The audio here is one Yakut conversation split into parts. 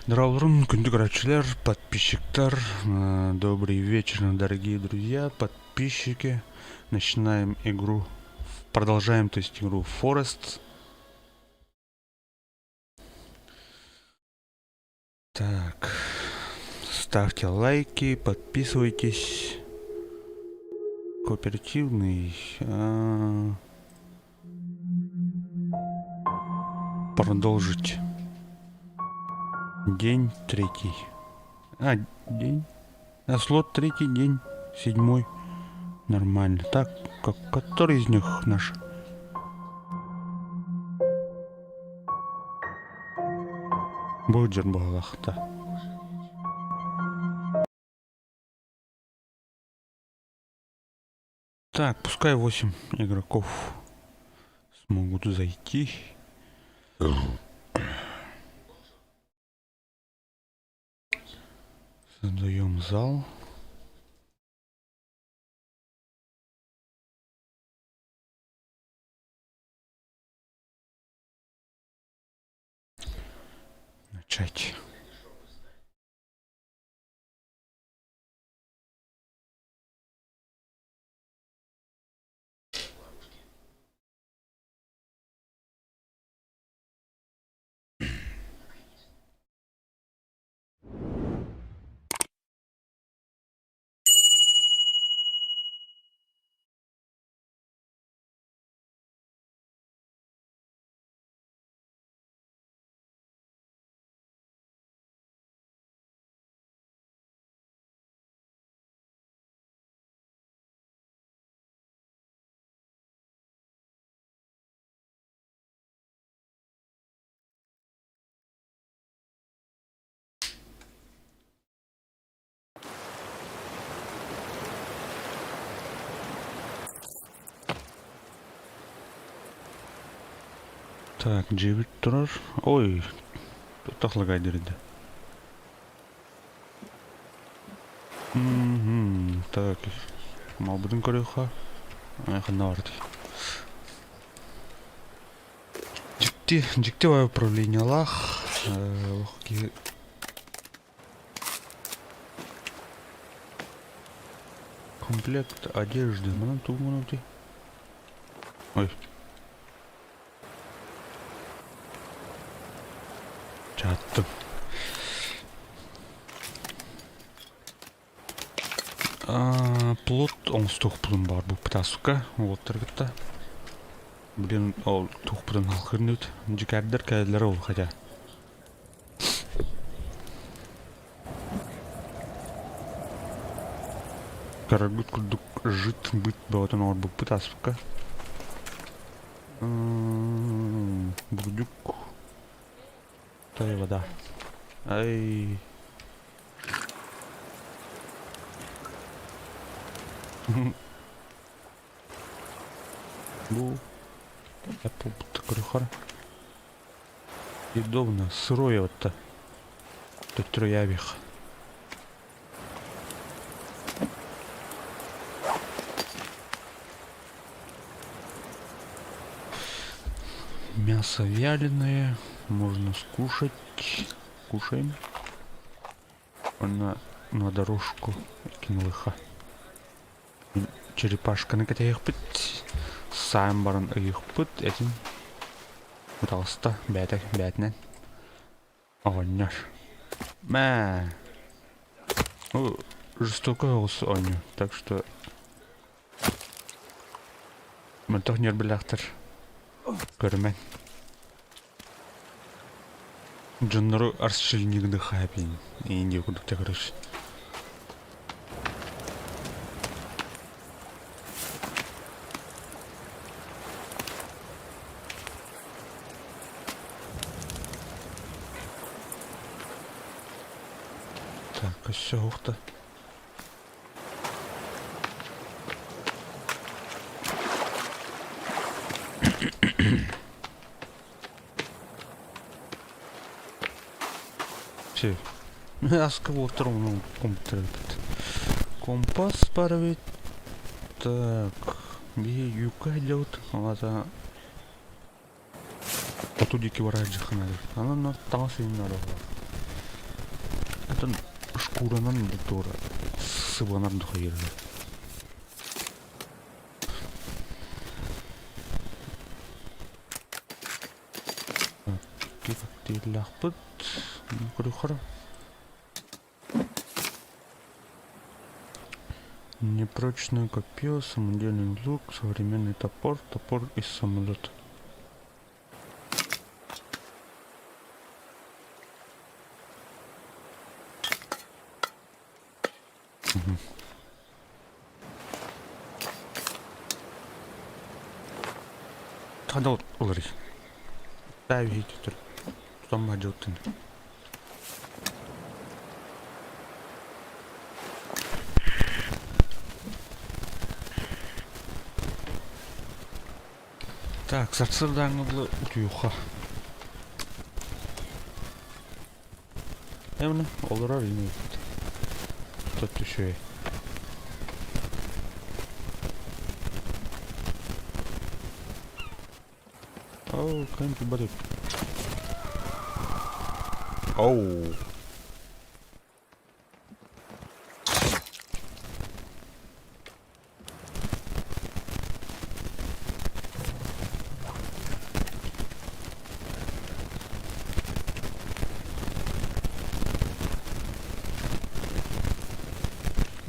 Здравствуйте, күндү көрөөччүлэр, подписчиктар. Добрый вечер, дорогие друзья, подписчики. Начинаем игру, продолжаем, то есть игру Forest. Так, ставьте лайки, подписывайтесь. Кооперативный. А... Продолжить. День третий. А, день. А слот третий день, седьмой. Нормально. Так, как, который из них наш? Бу дьон баҕалаахта. Так, пускай 8 игроков смогут зайти. Создаем зал. Начать. Так, дьиэбит турар. Ой, тахлагай диридэ. Мгм, так, малбытын көрүөххэ. Ханна барытый? Дьикти, дьикти управлениелаах. Олох киһи Комплект одежды. Манан тугу гынабытый? Ой. Чааттым. Плот оҥостуохпутун баар бу пытаасыкка уолаттары кытта. Блин, ол туохпутун халхырныбыт. Дьикээрдэр кэлэллэр ол хотя. Көрөргүт курдук жыт-быт бөҕөтүн оҥорбуппут ааспыкка. Бурдук. Тай вода. Ай. Бу Apple көрөхөр. Съедобно, сырое вот Төттөрөйөөбүөх. Мясо вяленое, можно скушать. Кушаем. Она на дорожку кинулыха. Черепашканы кэтэһиэхпит, саан баран ыйыахпыт этин утаҕыста бэйэтэ бэйэтинэн оҕонньор. Мэ. Ну, жестоко оҕус оонньуу, так что мөлтөх ньиэрбэлээхтэр көрүмэҥ. Дьоннору арсчилинигы хаапин иин курдук короче. Так, өссө уһукта. Все. Аска буолтар ону компьютер эбит. Компас бар эбит. Так, биһи юка делают. Алата хоту диэки барар дьаххана. Анан таҥас иһин наада. Атын шкуранан да туора сыбанар да хайырга. Коктейльлаахпыт. Көрүөххэ. Непрочное копье, самодельный лук, современный топор, топор из самолета. Хада уларый. Таа үһү тутан баһдьыттын. Так, сарсыардааҥҥы дылы утуйуохха. Эмне олорор ини Тут үчүгэй. Оу, ким тубат Оу.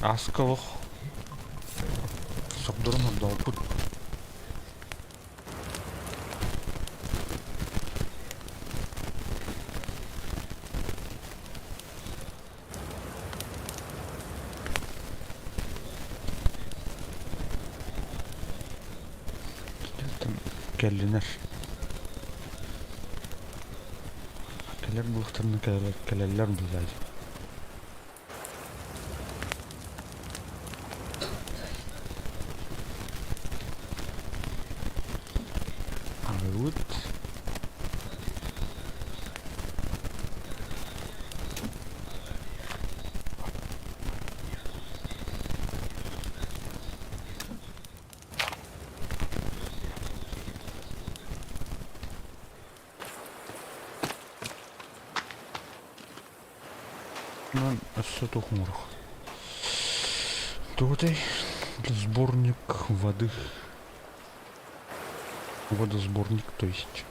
Ааска олох сордорун ордооппут. Кэллинэр. Кэлэр буолуохтарына кэлэллэр быһыылаах. Арыгыбыт Онон өссө туох оҥоруох? Тугутай? Сборник воды. Водосборник, то есть.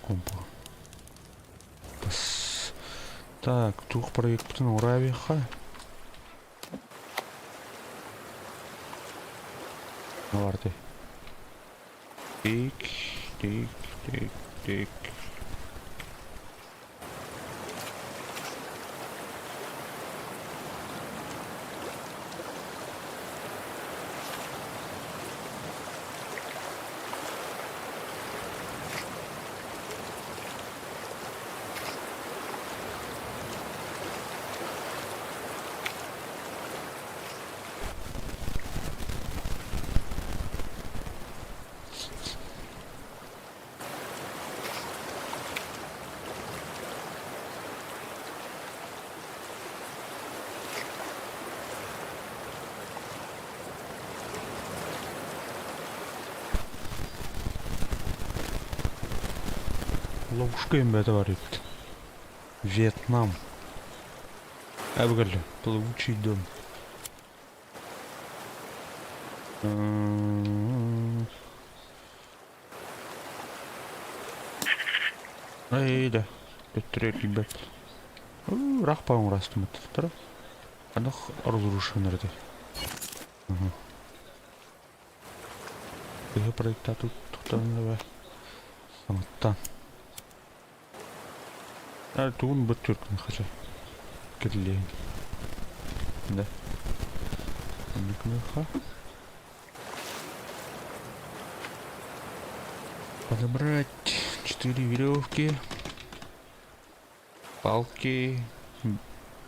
Компу. Так, туох проекпытын оҥоро Барды. Тик, тик, тик, тик. Ловушка бэйэтэ бар эбит. Вьетнам. Эбигэл плавучий дом. Эй да, төттөрү эргийбэт. Ыраах паҥырастымыттар. Анах разрушен этэй. Төһө проектаатык тутан саҥаттан. Тугун быт түркүн хача кирлиэн. Да. Оннукунуха. Подобрать четыре веревки, палки,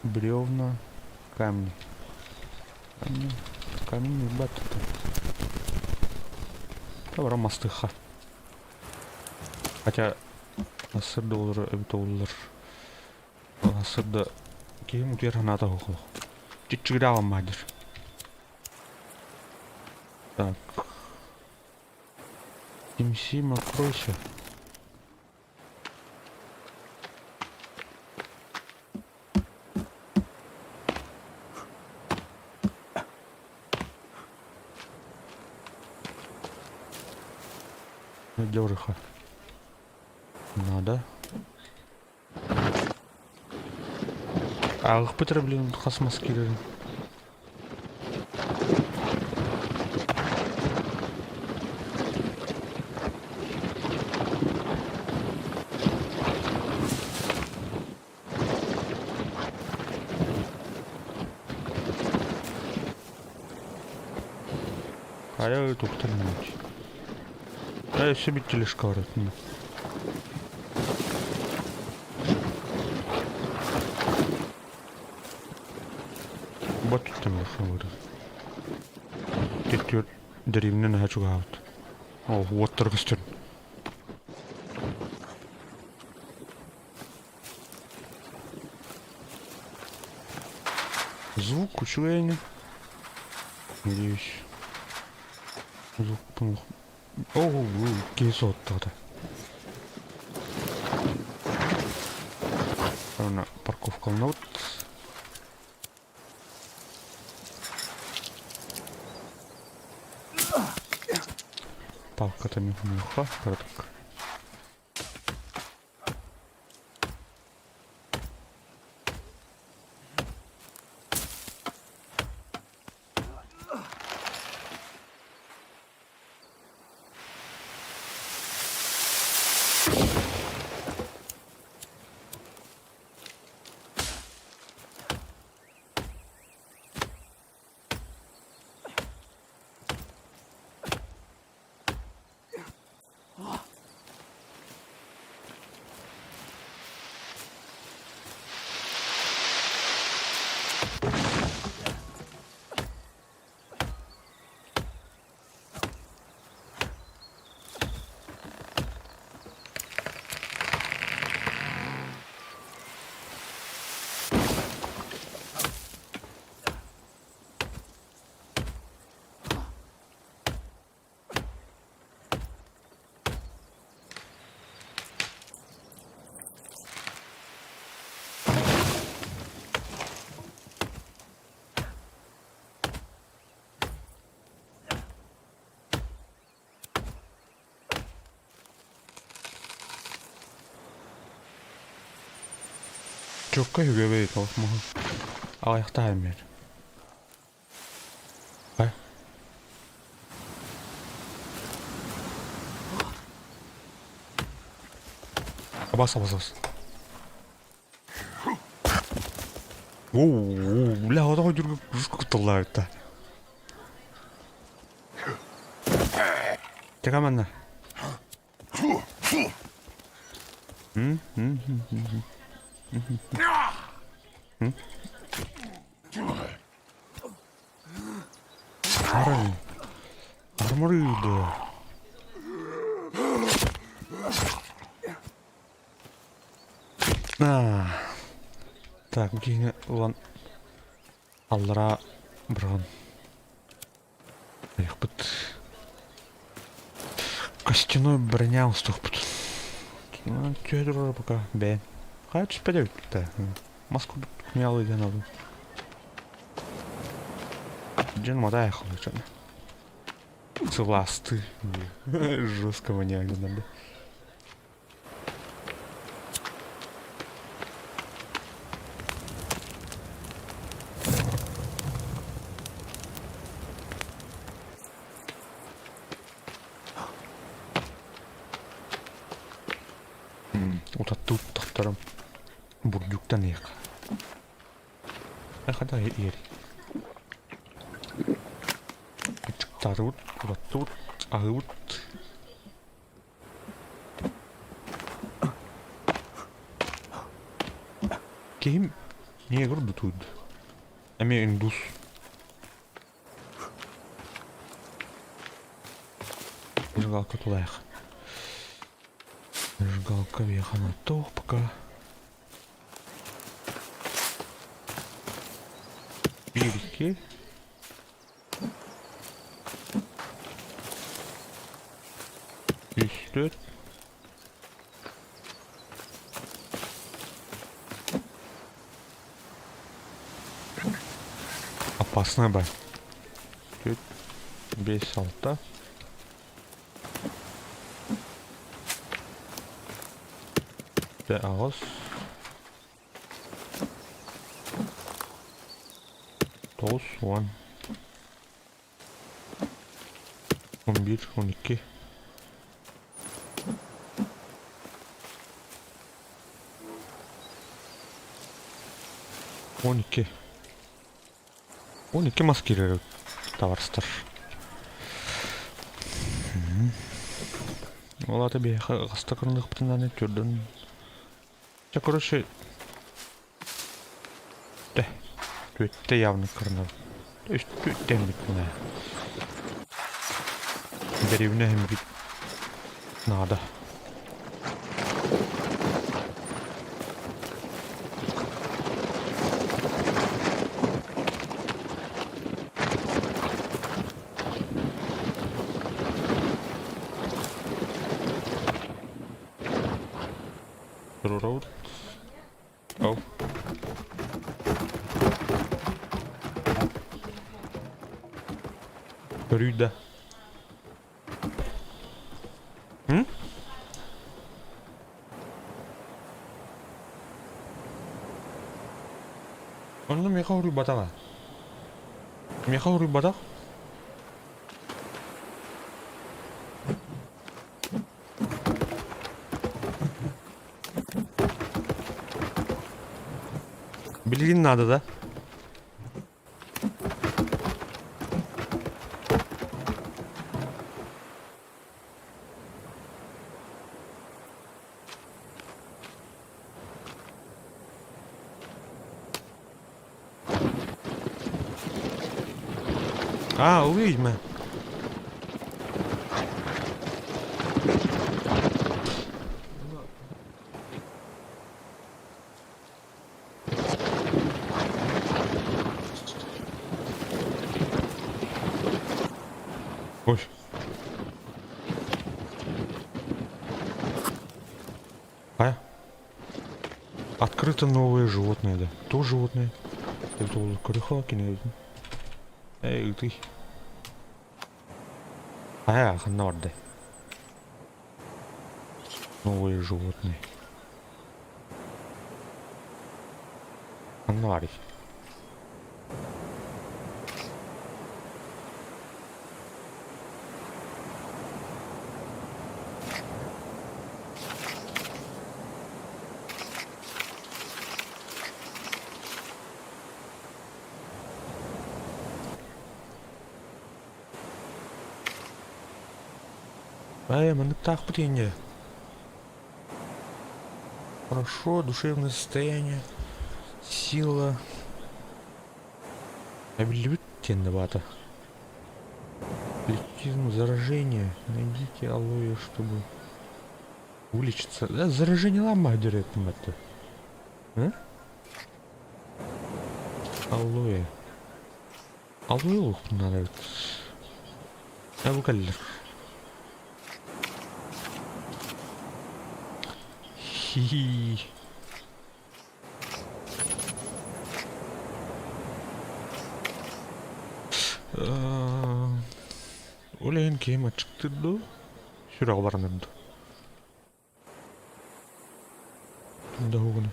бревна, камни. Камни, камни бат. Тавра мастыха. Хотя сырда олор эбит оллар. Сырда киһим утуйар санаата суох. Чиччигирээҕим маадьыр. Так. Тим-Сим, откройся. Дёрыха. Надо. Ааҕыахпыт эрэ блин хас мас киирэрин. Хайа туохтан Ээ, өссө биир тележка бар этин. Бот туттан бар. Түттүөр дэриэбинэ наһаа чугаһаабыт. Ол уоттара көстөр. Звук үчүгэй Надеюсь. Звук Оо, киһи суоттаата. Аны парковкаланабыт. Палката муха кыратык. Чокка үгэбэй тоҕус маһы аҕыйахтаах эмиэр. Бас бас бас. Оо, бля, отой жүргө кутталлаабыт Чэка манна. Арай. Армырыйды. А. Так, бу киһини ылан аллараа быраҕан айахпыт. Костяной броня устуохпут. Түһэ турар пока бэйэн. Хайа түспэт эбит да. Мас курдук мялый диэн алым. Дьон мотай холочон. Сылаастыы. Жестко воняет надо. Утаттыбыт тохторум бурдуктан иэх. Хата иэри. Аччыктаатыбыт, утаттыбыт, аһыыбыт. Киһим негр бутуйду. Эмиэ индус. Зажигалка тулаайах. Зажигалка вехана туох пока. Биир, икки. Түөрт. Опасная бай. Түөрт, биэс, алта. Аҕыс. 9, 10. 11, 12. 12. 12 мас киирэр табарыстар. Ол аата биһиэхэ хаста кырыныахпытын төрдөн. Чэ, короче, Түттэ. Түттэ явно кырнал. Түттэ эмбит Дэриэбинэ эмбит наада. Road. Oh. Көрүй да. М? Онно миэхэ уруйбатаҕа. Миэхэ уруйбатах. Билигин наада да? А, увидь мы. Ой. А? Открыто новое животное, да. То животное. Это көрөхө кине. Эй, ты. А, ханна барды. Новые животные. Ханна барый. Эй, манныктаахпыт инньэ. Хорошо, душевное состояние, сила. Эбиллибит диэн баата. Лечизм, заражение. Найдите алоэ, чтобы вылечиться. Да, заражение лама это. А? Алоэ. Алоэ надо. А бу кэллэр. Хи-хи. Ол иһин киһим аччыктыыр дуу, сүрэҕэ баранар дуу? Да угуну.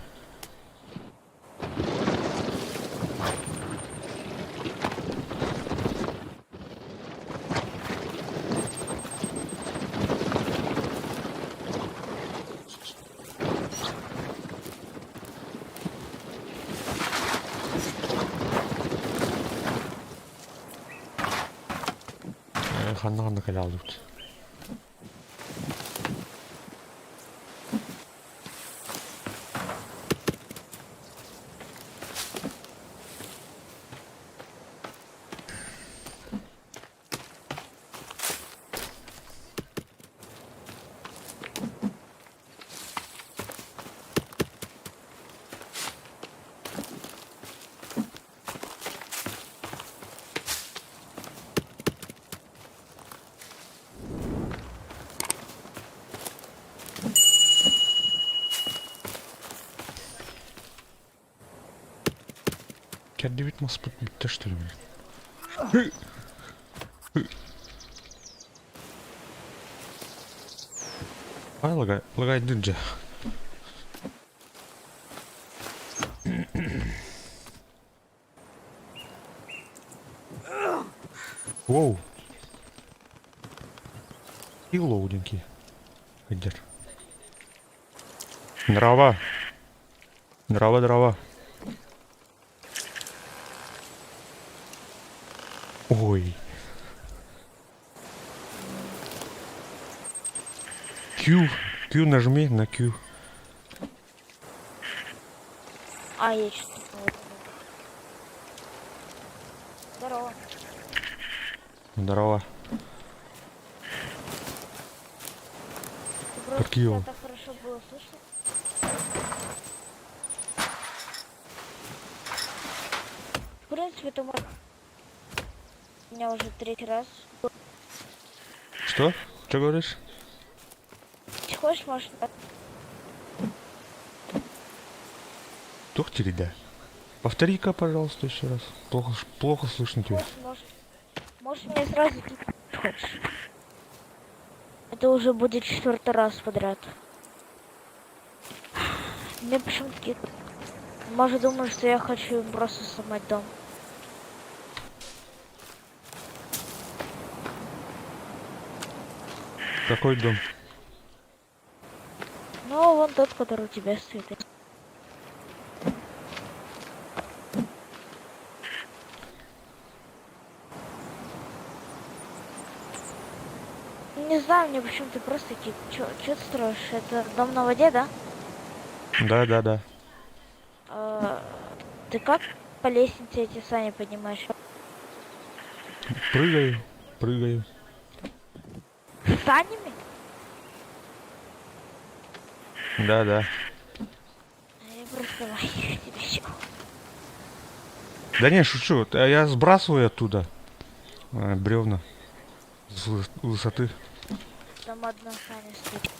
Ханна ханна кэлэ алдыбыт. Кэрдибит маспыт бүттэ что ли, блин? Ай, лагай, лагайдын же. Воу. И лоудинги. Идер. Дрова. Дрова, дрова. Ой. Q. Q нажми на Q. А, я что-то Здорово. Здорово. Ты просто Какие тебя он? так хорошо было слышно. В принципе, ты можешь... У меня уже третий раз. Что? Что говоришь? Если хочешь, можешь... Тух да. Повтори-ка, пожалуйста, еще раз. Плохо, плохо слышно тебя. Хочешь, можешь... Можешь мне сразу кинуть, хочешь. Это уже будет четвертый раз подряд. Мне почему-то ки- Может, думаю, что я хочу им просто сломать дом. Какой дом? Ну, вон тот, который у тебя стоит. Не знаю, мне почему-то просто кик. Чё, чё ты строишь? Это дом на воде, да? Да, да, да. А, ты как по лестнице эти сани поднимаешь? Прыгаю, прыгаю. Санями? Да, да. А Я просто тебе щё. Да не, шучу. Я сбрасываю оттуда бревна с высоты. Там одна саня стоит.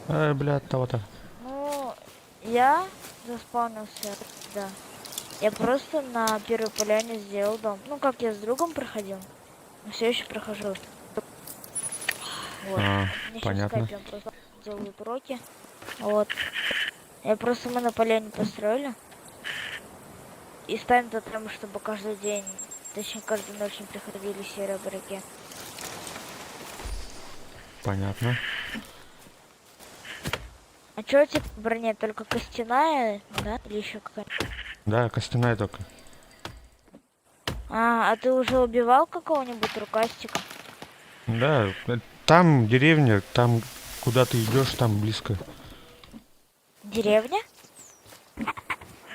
Ай, бля, того-то. Ну, я заспавнился, да. Я просто на первой поляне сделал дом. Ну, как я с другом проходил. Но все еще прохожу. Вот. А, Мне щас в понятно. скайпе он просто делают уроки. Вот. Я просто мы на поляне построили. И ставим тотем, чтобы каждый день, точнее каждую ночь не приходили серые бараки. Понятно. А чё у тебя по броне? Только костяная, да? Или еще какая-то? Да, костяная только. А ты уже убивал какого-нибудь рукастика? Да, там деревня, там куда ты идешь, там близко. Деревня?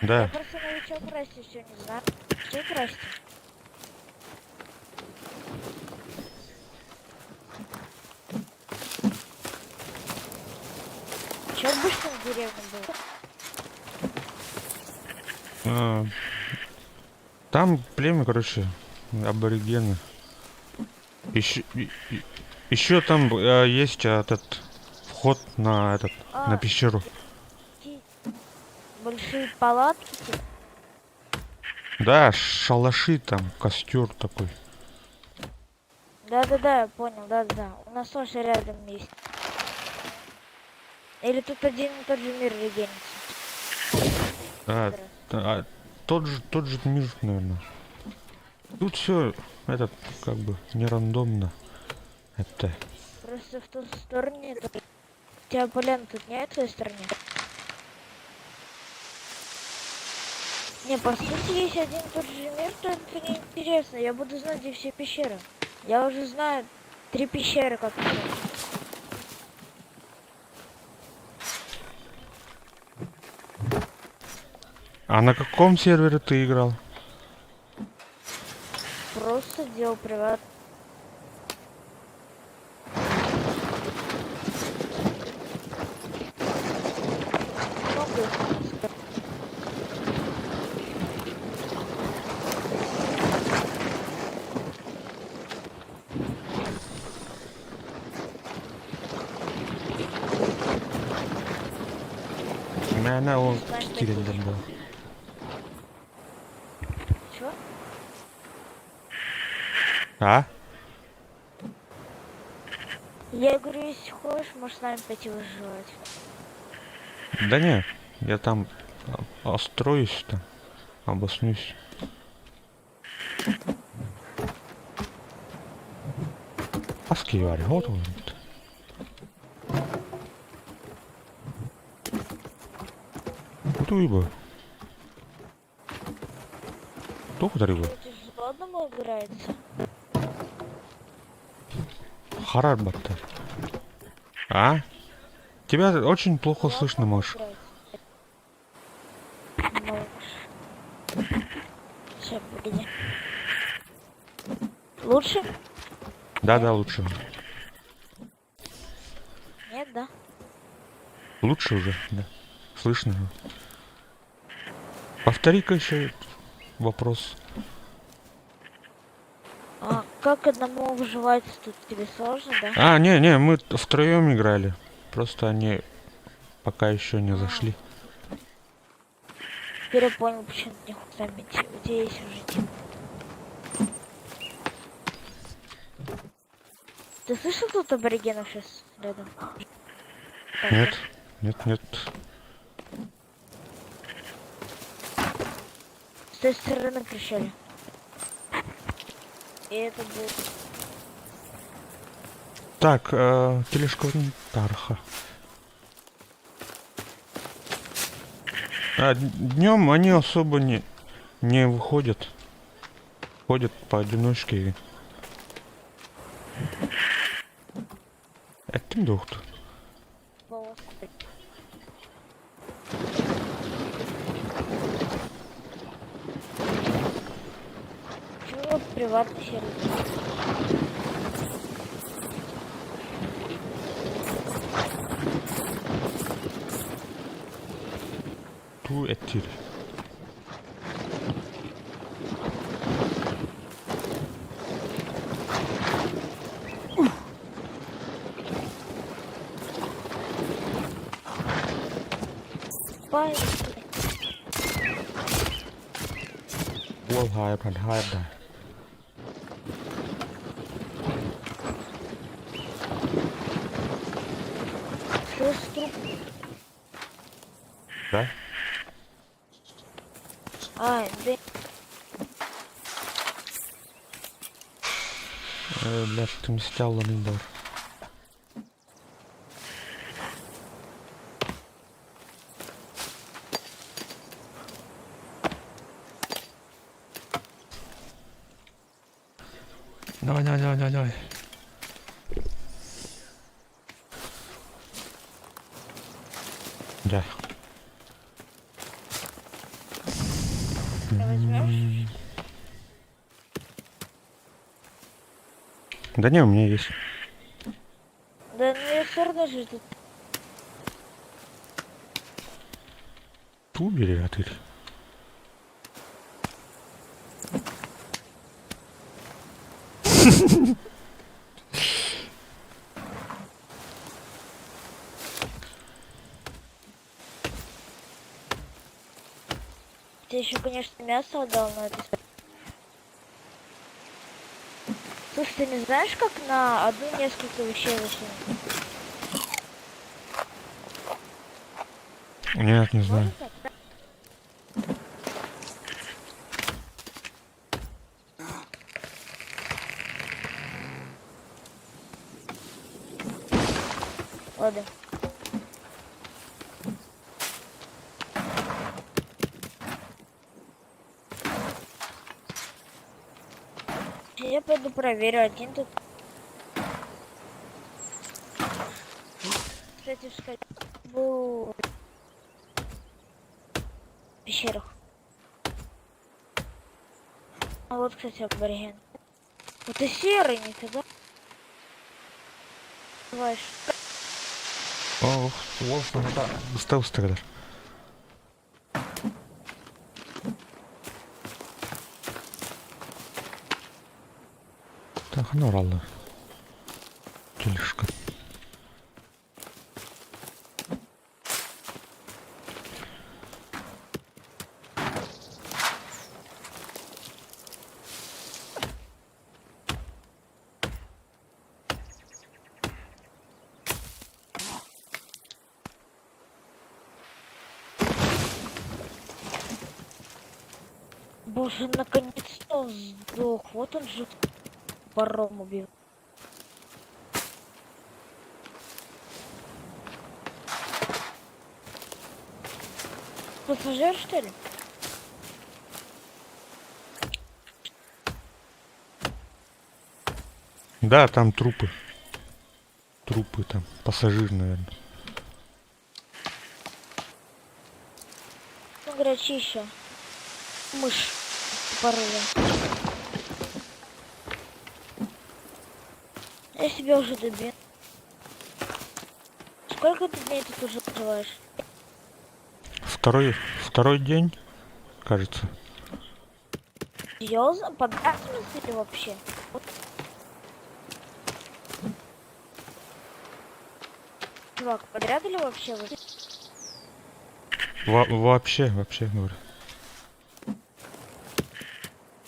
Да. Я просто новичок Расти все не знаю. Что это Расти? Чё обычно в деревне было? А, там племя, короче, аборигены. Еще, еще там есть этот вход на этот, на А, пещеру. такие большие палатки, типа. Да, шалаши там, костер такой. Да-да-да, я понял, да-да-да. У нас тоже рядом есть. Или тут один и тот же мир регенится? А, а, тот же мир, наверное. Тут все этот как бы не рандомно. Это. Просто в ту сторону. Это... У тебя полян тут нет в той стороне? Не, по сути, если один и тот же мир, то это неинтересно. Я буду знать, где все пещеры. Я уже знаю три пещеры как это. А на каком сервере ты играл? Просто делал приват. Много их у нас. Мэнэ ол Знаешь, киирэллэр такие. был. А? Я говорю, если хочешь, можешь с нами пойти выживать. Да не, я там остроюсь там, обоснуюсь. Аски вари, вот он. Куда Тух дарыгы. Тяжело одному играется. Харар баттар. А? Тебя очень плохо слышно, Маш. Сейчас, погоди. Лучше? Да, лучше. Нет, да? Лучше уже, да. Слышно. Повтори-ка еще вопрос. А как одному выживать тут тебе сложно, да? А, не, не, мы втроем играли. Просто они пока еще не зашли. Теперь я понял, почему ты не хочешь с нами идти. У тебя есть уже тип. Ты слышал тут аборигенов сейчас рядом? Так, Нет, нет, нет. С той стороны кричали. И это был... Так, тележка Тарха. А днем они особо не выходят. Ходят поодиночке. Эттим доктор. волос. Почему приватный сервер? Ту эттир. Пай. Уол хайп, хайп, да. Слышь, труп. Да? А, да. Блядь, ты мстял бар. Давай, давай, давай, давай, давай. Да. Возьмешь? Да не, у меня есть. Да ну я все равно же тут. Ту бери, а ты. Ты еще, конечно, мясо отдал, но это... Слушай, ты не знаешь, как на одну несколько вещей закинуть? Нет, не знаю. Можно так? Ладно. Я пойду проверю, один тут. Кстати, был в пещерах. А вот, кстати, абориген. Вот ты серый никогда. Бываешь. Ох, Устал. Так, ну ралла. Тележка. Боже, наконец-то он сдох. Вот он же паром убил. Пассажир, что ли? Да, там трупы. Трупы там. Пассажир, наверное. Ну, грачище. Мышь тупорылая. Я себя уже добил. Сколько ты дней тут уже проживаешь? Второй день, кажется. Серьезно? Подряд в смысле вообще? Вот. Чувак, подряд или вообще? Вообще, говорю.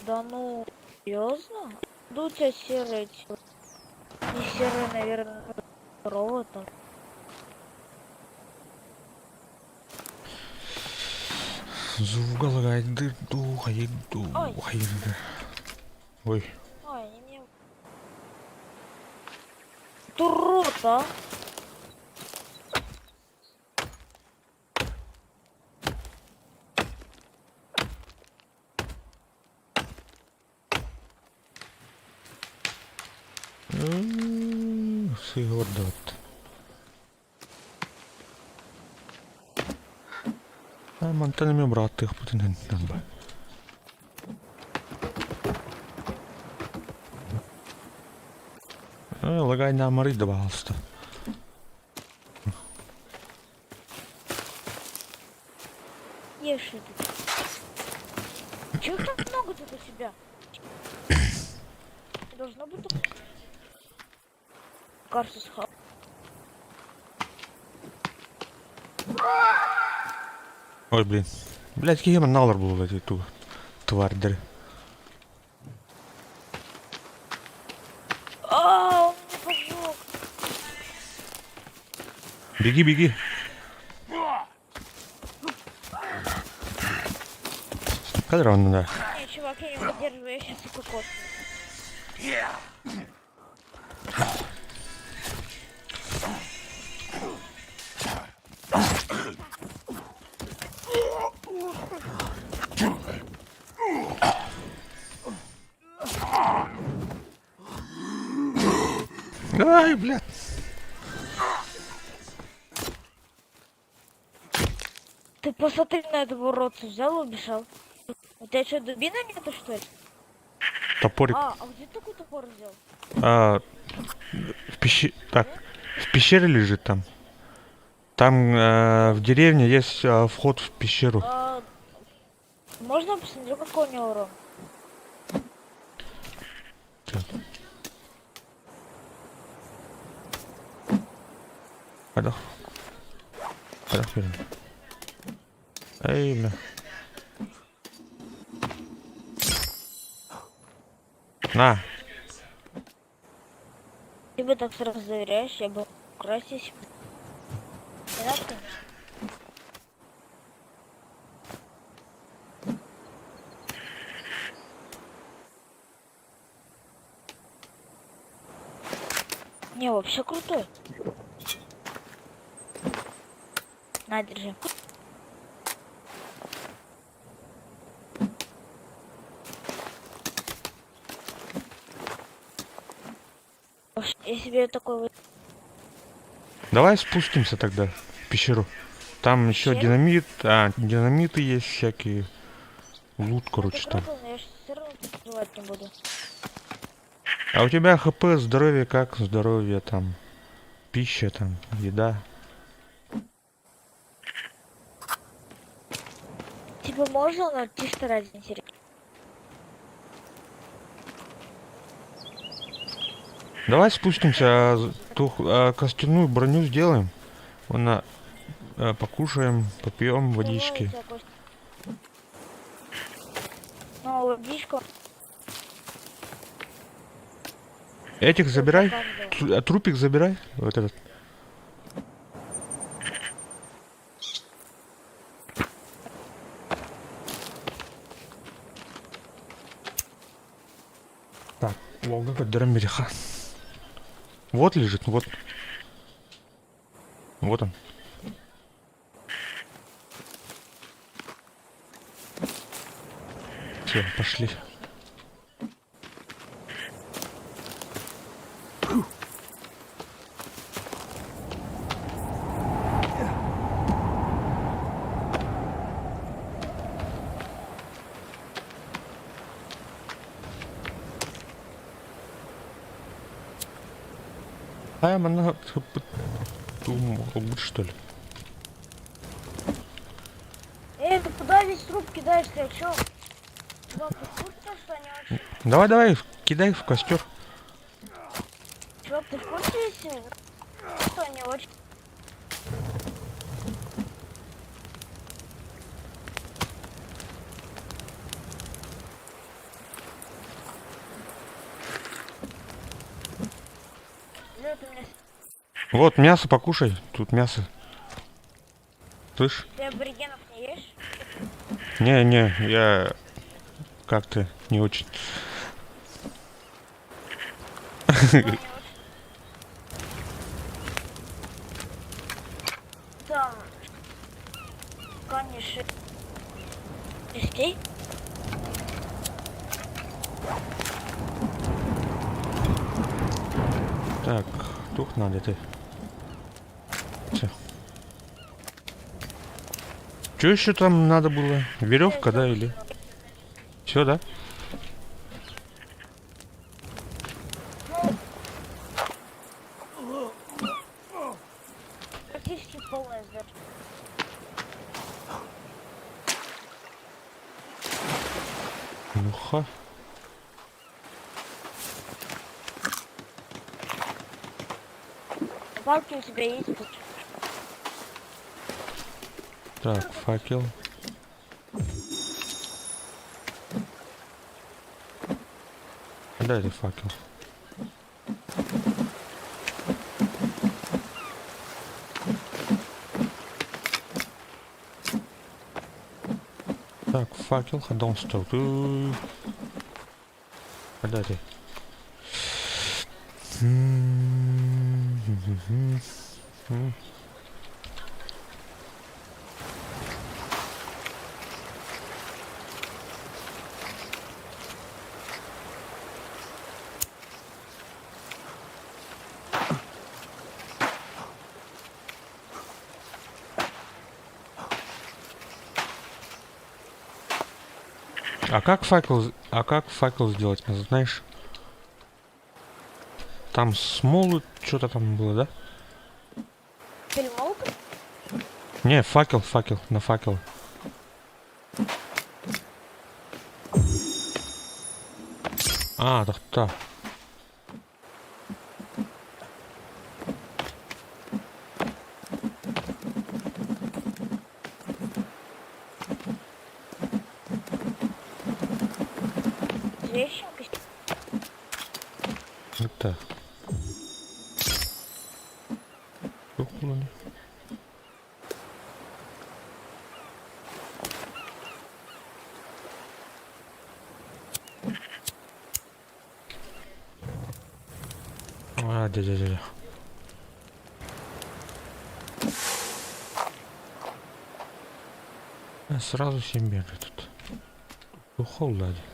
Да ну, серьезно? Да у тебя серые эти. Не серые, наверное, роботом. Ой. Ой. Ой, они мне... Ты урод, а? Сыгордат. А, мантан брат их путин ба. Лагай на мары добавился. Ешь это. Чего их так много тут у тебя? Должно быть тут... Кажется, схав. Ой, блин. Блядь, какие налар был, блядь, ту тварь, дыры. А, он меня поджег. Беги, беги. Когда он да? Не, чувак, я не выдерживаю, я сейчас сука кот. Ай, блядь. Ты посмотри на этого уродца, взял и убежал. У тебя что, дубина нету, что ли? Топорик. А где ты такой топор взял? А, в пеще... Так, в пещере лежит там. Там в деревне есть вход в пещеру. А, можно я посмотрю, какой у него урон? Чё? Алло. Алло, блин. Эй, бля. На. Ты бы так сразу доверяешь, я бы украсть если бы. Не надо, конечно. Не, вообще крутой. На, держи. Я себе такой вот... Давай спустимся тогда в пещеру. Там еще Пещеру? динамит, динамиты есть всякие. Лут, короче, Это там. круто, но я все равно жевать не буду. А у тебя хп, здоровье как? Здоровье там, пища там, еда. Типа можно, но чисто ради интереса. Давай спустимся, костяную броню сделаем. Вон, покушаем, попьем водички. Давай, у тебя кость. Ну, водичку. Этих забирай. Каждого. Трупик забирай. Вот этот. Так, уолга көрдөрөн бириха. Вот лежит, вот. Вот он. Все, пошли. Хайа манна ылбыт что ли? Эй, ты куда весь труп кидаешь, ты о чем? Чувак, ты в курсе, что они очень... Давай, давай, кидай в костер. Чувак, ты в курсе, если... что они очень... Лёд, у меня... Вот мясо покушай, тут мясо. Слышь? Ты аборигенов не ешь? Не, не, я как-то не очень. Ну, не очень. Там... Конечно... Частей? Так, тух надо ты. Все. Что еще там надо было? Веревка, да, или? Все, да? Ну, практически полная сдача. Ну ха. Палки у тебя есть тут? Так, факел. Да, это факел. Так, факел, ходом стоп. Куда ты? А как факел сделать, знаешь? Там смолы, что-то там было, да? Перемолка? Не, факел, факел, на факел. А, так, да. Трещинка? Это. Тух булуни. А, дядя, дядя. А, сразу 7 бежит тут. Ухол дали.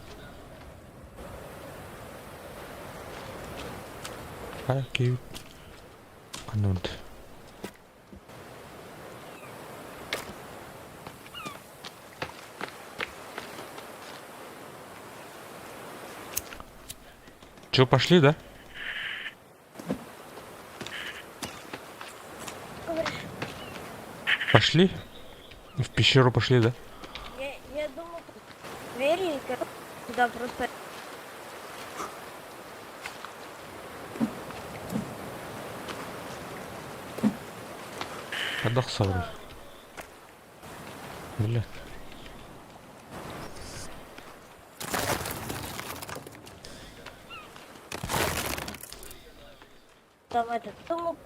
Окей. Анонт. Че, пошли, да? Говоришь, Пошли? В пещеру пошли, да? я думал, двери, и туда просто... Когда сабры? Бля. Там этот, думал...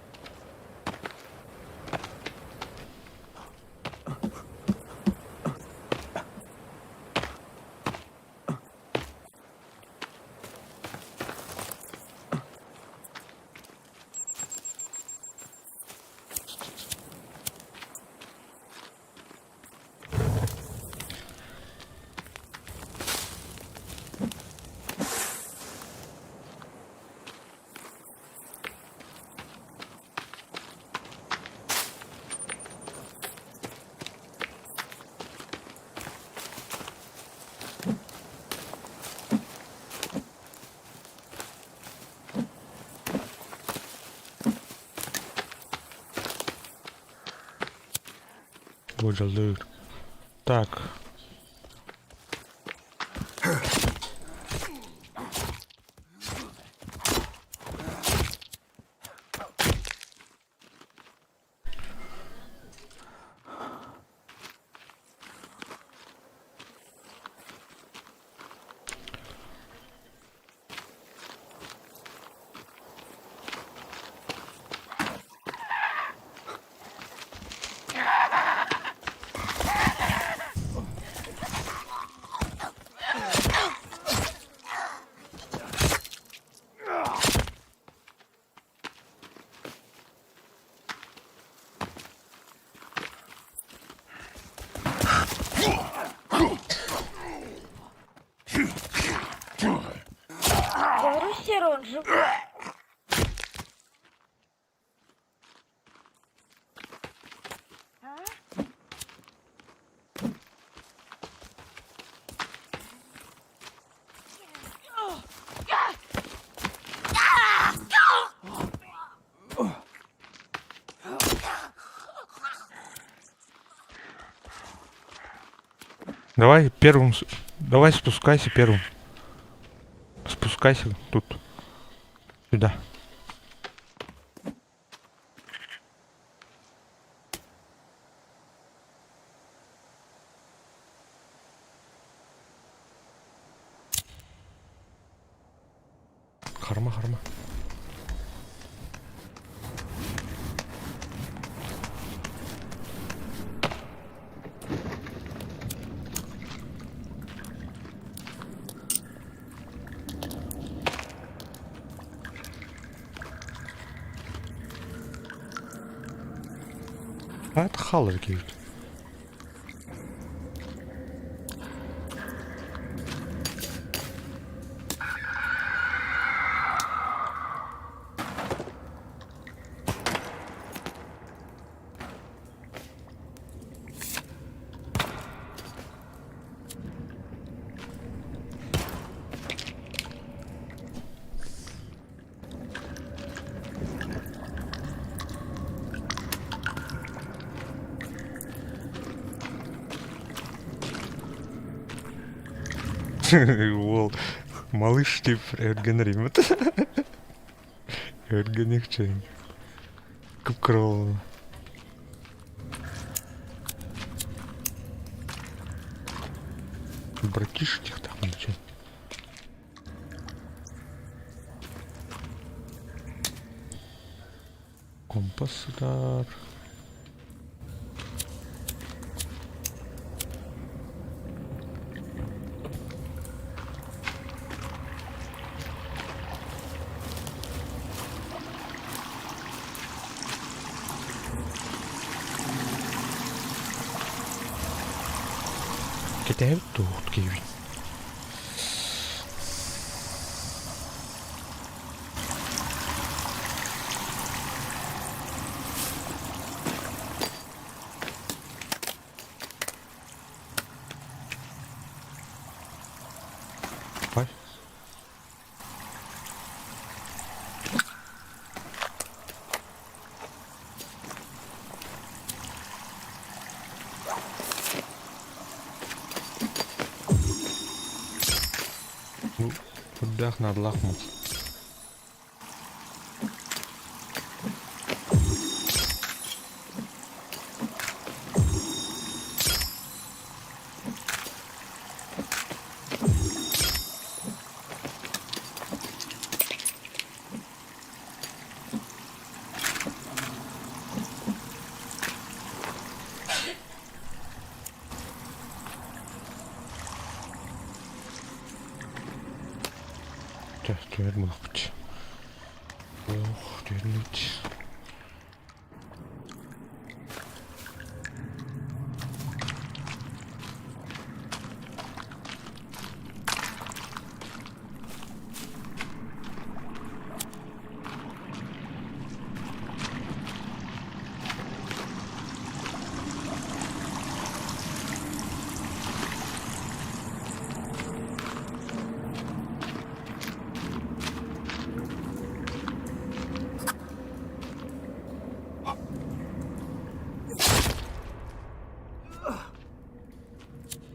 Уодьаллыыр. Так. Говорю, серый, он жив. Давай первым, давай спускайся первым. Спускайся тут. Сюда. Харма, харма. Аат хаалар киһибит. Уол малыш тип өргөн риммит. Өргөн ихчэйн. Кып-кыра Братиш тихтахмын чэ. Компас сытар. Кэтэһэбит дуо киһибит? Бай. Үрдээх наадалаах муус. Чэ, түһэр буолуохпут. Ох, түһэрнибит.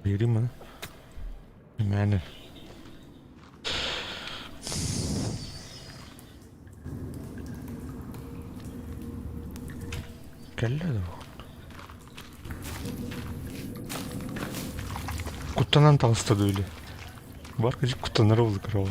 Биэрим маны. Мээнэ. Кэллэ да Куттанан таҕыста дуу или? Бар кыдьык куттанар буолла кыра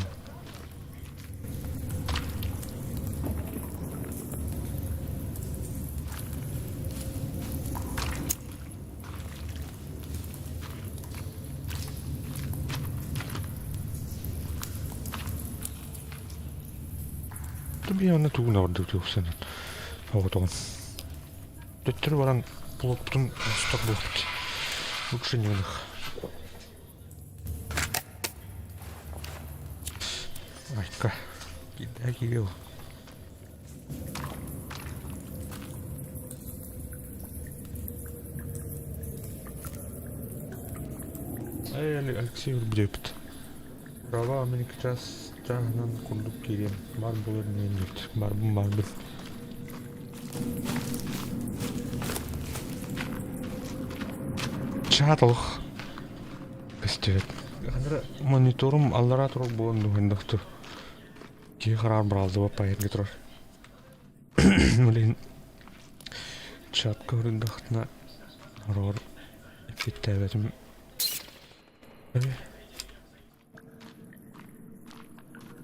Тобі аны тугун ордук туохсанан оҕотоҕун. Төттөрү баран плотпутун устар буолбут. Лучше не них. Айка. Кида кирилл. Эй, Алексей Рублепт. Права мин час чааһынан курдук киириэм. Бар буолар иннинэ Барбын барбын. Чаат олох көстүбэт. Мониторум аллараа турар буолан дуһайдахту. Киһи хараҕар быраҕыллыбат паайарга турар. Блин, чатка көрүндэхтинэ хороҕор эппиэттээбэтим.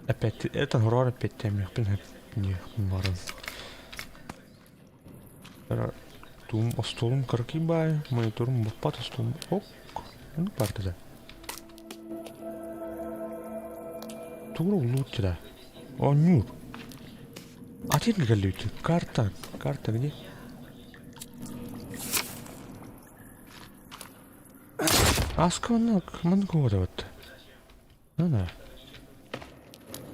Опять это хороҕор эппиэттээмиэхпин сөп диэхпин баҕарабын. Туум остуолум кыракый баайы, мониторум баппат остуолум ок, оннук баартыда. Тугу уллуут да? Оонньуур. Атын кэллибит. Карта. Карта где? Аска маннык маннык вот. Ну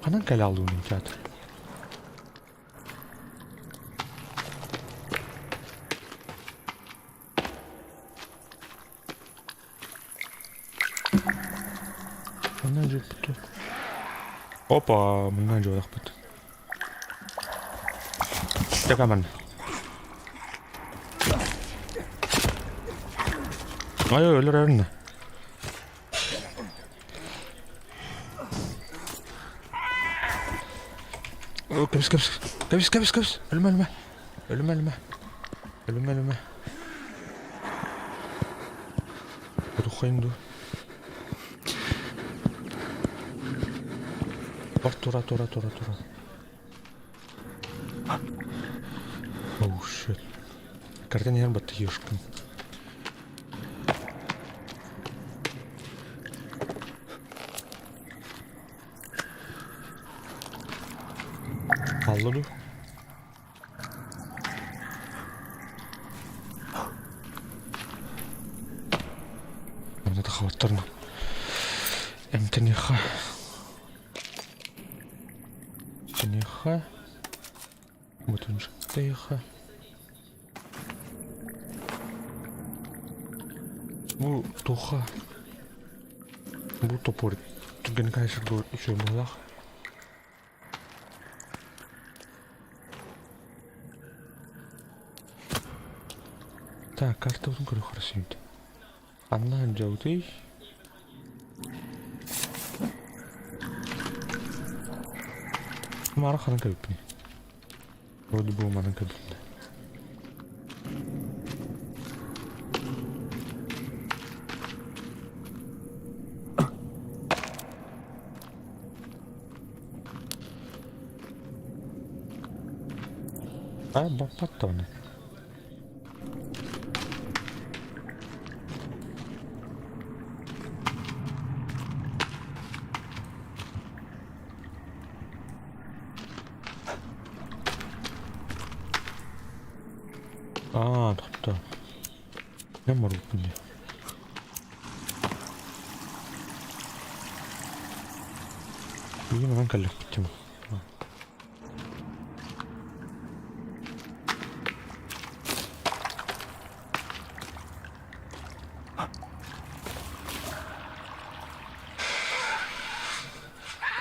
Ханан кэлэ алдыгын театр? Манна дьиэппит Опа, манна дьуодахпыт. Тэкаман. Ай, өлөр Кэбис, кэбис, кэбис, кэбис, кэбис. Өлүмэ, өлүмэ. Өлүмэ, өлүмэ. Өлүмэ, өлүмэ. Туххайын дуу. Бар тура, тура, тура, тура. Oh shit. Картин иһэр батты ешкин. Хаалла дуу? Манна да хабаттарна. Эмтэниэхэ. Эмтэниэхэ. Бутунчуктайха. Бу туха. Бу топор түргэн кайсырдуу үчүгэй буоллах. Так, картабытын көрүөх харасыйбыт. Анна дьабытый. Маара ханан кэлбиппиний? Вроде бы манан кэлбитим. А, баппат даҕаны. Аа, тохтоо. Ямар үппүн дии. Бүгүн манан кэллэхпит дии.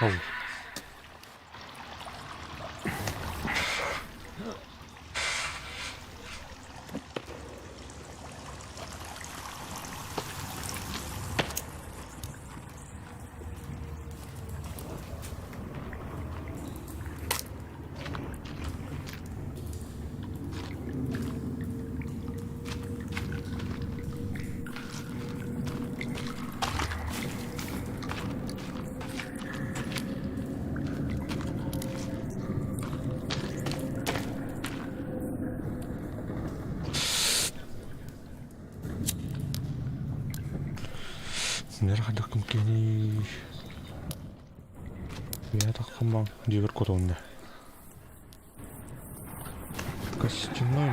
Ау. Нэр хайдаххын киһиний? Бэйэ таххаммаҥ дьиэбэр кутулунна. Костяной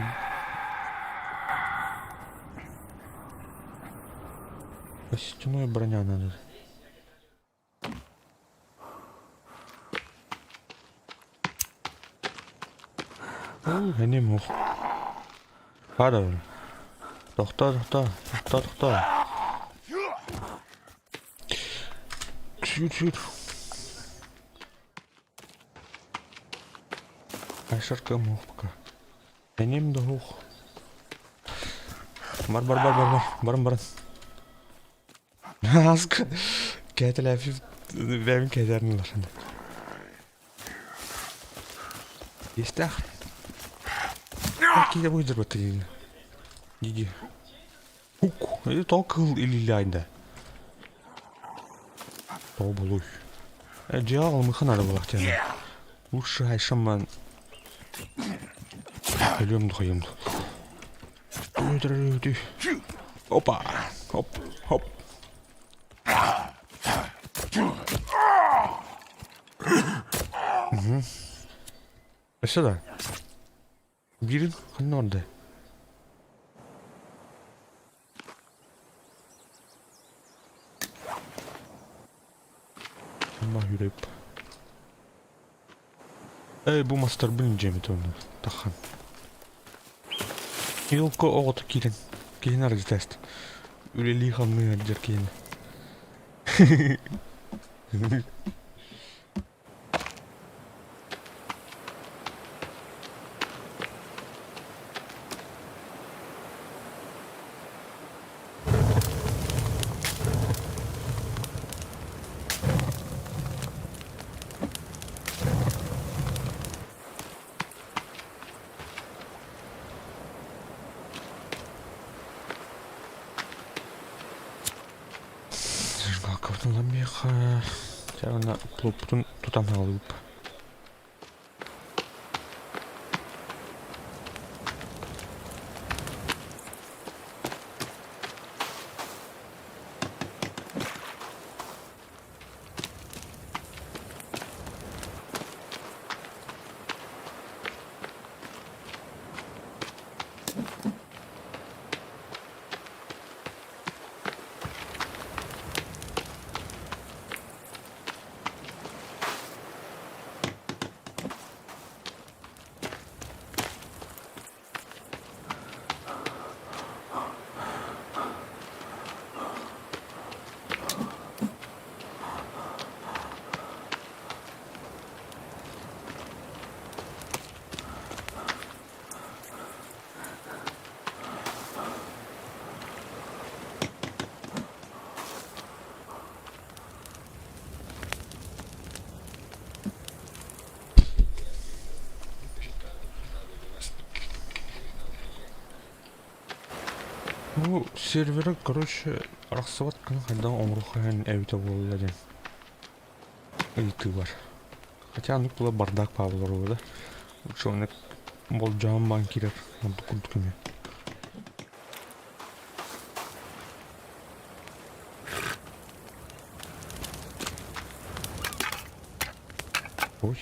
Костяной броня надо. Эни мух. Падал. Тохтоо, тохтоо, тохтоо, тохтоо. Чуть чуть. Айшарка мух пока. Эним да хух. Бар бар бар бар бар. Барın барın. Аска кээтэлээфи бэйэм кээтэрин ылар. Истээх. Киһи бу дьарбатта диин. Диди. Хук. Это то кыл илилайда. То булуй. Дьиэҕэ ылымыха надо было хотя Лучше айшамман өлүөм духайым. Опа! Хоп, хоп. Угу. Өссө да. Биирин ханна орда? Ама yürüyüp. Эй, бу мастарбын илдьиэмит уонна тахан. Елка оҕото киирэн, киһини аргытаст. Үлэлии-хамныы сылдьар киһини. Зажигалкабытын ылан Чэ уонна клубпутун тутан хаалыбыт. Бу сервера, короче, арахсыбат гына хайдах оҥоруохха эбитэ буолла диэн ыйытыы бар. Хотя оннук була бардак бааллар да. Лучше оннук болдьоон баан киирэр ордук курдук эмиэ. Ой.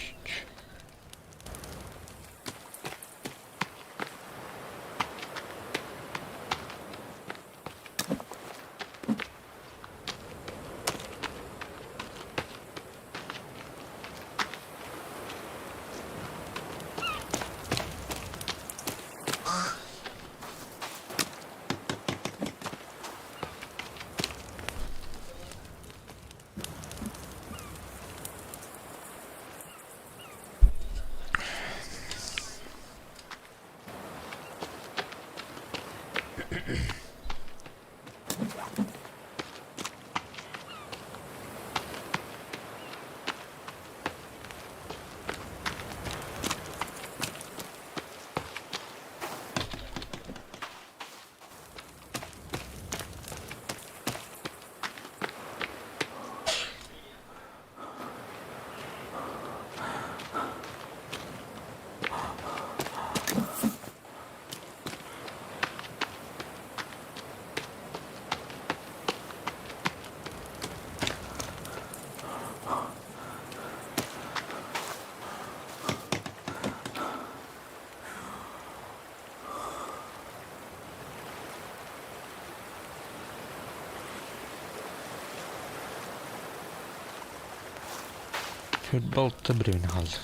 46 бириэмэни хаалла.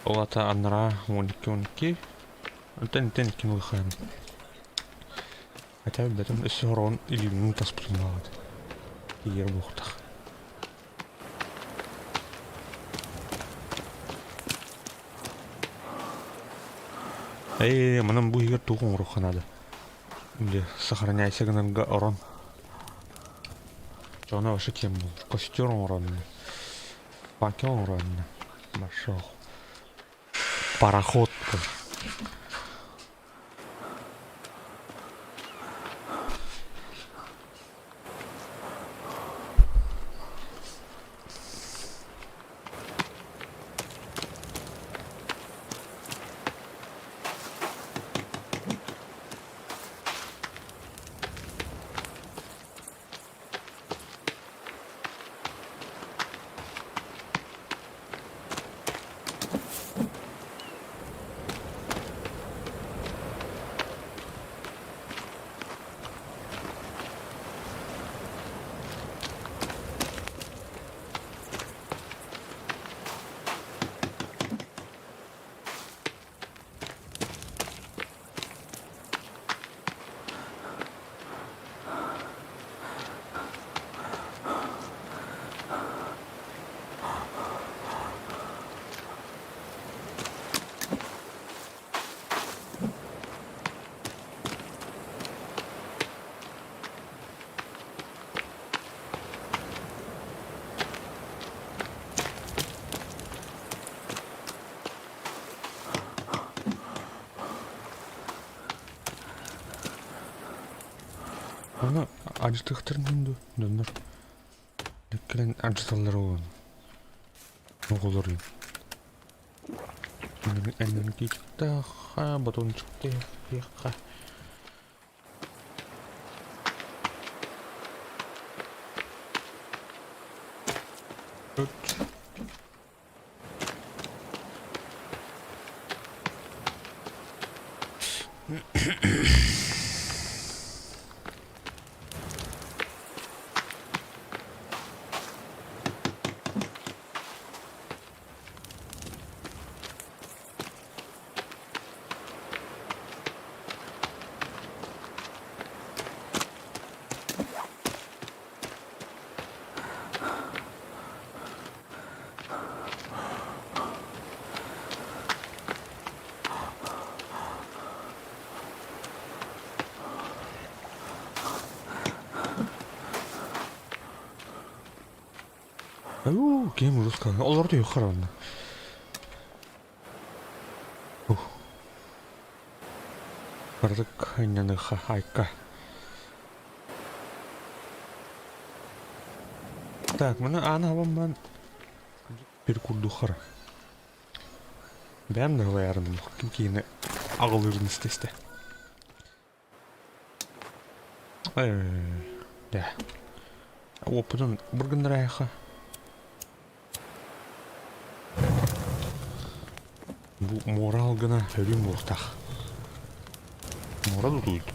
Ол аата анараа 12-12, онтон итин икки улахан. Хотя билбэтим өссө хороҕун илиибин таспытым баҕат. Тиийэр буолуохтаах. Ээ, манан бу иһигэр туох оҥоруохха наада? Били сохраняйся гынарга орон. Дьоно вообще кем был? Костер оҥорон. Факел оҥорон. Нашел. Пароход. Аны алдьатыахтарын иһин дуо дьоннор кэлэн алдьаталлар уолан оҕолор энергетиктаахха батончиктаахха Уу, ким русского? Олорду юхаранна. Бардык анньаныха айка. Так, маны ааны хабамман bir курдук хара. Бэйэм да ылайарым ким киһини аҕылыырын истэ-истэ. Э, Уоппутун быргыннарайха. Бу муора алгына өлүүм буолуохтаах. Муора тутуйт.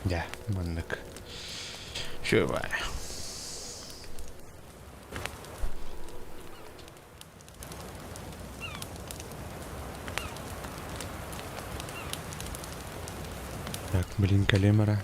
Дьэ, маннык. Үчүгэй. Так, блин, кэлиэм эрэ.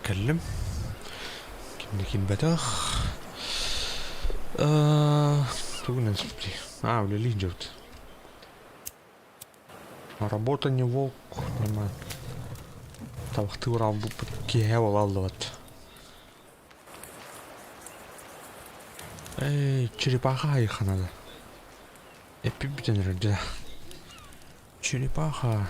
кэллим. Ким да киирбэтэх. Тугунан сөптүй? А, үлэлии дьыбыт. Работа не волк, нормально. Табахтыы буппут киэһэ буола аллыбат. Эй, черепаха айыха надо. Эппит бүтэн эрэр дьэ. Черепаха.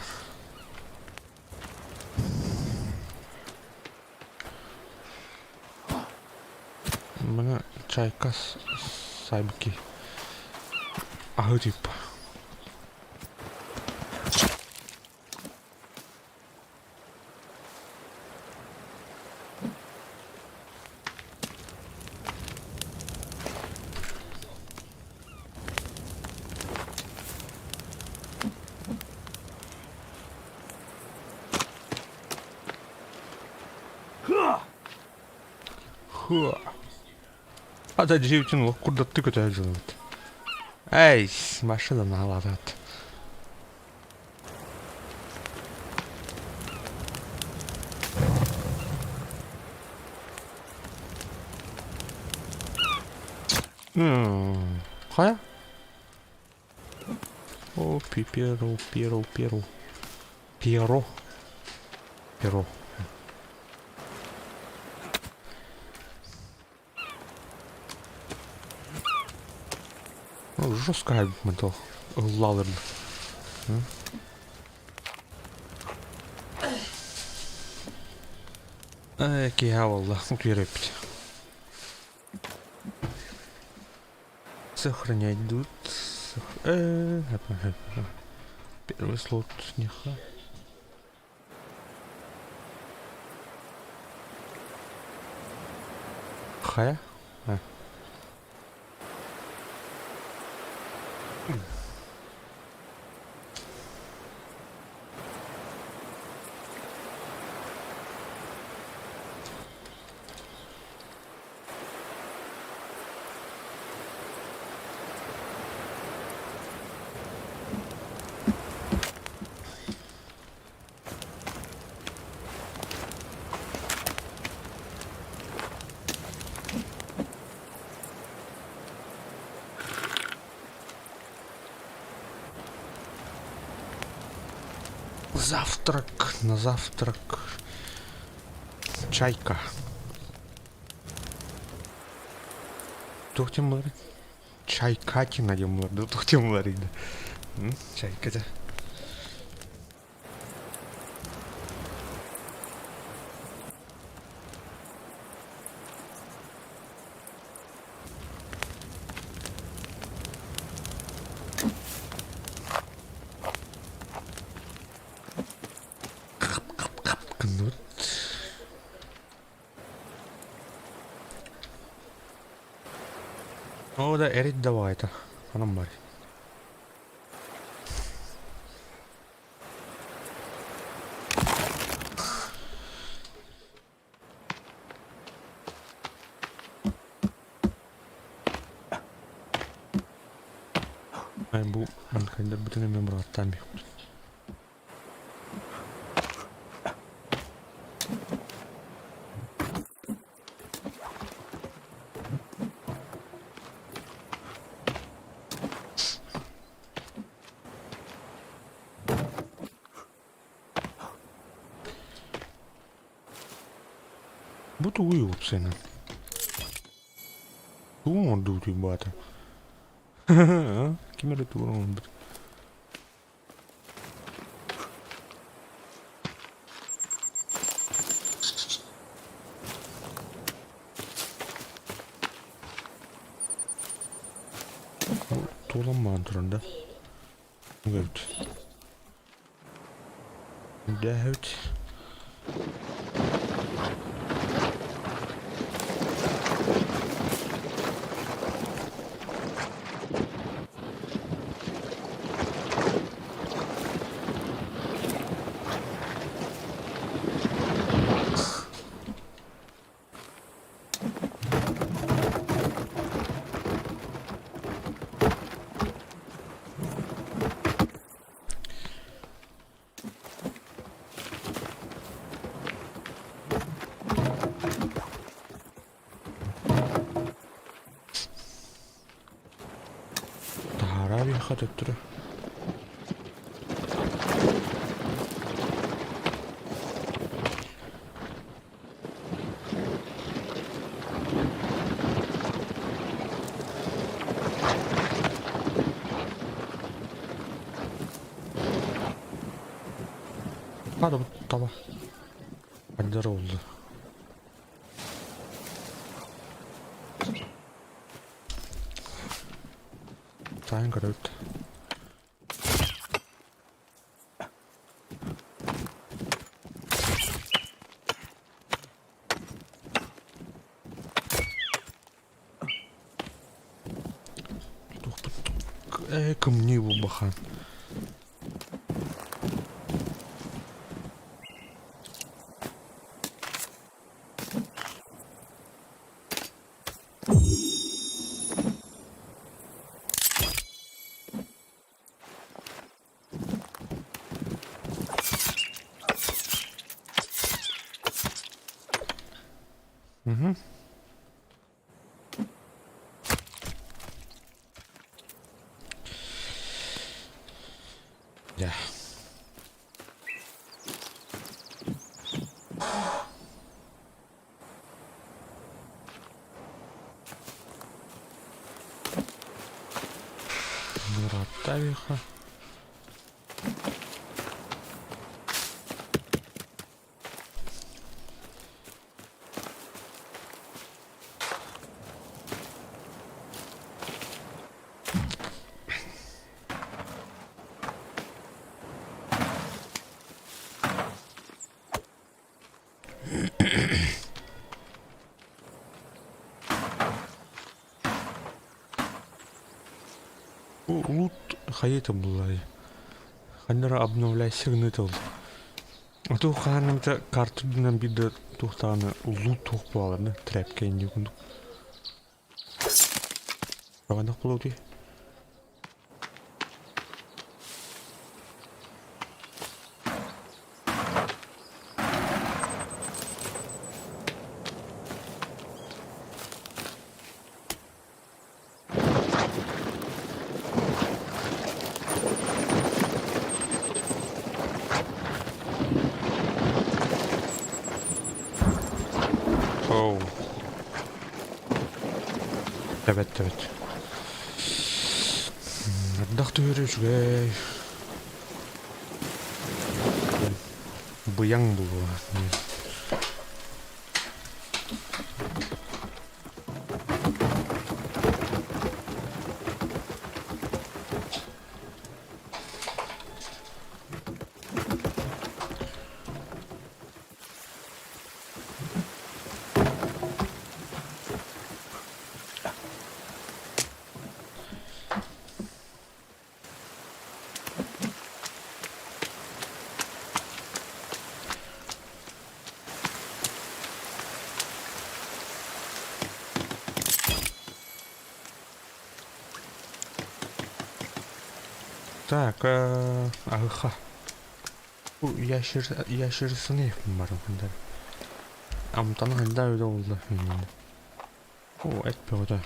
Маны чайка сайбыки. Аһы тип. Ата дьиэбитин олох курдаттыы көтөһөр дьонобут. Эй, машина наалаатаат. Хайа? О, пиперо, перо, перо. Перо. Перо. Ну, жестко метал. Лалыр. Э, киһи буолла. Утуйар эппит. Сохранять тут. Первый слот неха. Хайа? А. Завтрак на завтрак. Чайка. Туох диэн буоларый? Чайкатина диэн буолар дуу, туох диэн буоларый да? Чайка дьэ. Гынныбыт. Оо да эрит да баҕайыта. Ханан барый? Ай бу манкайдарбытын эмиэ бырааттаан биһикпит. Бу тугуй уопсайынан? Тугу оҥордубутуй баата? Ким эрэ тугу оҥорбут? Туолан баран турар да? Эбит. Дэһэбит. Аравияҕа төттөрү. Hadi bu таба. Ханнар oldu. Таайан көрөбүт. Ээ, кымньыы буолбахан. Мгм. Дьэ. Ыраатта эбиэхэ. Лут хайыта буллай. Ханнара обновляйся гынытыл. А то хаанымта картынан биирдэ туохтаҕына лут туох буолар да тряпка инди курдук. Ханах буолуой? Оу. Эбэт, эбэт. Ардах түһэрэ үчүгэй. Быйаҥ буолуо. Так, аһыха. Бу ящерсыны барым хандар. Амтан хандар öyle oldu. О, эт бөҕөтө.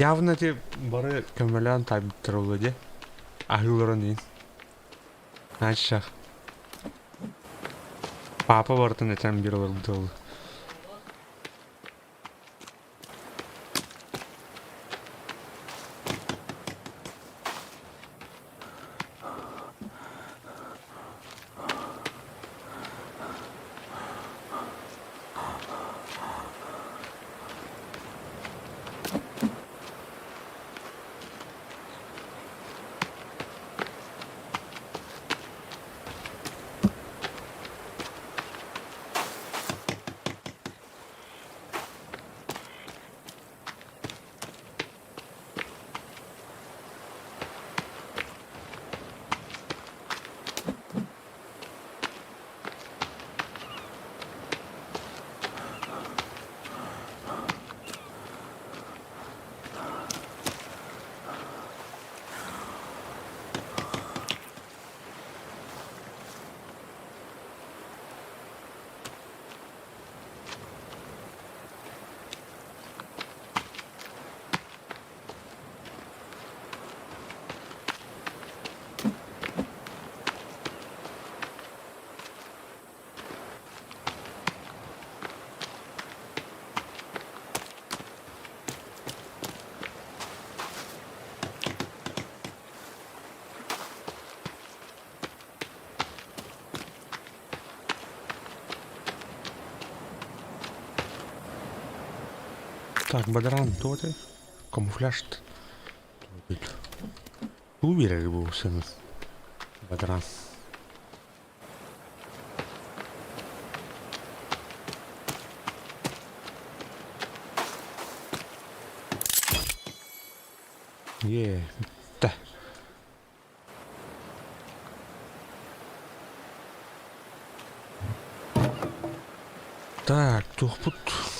Явно ти бары көмөлөөн тайбыттар буолуо дии. Аһыыларын иһин. Нааччах. Папа барытын этэн биэр олорбута ол. Так, бадаран туотай, камуфляж Туу биэрэр буолсаны бадаран. Е, бүттэ. Так, туохпут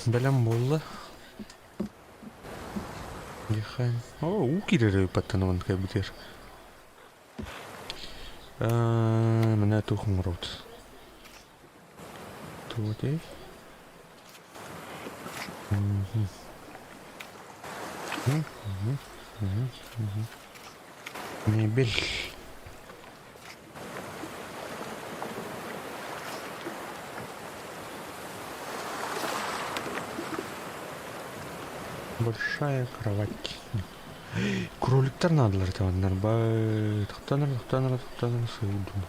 бэлэм буолла. О, уу киирэр эбит баттан кэлбитигэр. Мына туох оҥоробут? Туох Мебель. Большая кровать. Кроликтар наадалар этэ бай. Тохтонор, тохтонор, тохтонор сыйдум.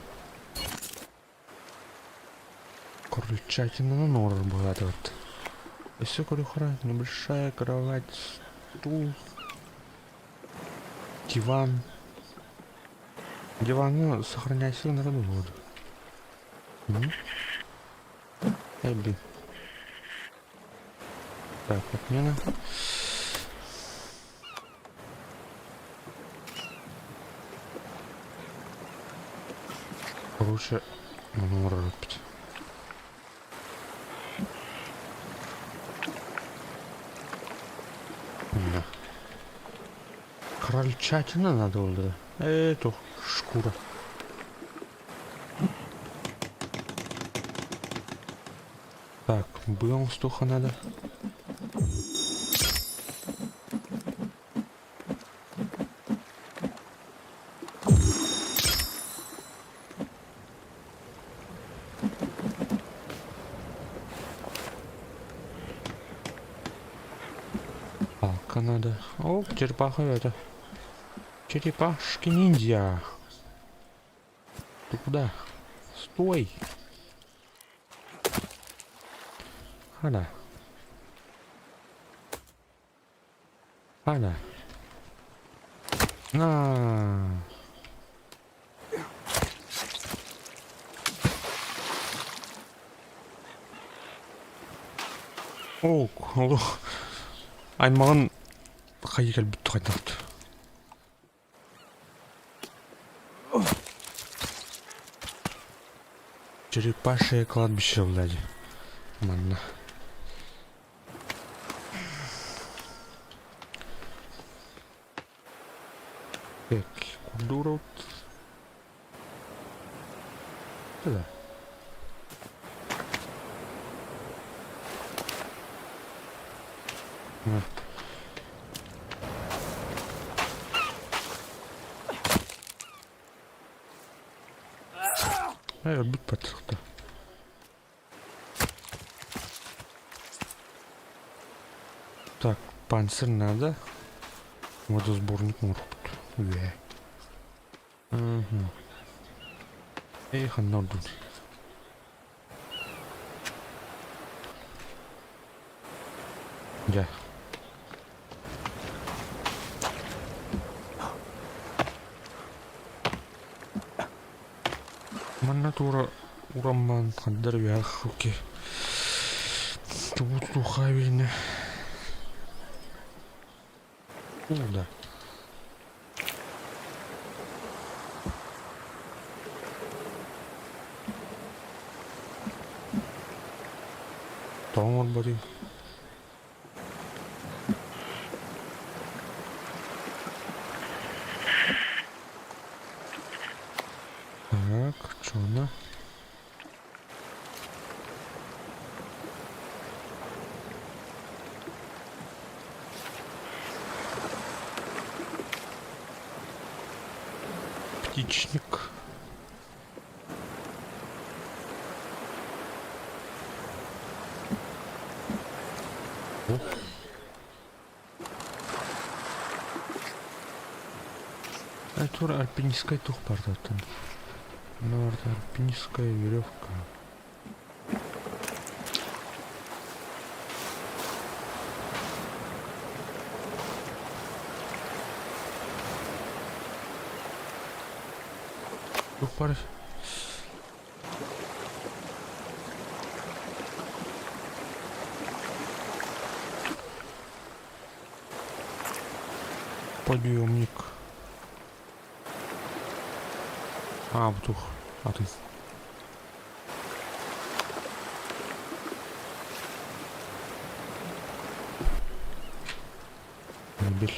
Крольчатинаны оҥорор быһаатыбыт. Өссө көрүөххэ небольшая кровать, стул, диван. Диваны сохраняйся народу воду. Эй, блин. Так, отмена. Короче, оҥорор эппит. Да. Крольчатина надо было. Э, шкура. Так, быа оҥостуохха надо. Палка надо. О, черепаха это. Черепашки ниндзя. Ты куда? Стой! Хана. Хана. На. Оо, олох аймаҕын хайыы кэлбит хайдахт. Черепашье кладбище, блядь. Манна. Так, курдурут. Да. Ээ, өлбүт патта. Так, панцирь надо. Водосборник оҥорбут. Үөһэ. Мгм. Эй, ханна ордун? Дьэ. Манна туора ураммаан хандар үөһэ окей. Тугу тутуохха эбиинэ. Да. Тоҕо оҥорботуй? Так, чуона. Птичник. Оп. Тура альпинистскай туох баар Наверное, альпинистская веревка. Туох баар? Подъемник. А, бутух. Атын. Мебель.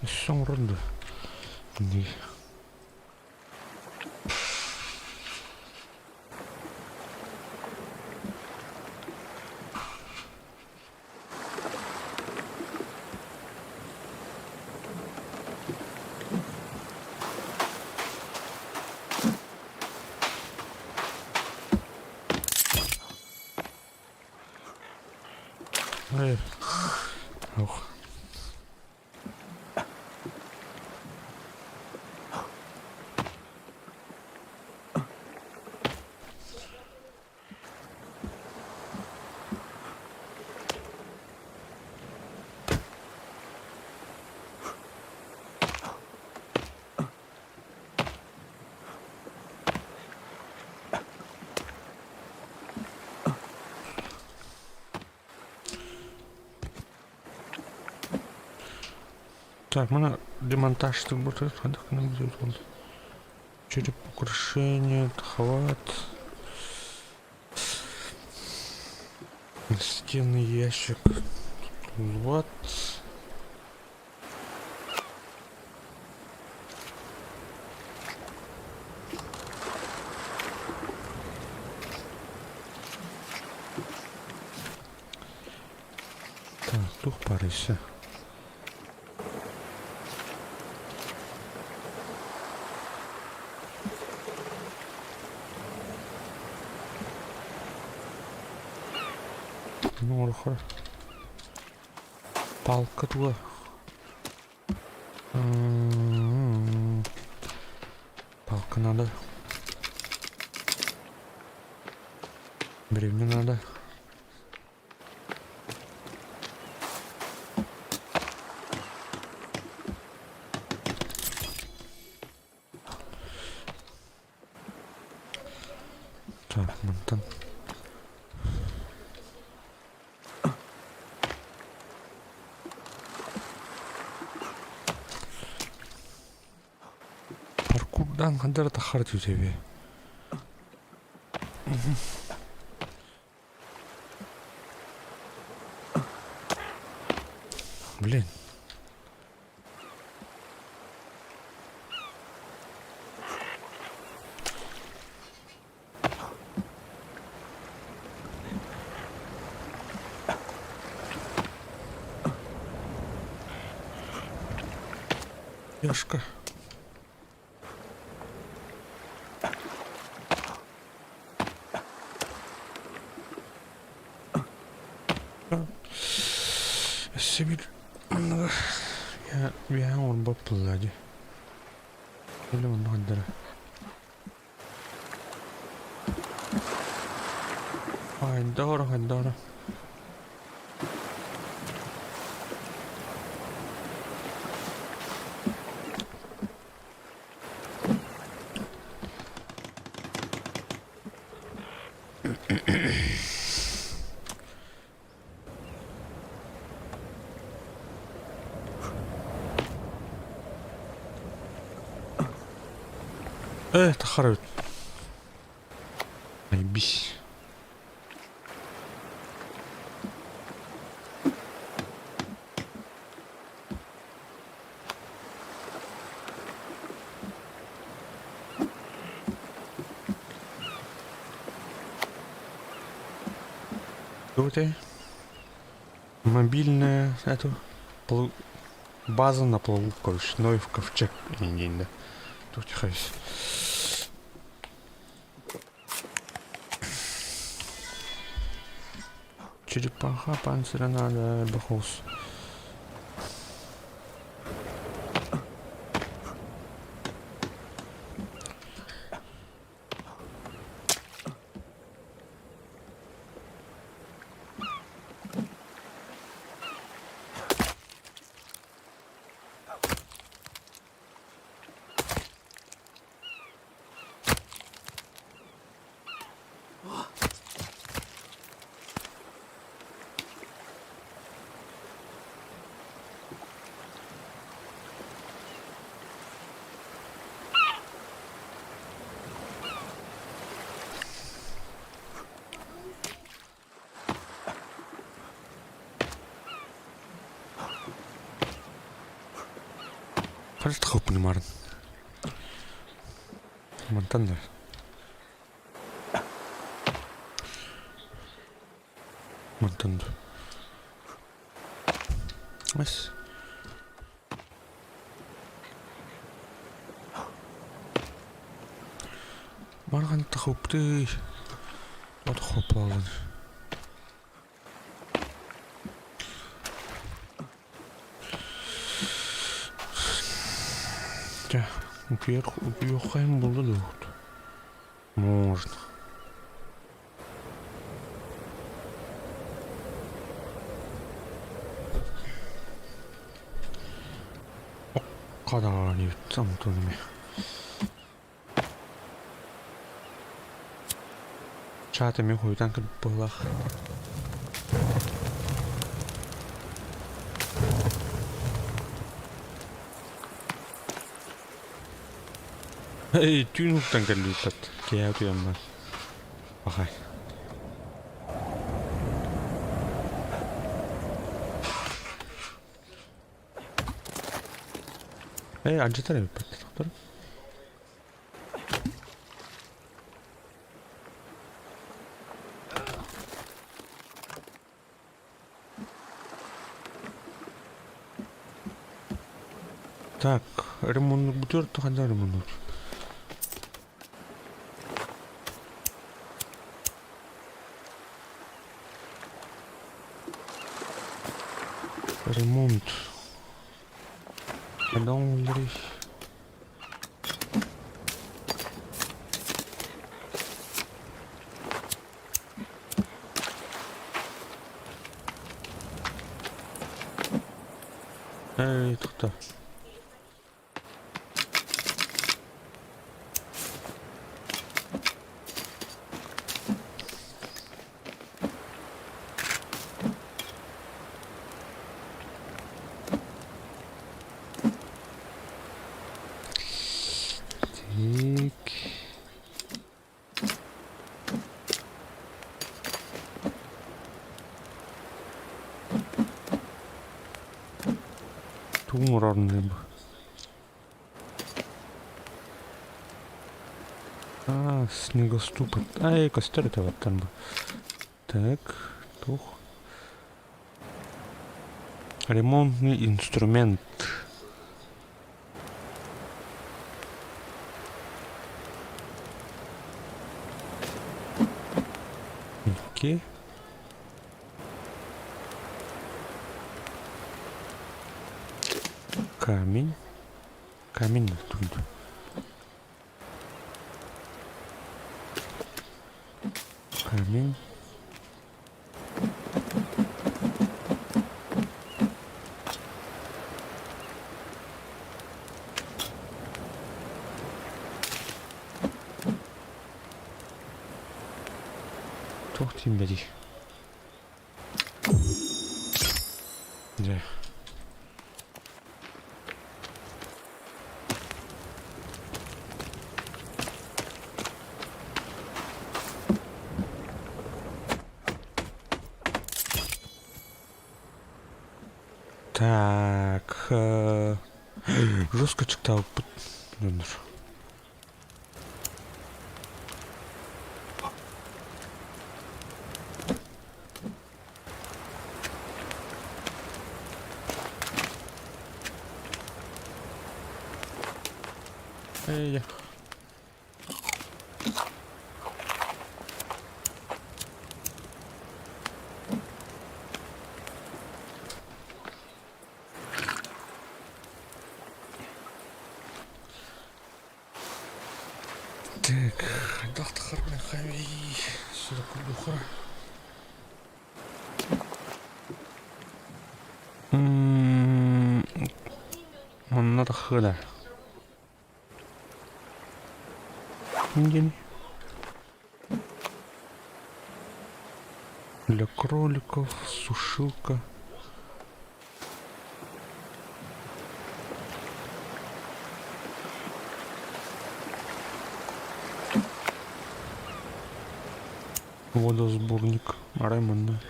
Өссө оҥорон дуо? Ох. Так, мына демонтажтык бу ханнык гына Череп украшения, хват. Стенный ящик. Вот. Так, туох баарый Оҥорохор палка тула Палка надо. Бревня надо. Так, мантан. Паркурдан хандар тахар түтэби. Блин. Яшка. Өссө биир манныгы үөһэ оҥорбот буолла дии. Или онно хайдара. Хайдара, хайдара. Э, таххар эбит. Айбис. Тут мобильная эту база на плаву, короче, Ноев ковчег да. Тут хайс. Черепаха панциря надо, бахус. Хас тахыппын марын. Мантан да. Мантан да. Ас. Мархан тахыпты. От хопалын. Чэ, утуйар утуйуоххайым буолла дуо? Можно. Хадаҕаан антонами. Чаат эмиэ хойутаан кэлбит быһыылаах. Эй, түүн уһуктан кэллибит киэһэ утуйаммар. Пахай. Ээ, алдьатар эбиппит тохтор. Так, ремонт ханна ремонт? Ремонт. Когда он Эй, тоқта. Так. Тугун оҥорорун бу? А, снегоступы. Ай, көстөр этэ баттан бу. Так, туох? Ремонтный инструмент. Икки. Камень. Камень тут. Камень. Туох тиийбэтий? Дьэ. Так, жестко ачыктаабыппыт дьоннор. Эй. Так, хайдах тахарбын сюда курдухара. Манна тахыда. Ким Для кроликов сушилка. Водосборник. Арай манна.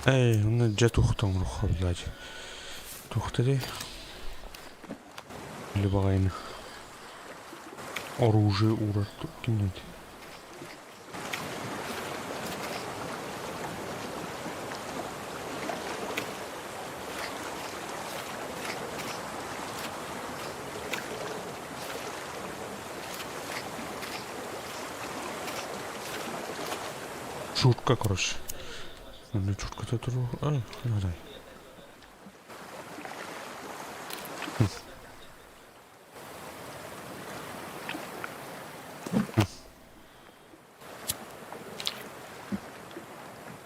Эй, онно дьэ туохтан оҥоруохха блядь. Туохта дии? Или баҕайыны. Оружие уурар кимнет? Шутка, короче. Онно чутката туру. Ай, хадай.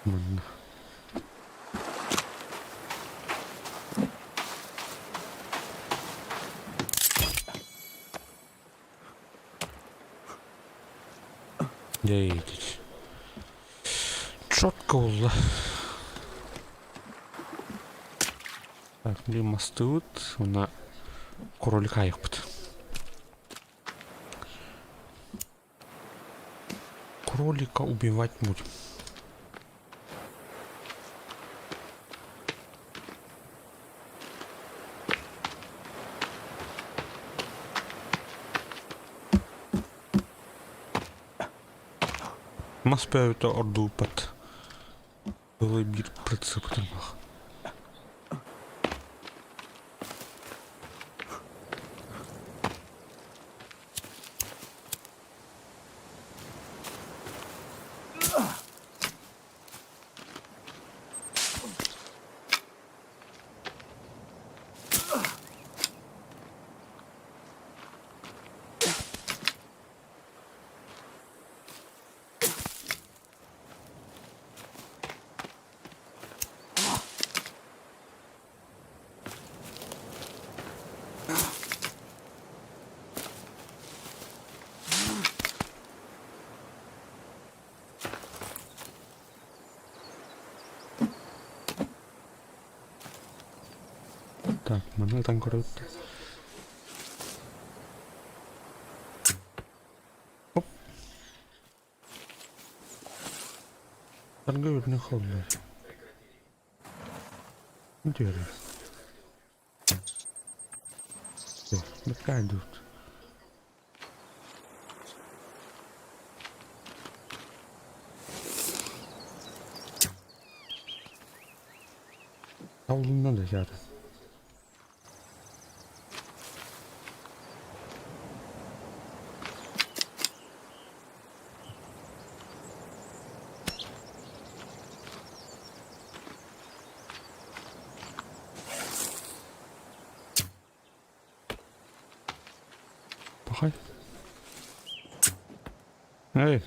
Манна. Дьэ, четко буолла. Так, били мастыбыт уонна кролик аайыкпыт. Кролика убивать будем. Мас бэйэтэ ордууппат. Былы биир прицептарбах. Так, манна ытан көрөбүт. Торговля холлар. Интересно. Бэккэ тут. Табылынна да чаата. Пахай. Эй.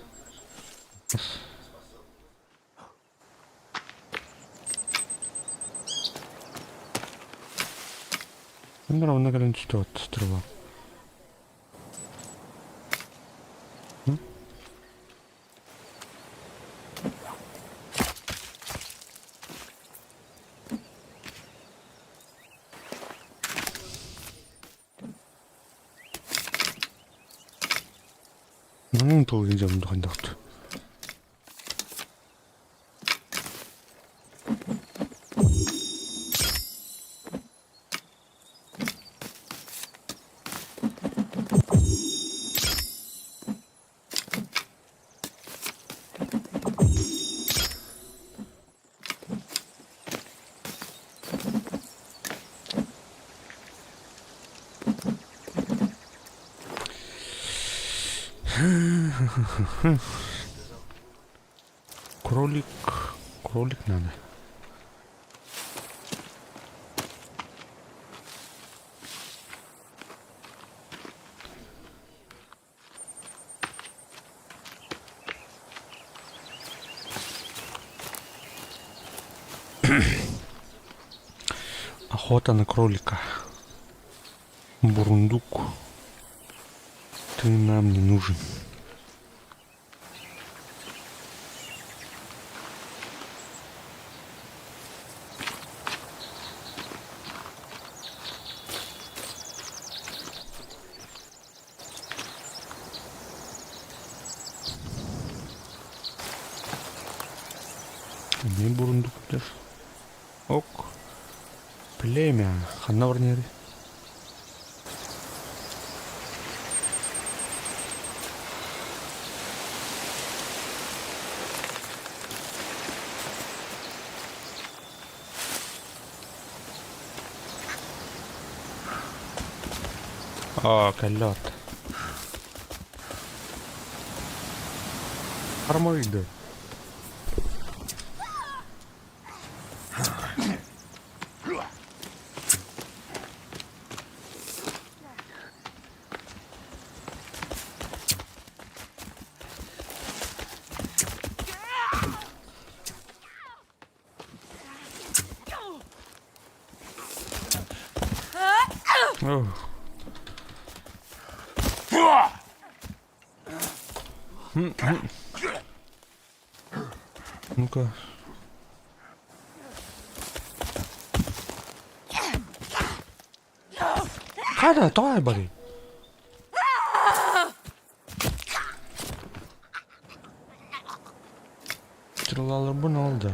Онно кэлэн түстэ стрела. Манан тыл дьон хайдахт. Кролик, кролик надо. Охота на кролика. Бурундук. Ты нам не нужен. Эмиэ бурундуктар. Ок. Племя. Ханна барнери? Аа, кэллэ Армайды. Ну-ка. Хада, тоҕо барый? Стрелаларбын ол да.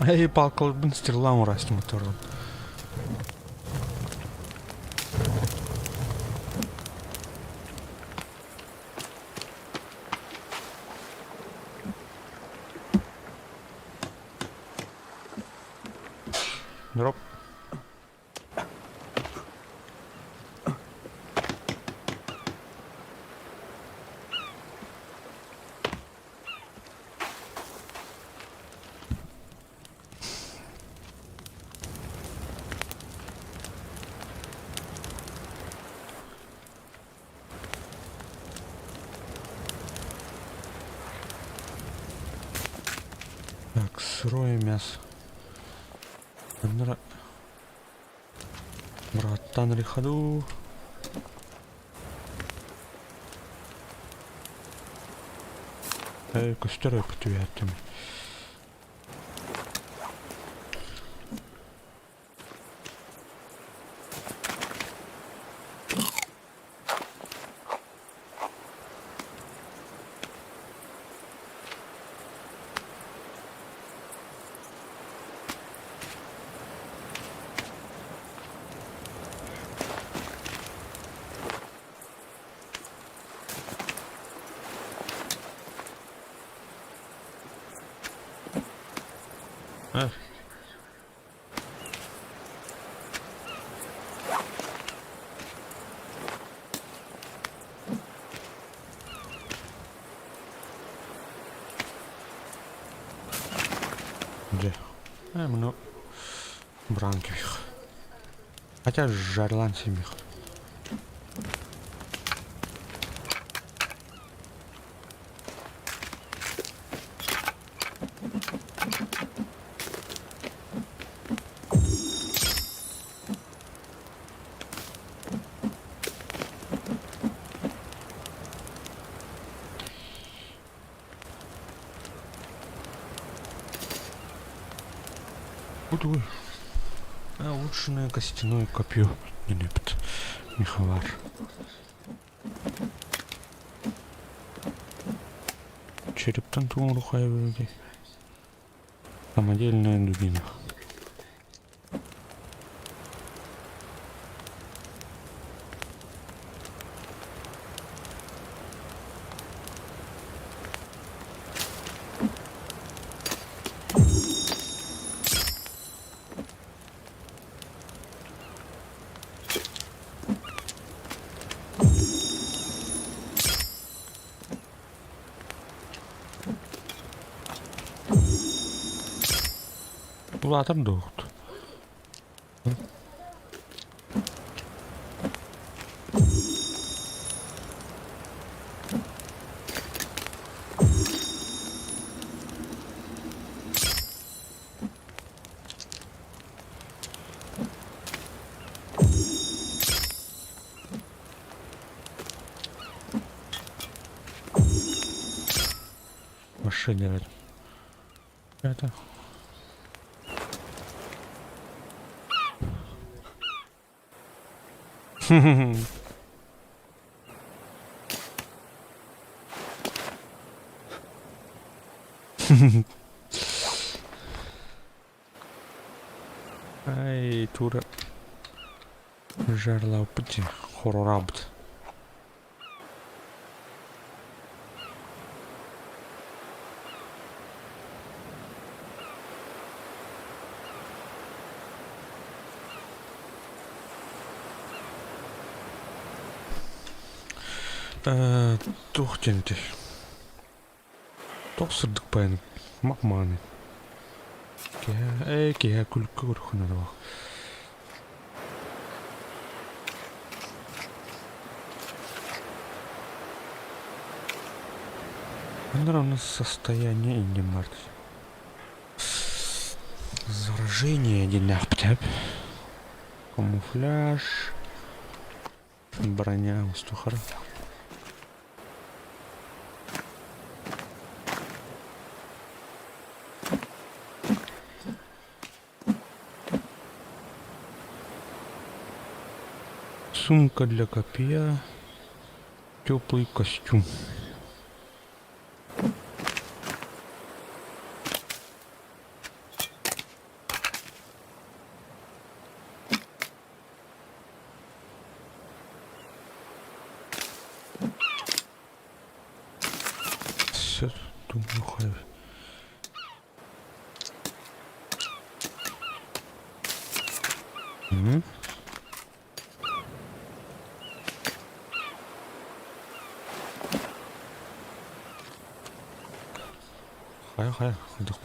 Эй, палкаларбын стрела урастым моторун. Дроп. Сырое мясо. Братан рехаду. Эй, көстөр өптү Эх. Дьэ, муну быраан кэбиһиэх. Хотя жарылаан сиэмиэх. Бу тугуй? Улучшенное костяное копье диэн меховар. Черептан тугун рухайбыт Самодельная дубина. Улаатар дуоҕут. Машина это. Ай, тура жарлаабыт хорораабыт. Туох диэн этэй? Туох сырдык байан мап-мааны. Киһи, ээ киһи күлүккэ көрөххүнэ да Манна равно состояние иннин бар Заражение диэннээхпит Камуфляж, броня устухара. Сумка для копья, теплый костюм. Все, думаю, хай. М? Хайа хайа хайдах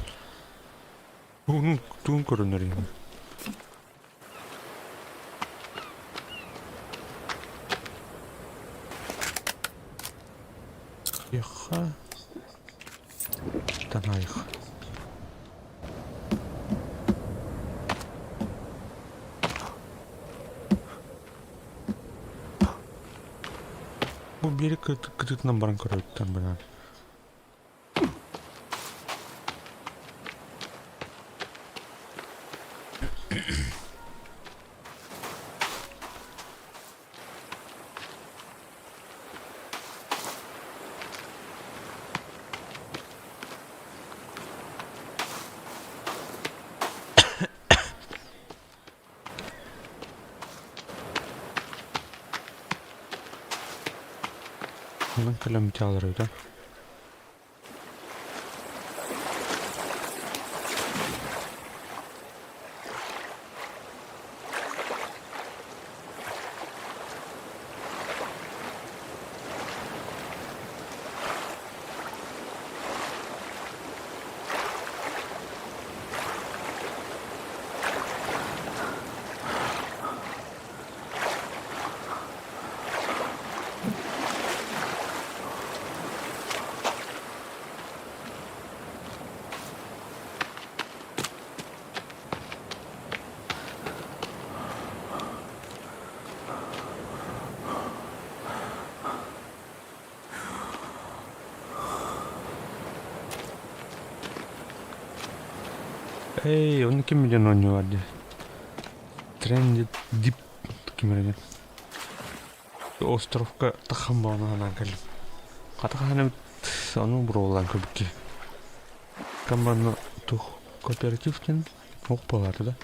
Тугун тугун көрүнэр Еха. Танаих. Бу биэри кытыытынан баран көрөбүттэн баран. Онон кэлэн бүтэ Эй, оны ким билэн оонньуулар дии? Тренди дип ким эрэ Островка таххан буолан санаан кэллим. Хата хаһан эбит ону буруолаан көрбүт киһи. Команда тух кооператив диэн ох буолаата да.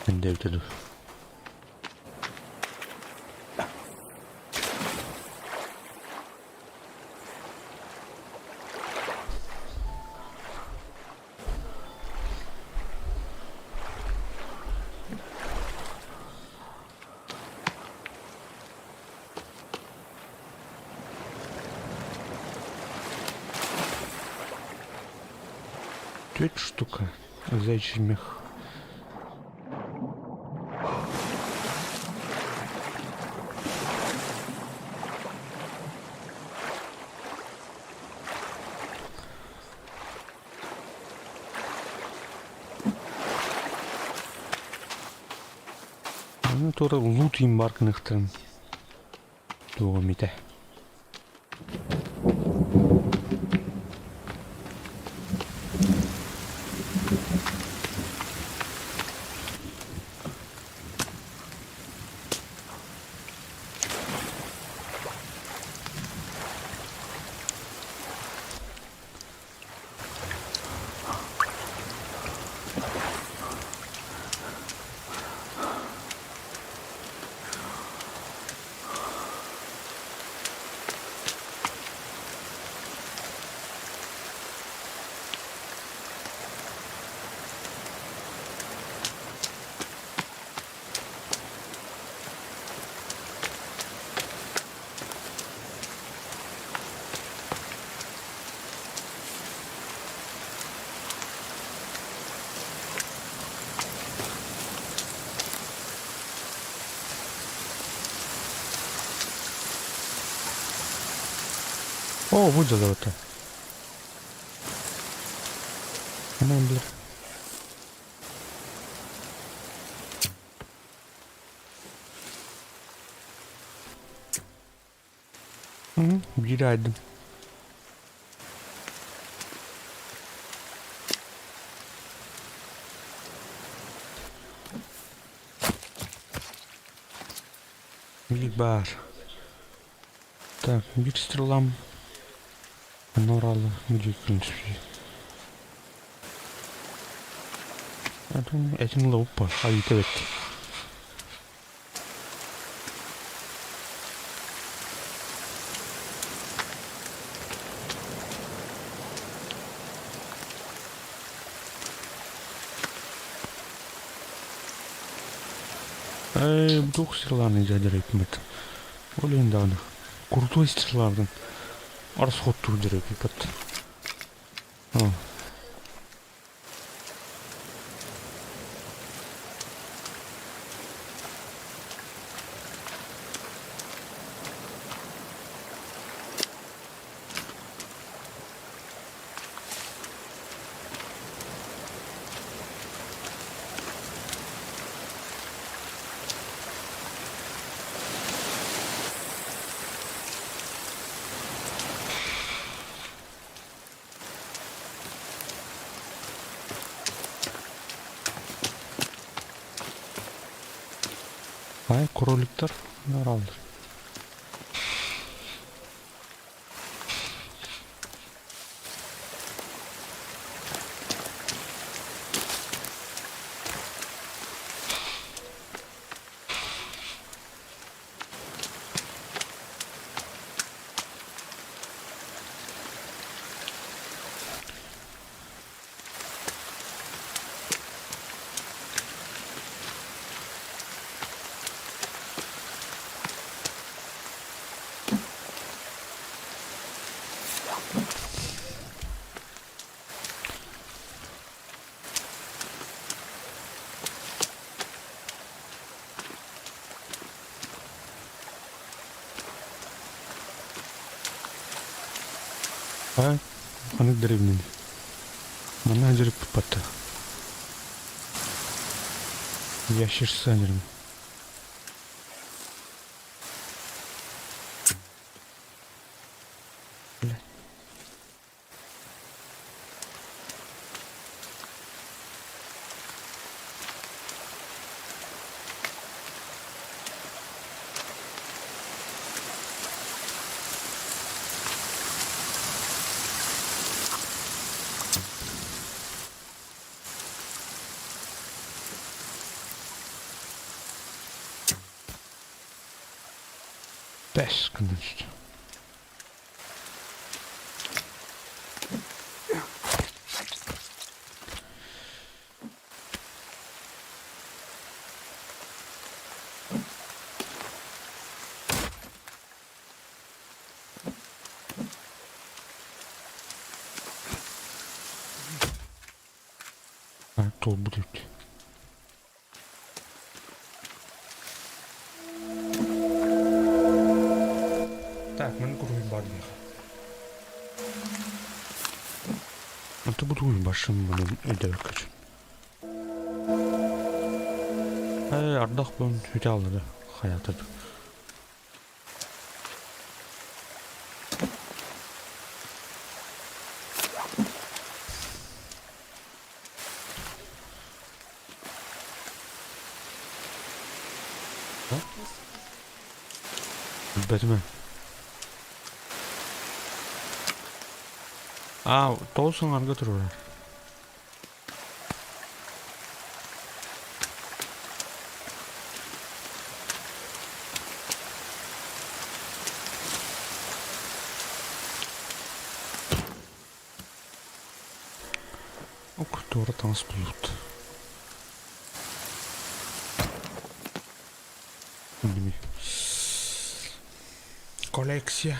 Эндэбитэ дуу. Түөрт штука заячий мех. Аны туора улуу тыын баар гыныахтарын туоҕум этэ. О, будь золото. Анан Биир айдым. Биир баар. Так, биир стрелам Норалы в Этим лоупа, айыта бет. Эй, туох стреланы дьадьарайпмыт. Ол иһин даҕаны крутой стрелардан расходтуур дьарайппыт. Бай кроликтар бараллар. Ай, ханнык дэриэбинэни? Манна сылдьарыппыт батта. Ящерса диrim. Бля. Бэс гынан Туолбут эбит. Так, мин куруһуй баар диэхэ. Это буду большим өйдөбөккө. Э, ардах бун хүтэ аллады хаятыр. Билбэтим ээ. Аа, тоҕус саҥарга туруорар. Ок, туора таҥас булбут. Коллекция.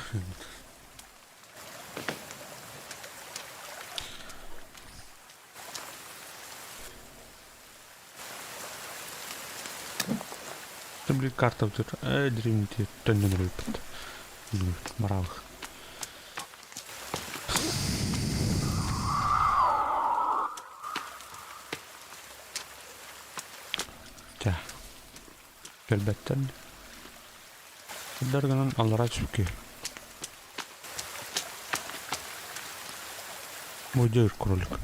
Били карта э дримти төннөн өлбүт. Мараалых. Чэ, кэлбэттэр. Кэллэр гынан аллараа түспүккэ. Мой кролик.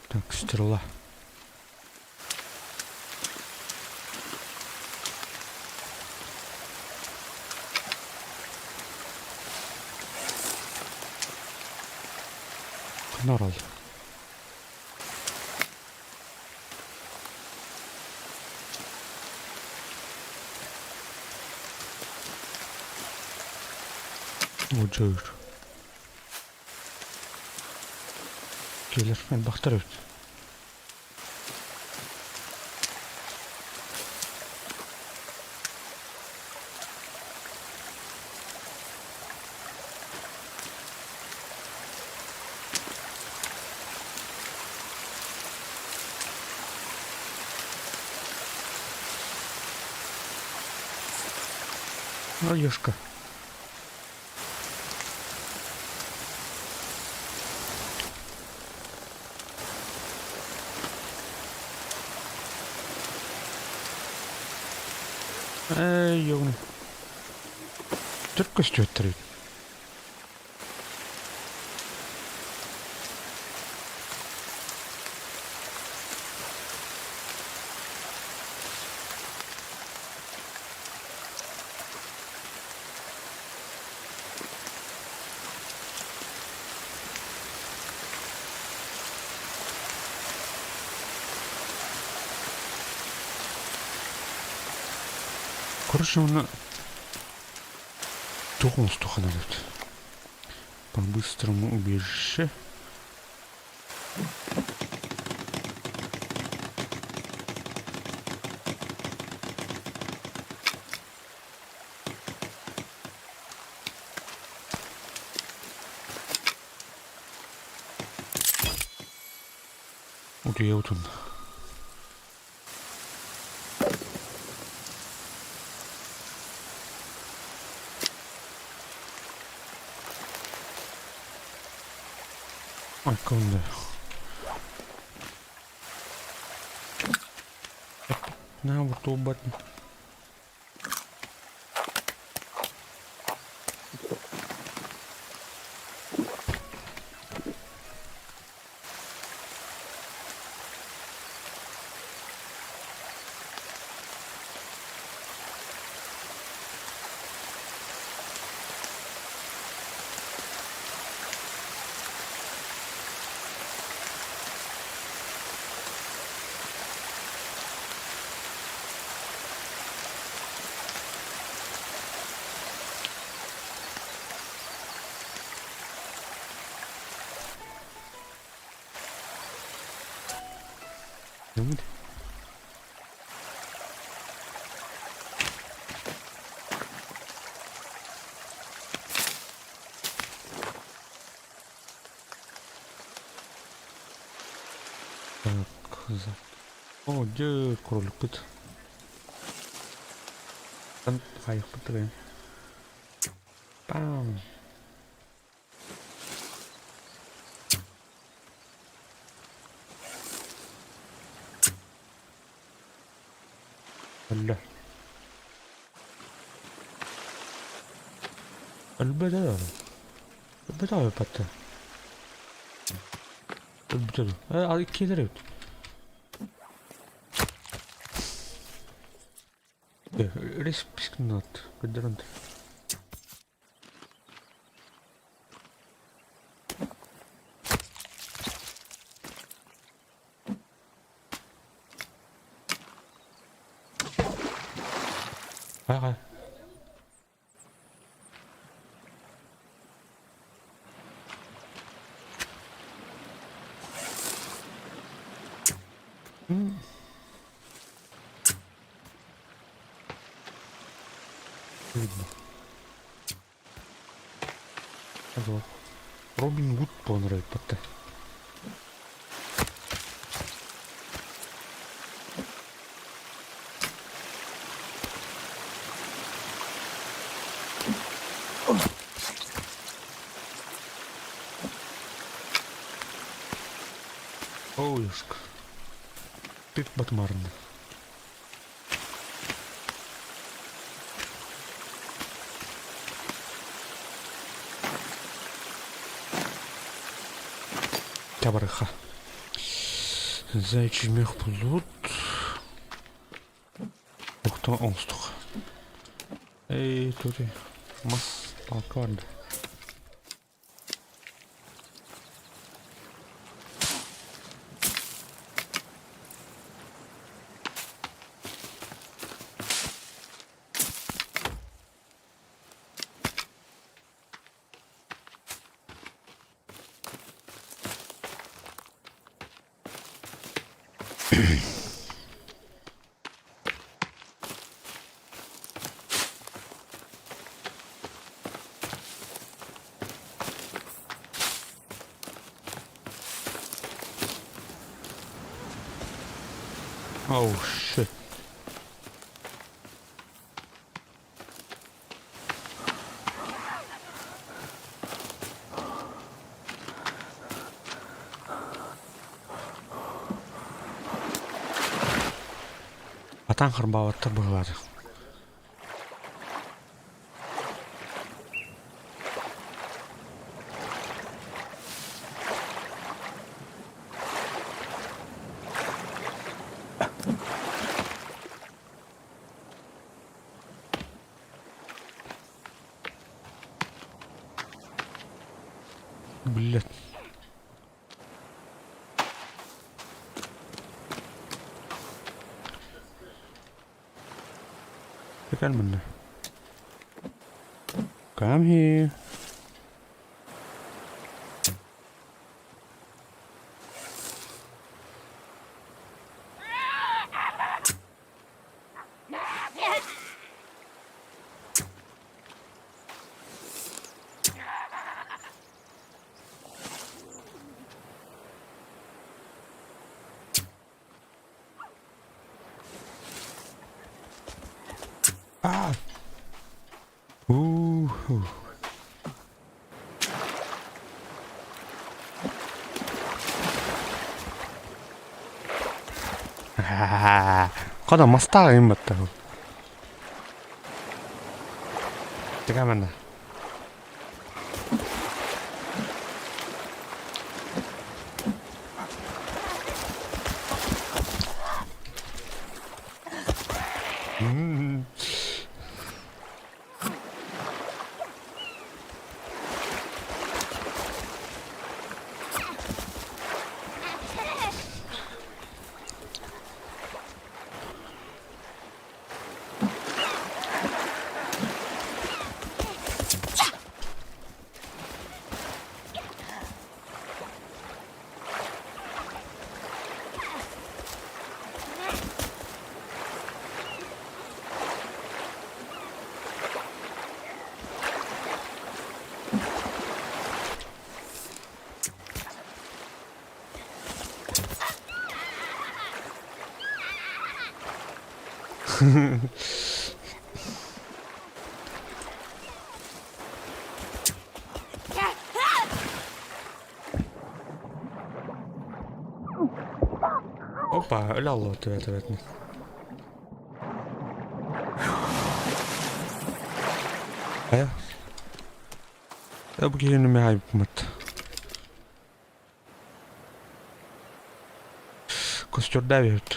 Так, стрела. Ханна оралла? Удьур. Кэлэр элбэхтэр эбит. Раешка. Эй, ёбаный. Түрк көстүөттэр эбит. Короче, уонна туох оҥостуохха наада эбит? По-быстрому убежище. Утуйа утунна. Айконда. На, буртуубат. Đúng. Так, за. О, дьэ, кроликпыт. Хайыхпыт тыгайын. Пам! Өллө. Өлбөтө да. Өлбөтө өлбөттө. Өлбүтэ дуу. Э, иккиэлэр эбит. Респискнат. Көрдөрөн. Хайа-хайа. Видно. Робин Гуд понравится. Оуюшка. Пип батмарны. Табарыха. Заячий мех булут. Охто оҥостук. Эй, тут мас палка барды. Oh shit. Атаан харбаабаттар быһыылаах. Блядь. Кэл манна. Come here. Ah! Ooh. Хата мастаах им батта. Тыга манна. Опа, өлө алла төбөтөбөтүн. Хайа? Бу киһини мэ хайбыт. Костерда эбит.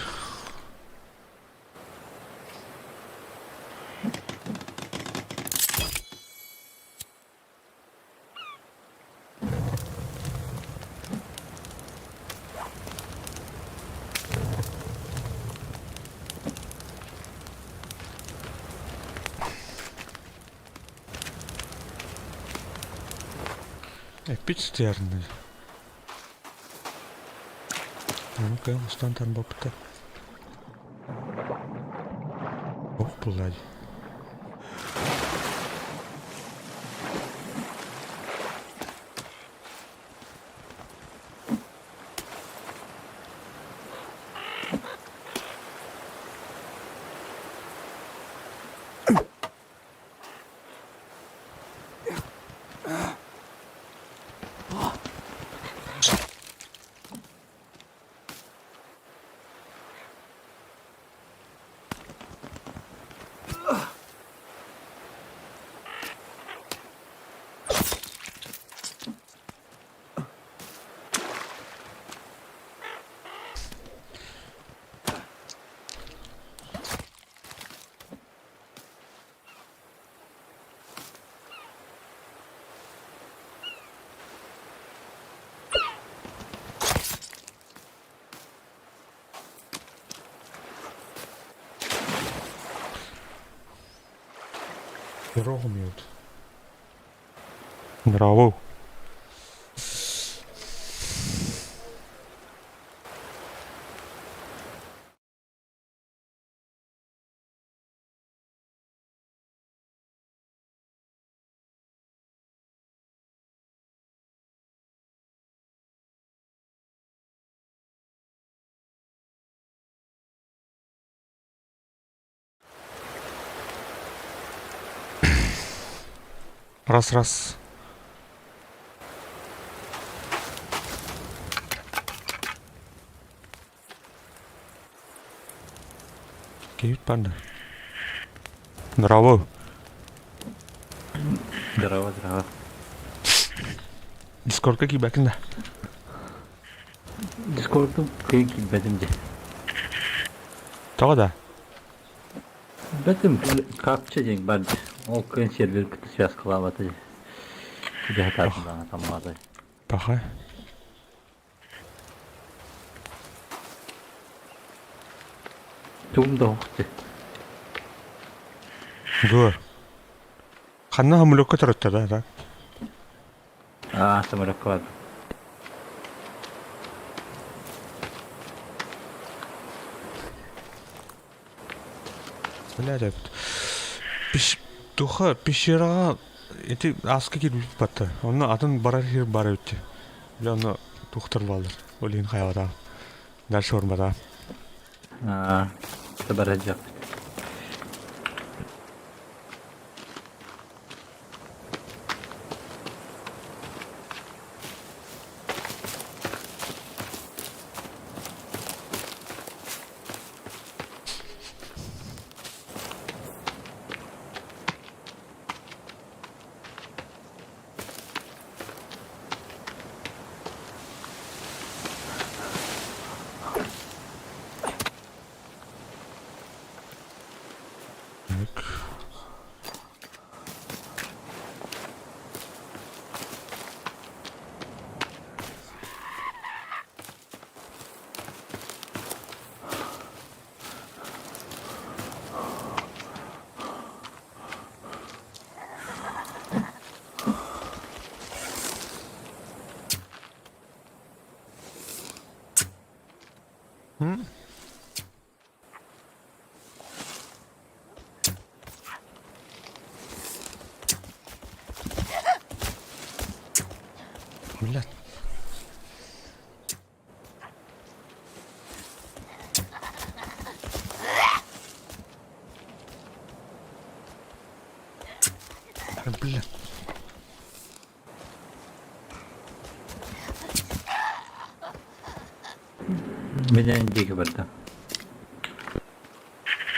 Эппит сытыарыннар. Ону кыайан устан тарбаппыта. Ох, булла дии. Рогмют. Браво. Раз, раз. Киһит панда. Здорово. Здорово, здорово. Дискордка киирбэккин да? Дискордум кыайан киирбэтим дии. Тоҕо да? Бэтим капча диэн бар дии. Ол кыайан сервер кытта связкалаабата дии. Түбэһэ таатындаҕына таммаата. Паха. Тугум да суох дии. Дуо? Ханна самолекка төрөттө да, так? Аа, самолекка бар. Блядь, этот... Пеш... Туха пещераҕа ити ааска киирбит батта. Онно атын барар сир бар эбит. Бля, онно тухтар бааллар. Ол иһин хайаҕатаах. Дальше барбатаах. Аа, барар дьахпыт. Так. М? Блядь. Блин. Меня диэки барда.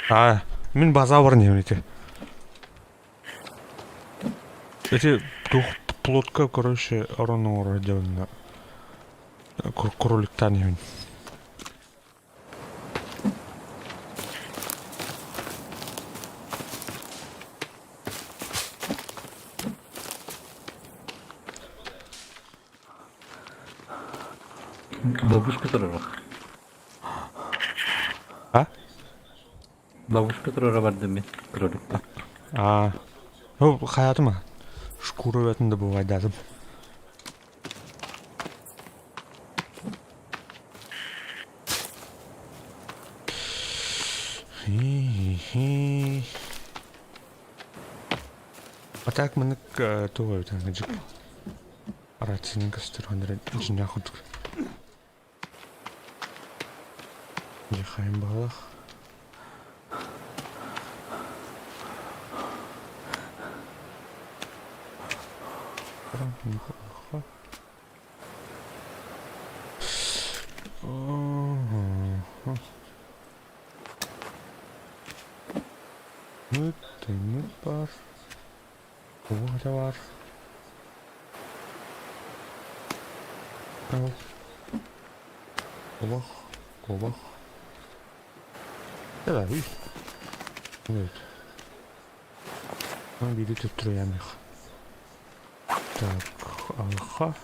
А, мин база бар не эти. Эти тух плотка, короче, орону делано. Кроликтан иһин. Ловушка турара. А? Ловушка турара бардым мин кроликта. А. Ну, хайатыма. Шкура өтін да бывайдадым. Хи-хи. А так маннык туга эбит дьик рациянан көстөр ханнара дьиҥнээх курдук. Дьэ хайын баҕалаах. Тыммыт баар, туох да баар. Олох, олох. Давай. Evet. Биири төттөрүйэм Так, алха.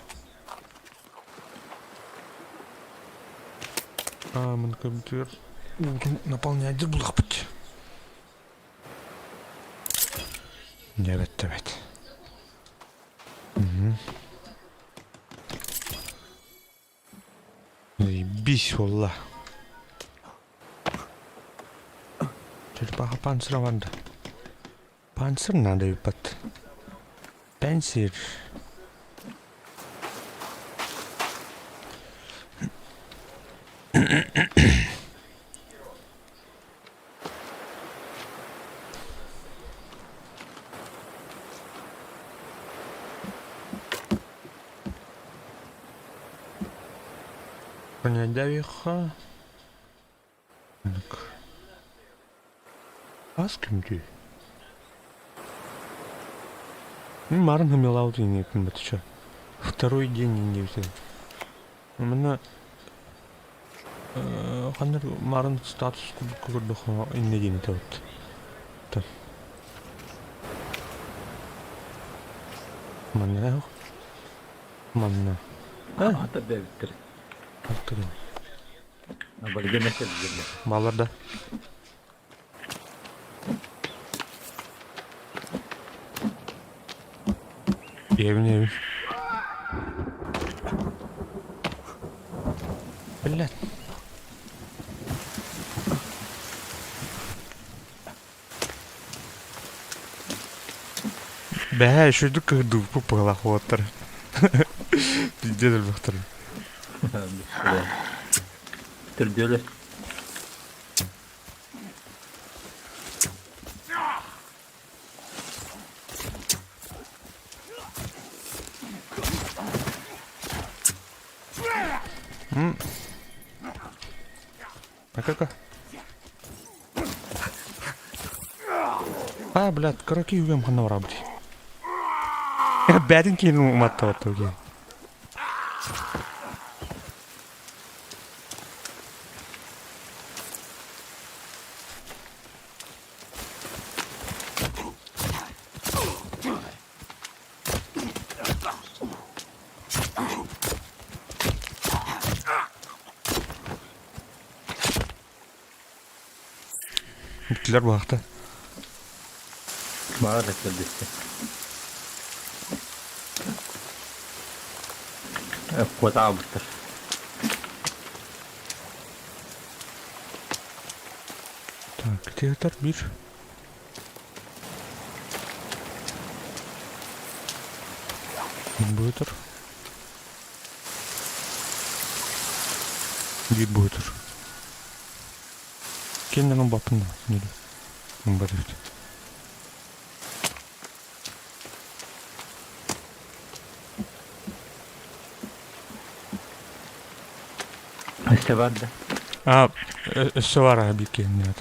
А, мын компьютер уутун наполнять булахпыт. Evet, evet. Угу. Заебись, wallah. Черепаха панцира ванда. Панцир надо ебать. Пенсир. Понедельха. Ас кимдүү? Марын хамилаут инекин бачча. Второй день иннибитин. Манна ханнар марын статус курдук инне диэн этэ Манна манна. Ата бэбиттэр. Аттыгын. Аборигеннэр кэлбиттэр. Балар да. Иэбин иэбин. Блядь. Бэһээ үчүгэйдик кыһырдыбыппыт быһыылаах уолаттар. Пиздец элбэхтэр. Түрдүөлэр. Пока-ка. А, блядь, кыраки үгэм ханна барабыт. Бээтин киин уматтабат туги. Бүттүлэр буһахта. Баар да кэлбиттэ. Куотаабыттар. Так, театр бир. Быытыр. Биир быытыр. Кэннинэн баппын да Бар эбит. Өссө бар да. А, өссө бар а биир киһини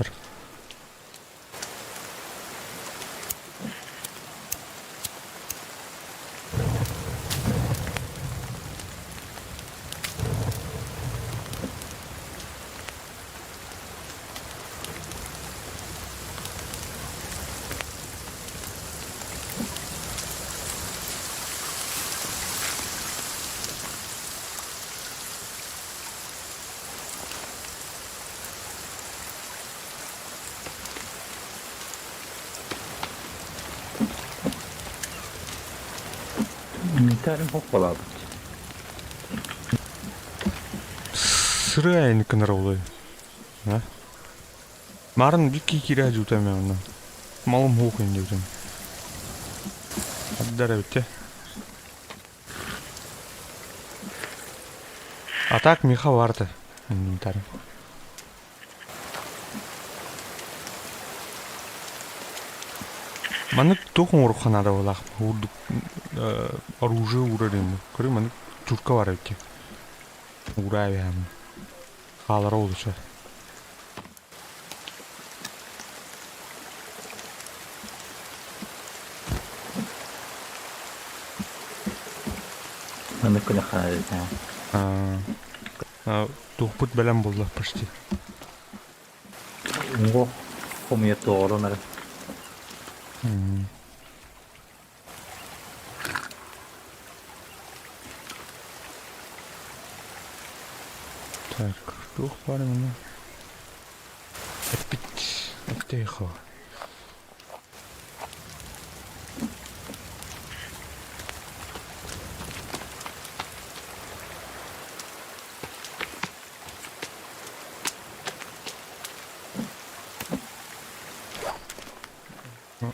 Инвентарым хоп буолаабыт. Сырыы айаны гынар олой. А? Марын биир киһи киирэ сылдьыбыта эмиэ онно. Малым суох ини диэбитим. Ардара эбит А так миэхэ баар этэ инвентарь. Маннык туох оҥоруохха наада буоллаах уурдук оружие уурар инник. Көрүҥ маннык чурка баар эбит дии. Уураа эбээм. Хаалара олуча. Маннык күнэххэ наада Аа, туохпут бэлэм буолла почти. Уҥуох хомуйа туоҕурун эрэ. Так, туох баар манна? Эппит, эттейхо.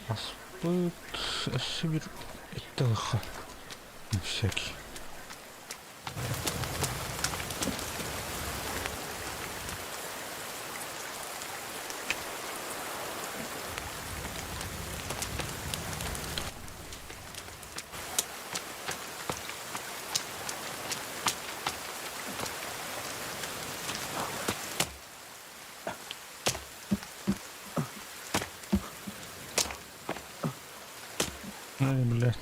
Аспыт өссө биир икки всякий. Ай, бля.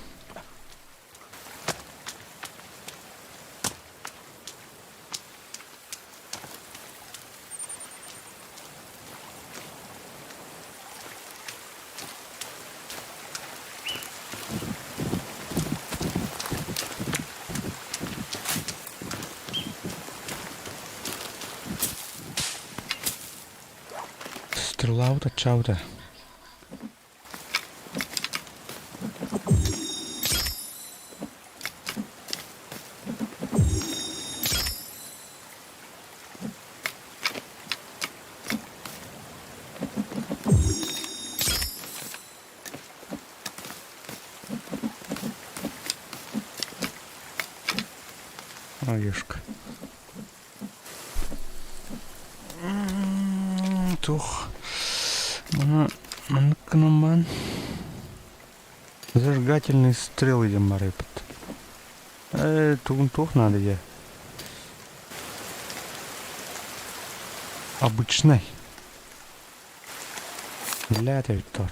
Стрелаабыт аччаабыта. Орешка. Туох маны маннык гынан баран зажигательные стрелы диэн барыппыт. Э, тугун туох надо я? Обычный. Бля, Виктор.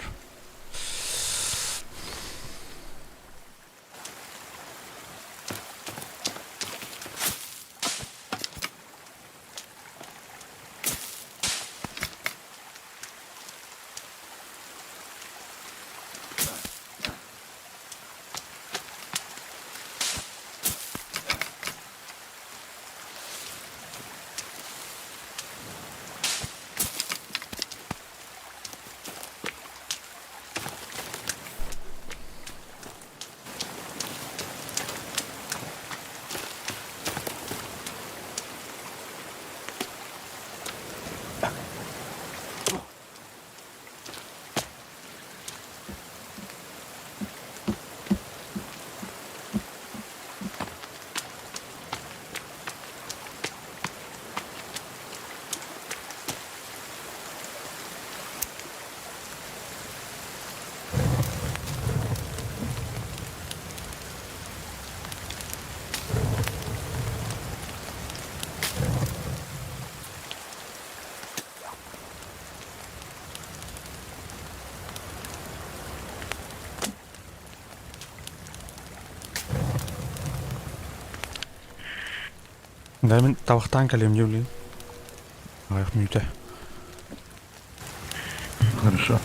Да мин табахтаан кэлиэм дии Аҕыйах мүнүүтэ. Хорошо.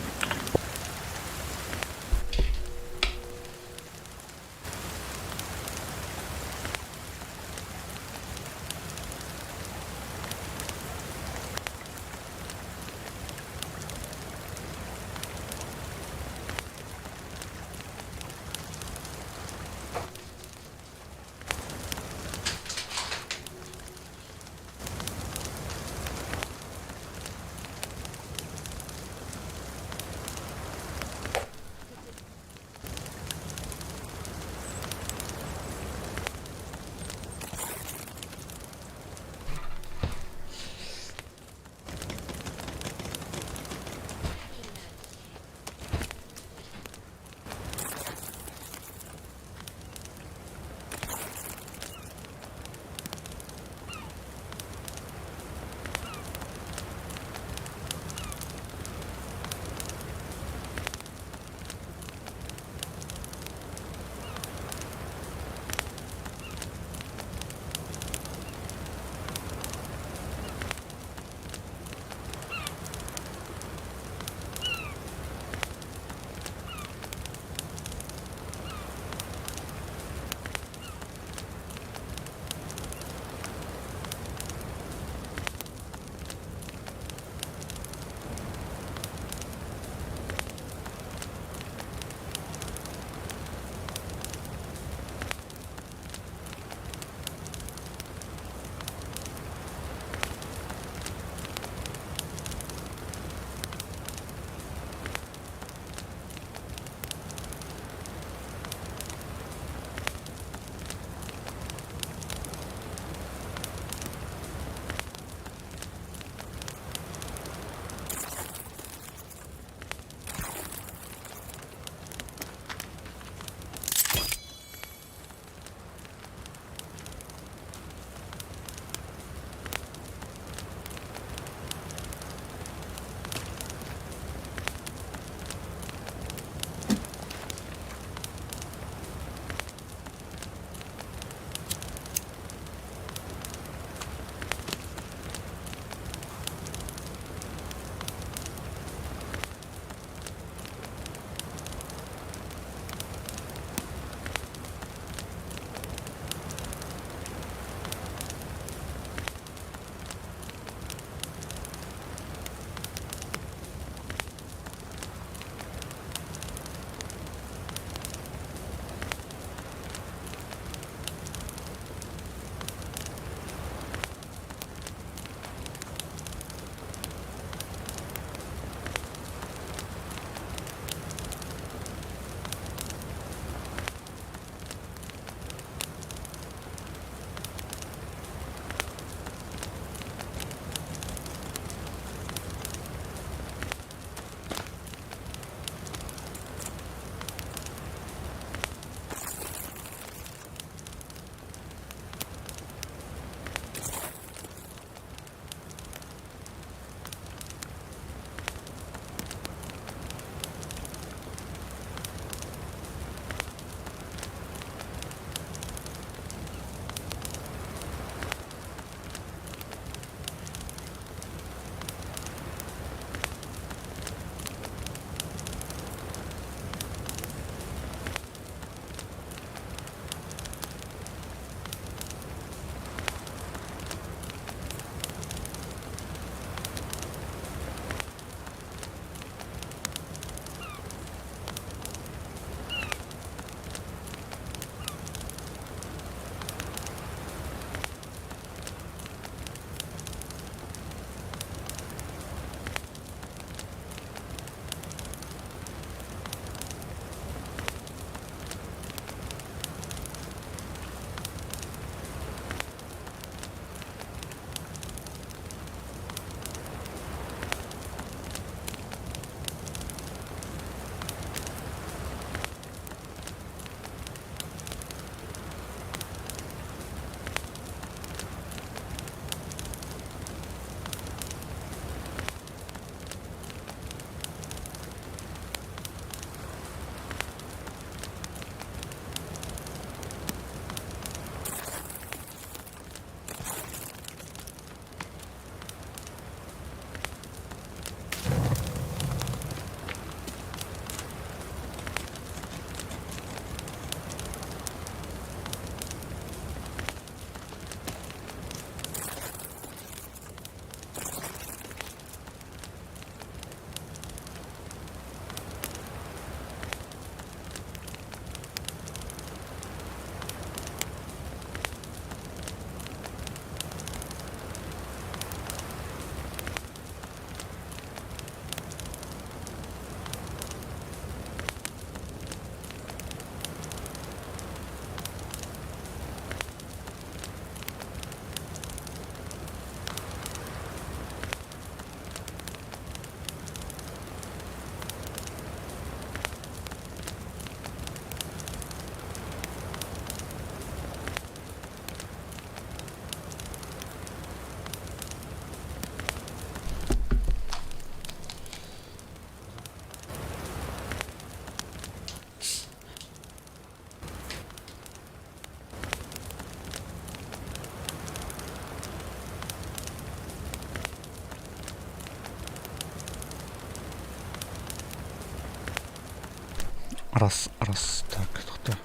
Раз, раз, так, тохто.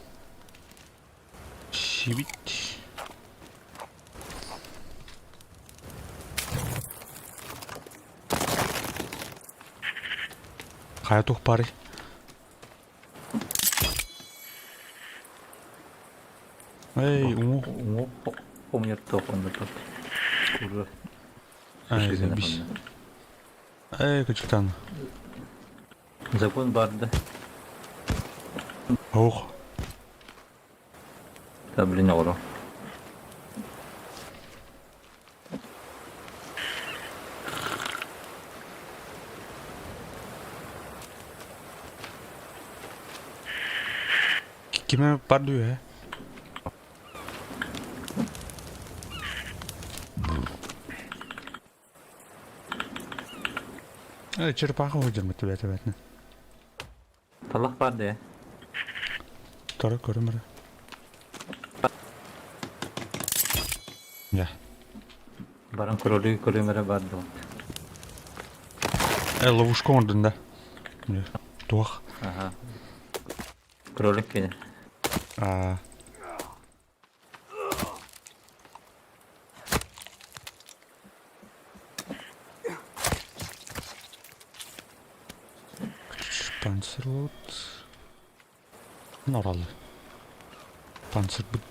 Сибит. Хайа туох баарый? Эй, уҥуох. Уҥуох хомуйар туох онно тут. Куру. Ай, забись. Эй, кычыктан. Закон барды. Ох. Та блин оҕолор. Ким бар дүү ээ? Э, черепаха выдермет эбээт эбээтинэ. Талах баар дээ. Тора көрүм эрэ. Дьэ. Баран көрөлүү көрүм эрэ баар дуо. Э, ловушка оҥордун да. Дьэ, туох. Аха. Кролик кини. Аа. Панцерлот. Норалы. Панцирбыт.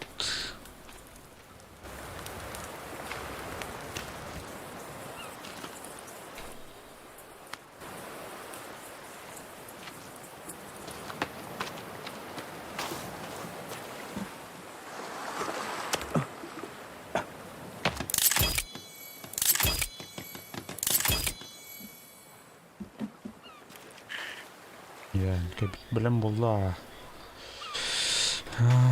Дьэ, бэлэм буолла.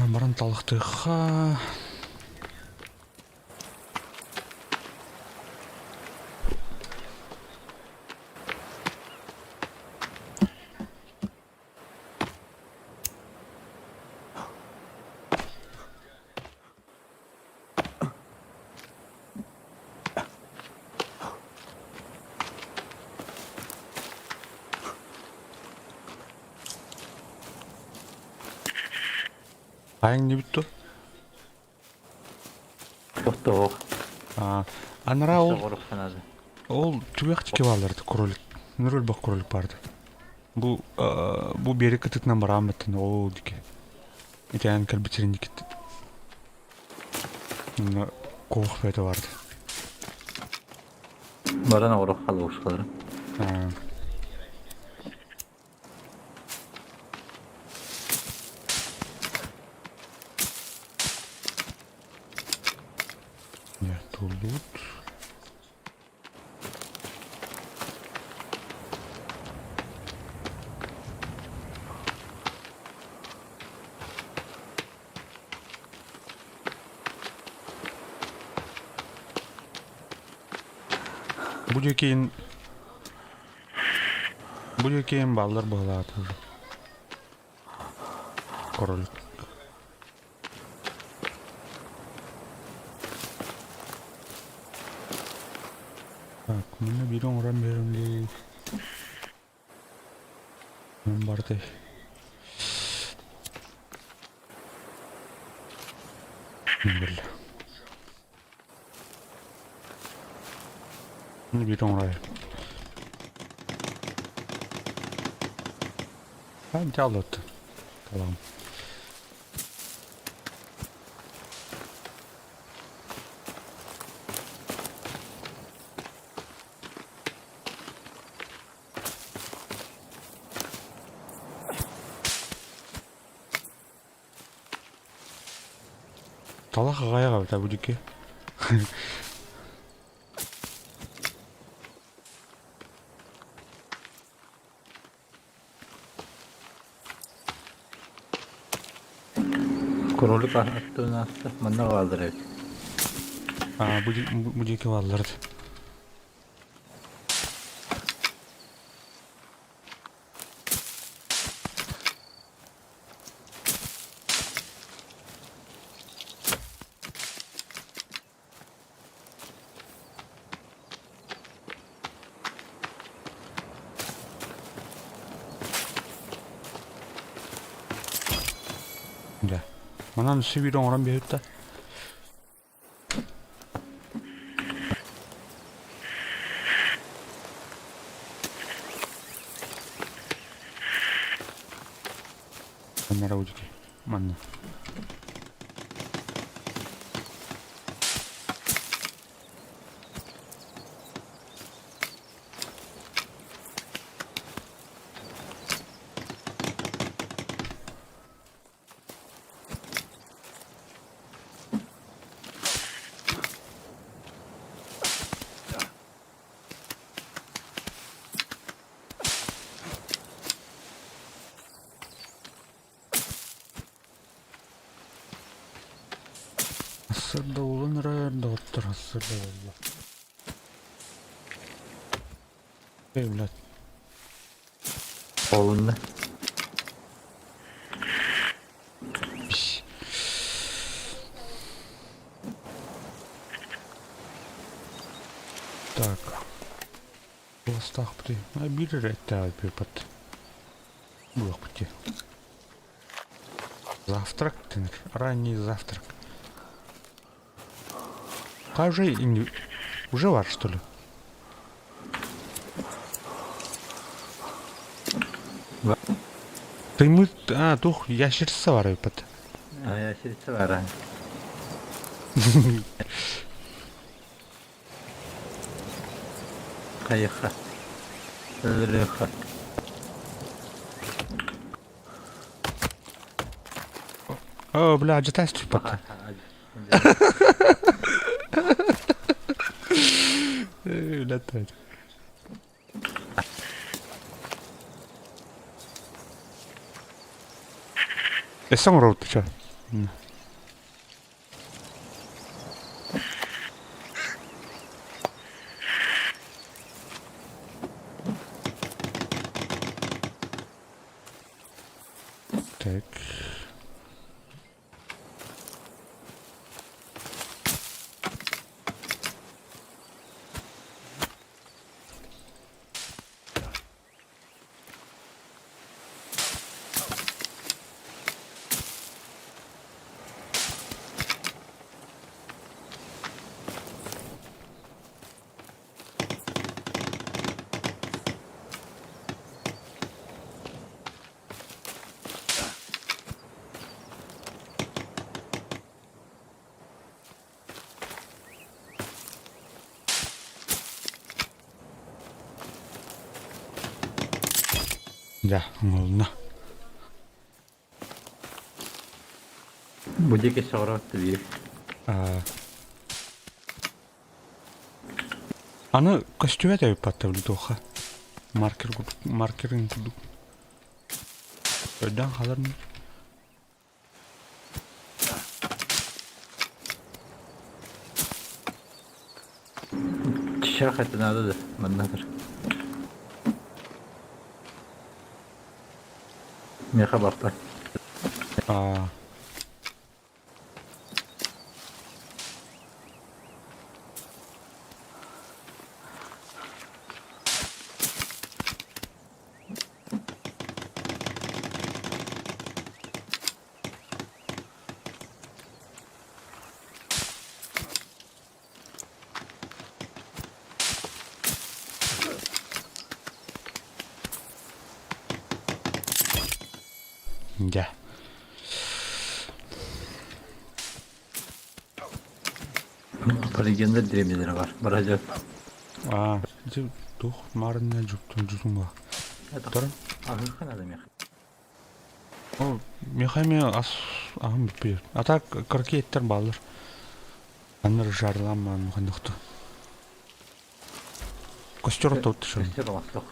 Баран талахтыахха. Айаҥ не бүтті? Тохтоох. Анараа ол Соҕурук санаады. ол түгэх диэки бааллар кролик. Нөр өлбөх кролик барды. Бу бу биэри кытытынан бараан баттан ол диэки. Итээн кэлбит сирин диэки куох бэйэтэ барды. Баран оҕурук халуушкалары. Дьэ, туоллубут. Бу диэки Бу диэки баллар быһалаата уже. Король. Так, манна биир оҥорон биэрэн дуу. Мен бардай. Биллэ. Биир оҥорой. Дьааллат. Талам. Талах аҕайаҕа эбит бу диэки. Кролик аттыын ааста манна бааллар эбит. Аа, бу бу диэки бааллар. Манан өссө биир оҥорон биэрбит да. Манна Манна. Сырдуулун эрэр доҕоттор сырдуулла. Эй, блядь. Олунна. Пись. Так. Куостаахпытый. А биир эрэ эттээх Буолуохпут Завтрак дэнэр. Ранний завтрак. А уже, уже вар, что ли? Ты мы... А, тух, ящерица бар эбит. А, ящерица бар. Хайыха. Өлүөхэ. О, бля, дьатаас түспэт. Үлэтэ. Эссе оҥоробут ча. Так. Дьэ, оҥоһулунна. Бу диэки соҕуруу биир. Аны көстүбэт эбиппат туохха. Маркер маркерын курдук. Өйдөөн хаалар Чичах это надо да, маннатыр. Меха баппа. Аа. Дьэ. Полигендар древнелere бар. Баража. Аа, ити туох маарынна дьуктун дьутуҥ Тор. Ахыхан адам Ол миэхэ эмиэ ас аһым бүппүт. А так крокеттэр бааллар. Аннары жарламаан ханныкту. Костер оттоот шын. Костер оттох.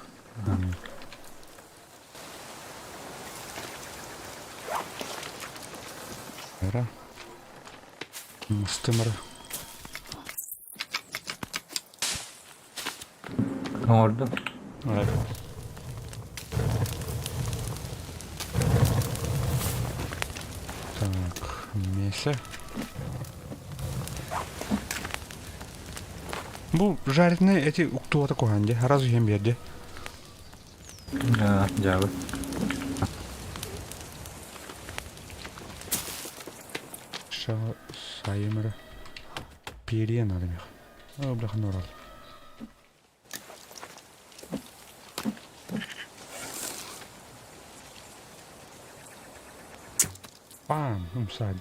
Ара. Мастымара. Оҥордум. Так, мясо. Бу жареные эти уктуота куһаан дии, раз иһэн биэрдэ. Дьаабы. Крышаҕа саайым эрэ. Перья надо миэхэ. Оо, бляха, орал. Пам, умсаад.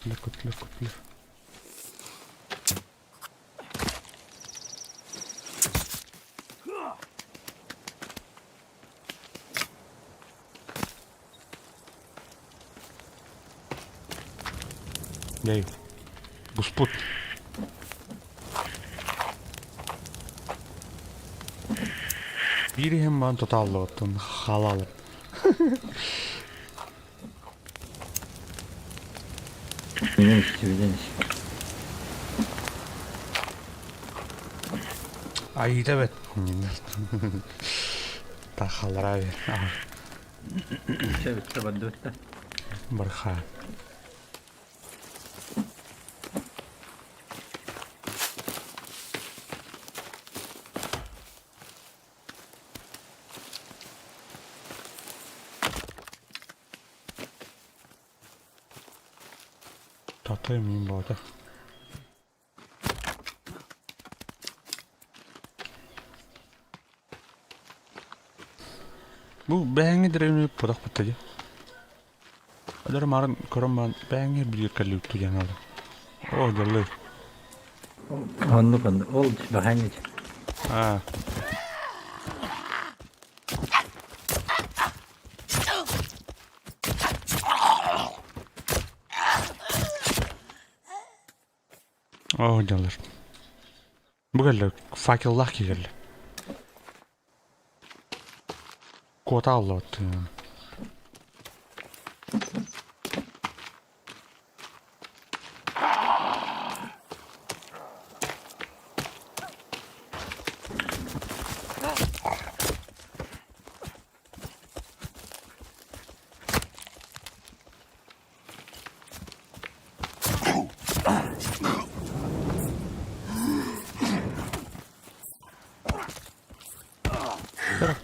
Лөкөт, лөкөт, лөк. Дэй, буспут. Биир иһин баан тотааллыбыттын халалып. Билэн билэн Айыыта бэт. Тахалара бер. Чэ бүттэ барда бүттэ. Барха. Татай мин бота. Бу бэйэҥҥэ дэриэбинэ путах бутта дии. Олор марын көрөн баран бэйэҥҥэ билиир кэллибит диэн аалым. Оо дьоллой. Оннук оннук. Ол бэҕэҥҥэ Аа. Оо дьоллор. Бу кэллэ факеллаах киһи кэллэ. Куота аллыбыт.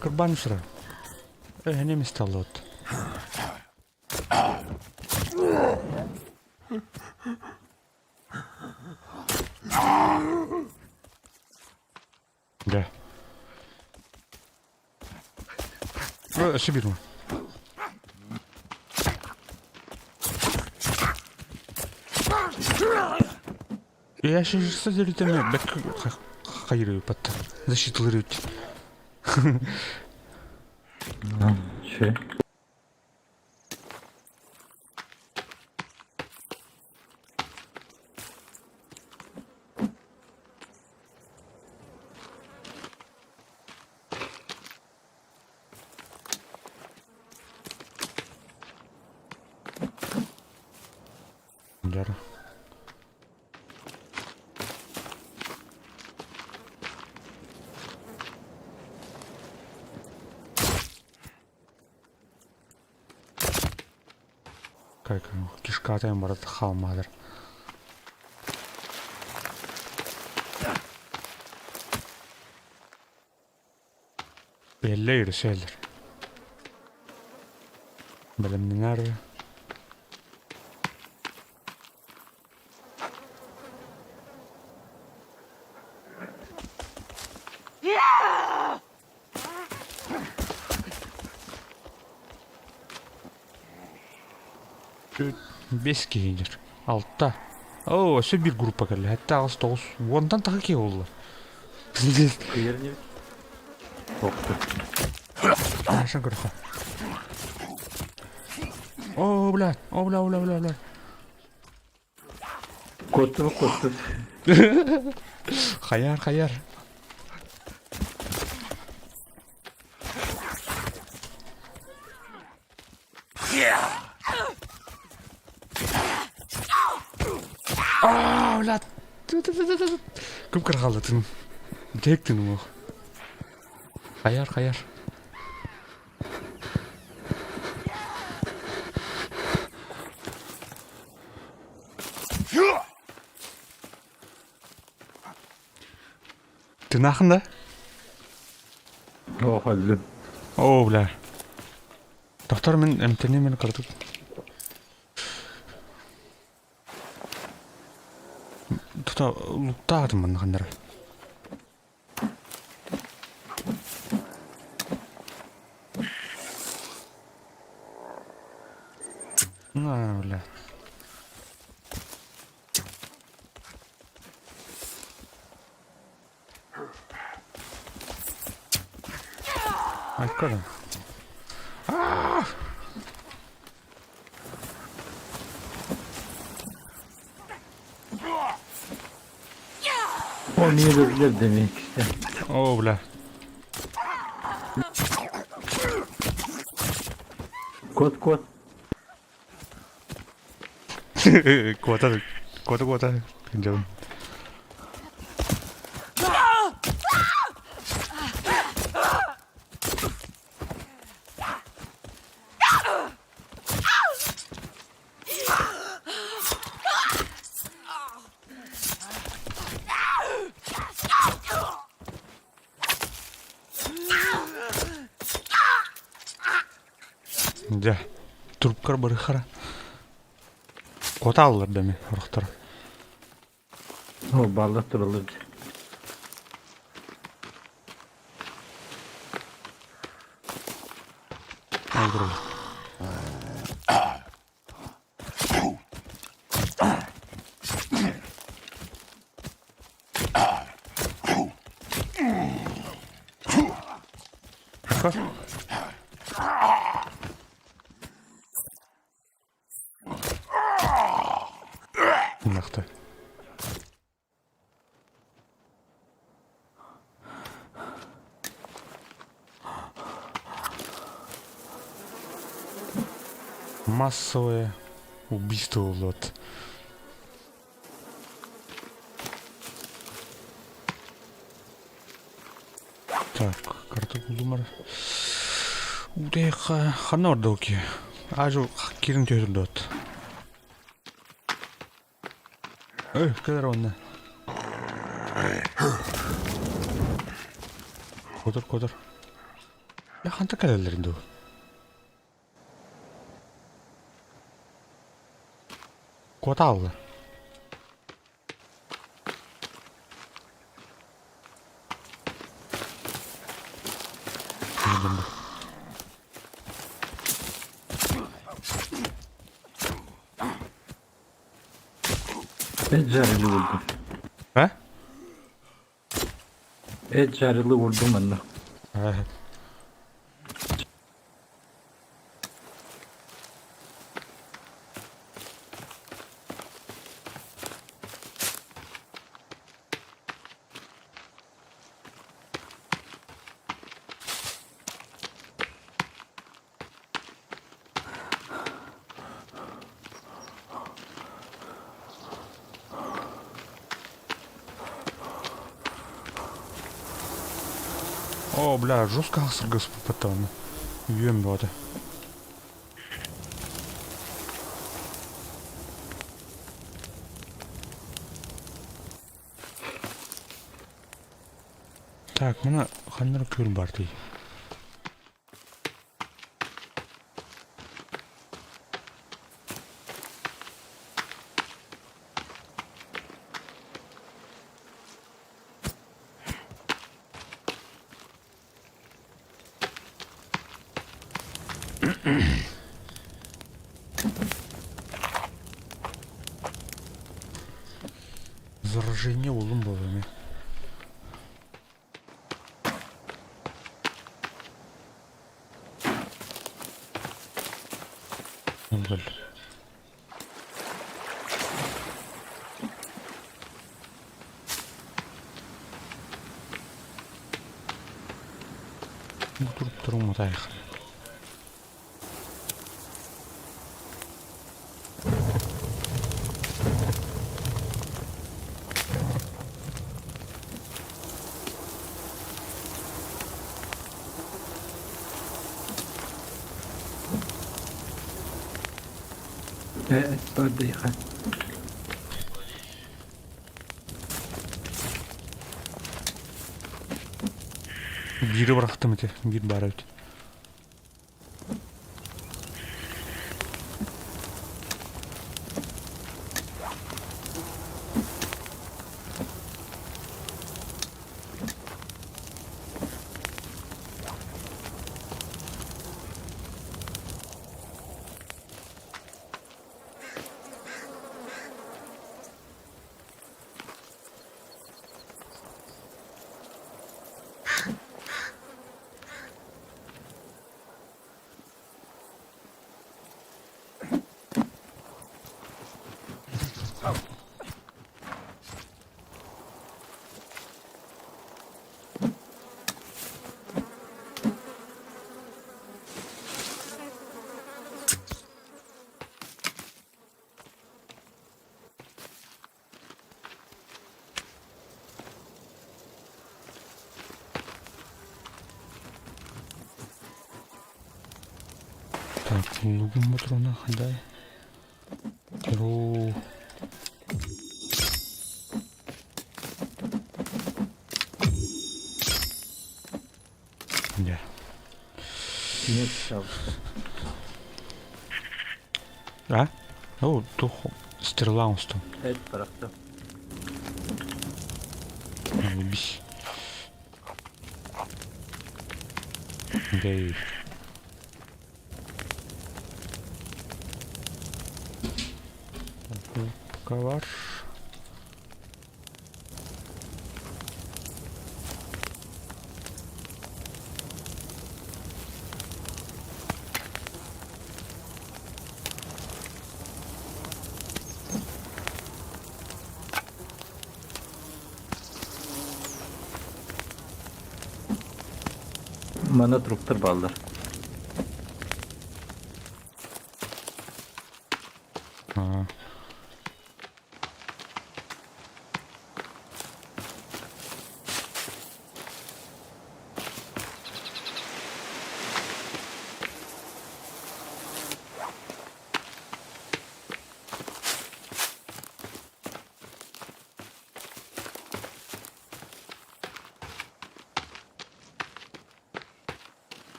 Кырбан сыра. Эһини мисталлот. Дьэ. Өссө биир Я сейчас созеритами бэк хайырыппат. Защитылырыт. Че? Дьара. Кишкатайын барыта хаалмаатар. Бэллэ ирсэлэр. Бэлэмнэнэр. Бес киһи Алта. Оо, өссө биир группа кэллэ. Сэттэ, аҕыс, тоҕус, уонтан таха киһи буолла. Хорошо, көрөхө. О, блядь, о, бля, бля, бля, бля. Куттум, куттум. Хайар, хайар. Аа, блядь. Кым кыргалытын. Тектин уох. Хайар, хайар. Тынаахын да? Оо, өллүм. Оо, бля. Тохтор мин эмтэниим мин кыратык. Тута луктаатым манна ханнары. На, бля. Айка да. O niye dövdüler demek işte. О, бля. Кот кот. Куота, куота, куота. Дьон. Дьэ, трубкар барыхара. Куотааллар да эми орохтор. О, баллар тураллар. Ол тураллар. Мынакта. Массовое убийство вот. Так, карта булдум Удэха ханна ордоки. Ажу кирин төһүрдот. Эй, кэлэр онно. Кодор, кодор. Я ханта кэлэллэрин дуу? Куотаалла. Эджарилы vurdum. Э? Эджарилы vurdum anne. Э. О, бля, жестко сыргас потом. Үөм бөҕөтө. Так, мына ханнар күөл бар дии. Заражение улым буолуо Ол Туруп турумутайх. Бардыйха. Биири бырахтым ити, биир баар эбит. Лугум ботурuna хадай. Ру. Дьэ. Нет, пожалуйста. А? О, тух стрела оҥостон. Эт барахта. Бис. Дэй. Пока бар. Манна труптар бааллар. Аа.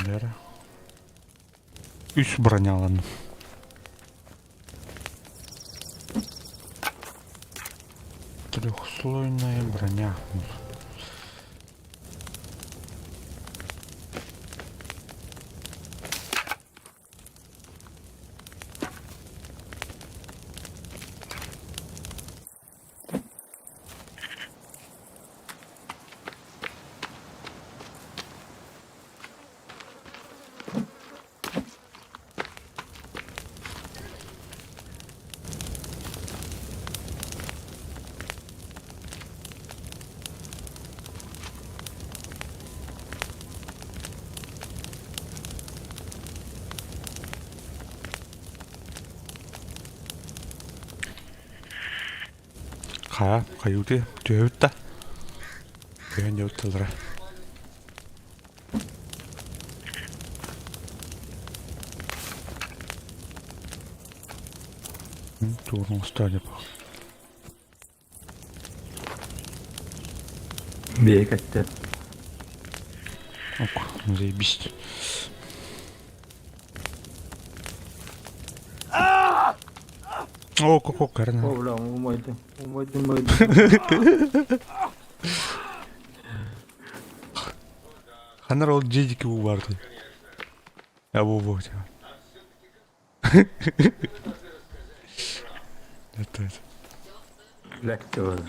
Бера. Үс броняланным. Трехслойная броня. Хайа, хайыытый, түһэбит да? Түһэн дьэ ыттыллара. Туорун оҥостоо Биһик эттэ. Ок, заебись. О, как карна. О, бля, умойдум, умойдум, умойдум. Ханар ол дьиэдики уу барды. А бу бу. Это это. Блядь, тоже.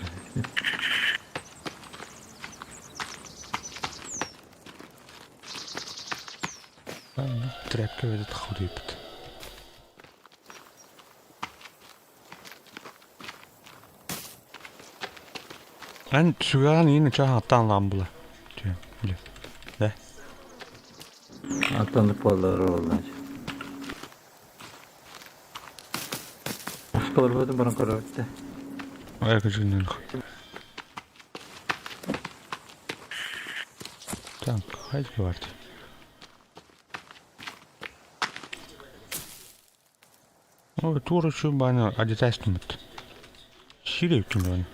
Тряпка этот хрипт. Эн сүгэҕин иин чаһ аттаан ламбыла. Түһэн, билэ. Да. Аттанып буоллар буолла. Усталарбытын баран көрөбүт Айкачыннын. Так, хайдах барды. Ой, туора үчүгэй бааны адьытаастыммыт. Сиир эбиккин баҕайы.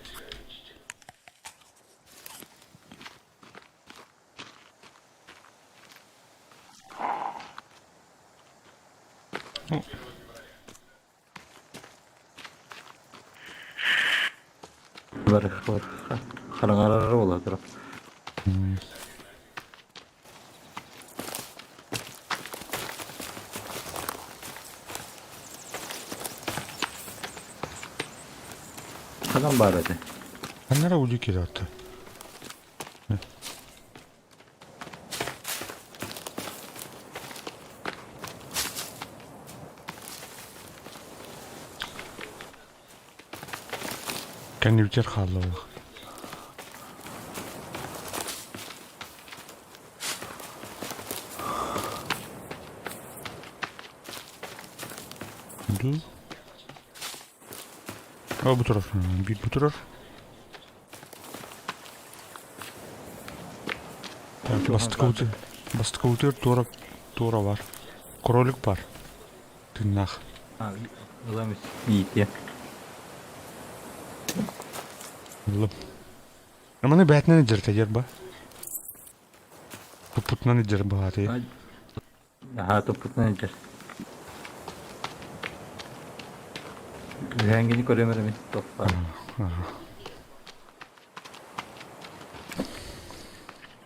Ну, Бар хараҥарар буола турар. Ханан баар этэ? Ханнара улуу киирэ Кэннибитигэр хааллылар. Ду. О, бу турар. Биир бу турар. Так, бастакы бастакы туора туора бар. Кролик бар. Тыыннаах. Ылам иитиэ. Ыллым. Маны бээтинэн илдьэртэ ба. Туппутунан илдьэр баҕатый. Аһаа туппутунан илдьэр. Үһээҥҥини көрүөм эрэ мин топпа.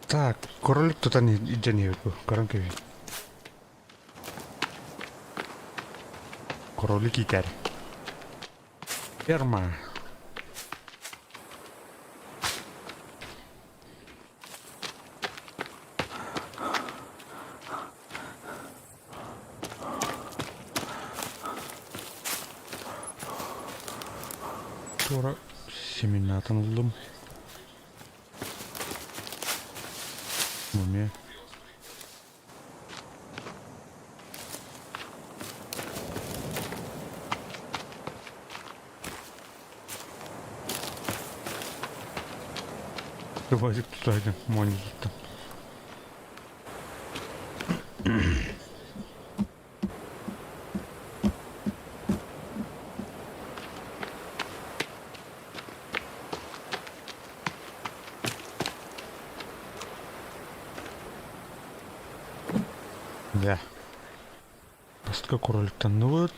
Так, кролик тутан илдьэн иһэбит бу, көрөн кэбиһин. Кролик иитэр. Ферма. Туора семенатын ыллым. Мумия. Вазик тутайдым, монитор. Да. Бастакы кроликтанныбыт.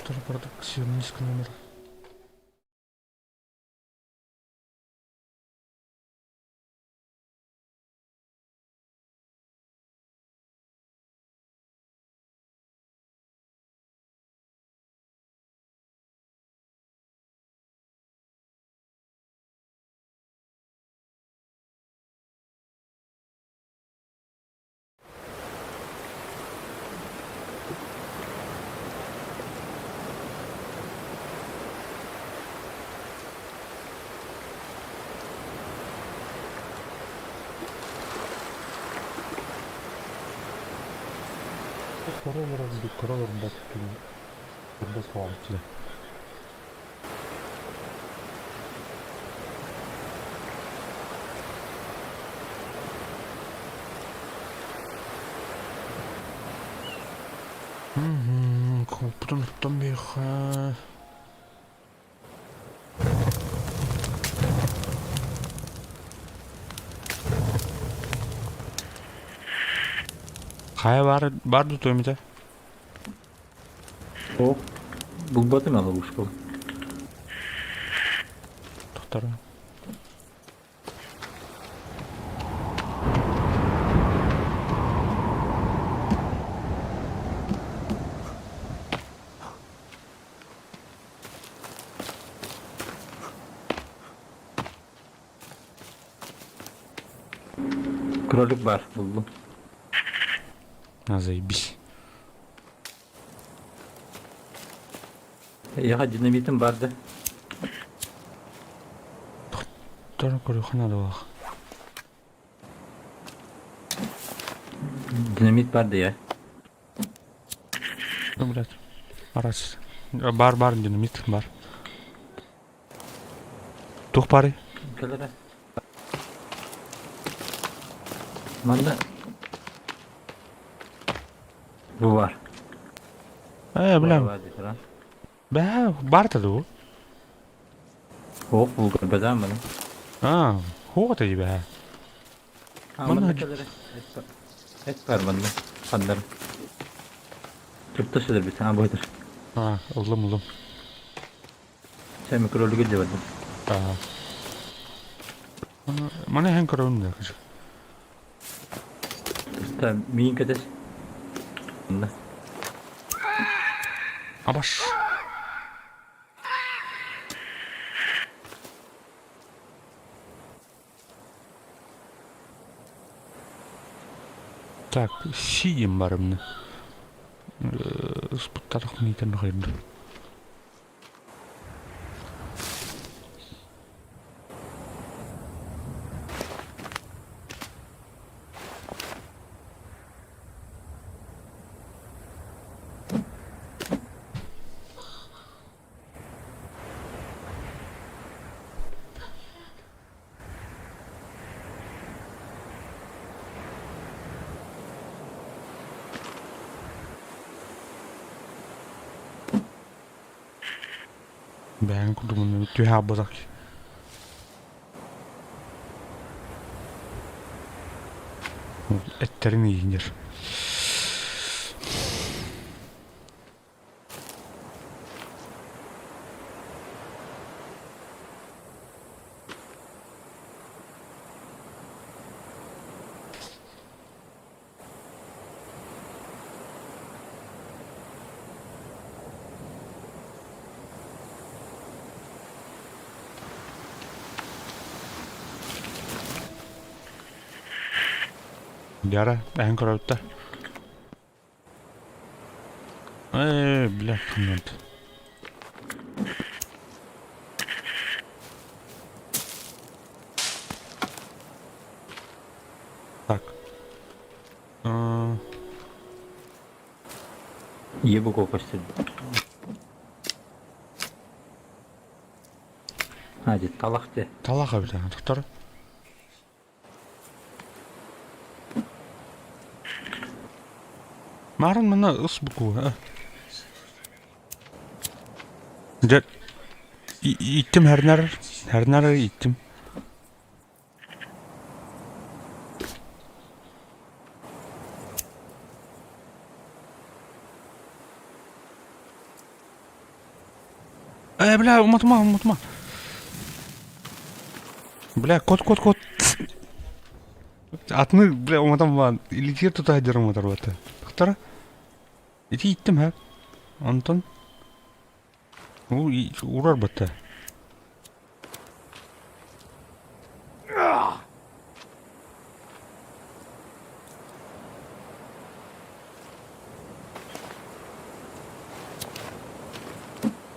Доктор продукционист номер. Кыра олорор кыра олорбот турбат хаалбыт Хоппутун оттон биэхэ. Хайа баар баар дуу туомите? О, булбатым ловушку. Тохторо. Кролик бар булдум. А, заебись. Яха динамитым бар да. Тохтор көрүөххэ наадалаах. Динамит бар да я. Ну, блядь. Арас. Бар, бар, динамит, бар. Туох баарый? Кэлэрэ. Манна бу бар. Ээ, Бар билэм. бар дии Бээ, баарта дуу? Суох бу көрбөтөм маны. Аа, хуох этэ дии бээ. А Манна манна кэлэрэ. Эт бар. Эт бар манна. Ханнар. Турта сылдьар а бу Аа, ыллым ыллым. Sen mikrolü gidiyor. Аа. Маны хэн көрөбүн да кыжы. Та миин кэтэс. Манна. Абаш. Так, сиим барымны. Ыспыттарах миитен хайды. Бэйэҥ курдук түһэ аалбатах Эттэрин иһинэр Дьара, эһэҥ көрөбүттэр. Ээ, бля, ханнык. Так. Ийэ бу көстөр. А, дьэ, талах дьэ. Талах эбит тохтор. Марын мына ыс буква. Дьэ, иттим хэрнэр, хэрнэр иттим. Э, бля, уматма, уматма. Бля, кот, кот, кот. Атны, бля, уматам баан. Илитигэр тута сылдьар уматар Тохтора. Ити иттим һэ. Онтон уурар батта.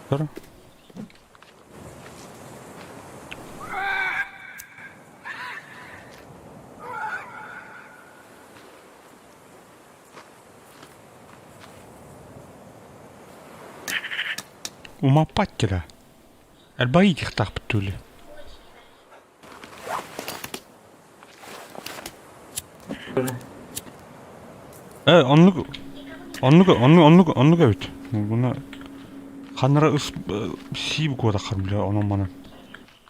Тор. Умаппат кэлэ. Элбэҕи иитиэхтээхпит дуу Ээ, оннук оннук оннук оннук оннук эбит. Буну ханнара ыс сии куотаххар бile онон манан.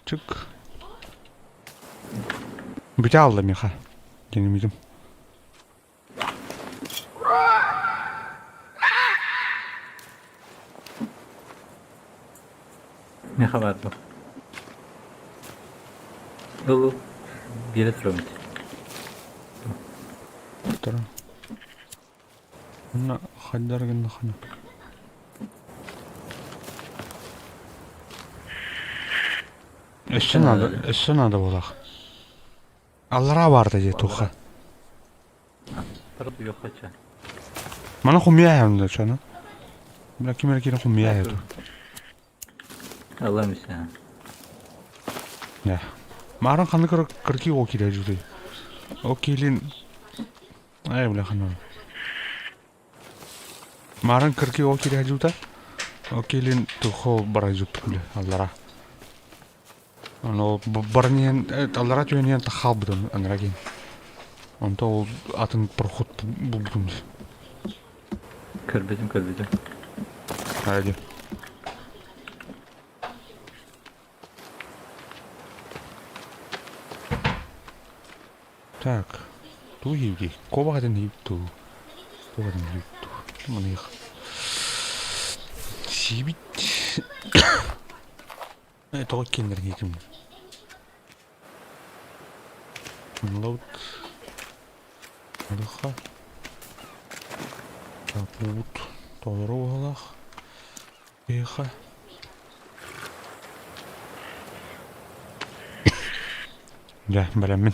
Чык. Бүтэ аалла миэхэ. Динамитым. Миэхэ баар дуо? Ыл, биэрэ турабын. Туран. Уонна хайдар гыннахына. Өссө надо, өссө надо буолах. Аллараа баарда дии туохха. Маны хумуйа да чону. Бля ким эрэ киирэн хумуйа эту. Аллам ise. Не. Мааран ханнык кырки о киирэ жутуй. О киилин Ай бля ханна. Мааран кырки о киирэ жута. О киилин тухо бара жуттук бля аллара. Ону баран иһэн аллараа түһэн иһэн хаалбытым анараа киһи. Онто ол атын проход булбутум. Көрбүтүм, көрбүтүм. Hadi. Так, туу иһибитий? Куобах этин иһибит дуу? Туох этин иһибит дуу? Маныах. Сиибит. Тоҕо иккиэннэрин иһитим? Лаут. Лыха. Капут. Толору уһалаах. Эхо. Дьэ, бэлэммин.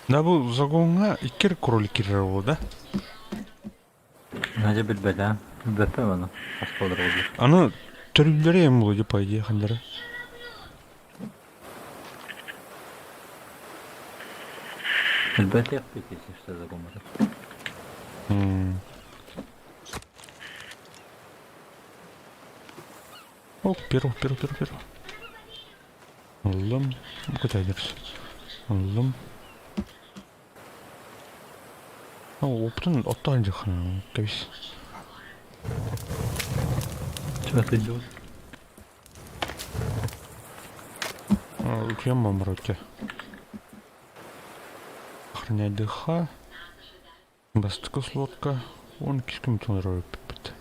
Да бу загоҥҥа икки эрэ кролик киирэр буолуо да? Надя билбэтэ. Билбэппин ону. Хас буолар буоллар. Аны төрүүллэрэ эм буолуо по идее ханнара. Билбэтиэхпит если что загон М. О, перо, перо, перо, перо. Ыллым. Кытайдыр. Ыллым. Оптун оттоон дьаххан кэбис. Чего ты делаешь? Утуйан мамроте. Охраняй дыха. Бастакы слотка 12 күн толору эппиппит.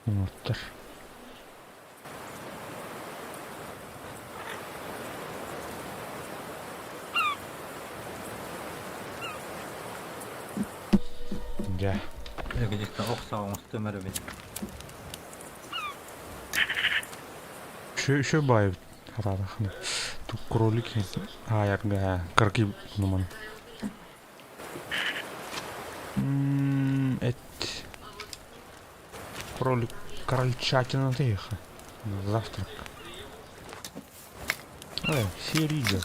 Оҥоттор. Дьэ. Где-то ох саа оҥостуом эрэ мин. Еще еще баайбыт хараадахына. Тук кролик аайарга кыракый нуман. Эт кролик крольчатина тыйыха. Завтрак. Ой, серига.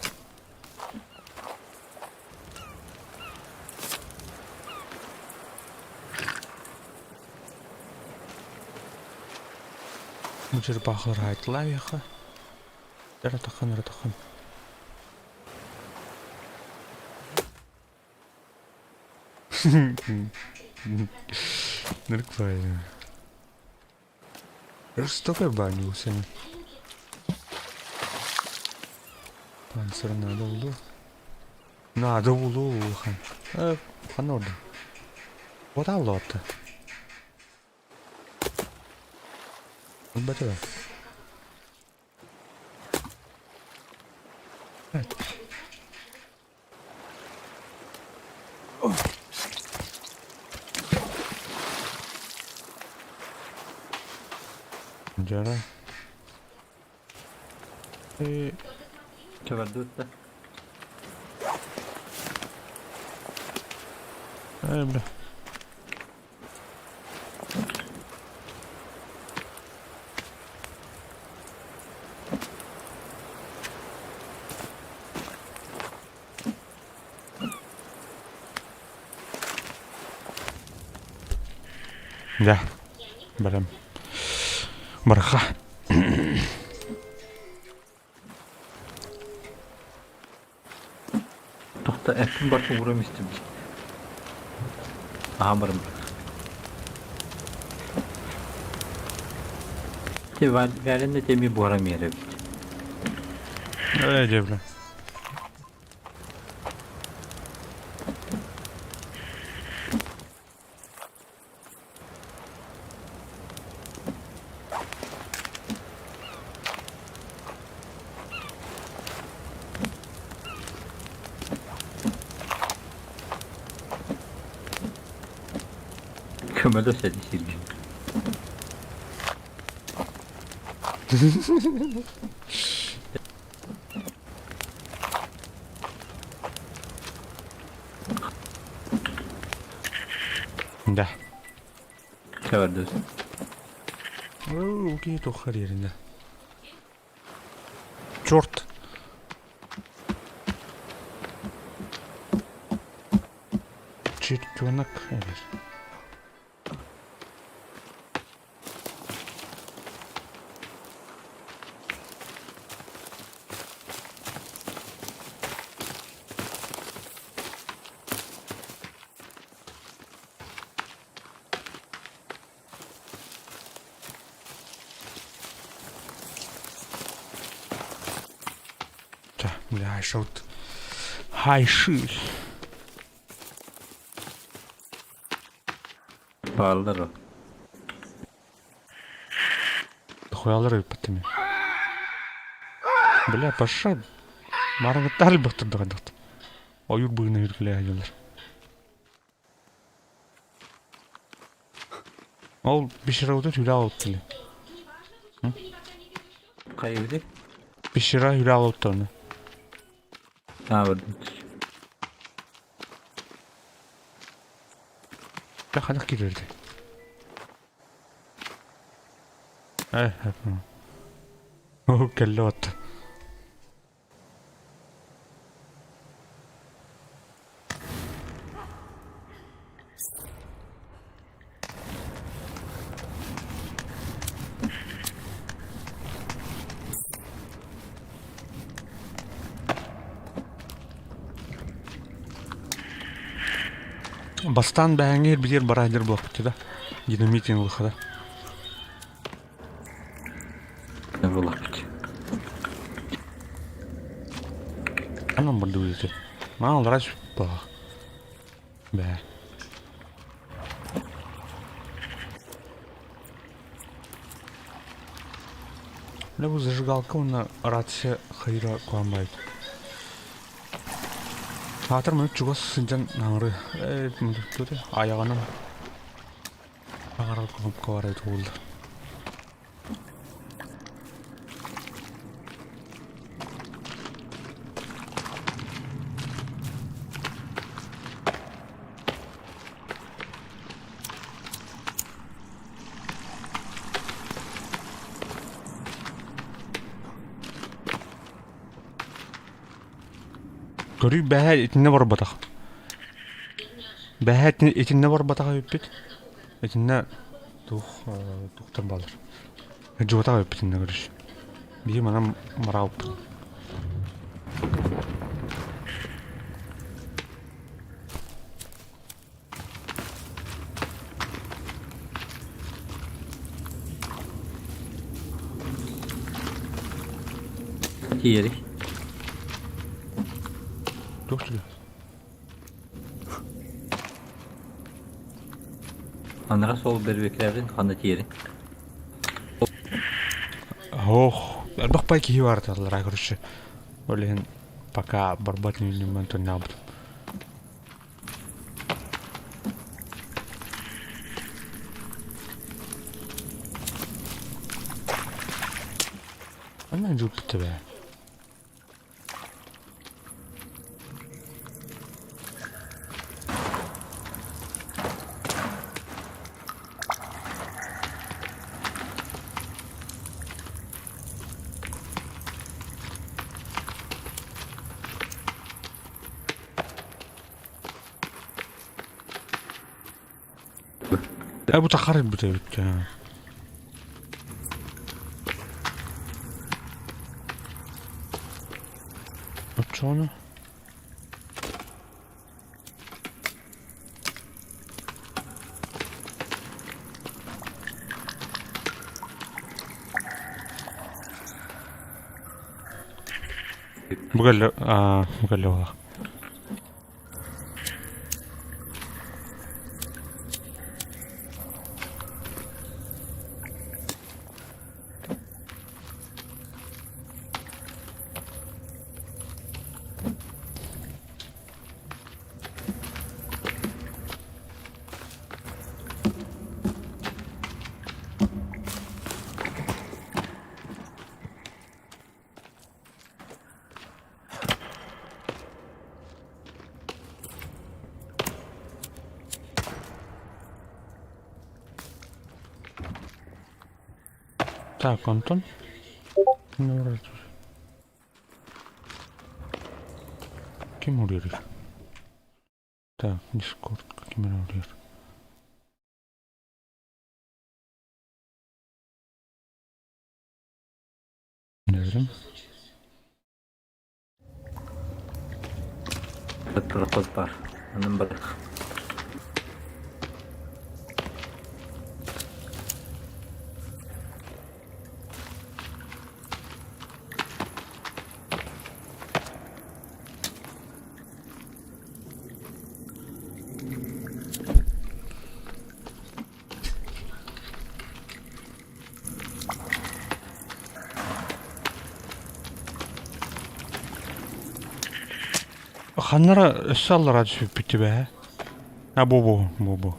Бу черепахалар хаайтылаабыахха. Эрэ таххан, эрэ таххан. Нырыкпайын. Жестокая баня сен. Панцир надо булу. Надо булу улахан. Э, ханна орда? Вода лотта. Ылбата. Дьара. Э, Чөбөрдүт да. э, бля. Дьэ, бэлэм. Барха. Тохто эппин барытын ууран истим. Аһаан барым. Те варенный теми буһаран биэрэбит. Ээ, дьэ, бля. Көмөлөс эти сиргэ. Да. Чэбэрдиз. Окей, туох эрийэринэ. Черт! Чуонак эрэр. Чэ, бля, шут. Хайши. Бааллар ол. Хуялар ыыппыт Бля, паша, марангыттар элбэхтэр Ойуур быыһынан үргүлээһэллэр. Ол пещерабыта түүлээх олуттулар. Хайыбыты? Пещера түүлээх олуттарына. Таабырдым. Дьэ хайдах киирэрдий? Э, кэллэ отто. Бастаан бэһэҥҥэ билиэр бараайдар буолбут да динамит ылыхада. Булаппыт. Анан бардыбыт Маа олара сүппах. Бээ. Бля, бу зажигалка уонна рация хайра куһааммайт. Аатыр маны чугас сылдьан аҥары айаҕынан аҥарар кнопка бар эбит буолла. Көрүй бэһэ итиннэ барбатах. Бэһэ итиннэ барбатах эбиппит. Итиннэ туох туохтан баалар. Дьуотах эбиппит иннэ көрүш. Биһи манан мараабыппыт. Тиийэрий. Туох түгэн? Анара суол бэрбиэкэлээбитин ханна тиийэрий? Ох, элбэх бай киһи баар эталлара, короче. Ол иһин пока барбат иннинэн тоннаабытым. Ханна дьылпыт эбээ? Ээ бу тахар эбит эбит Оччоҕуна Бу кэллэ бу кэллэ буолла. Так, Антон. Ким уруйар? Так, Дискорд. Ким эрэ утуйар. Нөрүм. Проход бар. Онон бар. Ханнара өссө аллараа түспүппүт түбэһэ. А бу-бу, бу-бу.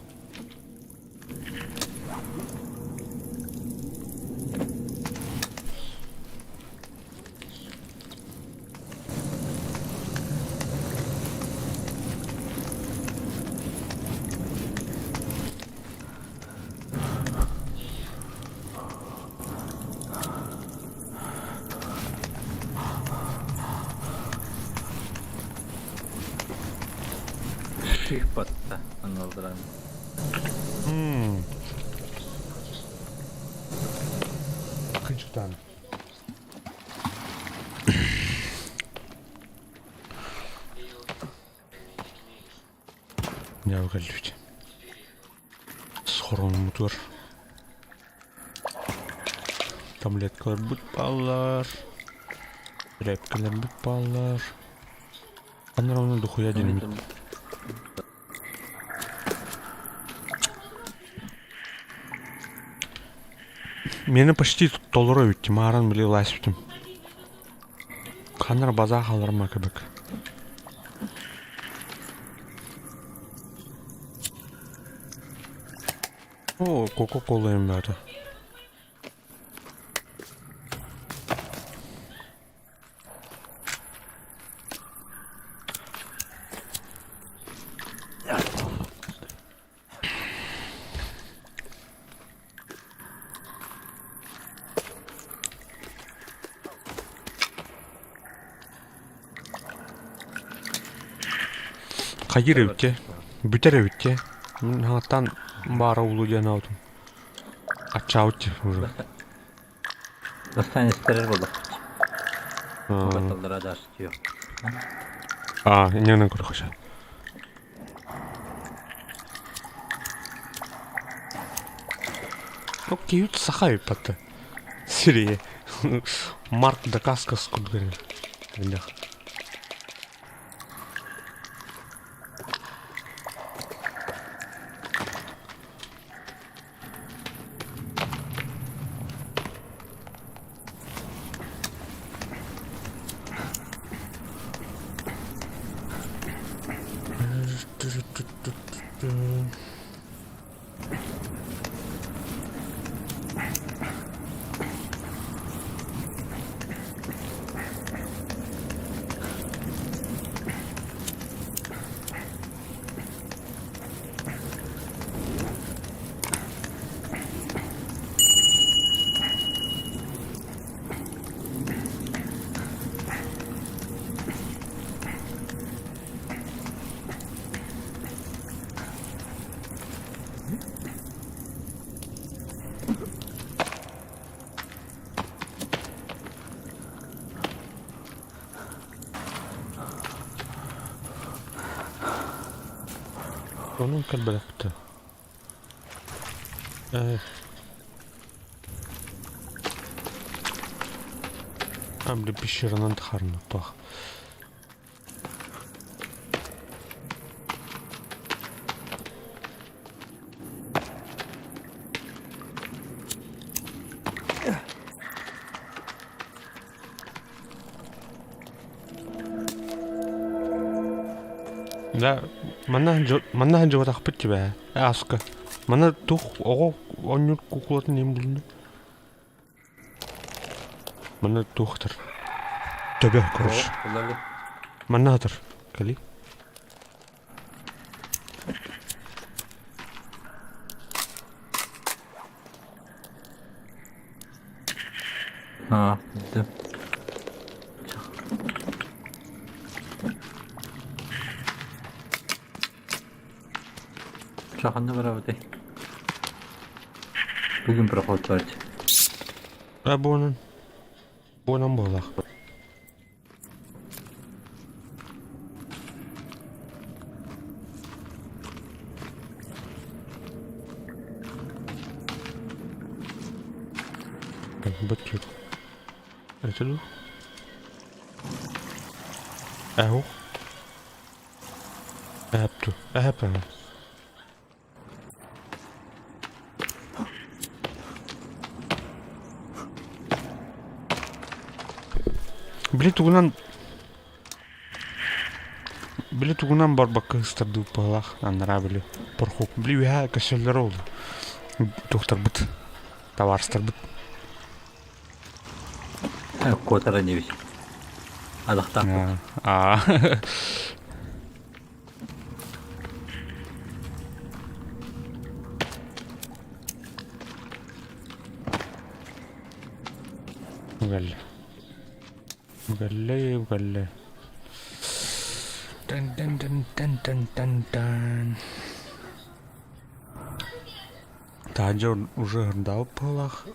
Шихпатта аналдыран. Кынчыктан. Дьэ кэллибит. Схоронмутугар таблеткаларбыт бааллар, рэпкэлэрбит бааллар. Ханна ровно дохуя диэммит. Мени почти толору эбит, мааран били ылаасыбытым. Ханна база хааларым кэбик. О, Кока-Кола им надо. Хайыр эбитте, бүтэр эбитте. Хаҥаттан баара улуу диэн аутум. Аччаабыт уже. Бастаан истэрэр буоллахпыт. Баталлара дастио. А, инньэнэн көрөхөсө. Ну, киһи саха эбиппатта. Сирие. Марк Дакаскас курдук эрэ. Онон кэлбэтэхпит. Били пещеранан тахаарыннаттаах. Да, манна манна сылдьыбатахпыт дии ааска. Манна туох оҕо оонньуур куукулатын иһин буллум. Манна туохтар төбө короче. Манна сытар. Кэлий. Аа, билдим. Ханна барабытай? Бүгүн проход барчы. А буонан. Буонан буоллах. Бөттүк. Это ду? Эһу. Эһэпту. Эһэп. Били тугунан били тугунан барбакка ыстардыбыт быһалаах анараа били порхук били үөһээ көсөллөрө ол туохтарбыт табаарыстарбыт Куотара инибит. Адахтаахпыт. Аа. Угалла. Угалла, угалла. Тан тан тан тан тан тан тан. Таһырдьа уже ырдаабыт быһыылаах.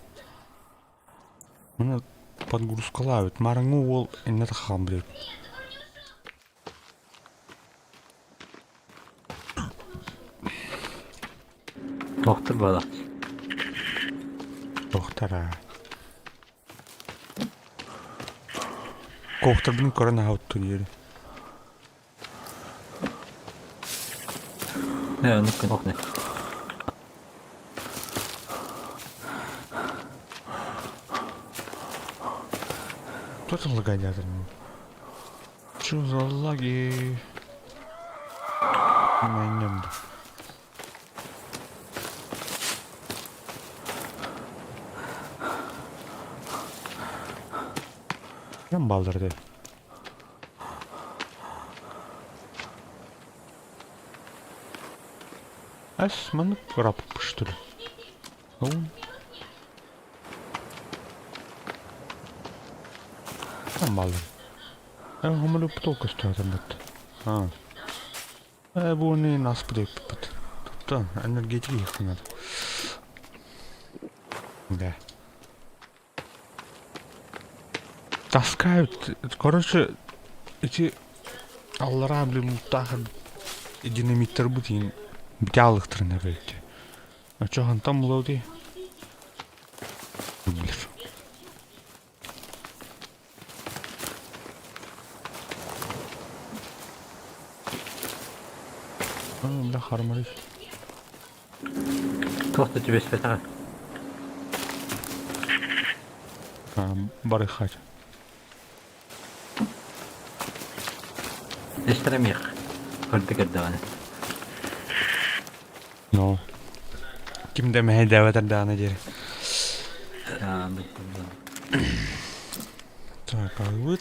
Маны подгрузкалаабыт. Маарыҥҥы уол иннэ таххан билэр. Тохтор буолар. Тохтор аа. Куохтарбын көрөн аһаабыт диэри. Ээ, оннук гын. Кто там лагает? Что за лаги? Майнем. Кем балдырды? Эс, маннык ыраппыт что ли? Кем балдыр? Э, хомолуппут көстөөтөрбүт. Аа. Э, бу не наспыт эппит. Туттан энергетик надо. Да. Таскают. Короче, эти аллараа били лууттаах динамиттарбыт иин бүтэ эбит. Очо хантан булабытый? Билэр. Бля, хармарый. Туох да түбэспэтэҕэ. Барыхать. Эстремих. Көрдө көрдөҕүнэ. No. Ким да мэһэйдээбэтэр даҕаны диэри. Так, а вот...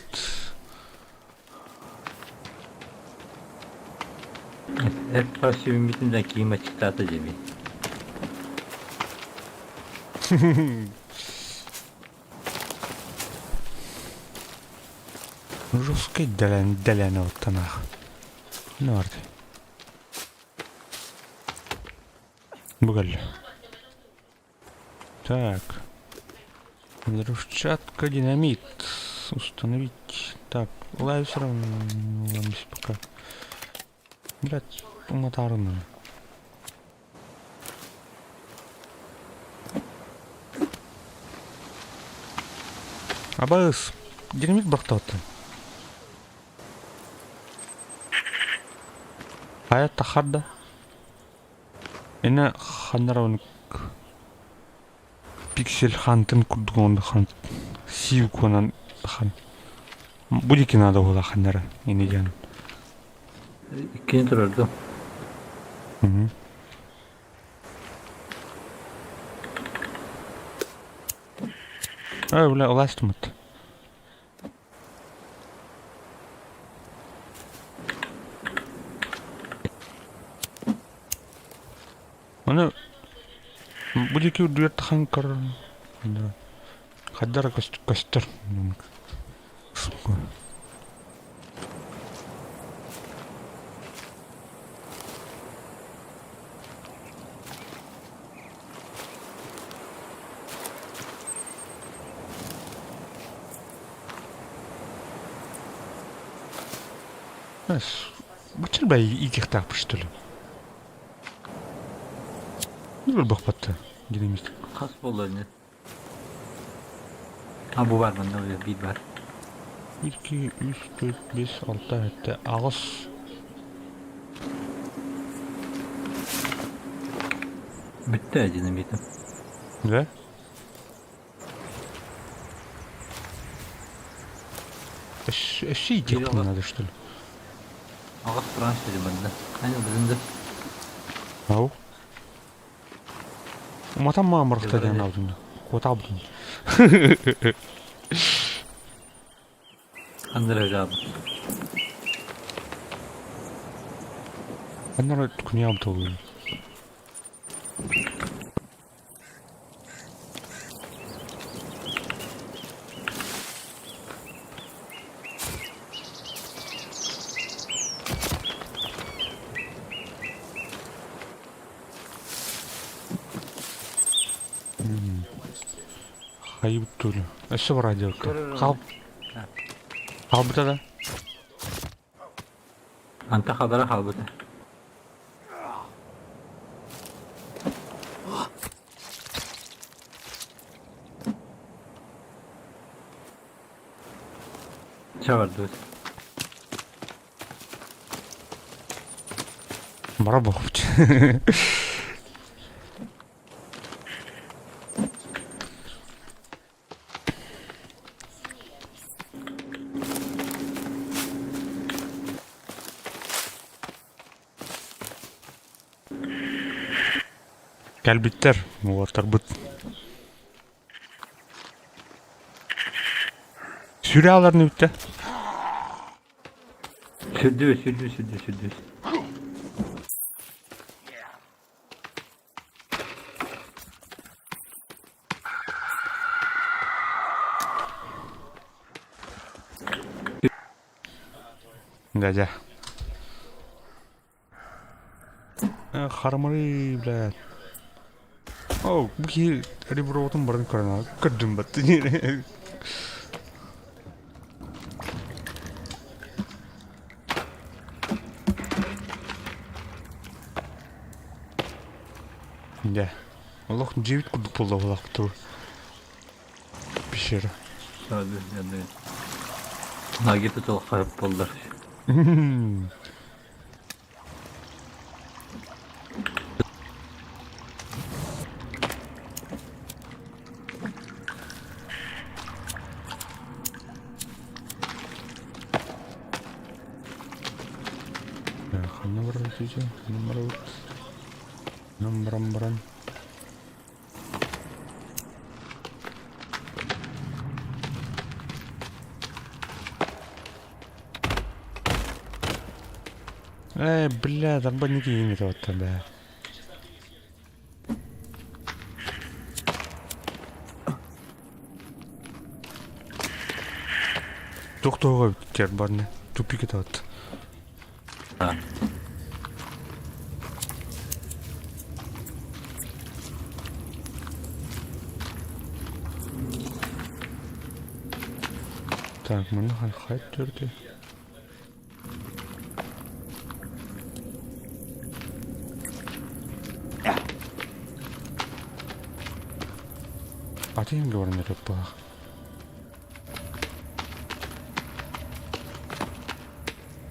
Эп сүүммүтүн да киим аччыктаата дьэби. Жесткий дэлэн дэлэн оттанаах. Ну ард. Бүгэл. Так. Взрывчатка, динамит. Установить. Так, лай все равно пока. Блять, уматарына. Абаас, динамит бахтааттан. Хайа тахарда. Ина ханнаравнык пиксель хантын курдук онда хан сиу куонан хан будики надо было ханнара ини диэн. Иккини турарду. Ой, бля, уластымыт. Аны бу диэки үрдүгэр тахан көрөр хайдара көстөр Бачча бай иитиэхтээх что ли? Ну, бахпатта динамит. Хас буолла ини? А бу бар манна биир бар. 1, 2, 3, 4, 5, 6, 7, 8. Бүттэ динамитым. Да? Өссө иитиэхпин надо, что ли? Аҕыс туран сири манна. Аны бызынды. Ау. Уматан маамырыкта диэн алдын. Куотаабытын. Ханнара ыраабыт. Ханнара түкүнүйэ абытыллын. Хайыбыт түлү. Өссө бар отделка. Хал. Халбыта да. Анта хабара халбыта. Чабардыбыт. Бара бохпут. Кэлбиттэр, уолаттарбыт. Сүрэ аларын үттэ. Сүрдүү, сүрдүү, сүрдүү, сүрдүү. Дядя. Харамарый, блядь. О, бу киһи ребротун барын көрөн көрдүм бат. Дьэ, олох дьиэбит курдук буолла буолаахпыт Пещера. Ноги тут буоллар. Ханна барар дии ханна барабыт Нам баран баран Э, бля, дарбанники не то да. Тохтоого эбиттэр барны тупик этабыт. Так, манна хайт төрдө. Атын баран эрэп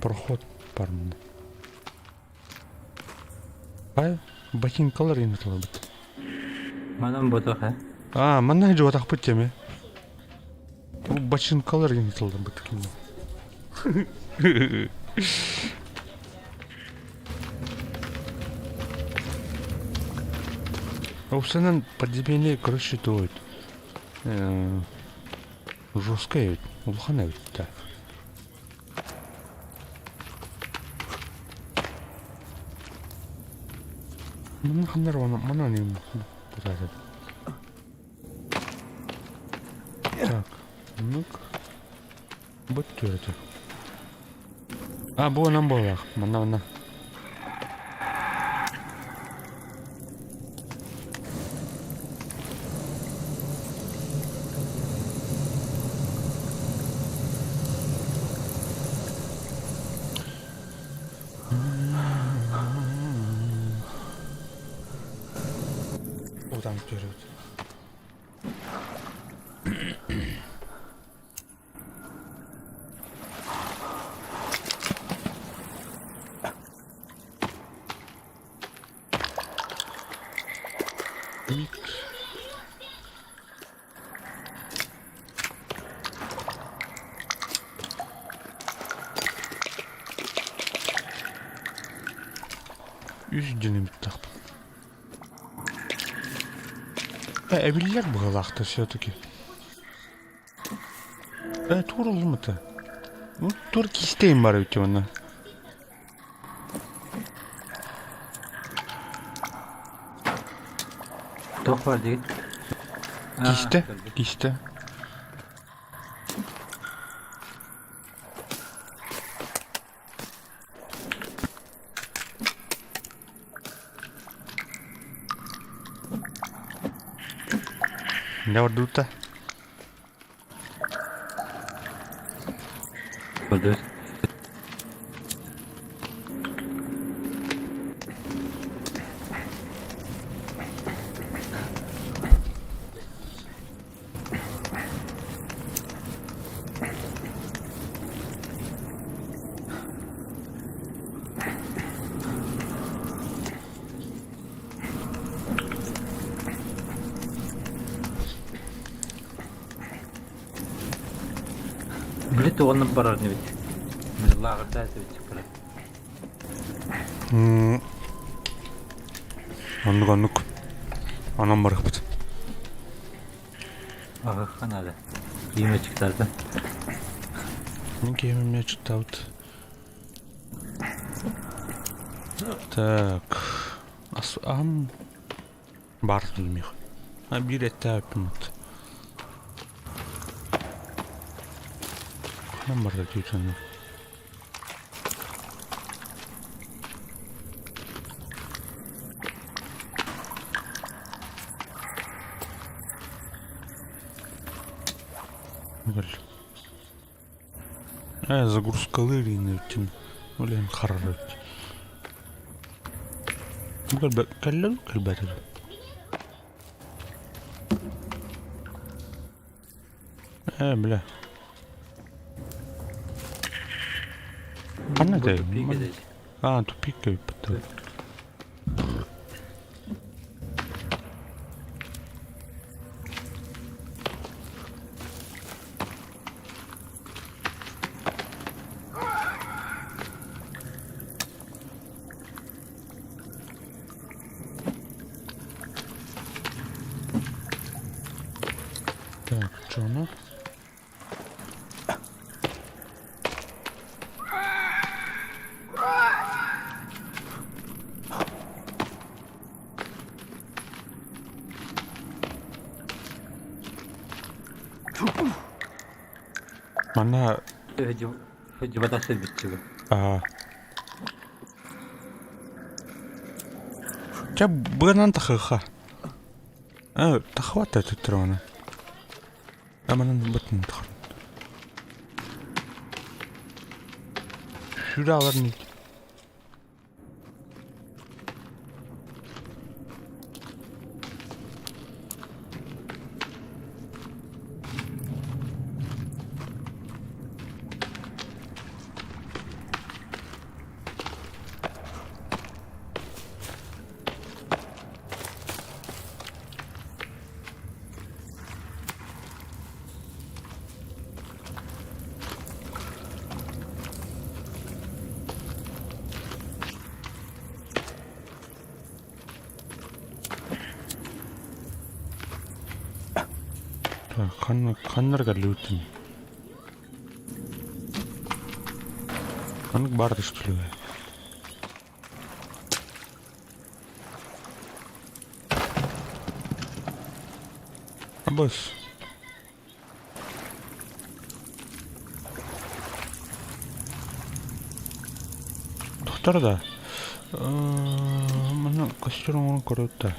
Проход бармын. Ай, ботинкалар инатылабыт. Манан ботох э? А, манна жуатахпыт теме. Бачинкалар инатылабыт. Офсанан подземелье, короче, то жесткая ведь, улахан эбит да. Манна ханнар манан бутаатат. Так, ну-ка. Быт түөрэтэ. А, бу онон буоллаах. Манна манна. Бутан түһэрбит. Үс дьиҥи бүттэхпин. Э, эбиллэр быһыылаахтар все-таки. Э, тууруллум это. Ну, тур кистейм бар эбит онно. Туох бар диигин? Кистэ, кистэ. Дьэ бардыбыт да? Бардыбыт. Били тугунан барар инибит. Лааҕырда этибит чыппыра. Оннук оннук. Онон барыахпыт. Аҕыхха наада. Киим аччыктаата. Мин киһим эмиэ аччыктаабыт. Так. Ас аһым баар миэх. А биир эттээбиппин вот. Ханан барда түүтүн. Ээ, загрузкалыыр иинэбитин үлэһин харарар эбит. Кэллэ кэлбэтэ дуу? Ээ, бля. Ханна Бу этэй? тупик этэй. Аа, тупик эбиппит. Так, что оно? Манна Дьыбата сирбитчигэ. Аа. Чэ, быанан тахыха. Э, тахвата төттөрөҕүнэ. Аманан бытын тахар. Шүралар не. Так, ханна ханнарга лютын. Ханнык баар түстүлүгэ. Абыс. Тохтор да. Манна костер оҥорон көрөт да.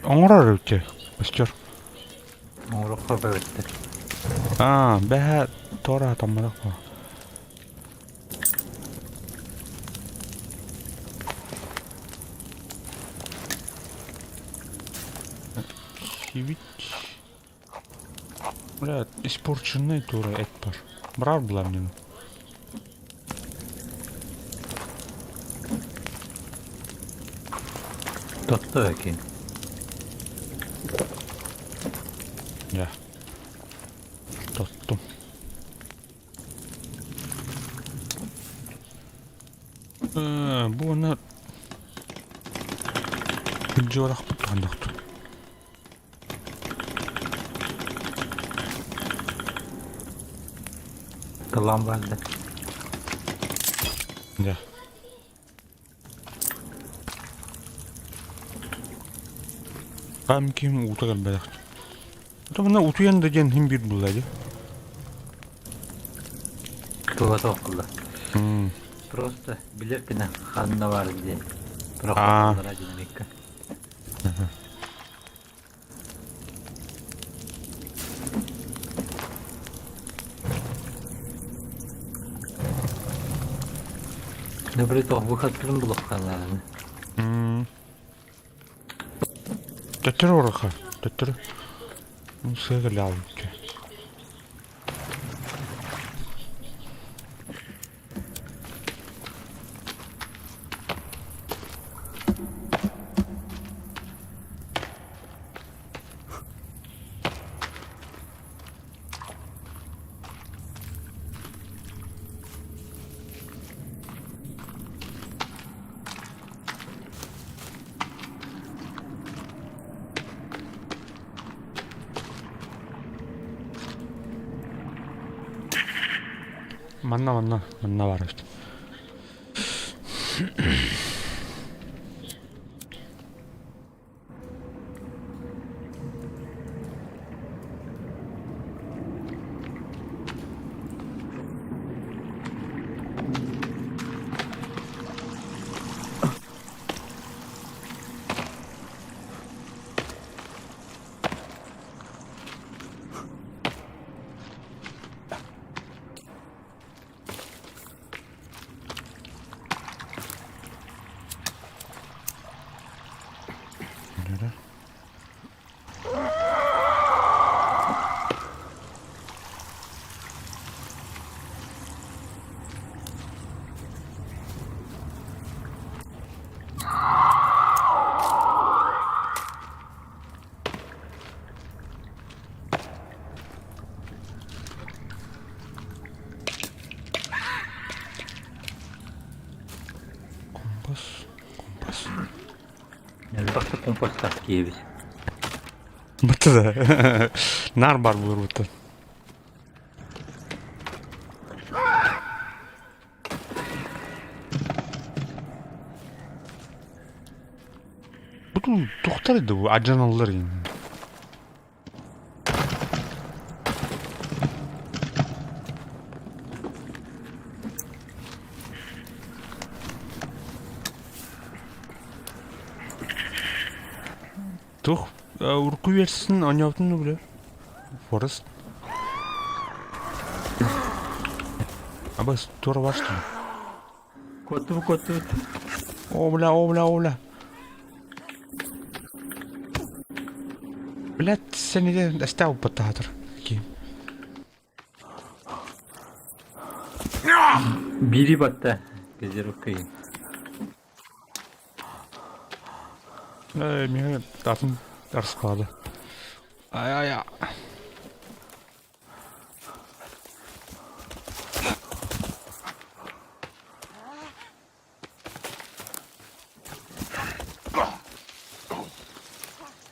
Оҥорор эбит костер. Хоббэбиттэр. Аа, бэһэ туора хатамматах буо. Хивич. Бля, испорченный тура эт бар. Брал была мне. Тотто эки. Да. Тоттум. Бу аны Дьуорахпыт ханнахту. Тыллаан барда. Да. Кам ким уута кэлбэтэх. Мына утуйан да диэн иһин биир булла дии. Туга тоққулла. Просто билэр гына ханна бар диэн. Аа. Прохладалара динамика. Добрый тох выход булаххалааны. Төттөрү ураха, төттөрү. Сыа кэлэ Манна, манна, манна баар эбит. Компас, компас. Элбэхтик компостаах киһибит. Бытты да. Нар бар буолбуттан. Бу тохтар edi bu acanalılar yani. Тух урку версиясын оонньообутун билэр. Forest. Абас туора бар что ли? Куоттубут, куоттубут. О, бля, о, бля, о, бля. Блядь, сен эстэ уппаттаатар. Бири батта. Газировка. Миңа атын арысқалады. Ай, ай, ай.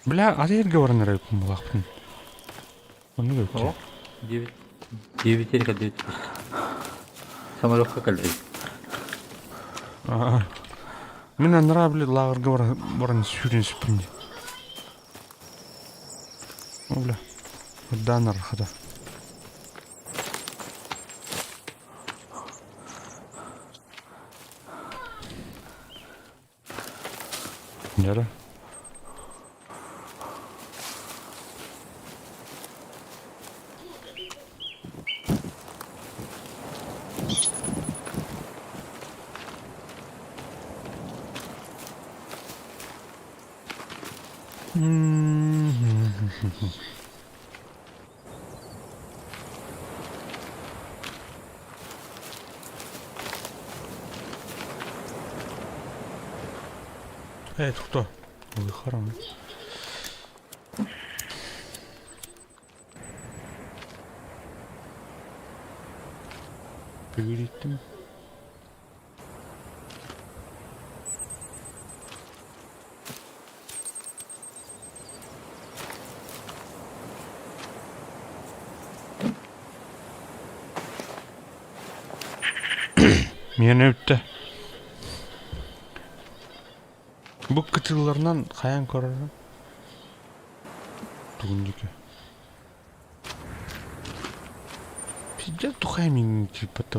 Бля, аты эргэ баран эрэ булаахпын. Оннук эбит. О, 9. 9 эргэ 9. Самолетка кэлбит. Мин анараа били лааҕырга баран сүүрэн сүппүн дии. О, бля. Ырдаан архата. Дьэ. Ээ, тохтоо. Ой, харам. Бүгүрүттүм. Миэнэ бүттэ. Бу кытыыларынан хайаан көрөрүм? Тугун диэки? Пиздец тухай миҥин киирбэт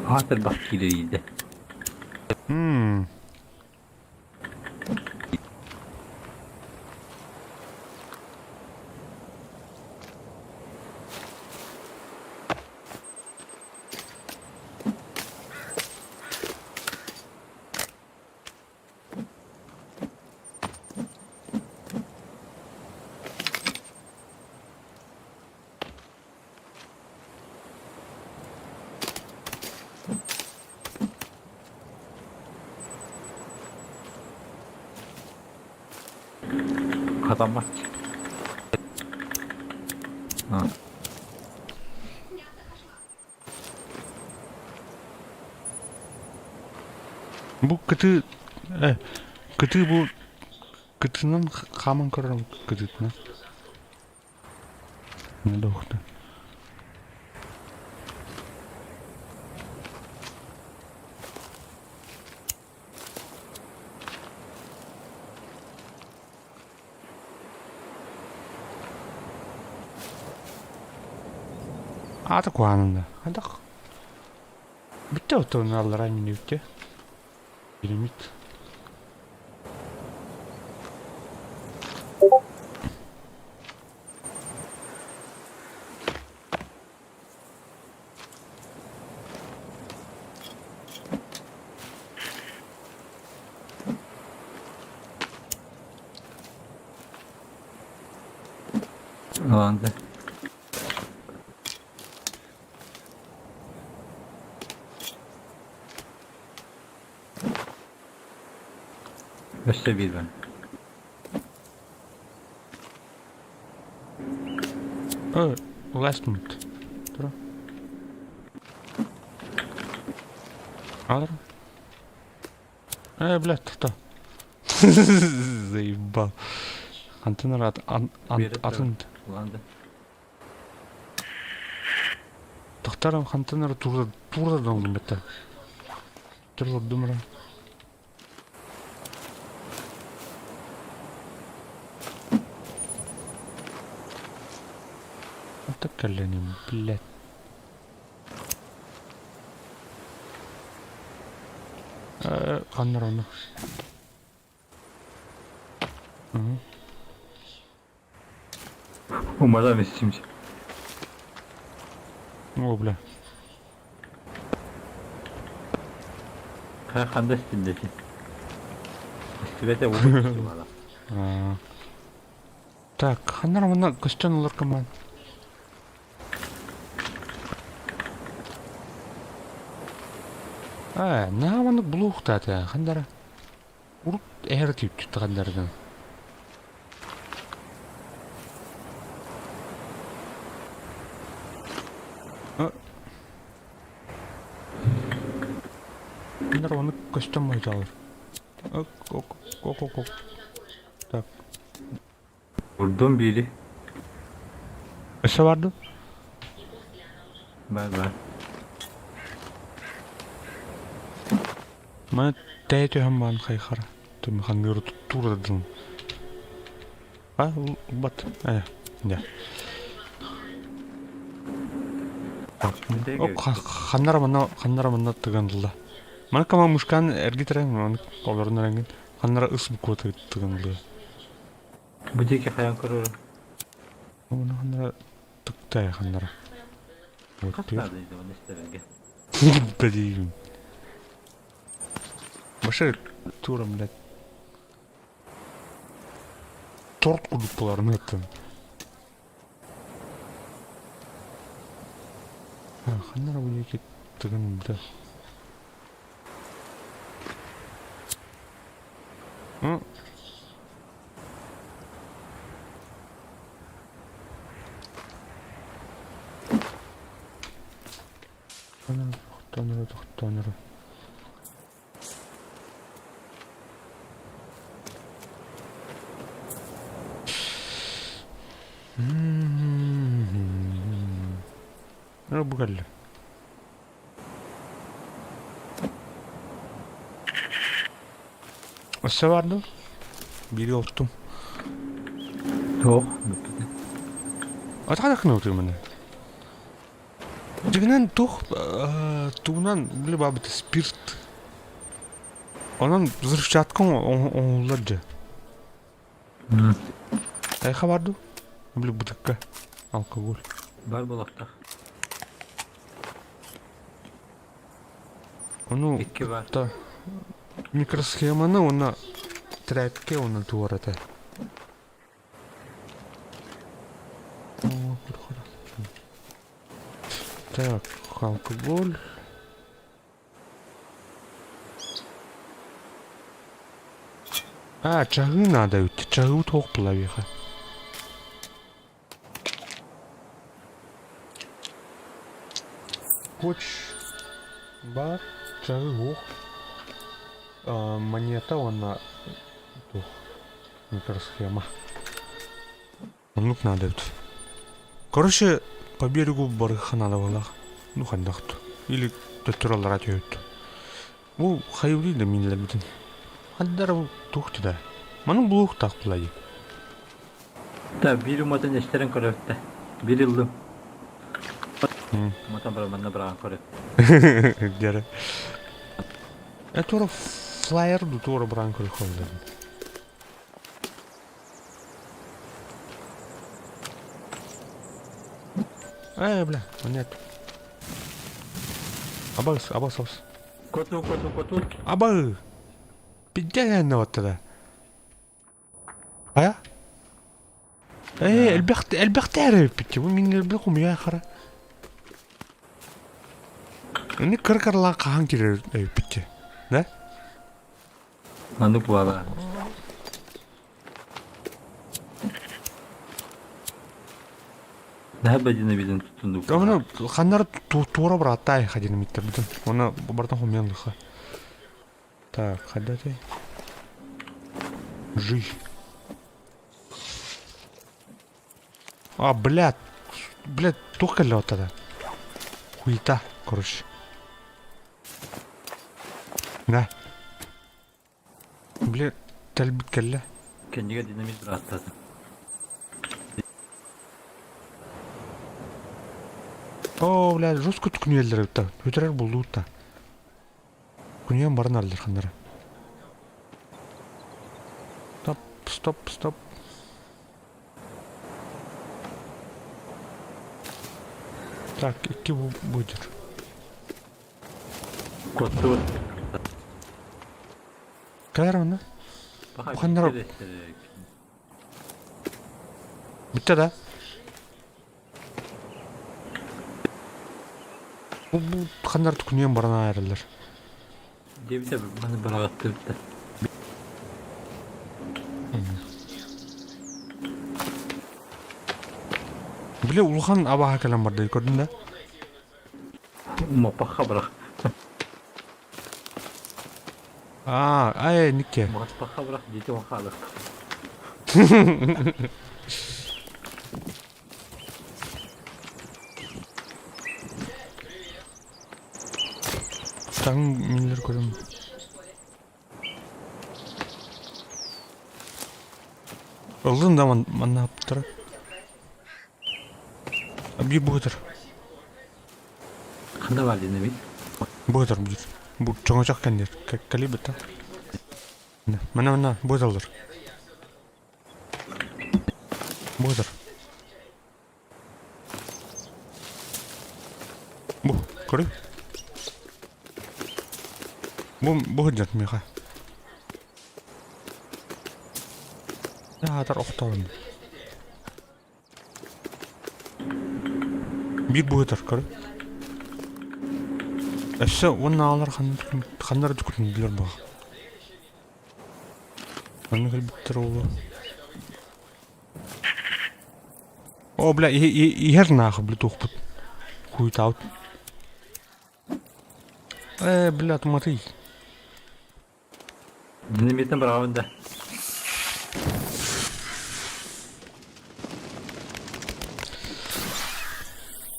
Аатыр бах киирэрийдэ. Хатаммат. Бу кытыы э, кытыы бу кытыынан хааман көрөрүм кытыытынан. Не Аата куһаҕанын да. Хайдах бүттэ оттон аллараа минэ бүттэ. Биримит. Ыланды. Өссө биир бан. Last minute. Тура. Алар. Э, блядь, тоқта. Заебал. Хантан ат атын. Уланды. Тохтарым хантан ара турда турда доңдум бетте. Турлордум ара. Это колени, блядь. Ханнар ону. Умарам исчимче. О, бля. Ханда истиннети. Истибете угу. Так, ханнар мына көстөн олор команд. Э, нааманы булуухтаата хандара. Урут эр тип хандардан. Хандар оны көстөн мойдалар. Ок, ок, ок, ок, ок. Так. Vurdum biri. Өссө барды? Бар бар. Маны тэйэ түһэн баран хайхара. Ханныыры туурдадым. А, бат. Э, да. Ханнара манна ханнара манна тыган ылла. Маны кама мушкан эргитэрэн маны олорун эрэнгин ханнара ыс буква тыган ылла. Бу диэки хайан көрөрүм. Оны ханнара тыктай ханнара. Хас наада иде оны истэринге. Блин. Баша тура, блядь. Торт курдук буларын ыттым. Ханна эрэ бу диэки тыгын ылбыта. Тохтоон эрэ, тохтоон эрэ. Бу кэллэ. Өссө бар дуо? Биири оттум. Суох, бүппүтэ. Атаҕа да кынабытым Дьиҥинэн туох тугунан били баабыта спирт. Онон взрывчатка оҥоһуллар дьэ. Эйхэ бар дуу? Били бытыкка алкоголь. Бар буолуохтаах. Ону Икки бар. та микросхеманы уонна трээпкэ уонна туората. Так, алкоголь. А, чаһыы наада эбит. Чаһыы туох булабиэхэ. Коч бар, чаһыы уох. Монета уонна туох микросхема. Оннук наада эбит. Короче, по берегу барыха надо было. Ну, хандахт. Или төттөр аллара түһүт. Бу хайылыы да минилэрбитин. Ханнара бу туох да. Маны булуохтаах булайы. Да, биир уматын эстерин көрөттэ. Биир ыллым. Уматан баран манна быраҕан көрөт. Дьэрэ. Э туора флайер ду туора быраан көрөх Э, бля, нет. Абас, абас, абас. Коту, коту, коту. Абы! Пиздец тогда. А? Э, элбэх элбэхтээр эбиппит. Бу мин элбэх умуйа хара. Ини кыр-кырлаан хаһан кирэр эбиппит. Да? Маннык буола. Наһаа бадина туттунук. Оны ханнар туора бырааттай хадинамиттар бүтүн. Оны бартан хомьян лыха. Так, хада ты? Жи. А, блядь. Блядь, туох кэллэ оттада. Хуета, короче. Да. Били тэлбит кэллэ. Кэннигэ динамит бырааттаата. Оо, блядь, жестко түкүнүөллэр эбит да. Бүтэрэр буллуут да. Күнүйэн баран арыллар ханнара. Стоп, стоп, стоп. Так, икки будет. Куоттубут. Кэлэр онно? Ханнара Бүттэ да? Бу бу ханнар түкүнүөн баран аайраллар. Диэбитэ маны быраҕаттыбыт да. Били улахан абааһы кэлэн барда көрдүн да? Моппахха бырах. Аа, ай, Никке. Моппахха бырах дети хаалык. Таҥ минилер көрөм. Ыллын да манна аптара. Биир быһытыр. Ханна баар динамит? Бу этэр будет. Бу чоҥочох кэннир. Кэлибит. Мана мана бу эталлар. Бу этэр. Бу, көрү. Бу бу сылдьар миэхэ. Аатар охтоон. Биир быһытар көрү. Өссө уонна аалар ханна эрэ түкүрүннүлэр баҕа. Манна кэлбиттэр оҕолор. О, бля, иһэр нахуй, бля, туохпут. Хуйтаут. Э, бля, туматый. Динамитын быраҕабын да.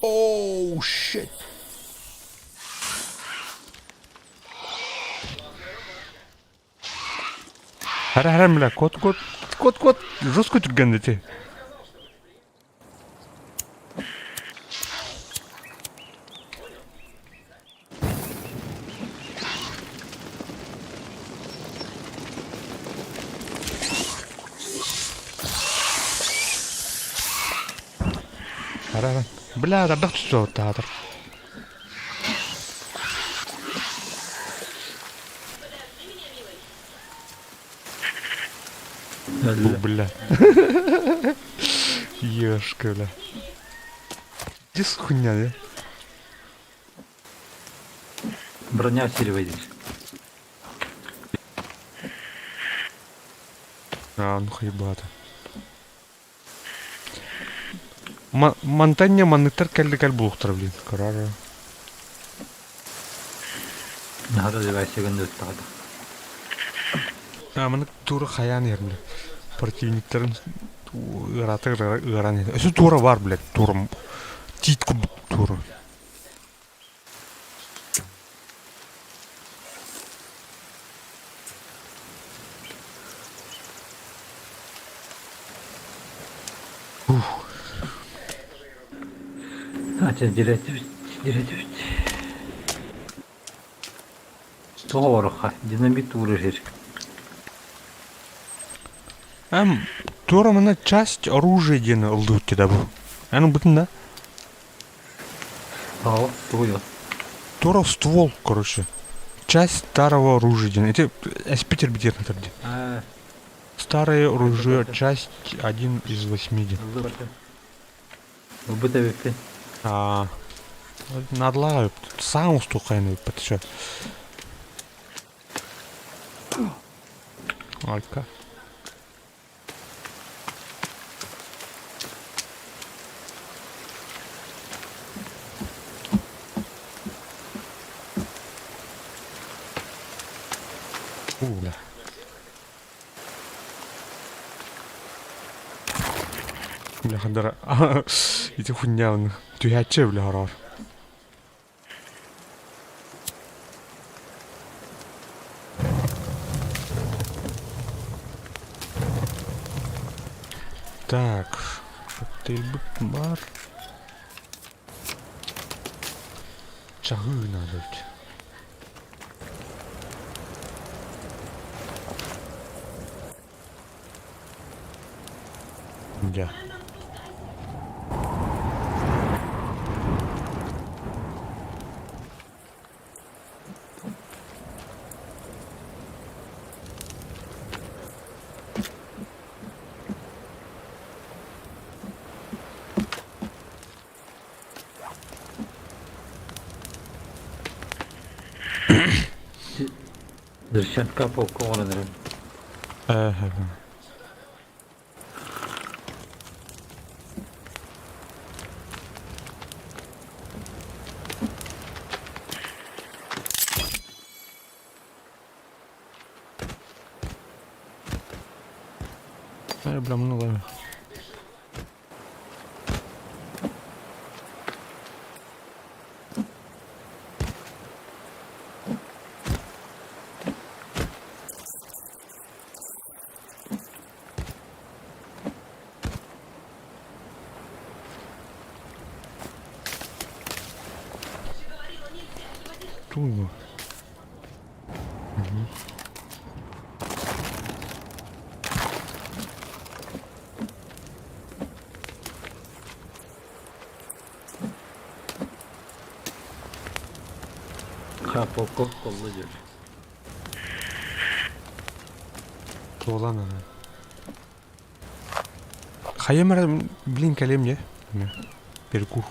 Оу, shit. Хара хара бля, кот кот кот кот жестко түргэн ити. Хара хара. Бля, тардах түстү таатар. Бу, бля. Ешка, бля. Дис хуйня, да? Броня усиливает. А, ну хайбата. Мантанья манныктар кэлли кэл булуктар, блин. Карара. Наһаа девайсыгын ыттаҕа. А, маннык тура хайаан иһэр, бля. Противниктарын ыаратык ыаран иһэр. Өссө туора бар, блядь, туора. Тиит курдук туора. Ух. Ача директив директив. Тоҕо динамит уурар. Эм, туора мана часть оружия диэн ылдыбыт да бу. Аны бутун да? Ау, тугуйо. Туора ствол, короче. Часть старого оружия диэн. Это эспитер битер диэн. А, Старое оружие, часть один из восьми диэн. Ылбыт эбиппин. А, надлаа саҥ устуқайны патша. Айка. У, бля. Бля, хандара. Ити хуйня түһээччи бля хороор. Так, коктейльбыт бар. Чаһыы надо ведь. Дьэ. Дырчатка полка оҥорон эрэр. Э, Э, бля, много. Тугу? Мгм. Хапоков коллу диир. Туолан ана. Хайам эрэ, блин, кэлиэм дьэ. Перекур.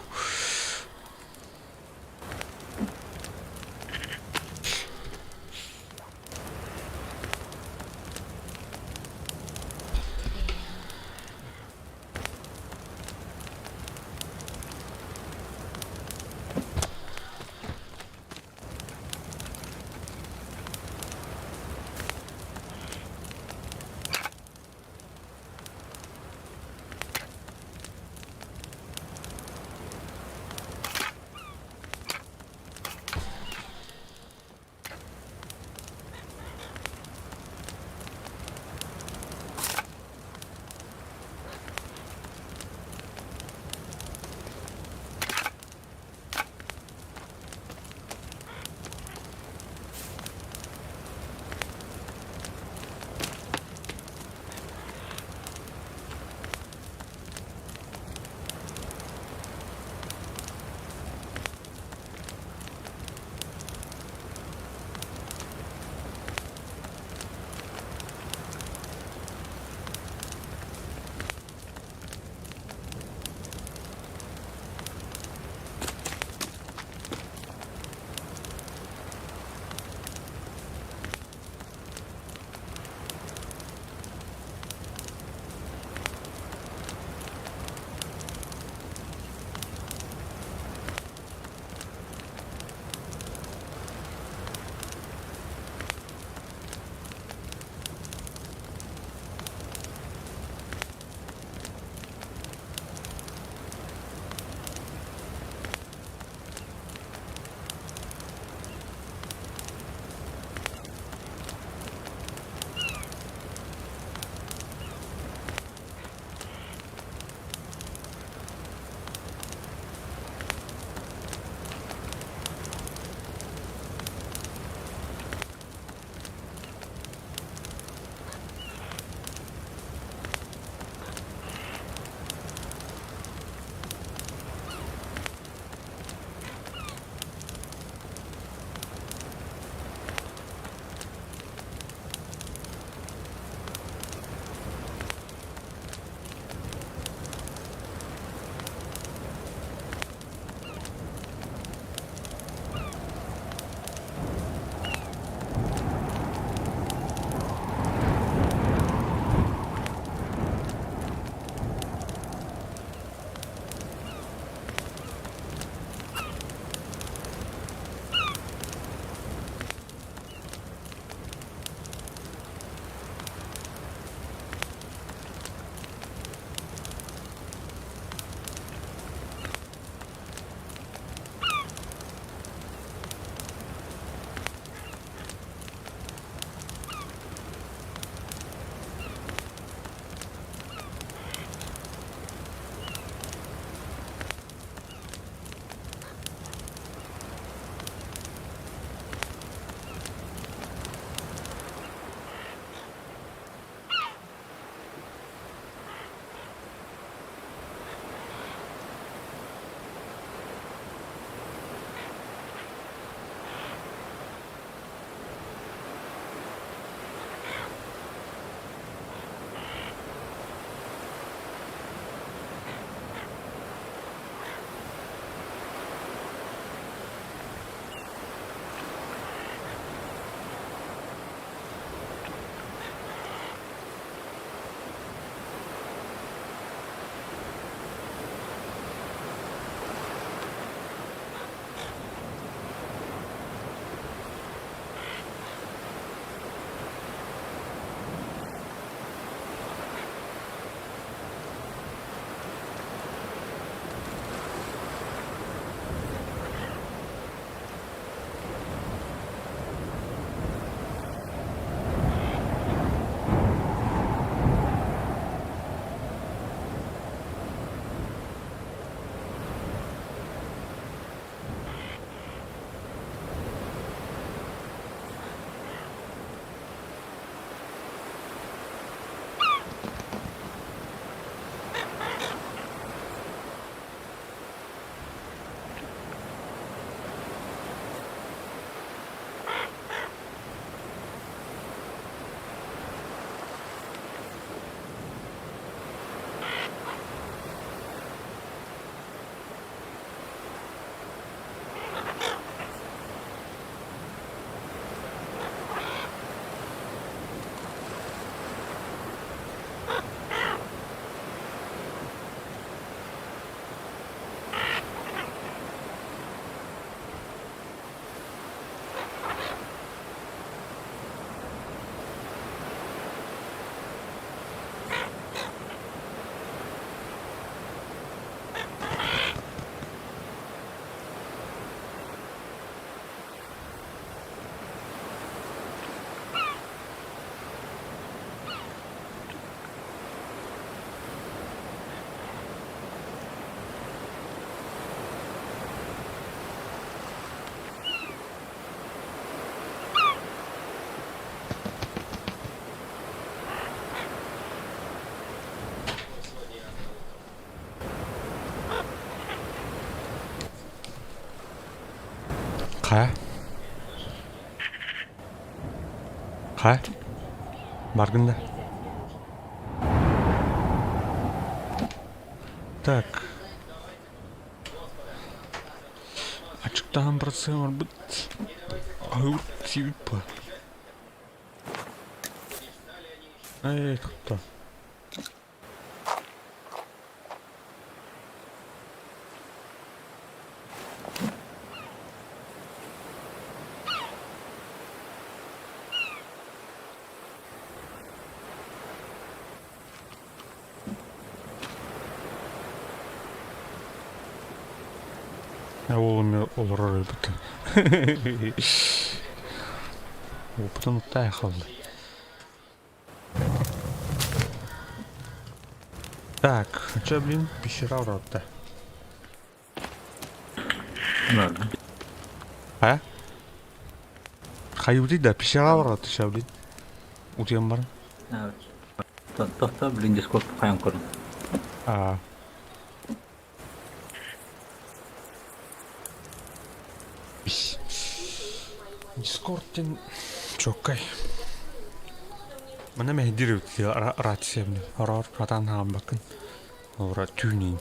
Хайа? Хайа? Баргын да? Так. Ачыктаһан барсыамарбыт аһыыбыт сиибит буо. Эй, тохтоо. Уолум олорор эбит. Опытын уттай хаалла. Так, чё, блин, пещера уродта. Ладно. А? Хайыбытый да, пещера уродта, ща, блин. Утуйан баран. Тохто, блин, дискорд хайан көрүн. А. Дискорд чоккай. Манна мэһдир рация Хороор хатаан хаамбаккын. Олора түүнийн.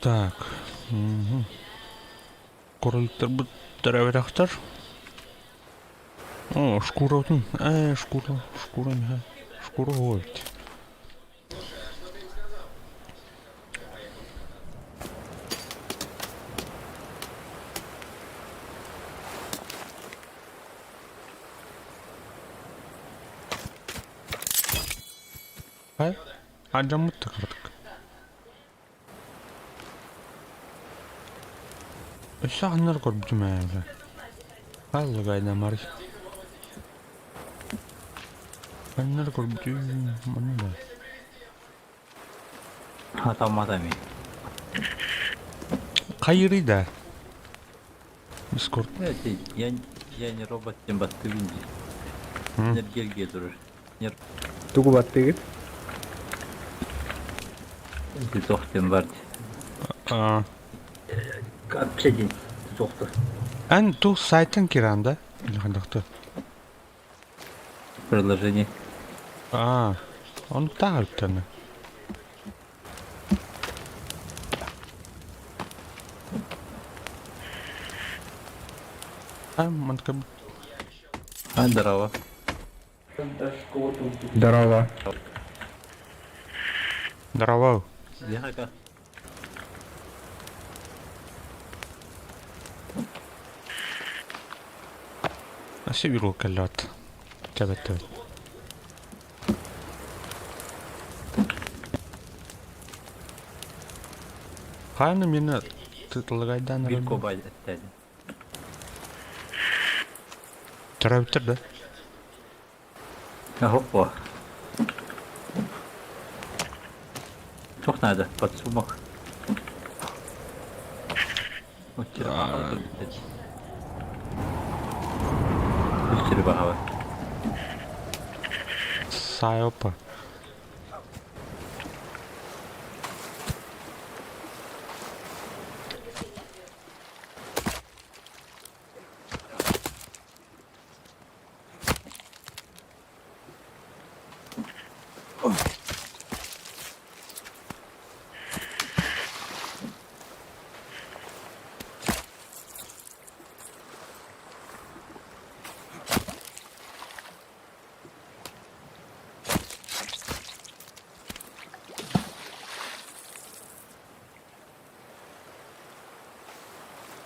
Так. Угу. Кроликтарбыт төрөөбөтөхтөр. О, шкуратын. Э, шкура, шкура, шкура эбит. Хай, алдьаммыт да кыратык. Өссө ханнар көрбүтүм ээ Аллыгайдамарый. Ханнар көрбүтүм манна да. Хатаммата ми. Хайырый да. Дискорд. Я, я не робот, тем баттыгын дии. Нергелге турар. Тугу баттыгыт? Туох диэн бар А, Вообще день туохтур. Эн ту сайтан киран да? Или хандахты? Приложение. А, он таарыптаны. А, мантка А, здорово. Здорово. Здорово. Леха. Сибиру кэллэт. Тэбэт тэбэт. Хаана мені тытылыгайдан Бир кобай эттэди. Төрөбүттэр да? Хоппо. Туох наада? Подсумок. Үччүрү Сайопа.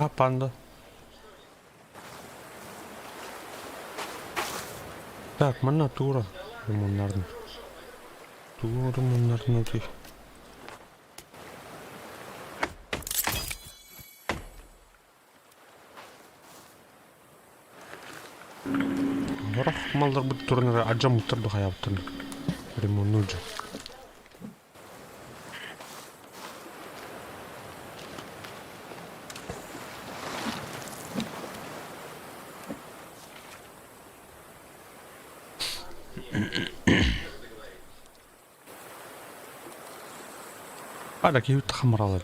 А, панда. Так, манна тура муннардым. Тура муннардым өтей. Сорох малларбыт туран эрэ адьаммыттар да хайаабыттар ремоннуур дьон. Ара киһи хамралар.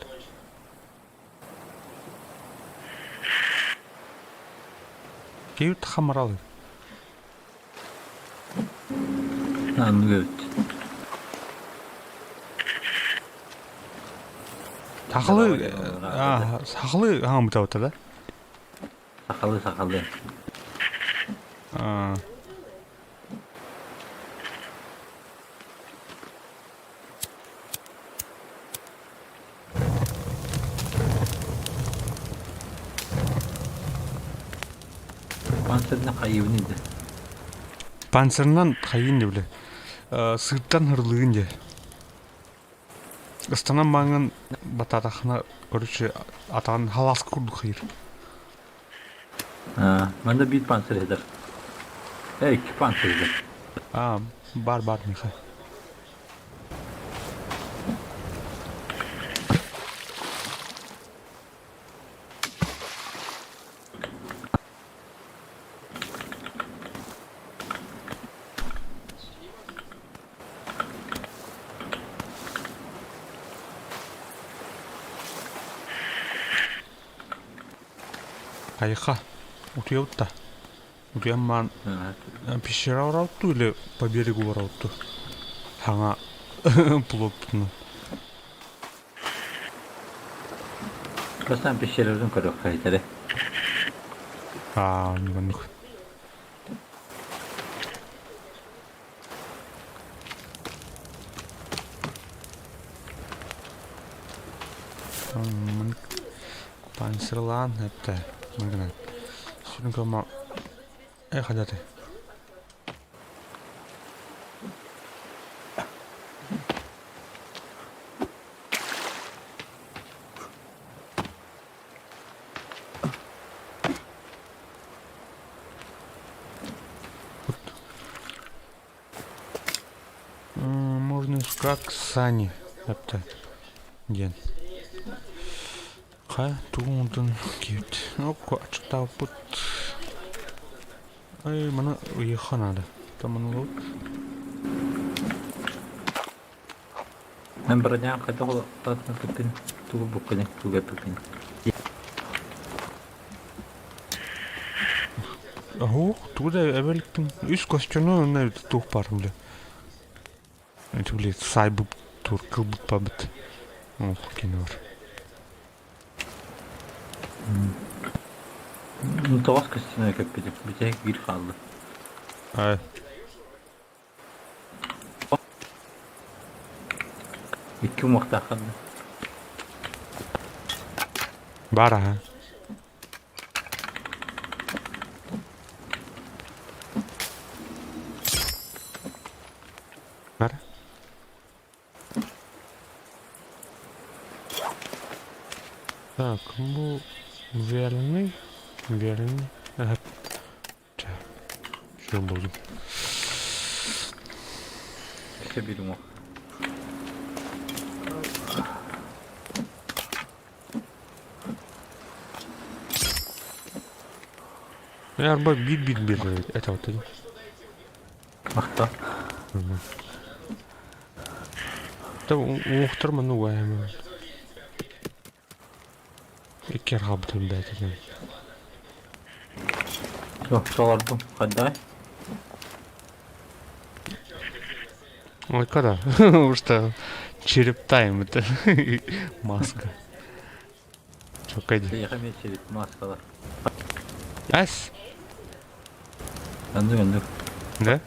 Киһи хамралы. Аннык эбит. Сахалы сахалы хаамытабыта да? Сахалы сахалы. Панцирынан хайыыбын инде. Панцирынан хайыын дии били. Сыыртан хырлыгын дии. Ыстанан бааҥҥын батаатаххына, короче, атаҕын халааска курдук хайыр. Манна биир панцирь сытар. Икки панцирь сытар. Аа, бар бар Миха. Хайха, утуйабыт да. Утуйан маан пещера ораотту или по берегу ораотту? Хаҥа плотпутунан. Бастаан пещерабытын көрүөххэ итэри. Аа, оннук. Панцирлаан эттэ мыгынан сүрүн көмө эхадаты Можно как сани эптэ диэн. Хайа тугун киирбит. Аччыктаабыппыт. Ай, маны ыйыахха наада. Таманы ылабыт. Мен бронян хайдах олохтоотун тугу буккуни тугу эппиккин. Оһуох, тугу да эбэликтим. Үс костюму онно туох баар бile. Эти били сайбып тур кылбыт бабыт. Ох, кино бар. Тоҕус костюму көппүтүм. Бүтэһик биир хаалла. Ай. Икки уҥуохтааххын да. Бар аһа. Бар. Так, бу верный, верный. Ага. Чэ, все буоллум. Өссө биир уҥуох. Арба биир-биир биэрэр этэҕит дии. Махтал. Уҥуохтар манна угаайаммын. Икки арҕабытын бээтинэн. Толордум. Хайдай? Ой, когда? Потому что череп тайм это маска. Чокайди. Эйиэхэ эмиэ череп маскалар. Ас? Оннук оннук. Да?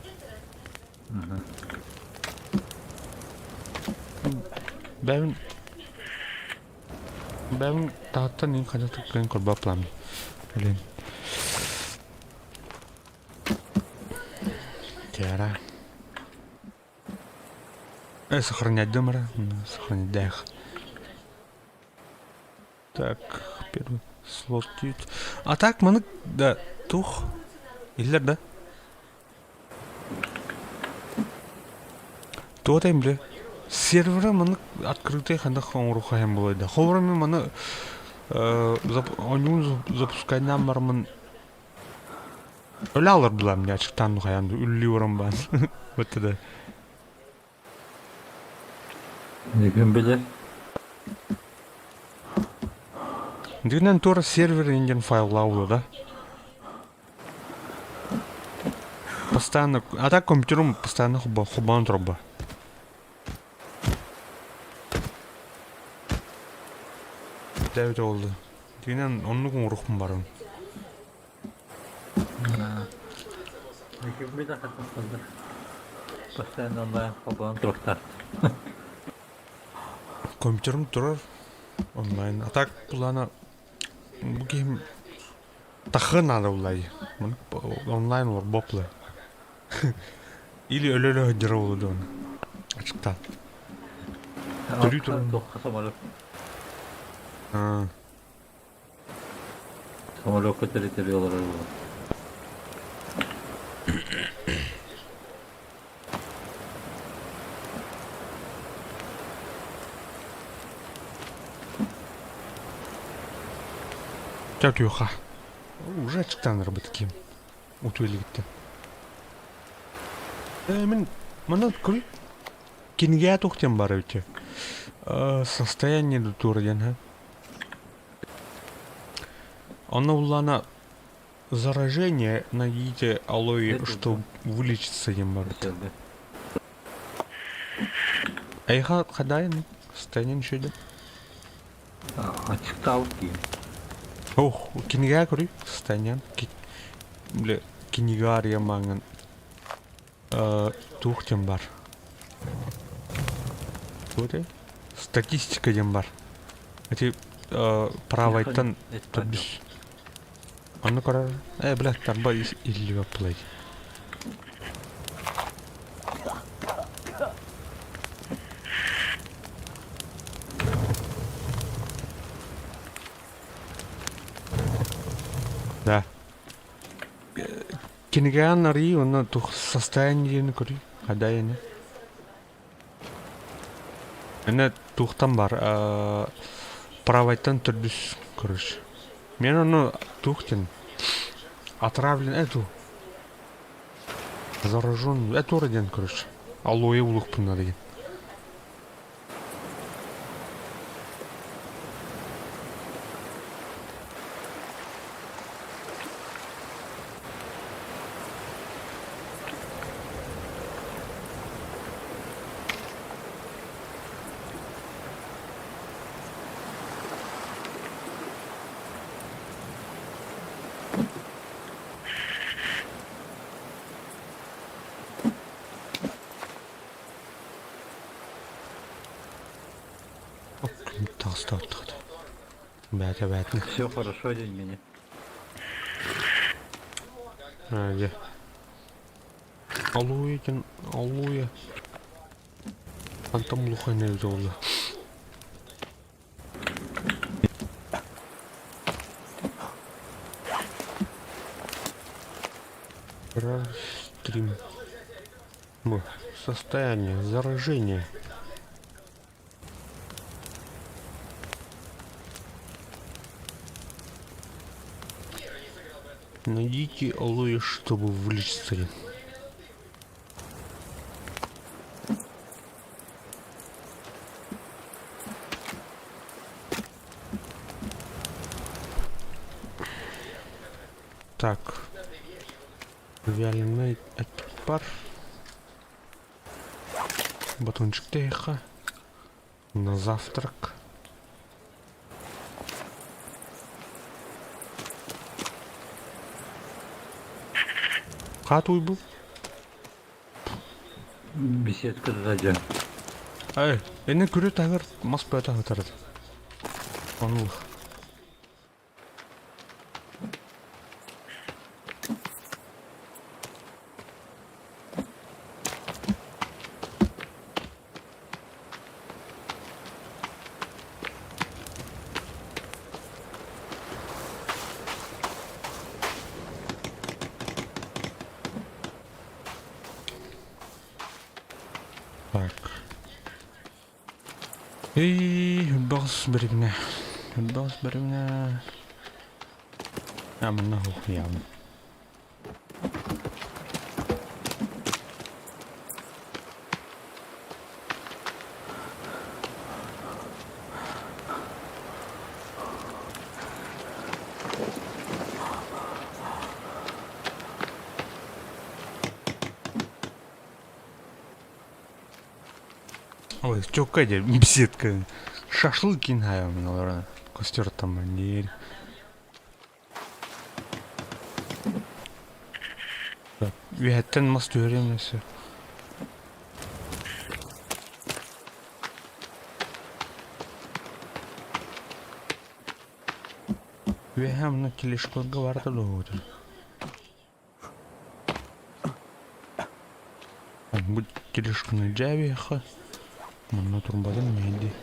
Бэйэм бэйэм таһыттан иин хайдах кыайан көрбөт план. Блин. Тиара. Э, сохранять дымра. Сохранять дэх. Так, первый слот А так, маны да, тух. Иллер да? Туох бile сервера маннык открытый ханнык оҥоруохха иһин буолуой да. Холобура мин маны оонньуун запускайдаан бараммын өлө алар булам дии ачыктаан хайаан үллүү баран баан. Вот да. Күн билэр. Дигинэн туора сервер индиан файллаабыта да. Постоянно, а так компьютером постоянно хубаан турба. Дэвид oldu. Дигинэн оннук оҥоруохпун барым. Күн билэр хатан Постоянно онлайн холбоон туруктар. Компьютерым турар онлайн. А так плана бу киһим тахы надо улай. Онлайн олор боплы. Или өлө-өлө сылдьар буолуо дуо ачыктаан. Төрүү туран. Туохха самолет. Самолекка территория олорор буолар. Чэ утуйуохха. Уже ачыктаан ким утуй илигиттэн. Э, мин манна көрүй кинигэ туох диэн баар эбит состояние тура диэн ха. Оно улана заражение найдите алоэ, чтобы вылечиться диэн бар. Эйха хадайын состояние үчүгэй Ачыктаабыт киһи. Ох, кинигэ көрүй состояние. Бile кинигэ арыйан мааҥын туох диэн бар? Туох этэй? Статистика диэн бар. Ити правайтан төрдүс. Онно көрөр. Э, бля, тарба иллибэт плей. Да. Кинигэҕин арыйыы уонна туох состояние диэни көрүй, хадайыны. Эмэ туохтан бар правайтан төрдүс короче. Мен ону туох диэн отравлен эту заражен эту диэн короче. Алоэ булуохпун наада диэн. Таҕыста Бээтэ бээтин. Все хорошо, день мне. А, дьэ. Аллуя диэн аллуя. Хантан булуоххай эбитэ буолла. Стрим. Состояние заражения. Найдите алоэ, чтобы вылечиться. Так. Вяленый пар. Батончик тэйха. На завтрак. Хат уйбу? Беседка дадя. Эй, эне күрү тагыр мас бөтө хатарат. Ону Так. Эй, баҕас бэримнэ. Баҕас бэримнэ. А, манна хуйаабын. Ой, чокка дьэ беседка. Шашлык кинайым олорон. Костер там мандир. Үөһэттэн мас түһэриэм өссө. Үөһэ мына телешколга барда дуоһутун. Бу тележканы илдьээбиэххэ, манна турбатын мэһэйдии.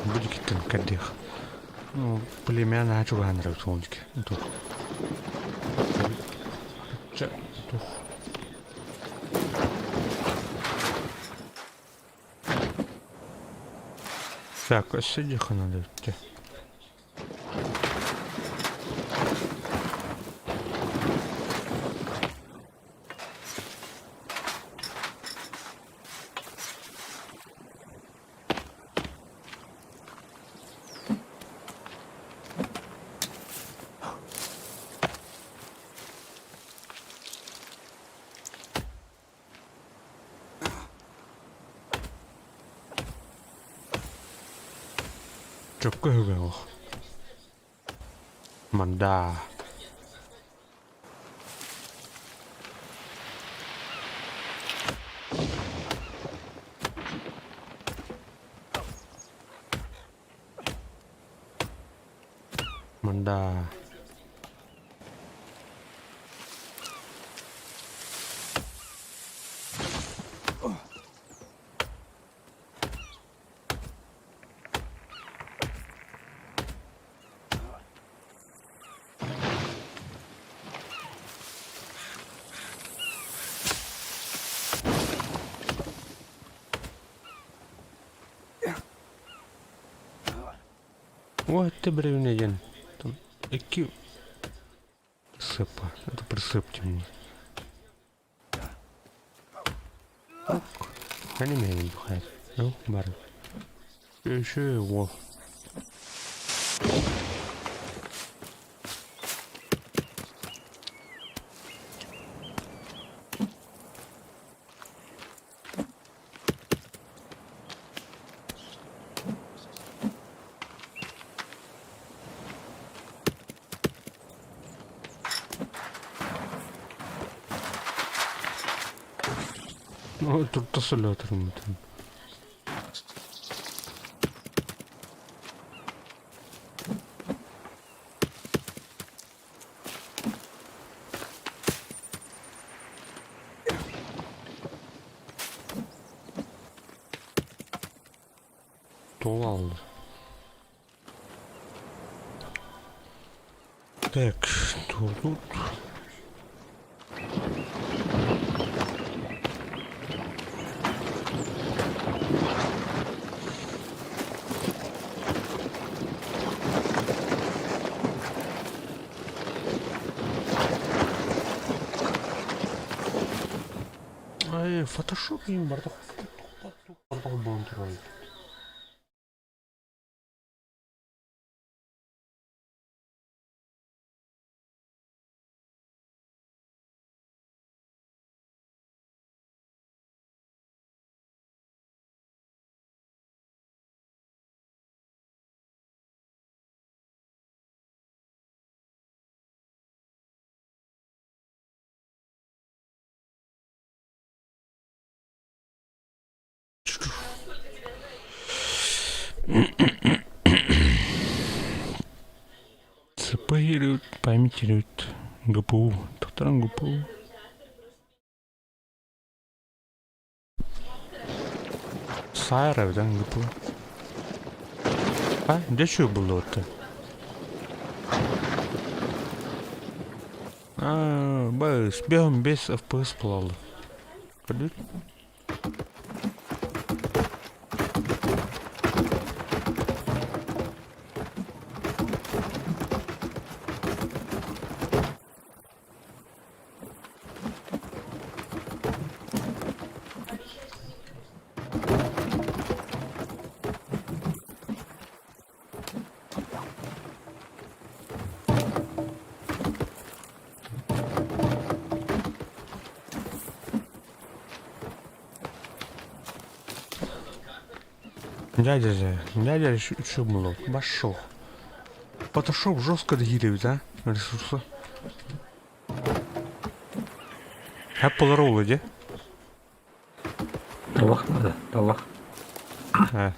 Бу дикиттэн кэрдиэх. Ну, племя наһаа чугаһаан эрэр суол дики. Тух. Чэ, тух. Так, өссө диэххэ надо бүттэ. Чөккө үһүгэх Мандаа Мандаа О, это бревне диэн. Там икки сыпа. Это присыпьте мне. Они меня не бухают. Ну, бар. Еще его. Ну, тут солётырмытын. Тула алды. Так, тут. Ай, фотошоп им бардак буолан турар. ГП память ГПУ. Тоқтаран ГПУ. Сайра эбитэн ГПУ. А, дьэ үчүгэй буллубут Аа, быс, 5 FPS буолаллар. Көрдүт? Дядя же, дядя үчүгэй буллубут. Башшох. Фотошоп жестко дэгиир эбит а, ресурса. Хэп буолар уолу дии. Талах надо, талах. Э.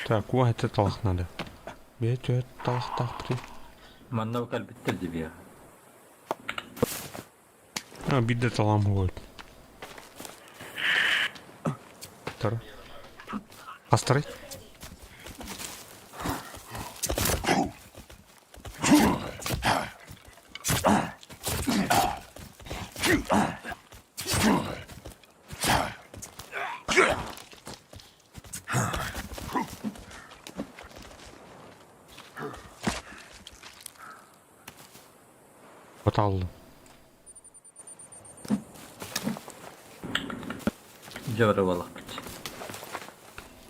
Так, уо это талах надо. Бээ түһэ талахтаахпытый. Манна кэлбиттэр дии А, биирдэ талаам уһуйт. Тара. Хастарый? Баталлым. Дьэ бары буоллахпыт.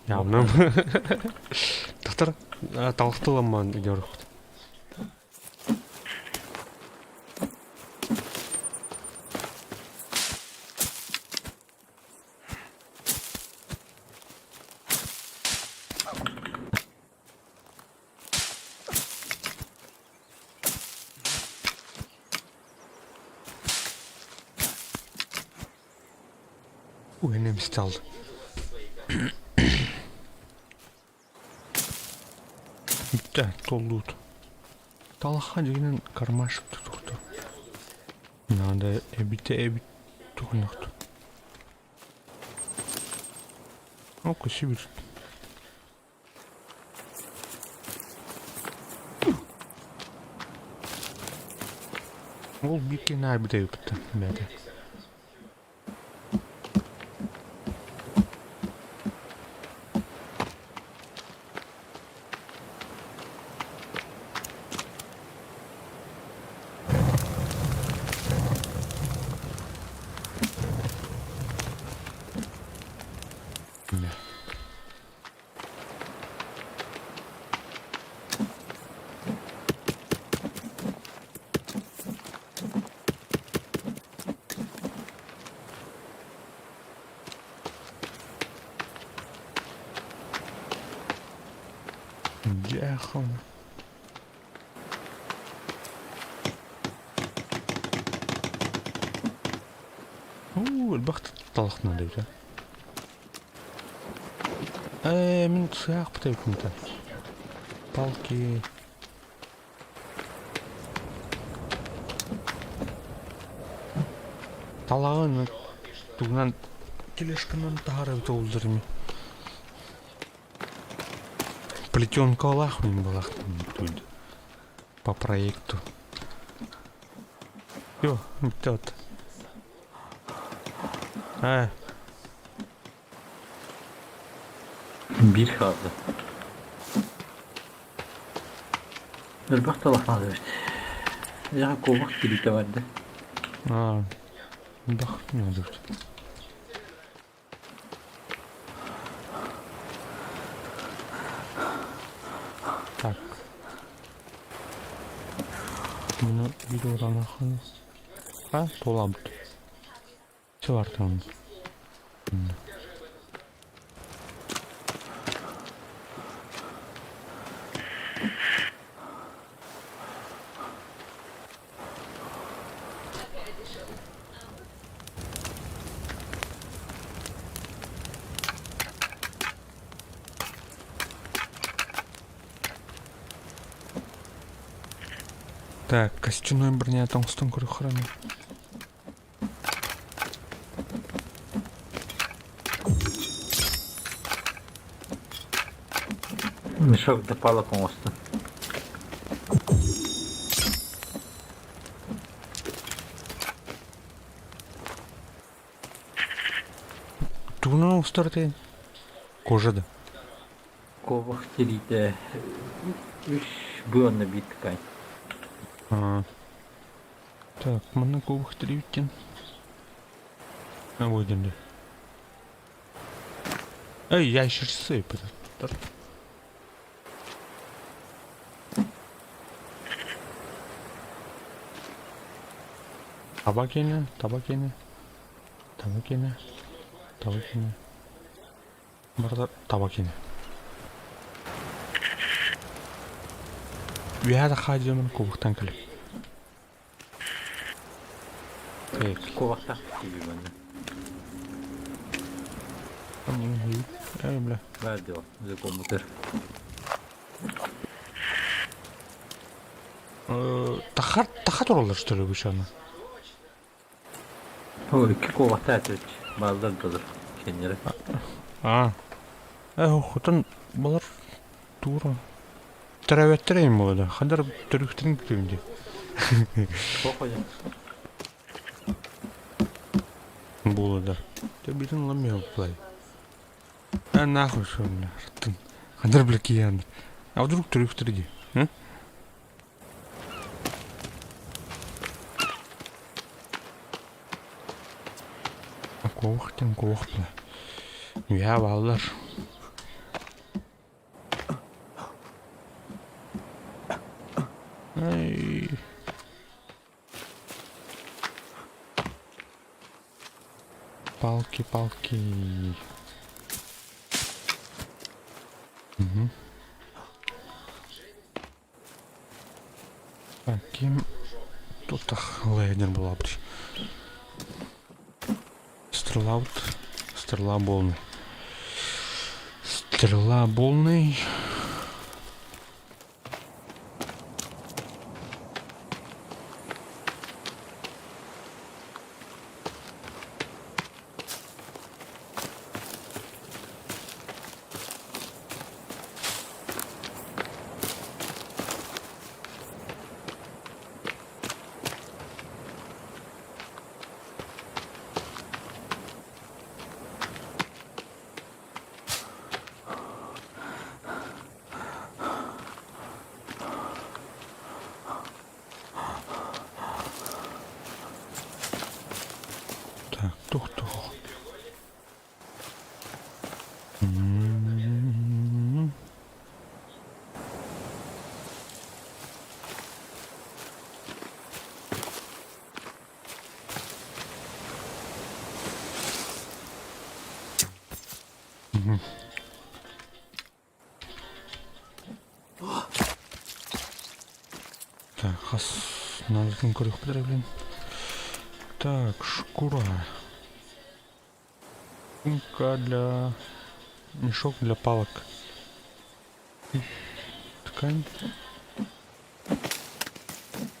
Явным. Тахтар талахтыламман идеорохпут. Уһэнэм стал. Бүттэ, толлуут. Талахха дьигинэн кармашек тутуохту. Надо эбитэ эбит туһунахту. О, Сибирь. Ол биир киһини аайбыт эбиппит бэйэтэ. Дьэ, Уу, элбэх талах наада эбит ээ мин сыаахпыт эбиппин палки талаҕын тугунан тележканан таһаар эбитэ буоллар ини плетенкалаах мин балах по проекту Всё, бүтэ Ээ Биир хаалла. Элбэх талахнаах эбит. Дьэ куобах тириитэ барда. Аа, элбэх ньуодубут. Так. Муну видеодан А, туолабыт. Все артынан. Так, костяной броня оҥостон көрүөххэ эрэ. Мешок для палок оҥостон. Тугунан оҥостор этэй? Кожа да? Куобах тириитэ үс быанна биир ткань. Аа. Так, манна куобах тириибиттэн. А, вот дии. Эй, ящерцы, Таба киэнэ, таба киэнэ, таба киэнэ, таба киэнэ. Барыта таба киэнэ. Үөһээ да хаадьымын кубуктан кэлip. Так. Куобахтаах тиийбит манна. Эй, бля. Баар дьол, компьютер. Таха, таха тураллар что ли бычаны? О, икки куобахтаах этибит. Бааллар долар. Кеннere. А. Э, хотон балар тура. Төрөөбөттөр эйим буолла. Хандар төрүктэрин күтүм дии. Похуй. Буолла да. Ты бүтүн ламмио плай. А нахуй что бля. Ртын. Хандар бля киян. А вдруг төрүктөр дии? А? Куох диэн куох бля. Үһээ бааллар. Ай. Палки-палки. Угу. Так, ким тут лейдер була б. Стрела вот. Стрела полный. Стрела полный. Так, тух-тух. М-м-м. Мгм. Так, хас наадатын көрүөхпүт эрэ блин. Так, шкура. Сумка для... Мешок для палок. Ткань.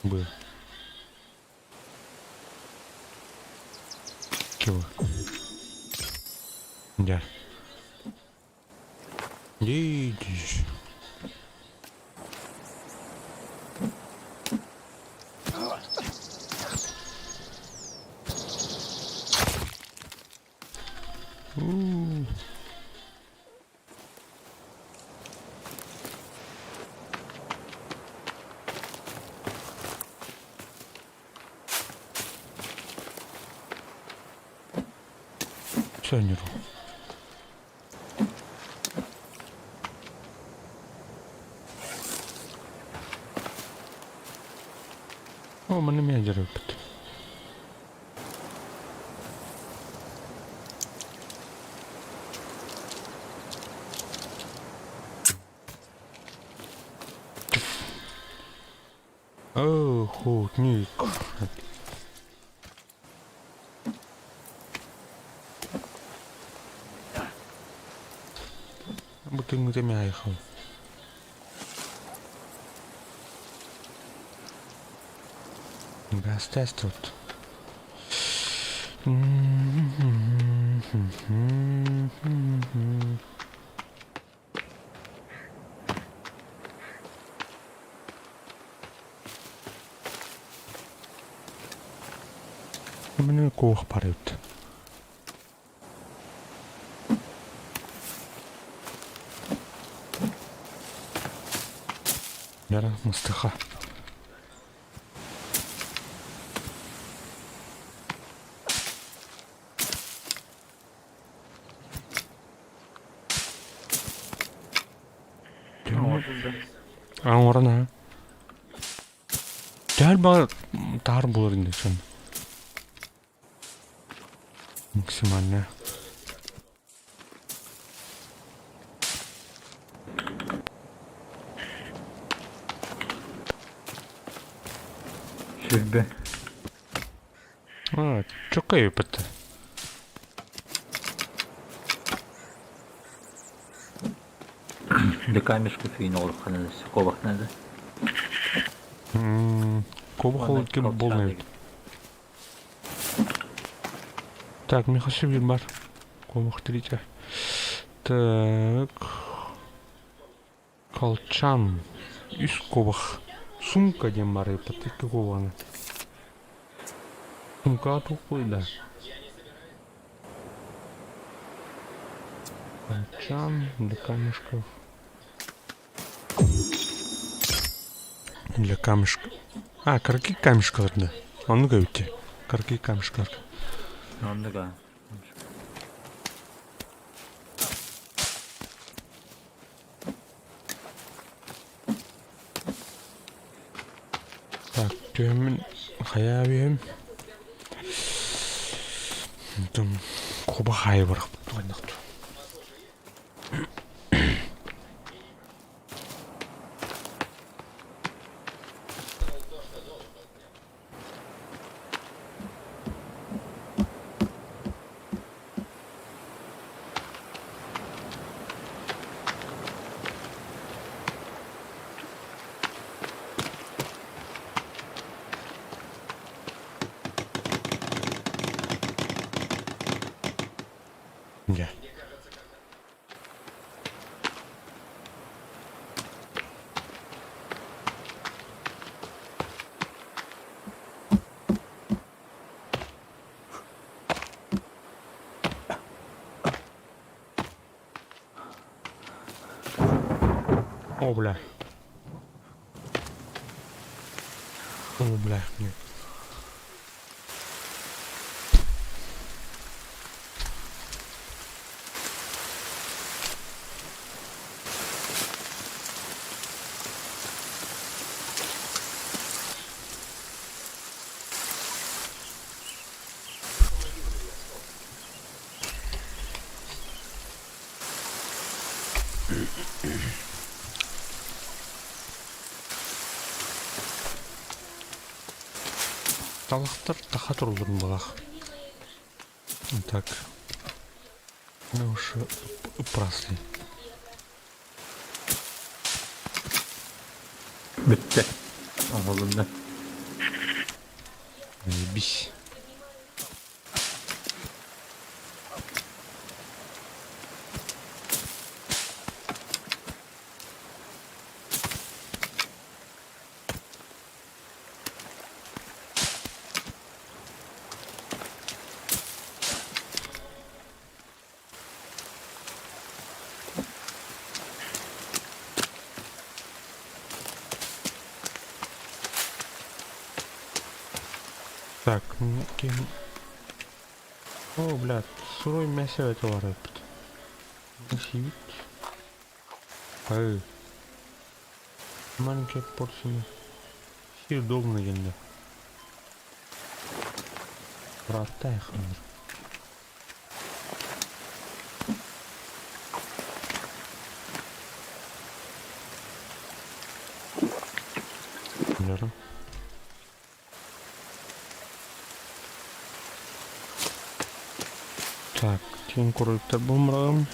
Б. Кило. Да. Видишь. У. Сönür. О, манна эмиэ дьарыйбыт. Охотник. Бу тыҥҥыт эмиэ айхал. Газ тут. Мені куох парют. Яра мастыха. Оҥорон аа. Түһэр баҕар таар буолар сон. Максимально. Сүрбэ. А, чөкөй ыппыт. Для камешков и норхана кобах надо. Кобах ол ким болмай. Так, Михаил биир бар. Кобах третья. Так. Колчан. Үс кобах. Сумка диэн баар ыппыт икки кобаны. Сумкаҕа туох да. Колчан для камешков. Для камешка. А, кыракый камешкалар да. Оннук эбит Кыракый камешкалар. Оннук аа. Так, түһэммин хайаа биһим. Онтон куба хаайы бырахпыт тугайнахту. Дьэ. О, бля. О, бля, нет. Талахтар таха турулларын балах. Так. Ну уж прасли. Бүттэ. Оҥоһулунна. Заебись. Так, ну, ким... О, блядь, сырой мясо это варят. Сивит. Эй. Маленькая порция. Съедобно енді. Браттай ханыр. Bilmiyorum. Так, киң кроликтар булмырагым.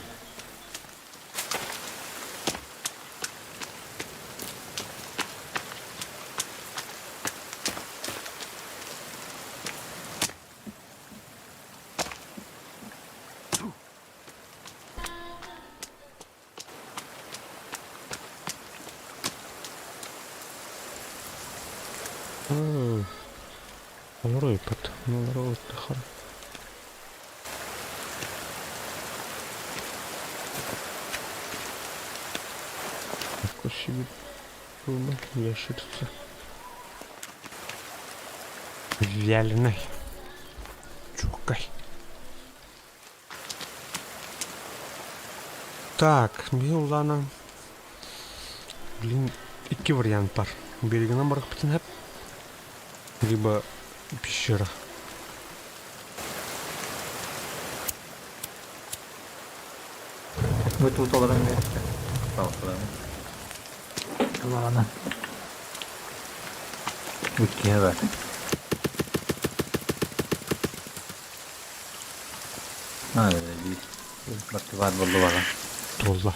Олору ыыппыт. Олору ыыттахха. Красивый ящерица. Вяленый. Чукай. Так, Милана. Блин, икки вариант бар. Берегинен барахпытын хеп. Либо пещера. Бу тут олорон Ладно. Иккиһэ бар. Баттыбаат буоллубаҕа. Туолла.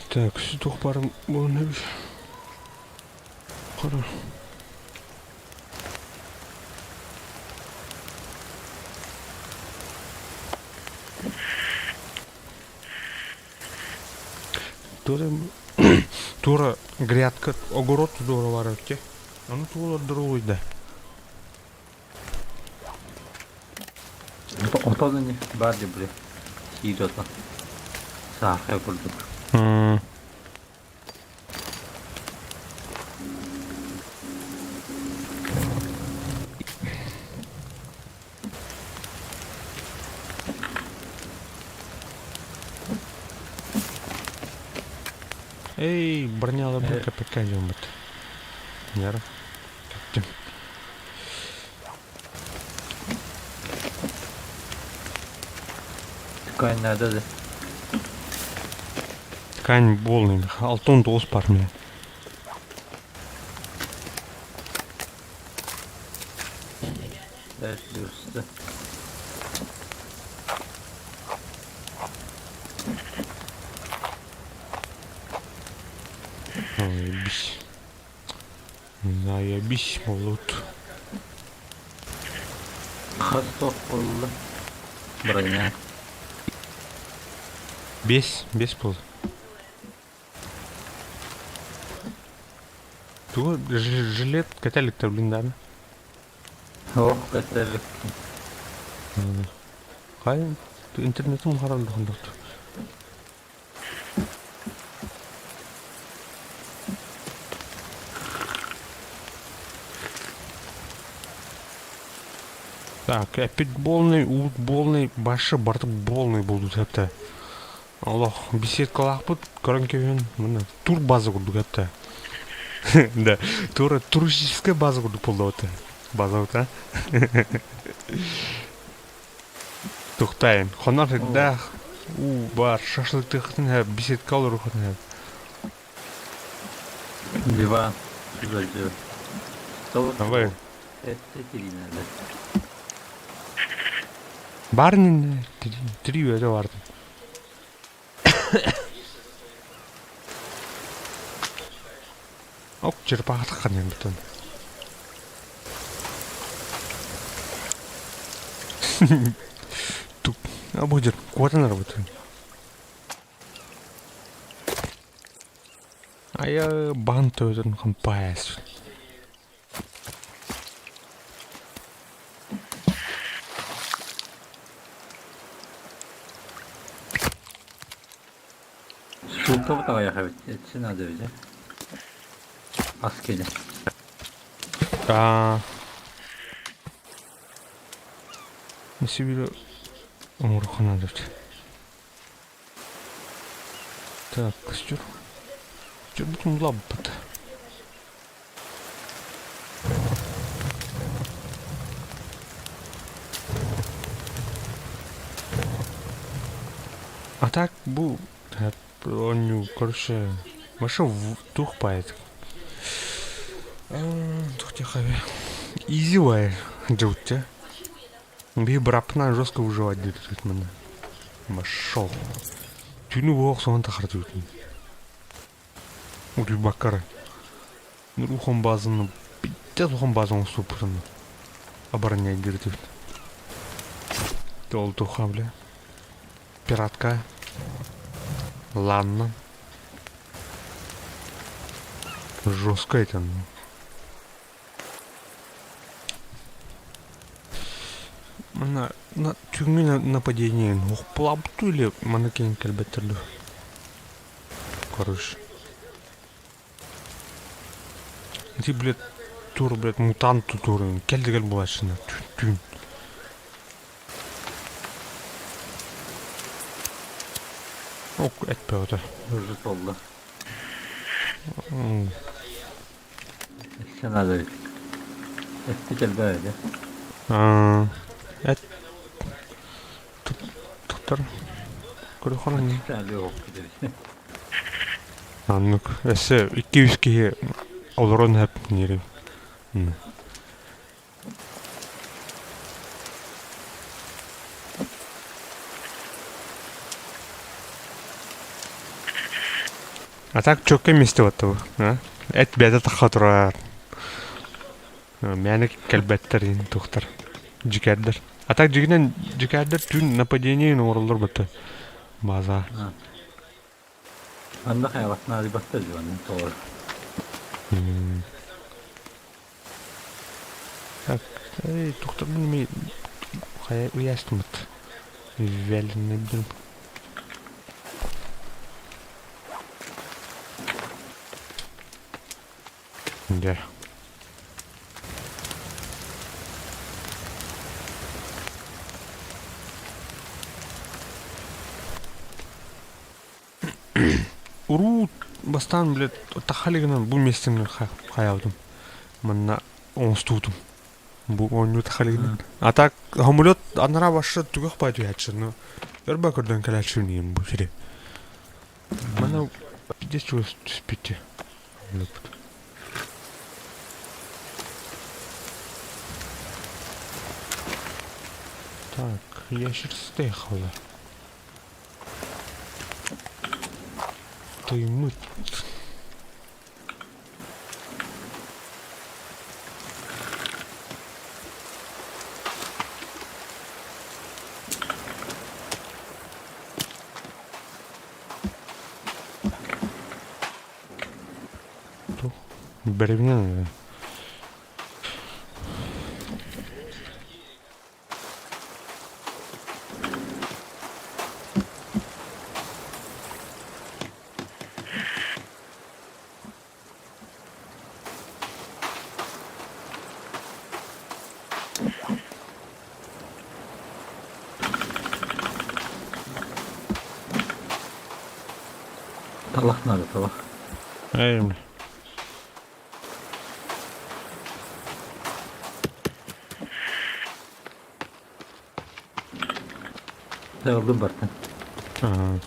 Так, туох баарын буолан эбит. Хара. Туора, туора грядка, огород туора бар өтте. Ону туолар да. Отон ини баар дии били. Сиир ото. Саахай курдук. Эй, бронялы бу КПК дьоммут. Яра. Кэттим. Ткань надо да. Ткань полный. Алтон тоғыз бар мен. Evet diyorsun. Заебись. Заебись, молот. Хас туох буолла? Броня. Бес, бес был. Тугу жилет кэтэликтэр блин да. Ох, кэтэлик. Хай интернетим харалдыхын Так, опять полный, ут полный, башы бартып полный болду тәпті. Аллах, беседкалаах көрөн кебин, мына тур база курдук әпті. Да, тура туристическая база курдук болду оты. База вот, а? Тухтайын. Хонар дах, у бар, шашлыктыхтын хә, беседка олор хатын хә. Диван. Давай. Это надо. Барнин три өтө барды. Ок, черпаатыккан эми бүтүн. Тук, а будет, куда работаю? А я бан төдөн хампайс. Султа таҕайах эбит. Этсин надо бит. Ас кэлэ. А. Сибири оҥороххо деп. Так, костер. Костер бүтүн лаббыт. А так бу онню, короче, маша тух пает. Тух тихаве. Изи вай, джутте. Би брапна жестко выживать где тут мене. Машол. Түнү буох соған тахар түйтін. Ури бакары. Рухон базаны, пиздец ухон базаны супырны. Оборонять говорит. Тол туха, бля. Пиратка. Ладно. Жестко это. Манна на түүҥҥү нападение охпулаабыт или манна киһин кэлбэттэр дуо? Короче. Ити, блядь, тур, блядь, мутант тутуурун кэл да кэл буолааччына түүн. Ок, этпэҕитэ. Уже толла. Өссө надо ведь. Эппит элбэх этэ. Эт туттар көрөхөрүн. Аннык өссө 2-3 киһи олорон хэп нири. А так чөккө миэстэ баттабы. Эт бэйэтэ тахха турар. Мээнэ кэлбэттэр иһин тухтар. Дьикэрдэр. А так дьигинэн дьикэрдэр түүн нападение оҥороллор батта. База. Анна хайаласына алибатта дьуонун тоҕор. Так, эй, тухтарбын ми хайа уястымыт. Вяленый Дьэ. Урут бастаан, блядь, тахалигынан бу миэстэни хайаабытым. Манна оҥостубутум. Бу оонньуу тахалигынан. А так самолет анараа башы түгэх бай түһээччи. Ну, өр ба көрдөн кэлээччи үнүйүм бу сири. Манна пиздец чугас түспүтү. Так, ящерстей хала. Тыймыт. Бэрэбинэ Талах надо, талах. Эй, Тағылдым бартын. Ага.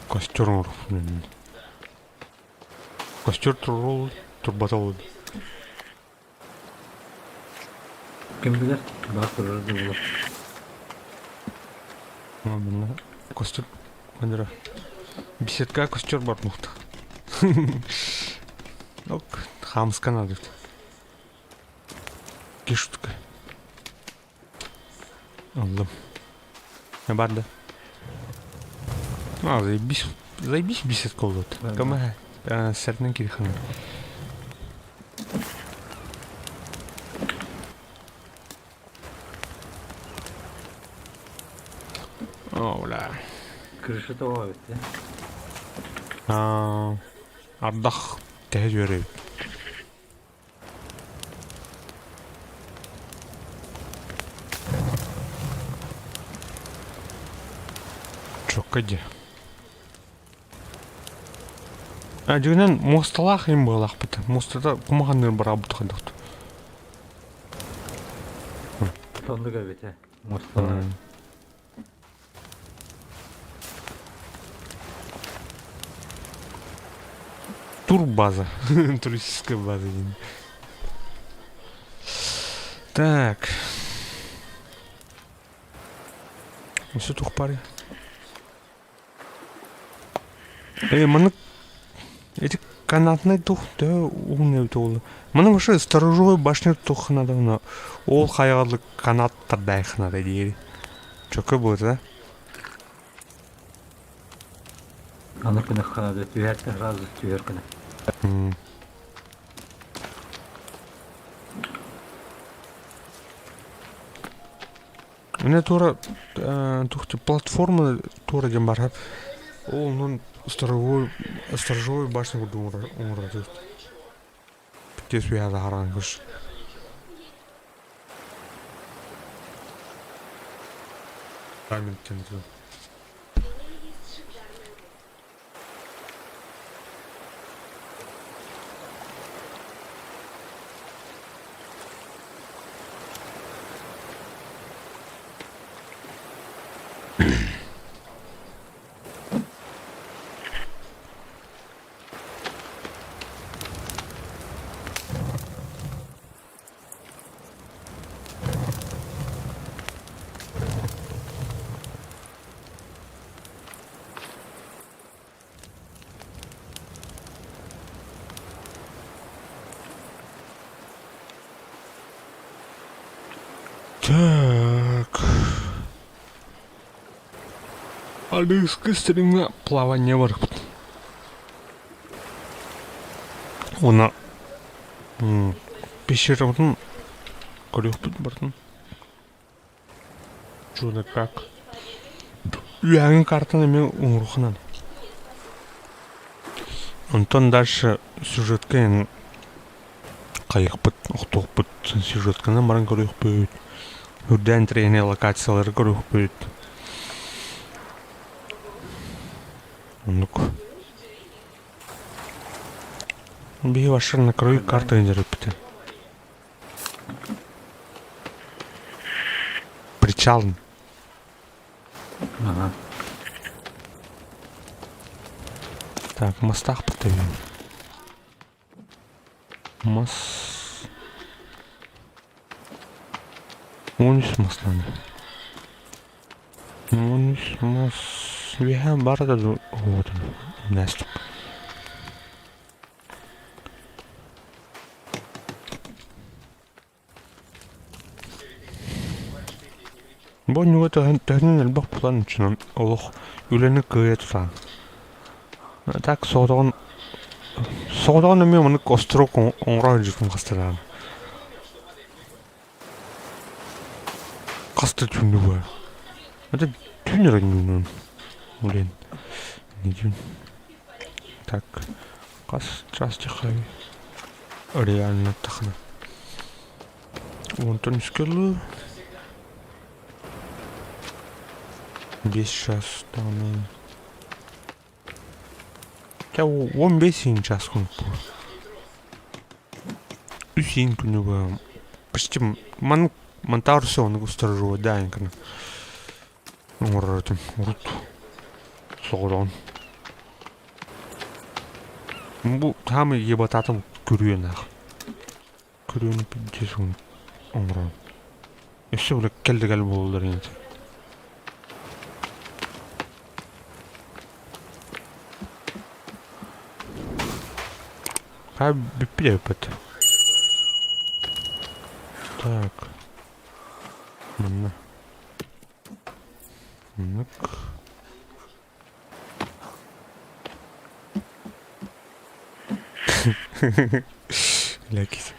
Костер оҥорбуппун Костер турул турбата ол. Ким билэр, баар турар да буолуо. Манна костер манера беседка костер бар мухта. Ок, хамска надо. Кишутка. Ыллым. Бар да. А, заебись, заебись беседка болот. Кама сэрнен кирихан. О, бля. Крыша тоҕо эбит Аа, ардах тэһэ үөрэ Чокка дии. А дьиҥинэн муосталаах им быалаахпыт. Муостата кумаханныыр бараабыт хайдах Соннук эбит ээ. Муосталаах. Турбаза. Туристическая база диэн. Так. Өссө туох баарый? Э, маннык эти канатнай тух төһө уһун эбитэ буолла. Маны вообще сторожевой башня туох надо но ол хайаҕалык канат тардаайх надо диэри. Чөкө буолта да? Аны күнэ ханада түһэртэ сразу түһэр күнэ. Менә тура тух платформа тура диэн баар ол онон сторожевой сторожевой башня курдук оҥорор Тиэс үөһэ таһааран кыш. Камень Так. Аныгыскы стримҥа плавание барбыт. Уонна пещерабытын көрүөхпүт барытын. Чудо как. Үөһээҥҥи картаны эмиэ оҥоруохха Онтон дальше сюжетка эн хайыахпыт, охтуохпут, сюжетканан баран көрүөхпүт, үрдээн тренер локациялары көрүөхпүт. Оннук. Биһи вообще на краю карты дьарыппыт. Причал. Ага. Так, мастаахпыт тэбиэн. Мас... 13 масланы. 13 мас... Үөһээ бар да вот Настя. Бу оннуга төһөнөн элбэх булан ичинэн олох үлэни кыайа тутаан. Так соҕотоҕун соҕотоҕун эмиэ маннык остуруок оҥоро сылдьыбытым хаста даҕаны. Хаста түүнү бу. Это түүн эрэ ньуунун. Блин. Не түүн. Так. Хас час тахай реально тахна. Онтон үскэлу 5 час даҕаны. Чэ 15 иин час курдук. Үс иин күнүгэ почти ман монтаж все оннук устаржуо дааньканы оҥорор этим урут соҕотоҕун. Бу саамай ебататым күрүөнээх. Күрүөнү пиздец оҥорон. Өссө бile кэллэ кэл буолаллар ини. Хаа бүппүт эбиппит. Так. Манна. Маннык. Лэкис.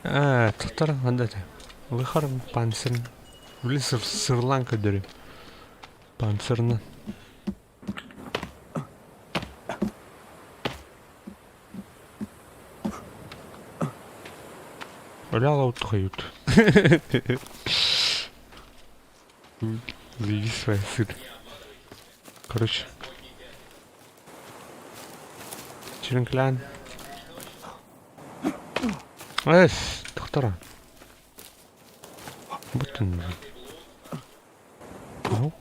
Аа, туттар ханда этэ. Лыхар панцирын. Били сырлаан көрдөрүм. Панцирынан. Өлө тухайут. Зависла сыр. Короче. Чиринклан. Эс, доктора. Бутын. Ау.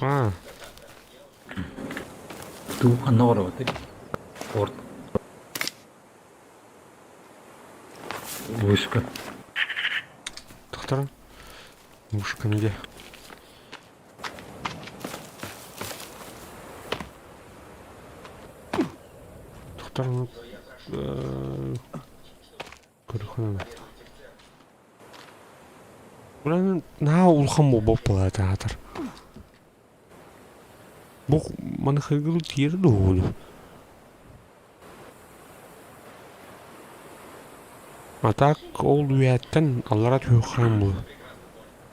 Аа. Туу ханна олоробутуй? Порт. Вышка. Тохторон. Вышка где? Тохторон. Көрөхүнэ. Уран наһаа улахан буолбат буолаата аатар. Бу маны хайгылы тиэр дуону. А так ол үйэттэн аллара түһүөххэ бу.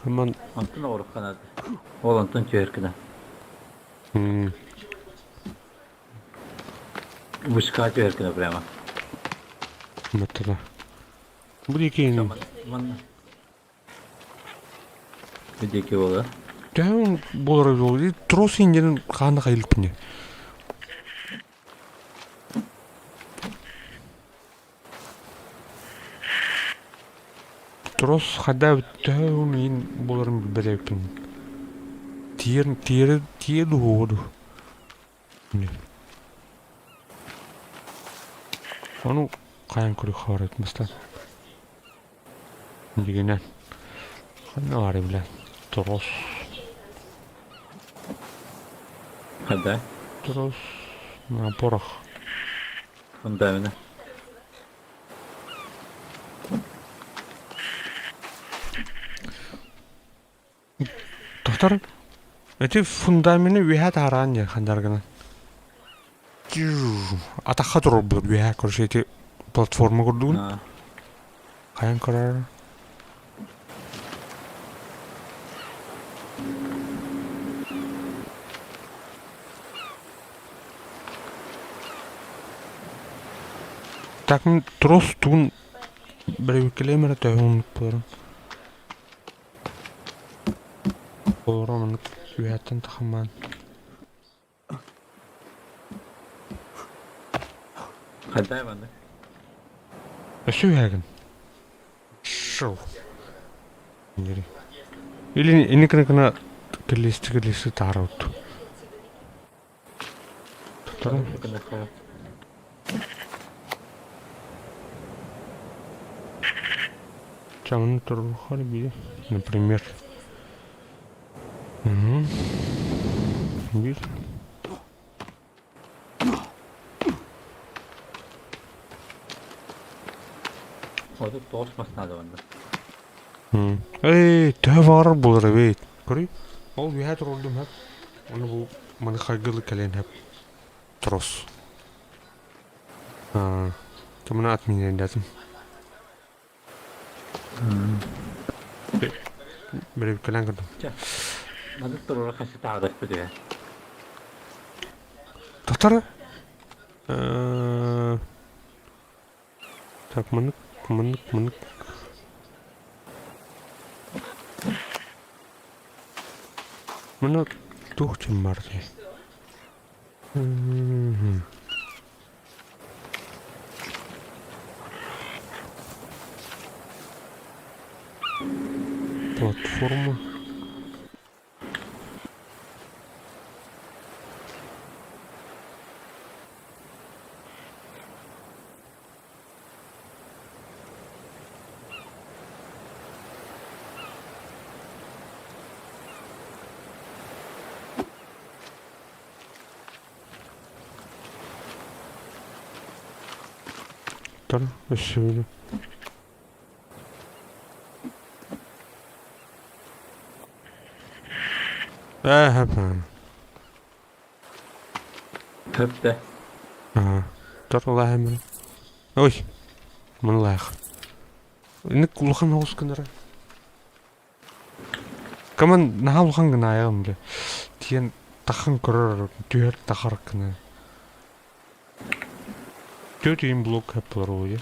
Кыман Онтон оҕурукканат. Ол онтон түһэркинэ. Вышка түһэркинэ прямо. Маттала. Бу диэки Манна. Бу диэки буолар. Төһөн буолара буолуо трос индиэн хаана хайылпыны. Трос хада төһө иин буоларын билбэтэбиппин. Тиэр тиэрэ тиэ дуһуоду. Ону хайан көрүөххэ барабыт бастаан. Дьигинэн ханна баарый бля трос. Хада? Трос на порох. Фундамена. Доктор, эти фундамены үөһэ таһараан диэн хандаргынан. Атахха турарбыт үөһэ короче эти платформа курдугун. Хайан көрөр. Так трос тугун бэрэбиккэлэм эрэ төһө оннук Олорон оннук үөһэттэн тахаммаан Хайдай маннык. Өссө үөһээгин. Шоу. Или инникини гына кэллиэсти кэллиэсти таарабыт. Туттаран. Чаҥын туруоххар биир, например. Угу. Биир. Отут тоҕус мас наада манна. Эй, төһө баҕарар буолар эбит. Көрүй, ол үөһэ турурдум хэп. Ону бу маны хайгылы кэлэн хэп. Трос. Тымына отменяйдатым. Бэрэбиккэлээн көрдүм. Маннык туруора хассы таҕадаспыт үһэ. Татары? Так, маннык, маннык, маннык. Манна туох дьон баар дии? Платформа. Тар өссө Ээ, Хөптө. Тор улааһын Ой, мынылаах. Инник улахан оҕус гынара. Каман наһаа улахан гынаайаҕым бile. Тиэн тахан көрөр, түһэр тахар гына. Төрт үйін блок хэп болар ой.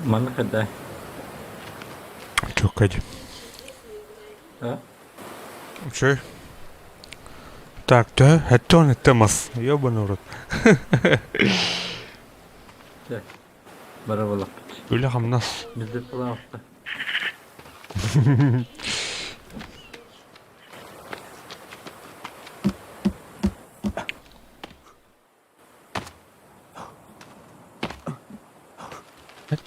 Манна хайда? Чуоккай дии. А? Үчүгэй. Так, төһө? 77 мас. Ёбаный в рот. Чэ, бара буоллахпыт. Үлэ-хамнас. Bizde пожалуйста.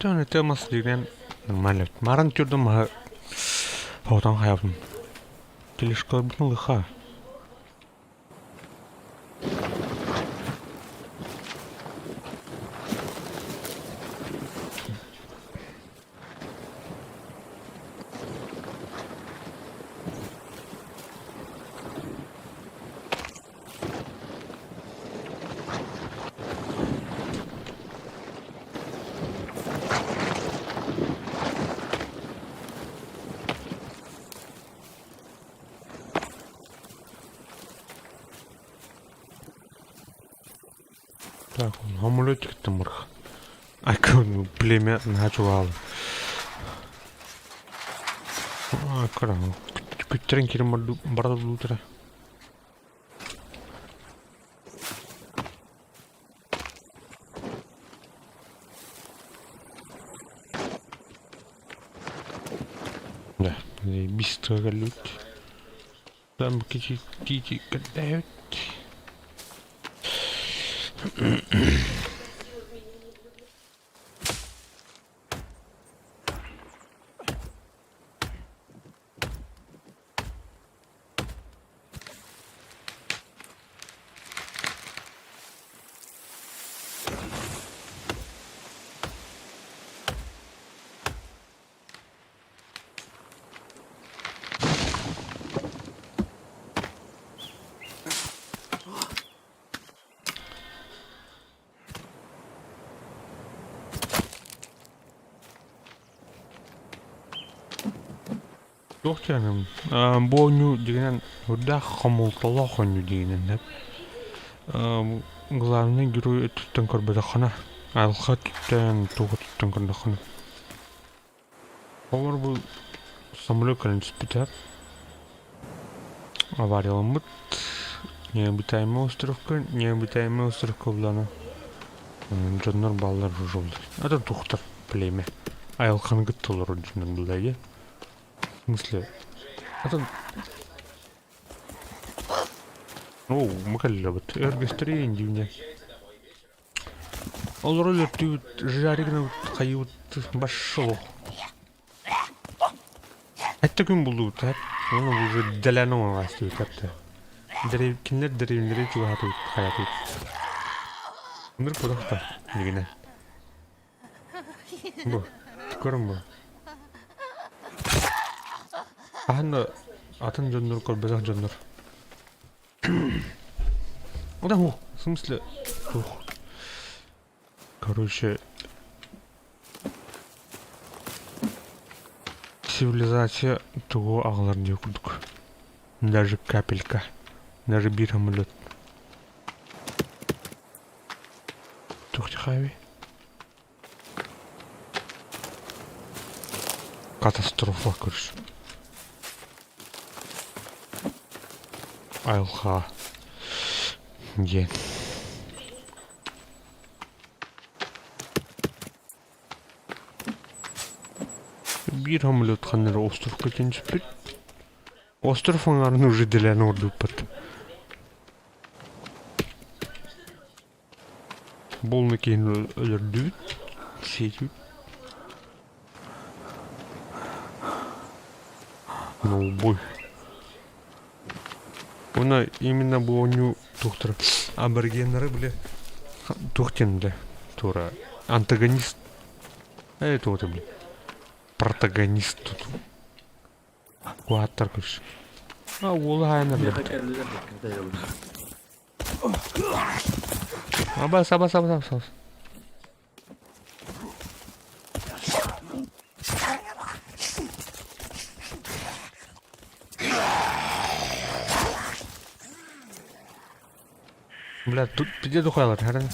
77 мас диэн нормально. Маран түрдüm маһы хотон хайабын. Телешкаларбытын лыха. Так, самолетик тымырх. Айкон племя начуал. Көрөн күттэрин кирин барда дутара. Да, быстро кэллибит. Там тиити кэрдээбит. Туох диэным, бу оонньуу дьиҥинэн үрдээх хомолтолоох оонньуу дьиҥинэн Главный герой өттүттэн көрбөтөххүнэ, айылҕа өттүттэн, туох өттүттэн көрдөххүнэ. Олор бу самолет кэлэн түспүтэ. Аварияламмыт. Необитаемый островка, необитаемый островка булана. Дьоннор бааллар уже Это тухтар племя. Айылҕаны кытта олорор дьоннор булла В смысле? Это Оо, мы кэллэбит. Өргөстөрүйэн дьиҥэ. Олору өлөртүүбүт, жаригнабыт, хайыбыт башшо. Хэтте күн буллубут, Оны уже дэлэн оҥоҥаастыбыт хатта. Кинилэр дэриэбинэлэри чугаһатыбыт, хайатыбыт. Ыныр кудахта, дигинэ. Бу, көрөн бу. Хаһан да атын дьоннор көрбөтөх дьоннор. Да, о, в смысле, туох. Короче, цивилизация тугу аҕалар диye курдук. Даже капелька. Даже биир самолет. Туох хави? Катастрофа көрүс. Айылҕа диэн. Биир самолет ханна эрэ островка төннүспүт. Остров аҥаарын уже дэлээн оҥордубуппут. Буолна киһини өлөрдүбүт, сиэтибит. На убой. Уонна именно бу оонньуу туохтара аборигеннары били туох диэн бile туора антагонист э туох били протагонист тут куһааттар көрүс а уолу хаайанар Абас, абас, абас, абас, абас. Бля, тут где духалар, харан?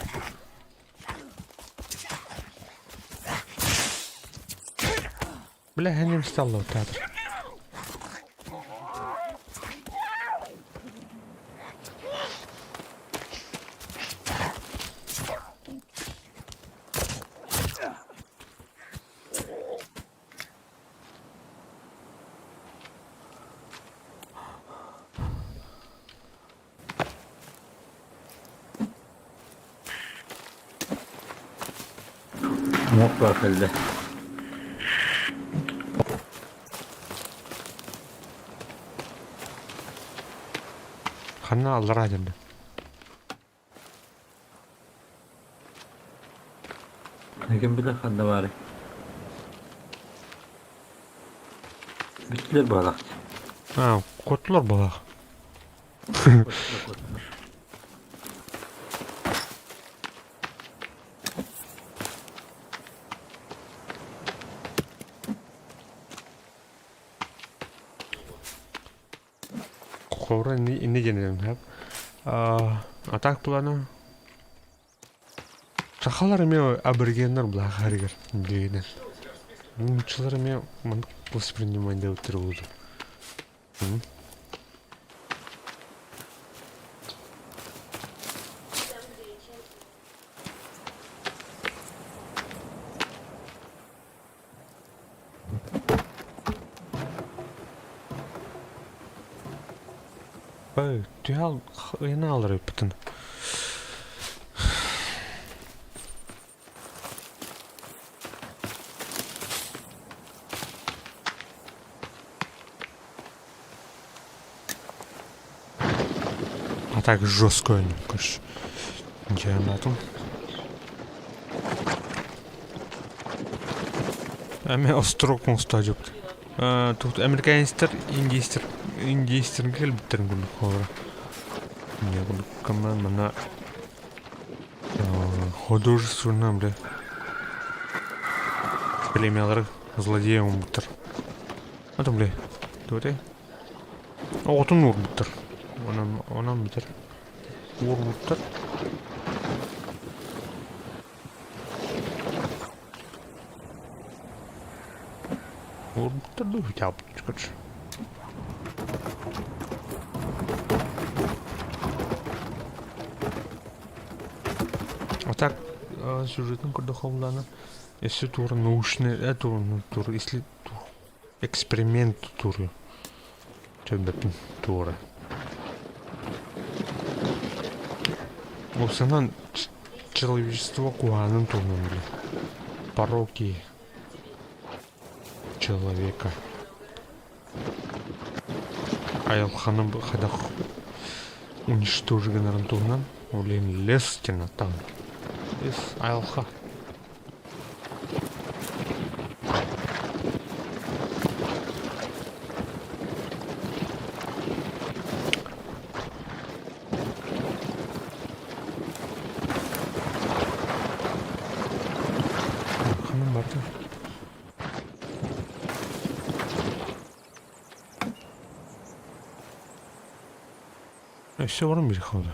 Бля, не стало театр. Муох баар кэллэ. Ханна аллараа дьэннэ. Ким билэр ханна баарый? Бүттүлэр баҕалаах. А, куоттулар баҕалаах. Холобура инньэ диэн этим А так плана сахалар эмиэ аборигеннар былаахарыгар билигинэн. Нууччалар эмиэ маннык воспринимать диэбиттэр буолду. Бай, түһэ ыйана алар ыппытын. А так жестко короче. Дьэ, Эми острог оҥосто дьопт. Тут американецтар, индейстер, индейстергэ кэлбиттэрин курдук холобура. Не курдук коман манна художественно, бля, племялары злодеи оҥорбуттар. Атын, бля, туотай? Оҕотун уурбуттар. Онон, онон бүтэр. Уурбуттар. Уурбуттар дуу, короче. А так сюжетын көрдөххө буллаҕына если тура научный тур если эксперимент туру Төбөтүн туора. Уопсайынан человечество куһаҕанын туһунан билэр. Пороки человека. Айылҕаны хайдах уничтожить гынарын туһунан ол иһин лес диэн ааттаан. Лес айылҕа. Ханан барда? Өссө баран биир хаалла.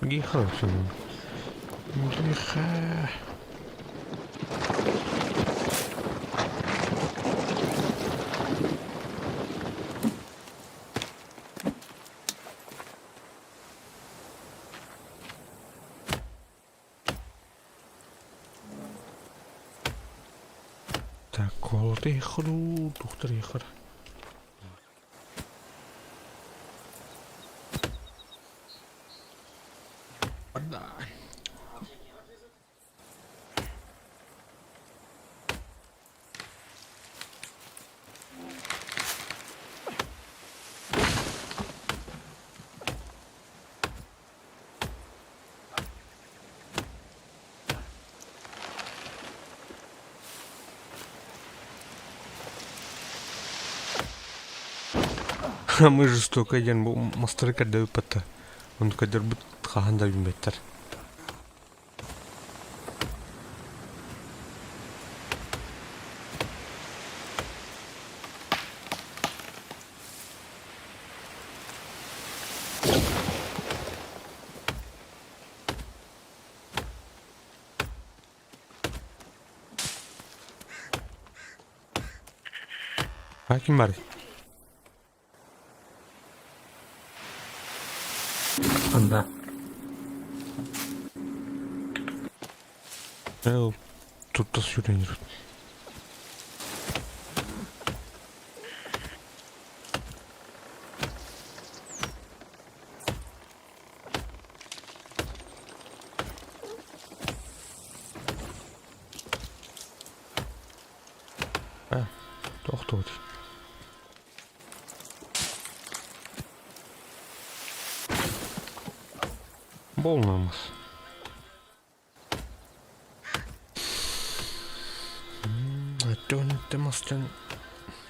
Гихалсын. Гиха. Так, колоты хру, доктор ехар. Мы жестоко диэн бу мастары көрдөбүппэт да. Ону көрдөрбүт хаһан да билбэттэр. А ким барый? Анда. Ээ, тутта сүүрэн иһэр. Ээ, тохтоот. Буолунаммас. Өттөн мастан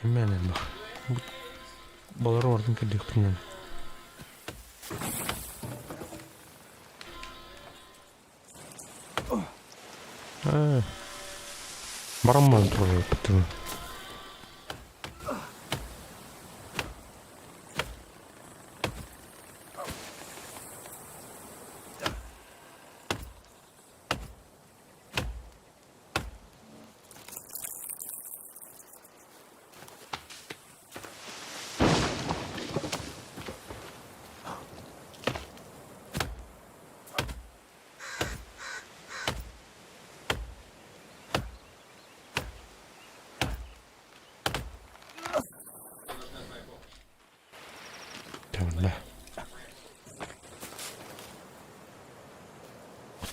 имээн элбэх. Балары ордун кэлиэхпинэн. Ээ, барамман турар эппитин.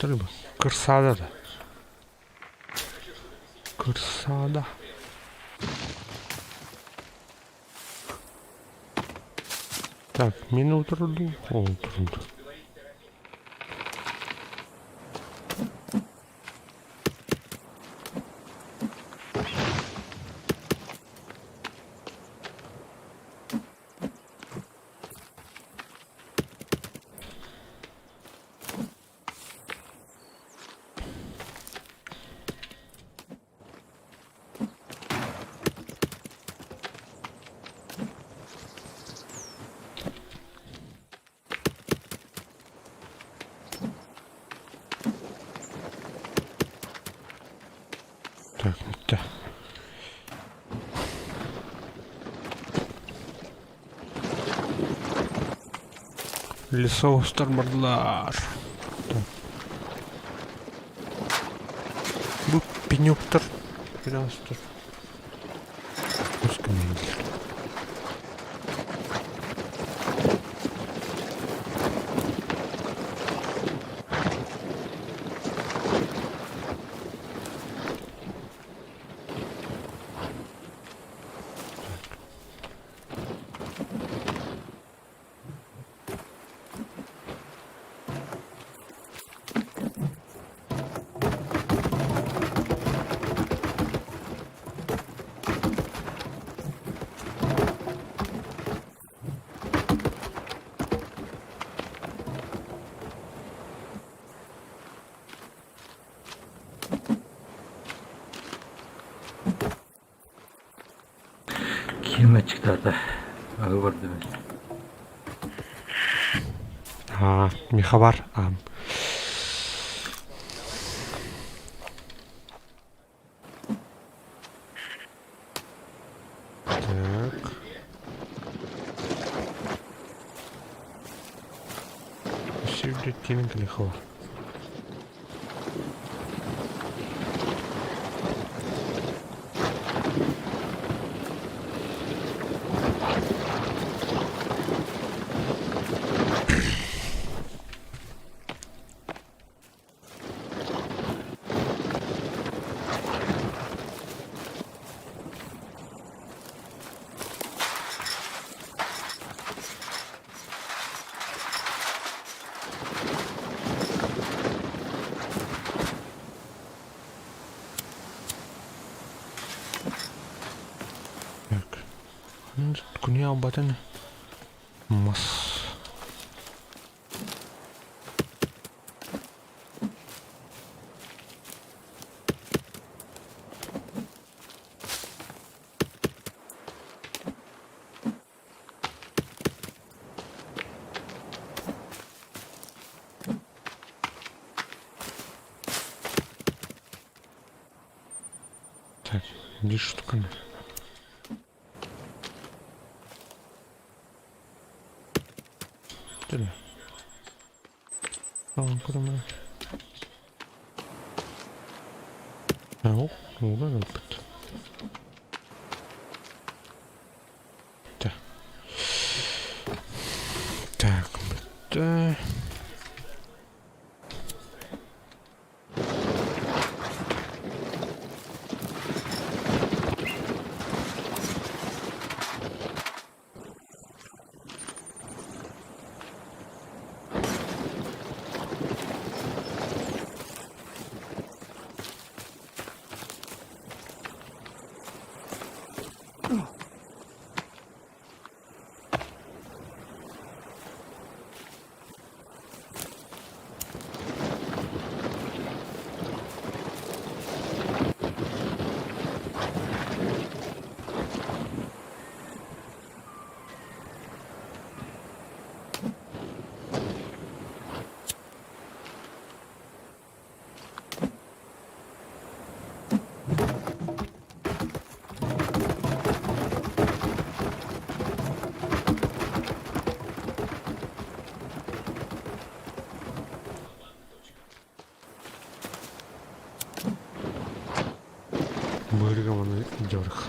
Тэбиллэ. Кырсаада Кырсаада да. Кырсаада. Так, мин утурдум, ол утурду. Так, бүттэ. Лесоустар бардылар. Бу пенёктар пожалуйста. Усканеллер. Ким аччыктаата? Аһы бардым. Аа, миэхэ бар. Аам. Так. Өссө тиэнэн кэлиэххэ бар. Так. Күнү албатын мас. Так, биир штуканы. Что ли? Ылбыт. Так, бүттэ. Быырга маны дьарых.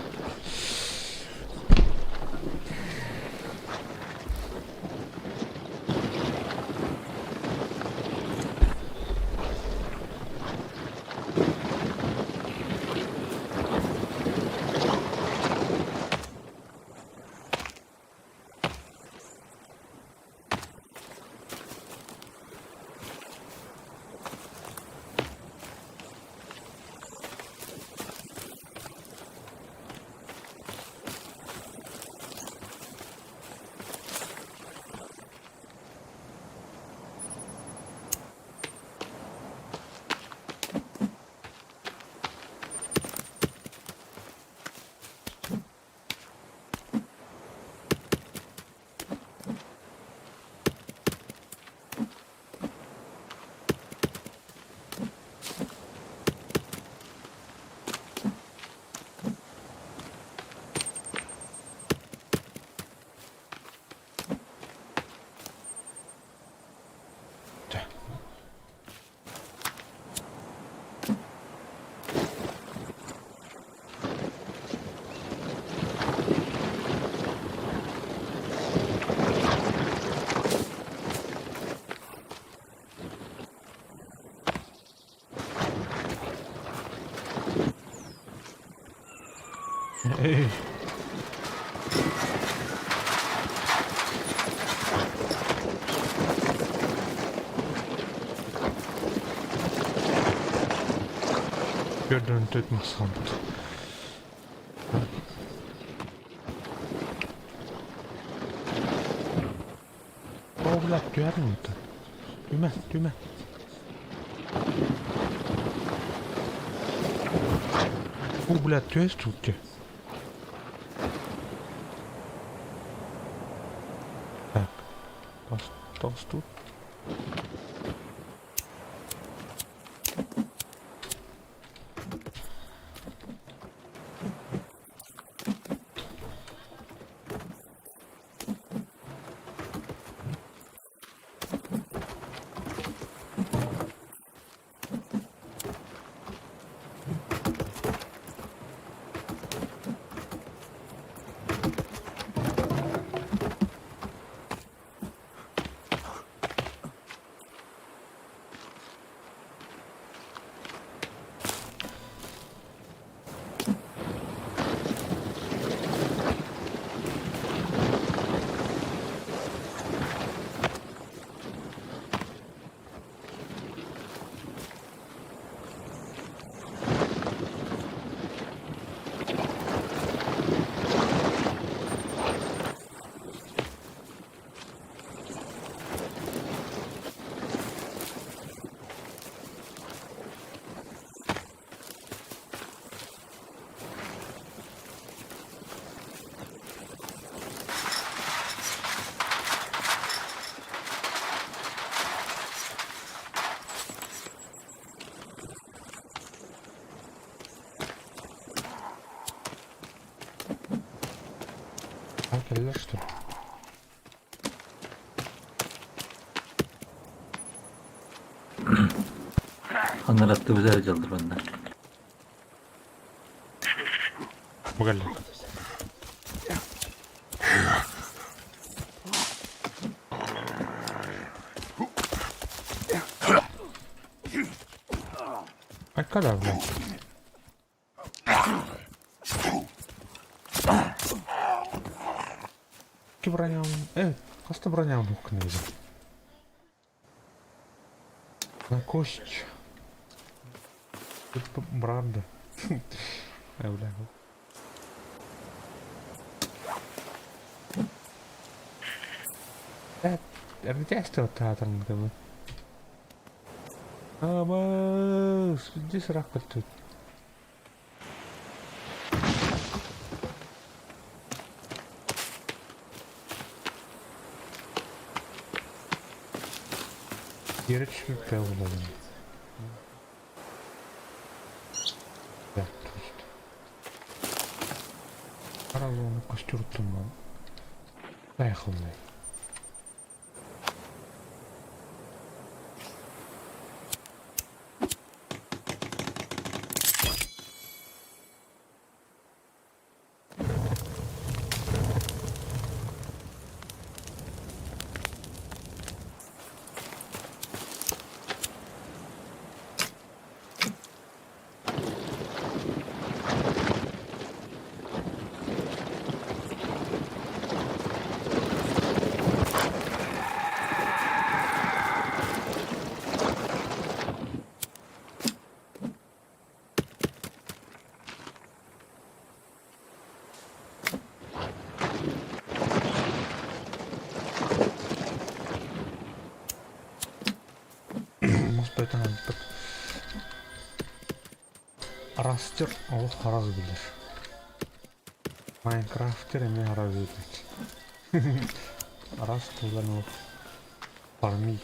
Эй! Көрдөрөн төт махсаммыт. Оо, блядь, түһэрин это. Түмэ, түмэ. О, блядь, түһэс тут. Так, тос тут. А, кэллэр что ли? Анараттыбыт эрэ дьаллар манна. Бу кэллэ. Айкада, блядь. Икки броням... Хас да броням буккун На кость. Правда. Бля. Эрдэ тыл. Абас, здесь рак тут. Yere düşürüp de bulalım. Да, точно. Аралуны костер оттуннан. Поехал. Моспайтан Растер олох хараз билэр. Майнкрафтер эмиэ хараз билэр. Раз тыллан ол фарми.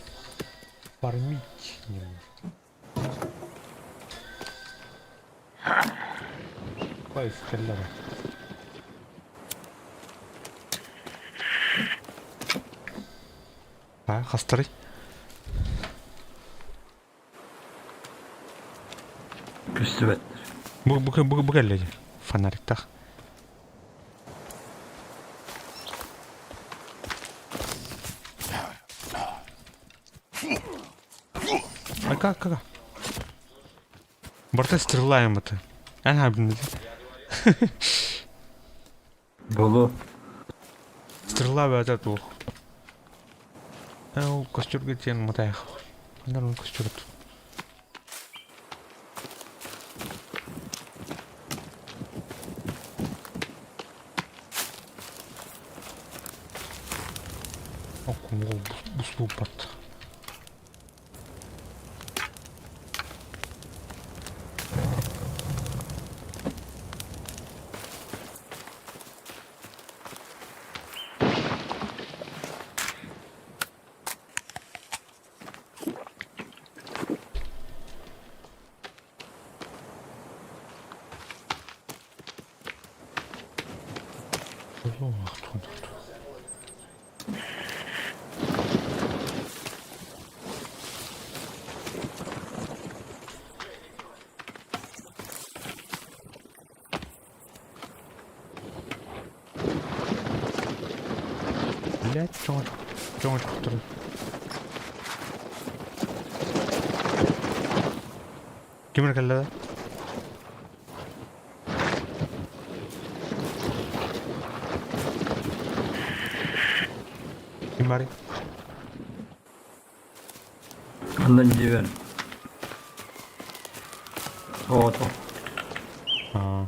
Фармить не Кайф кэллэ. А, хастарый? Көстүбэттэр. Бу бу бу бу кэллэ фонариктаах. А как, как? Барта стрелаем это. Ага, блин. Болу. Стрела бэйэтэ туох. Ээ ол костюрга тиийэн матайах. Ханна эрэ костюр Оккум буслууппат. Блять, чоҥочок турар. Ким эрэ кэллэ да? Ким баарый? Онон дьиэбэр. Оҕото. Аа.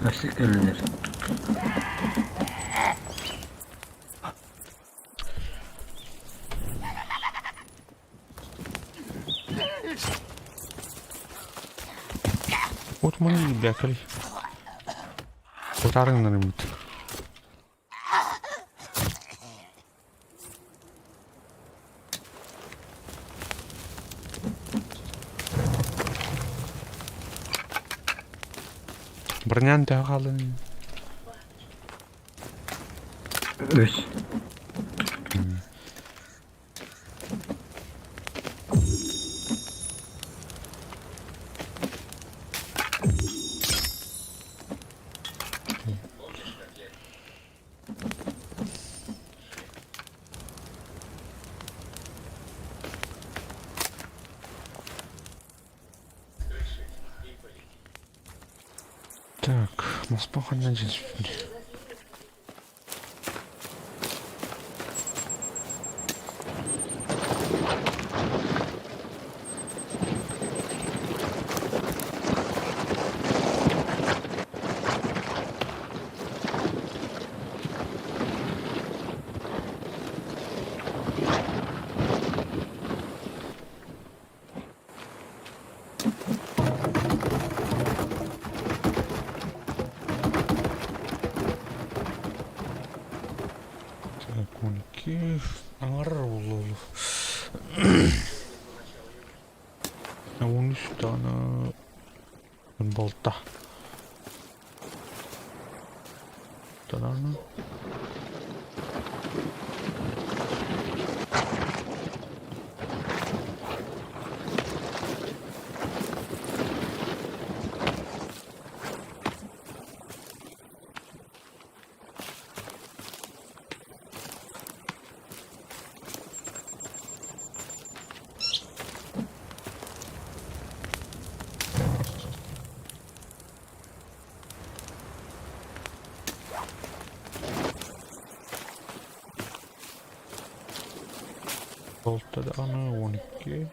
Өссө кэллилэр. Вот мы бякали. Утарыҥнарыммыт. Бронян төһө хааллын? Үс. Так, Москва ханна дьиэспит. Так, 12 аҥар буолла. 13 даҕаны балта. Даҕаны Балта даҕаны 12.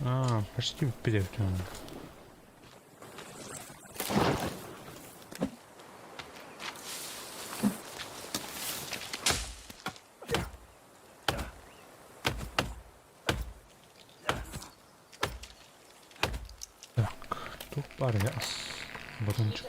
Аа, почти бүппүт эбит. Так, туох баар ас батончик.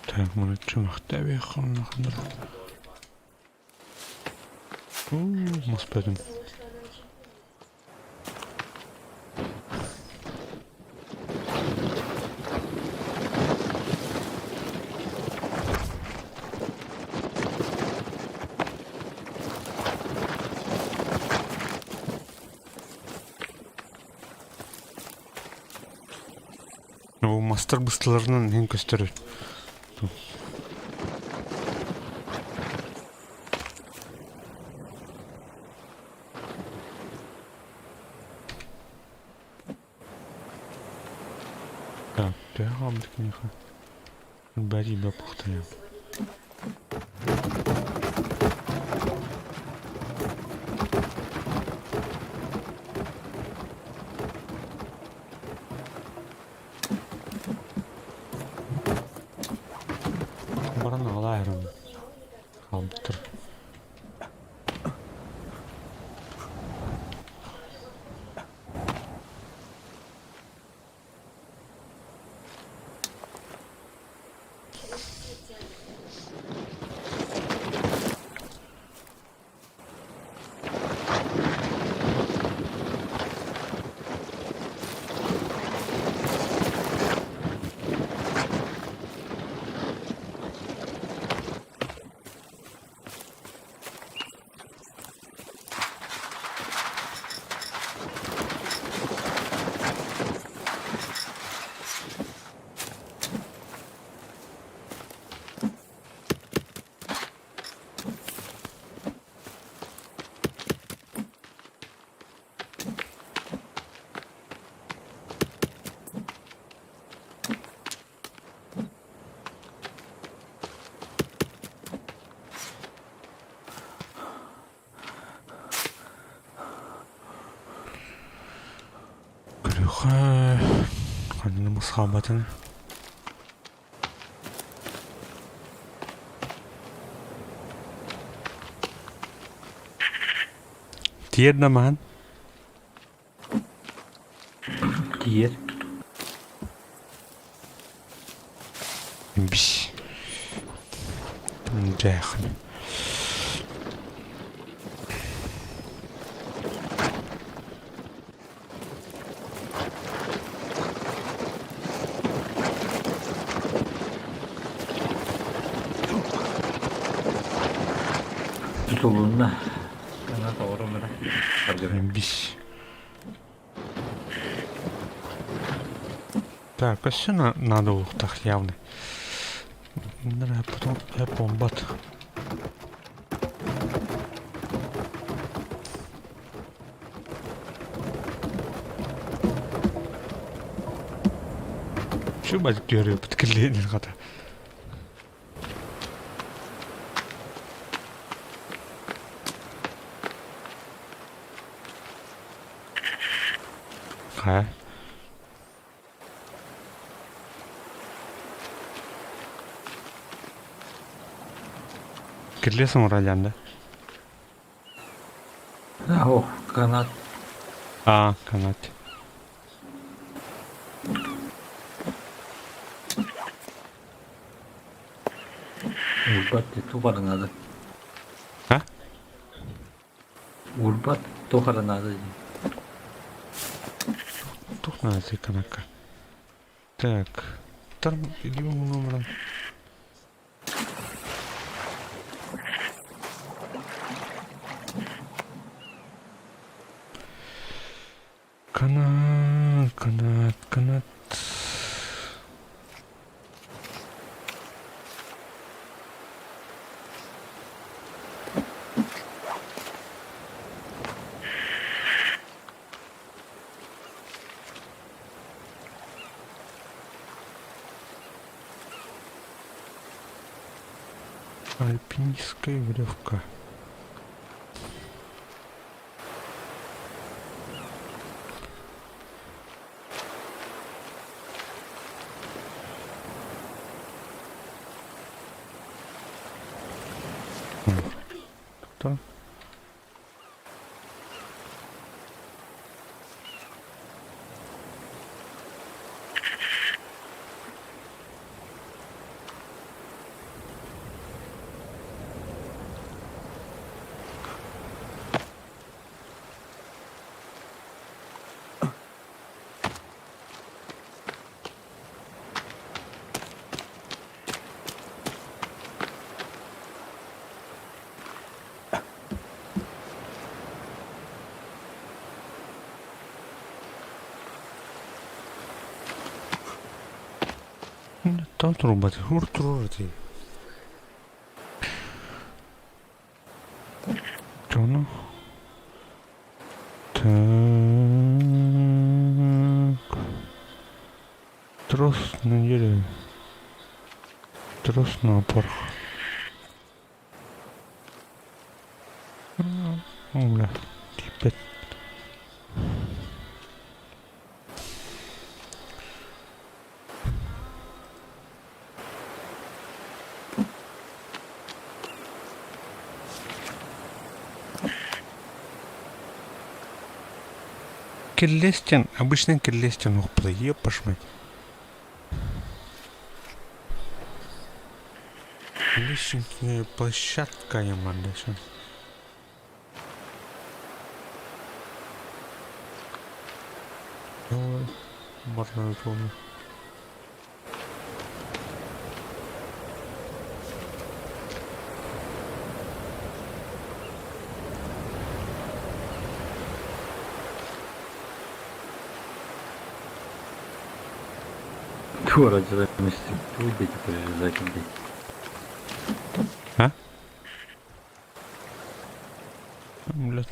Так, маны чумахта Мас бөтүн. Бу мастар быстыларынан иһин көстөр. Так, төһө хаалбыт киниэхэ? Бәрі баппахтайым. Баран аҕалаа хаалбыттар. Көрүөххэ ханна мусхаабатын. Тиэр да маһын. Тиэр. Бис. Дьээхин. Тутулунна. Канат оҕорон эрэ. Бис. Так, өссө надо улуктах явно. Потом бомбат. Şu базик түөрү бит хата. Хайа? Кирлес оҥороллон да? Оо, канат. Аа, канат. Урбат туох эрэ наада. А? Урбат туох эрэ наада дии. Туох наадый канакка? Так, там илиим уҥуоҕун баран. Канат, канат, канат. Альпинистская веревка. Кто? Там турбат, ур турар этий. Дьону Так. Трос на дереве. Трос на опорах. О, бля, тиийбэт. Кирилиэстэн, обычный кирилиэстэн уһуппута, еппашмать. Лестничная площадка яман дэсэн. Ой, баран помню. Туора дьылы тугу диэки прижизательный. А? Блядь.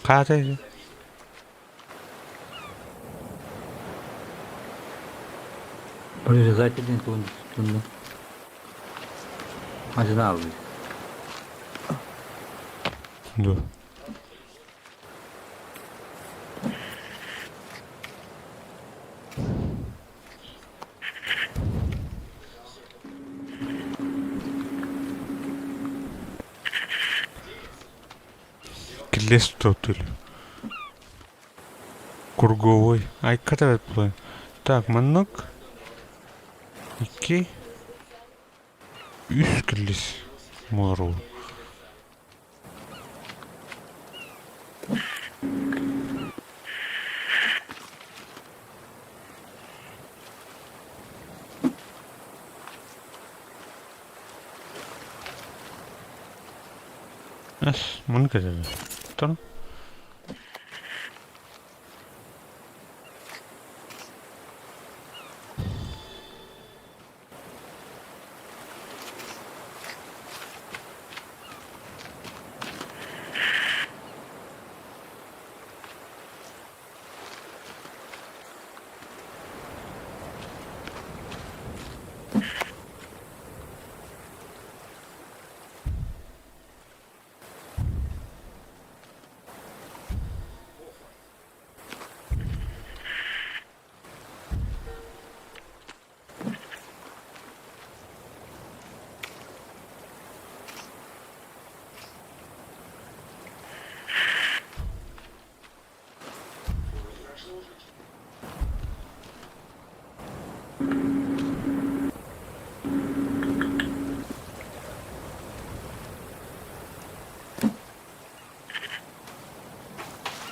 Хаата Прижизательный туун тунну. Ажынаалый. Да. Киллес тотул. Круговой. Айката эбит буолан. Так, маннык икки үс киллис буолар Эс, маннык этэ Тоно.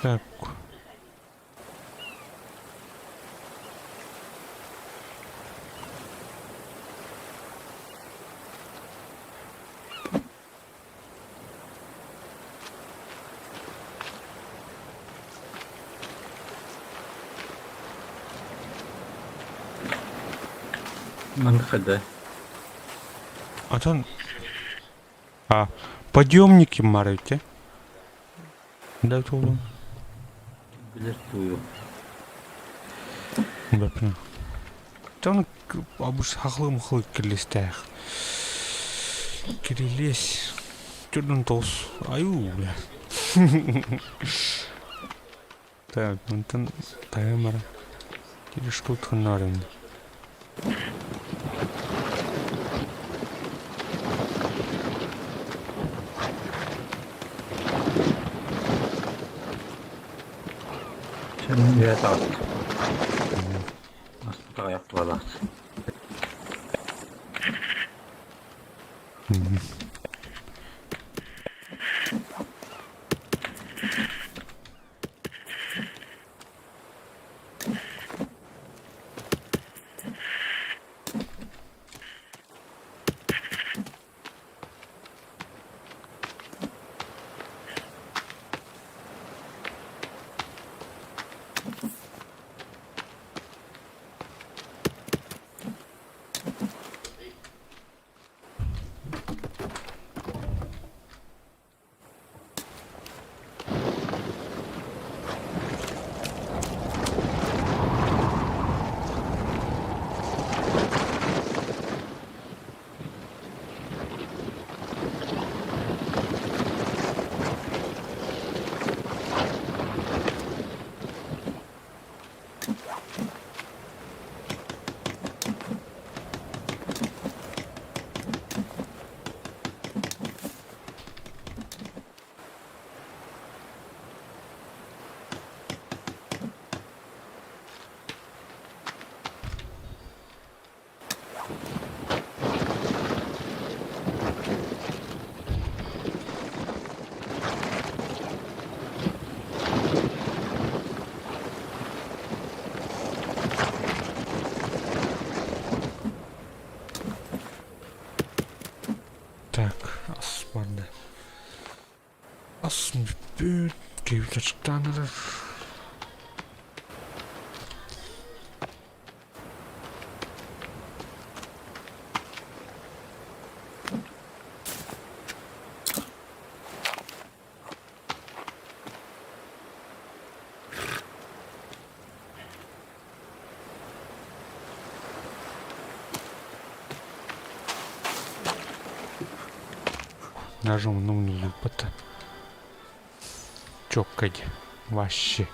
Так. Маннык хайда. Атын а подъемники марыте. Да туолун. Билэр тую. Бэппин. Тон абыс хахлы мухлы кирилиэстээх. Кирилиэс төрдүн тоҕус айуу бля. Так, мантан тайамара. Киришку тханнарын. Үөһэ таҕыста. Аҕыйах буолаах. Ас бүппүт, киһибит аччыктаан эрэр. Даже онно умнуллубат. Чоккай вообще.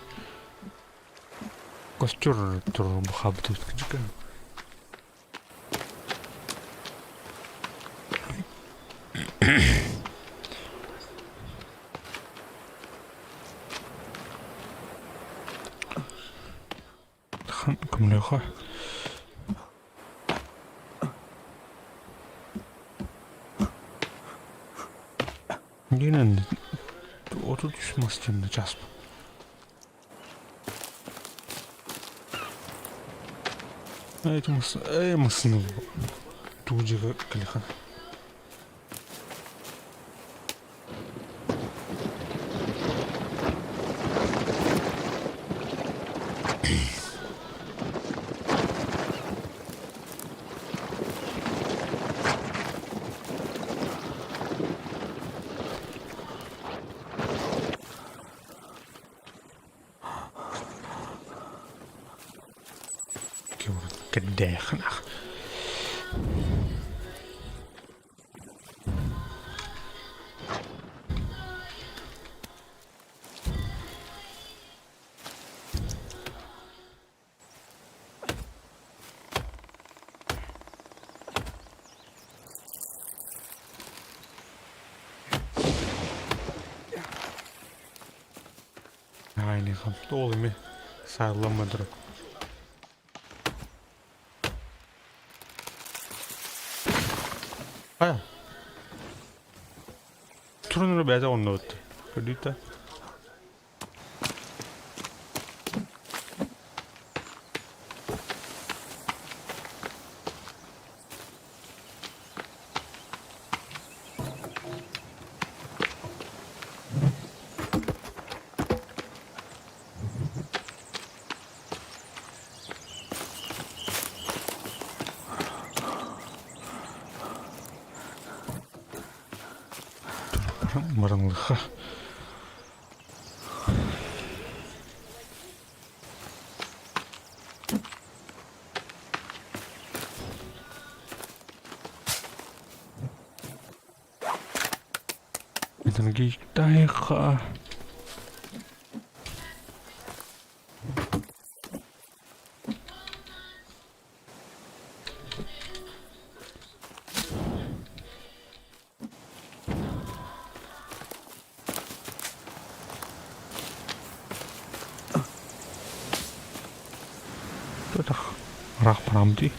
Костер турар бухабыт Көмөлөөхө. Дьиҥинэн 33 мас диэн чаас. Эй, массыына тугу дьиэгэ кэлиэххэ. Кэрдээхин ах. Айныхам ол эми саалламмадыр. Хайа? Турун эрэ бэйэтэ оннубут. Көрдүүт да. Бараҥлыха. Энергетика. Тутах ыраах барам дии.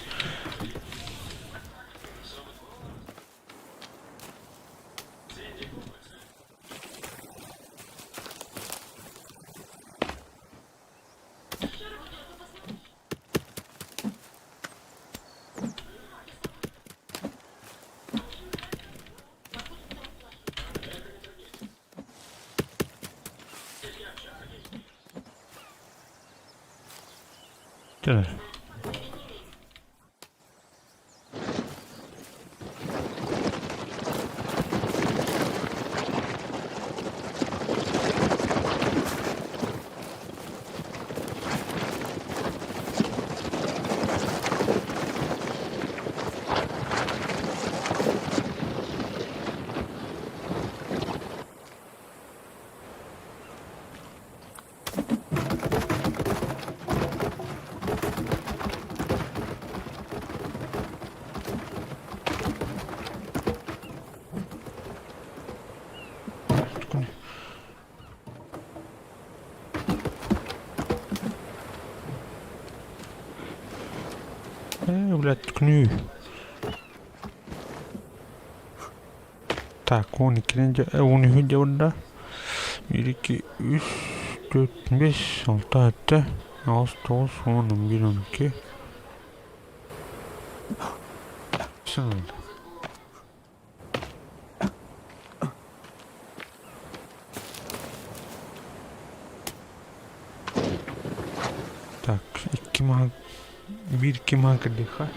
Дьэ Ээ, блядь, күнүү. Так, 12 13 дьэ барда. 1, 2, 3, 4, 5, 6, 7, 8, 9, 10, 11, 12. Все. Так, икки маһы, биир икки маһы кырдыхха,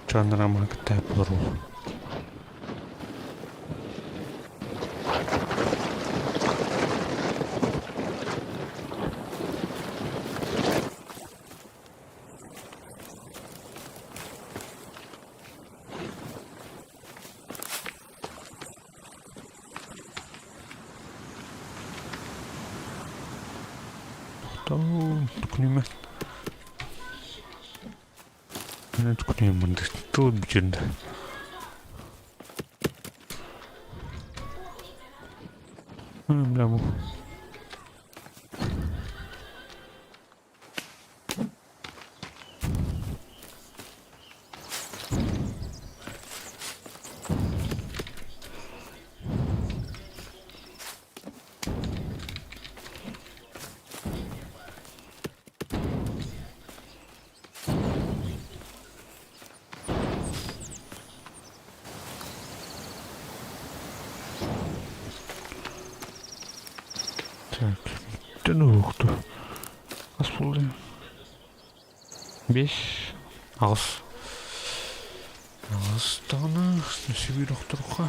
чаннара маһы кытта буолар. Тохтоо, түкүнүмэ. Түкүнүмэ тыл бүтүн да. Бля бу. Так, бүтэн уһукту. Хас буолла? Бес, аҕыс. Аҕыс даҕаны сүбүр охторукка.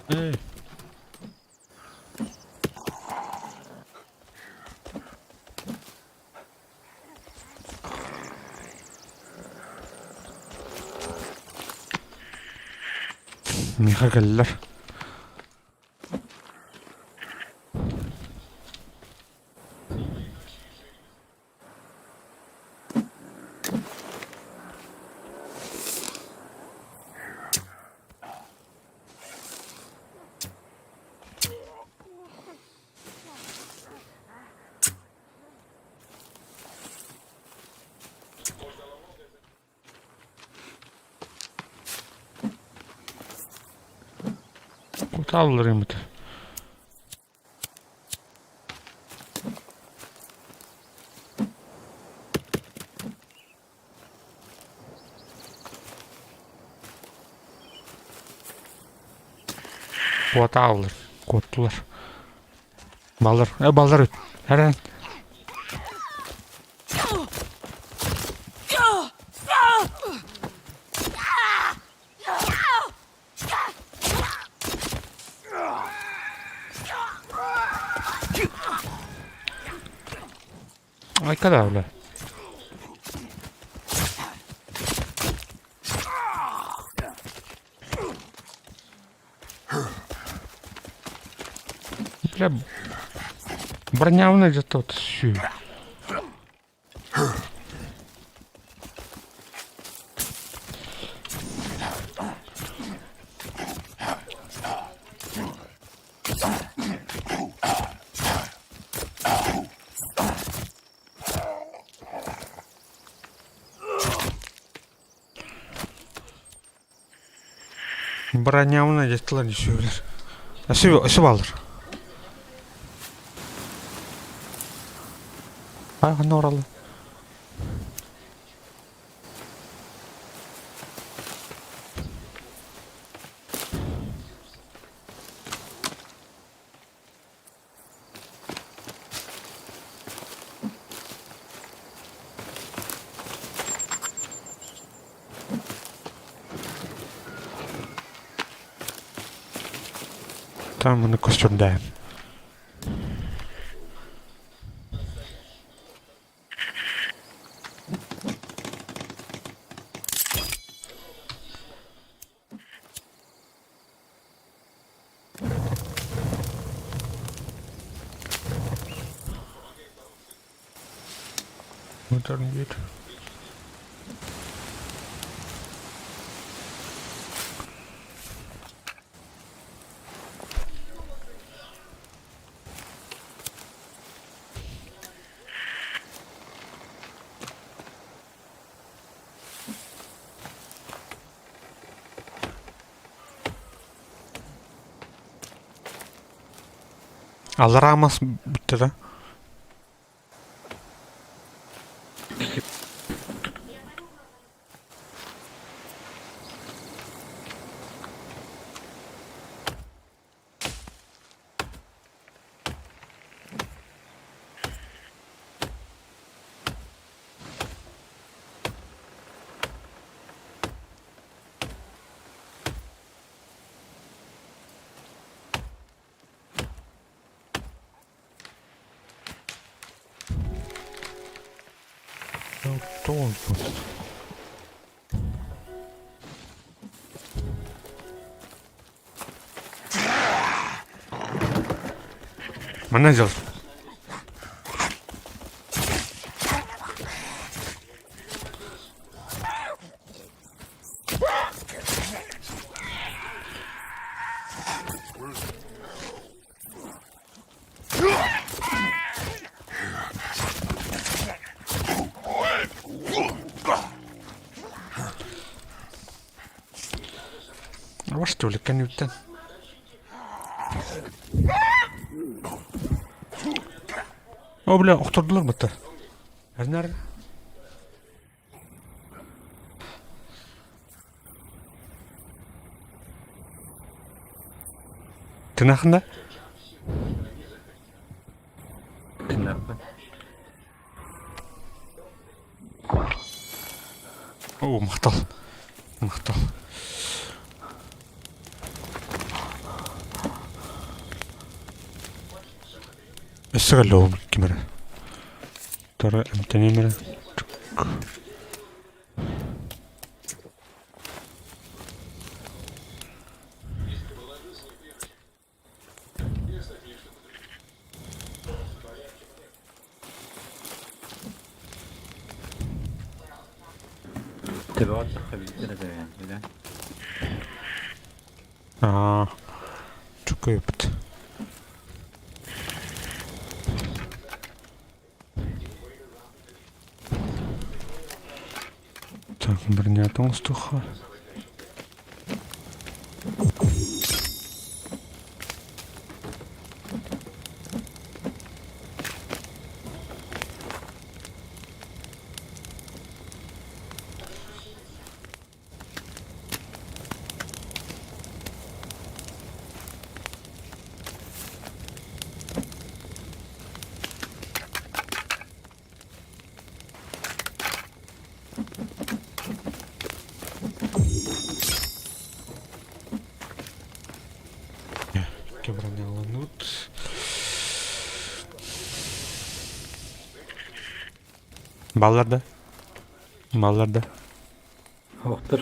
Эй! Миэхэ кэллэр. Куталлар Куотааллар, куоттулар. Баллар, э баллар Эрэн. Айка да бля. Бля, броня где-то вот сю. Броня деттилэр дьүсүөлэр. Өссө бааллар. Ай, ханна ораллар? Там маны көстөрдөөн. Модерн вид. Аллараа мас бүттэ да? Тоҕо Манна дьыл. Что ли, конюта? О, бля, охтордулар бытта. Эрнар. Тынахында? Тынахпын. О, махтал. Махтал. Өссө кэллэ ким эрэ. Тара эмтэниэм эрэ. Төбөҕө аттахха билбит этэ бэйэм, Аа, чукуйбут. Так, броня оҥостуохха. Икки броняланут. Баллар да? Баллар да? Охтор.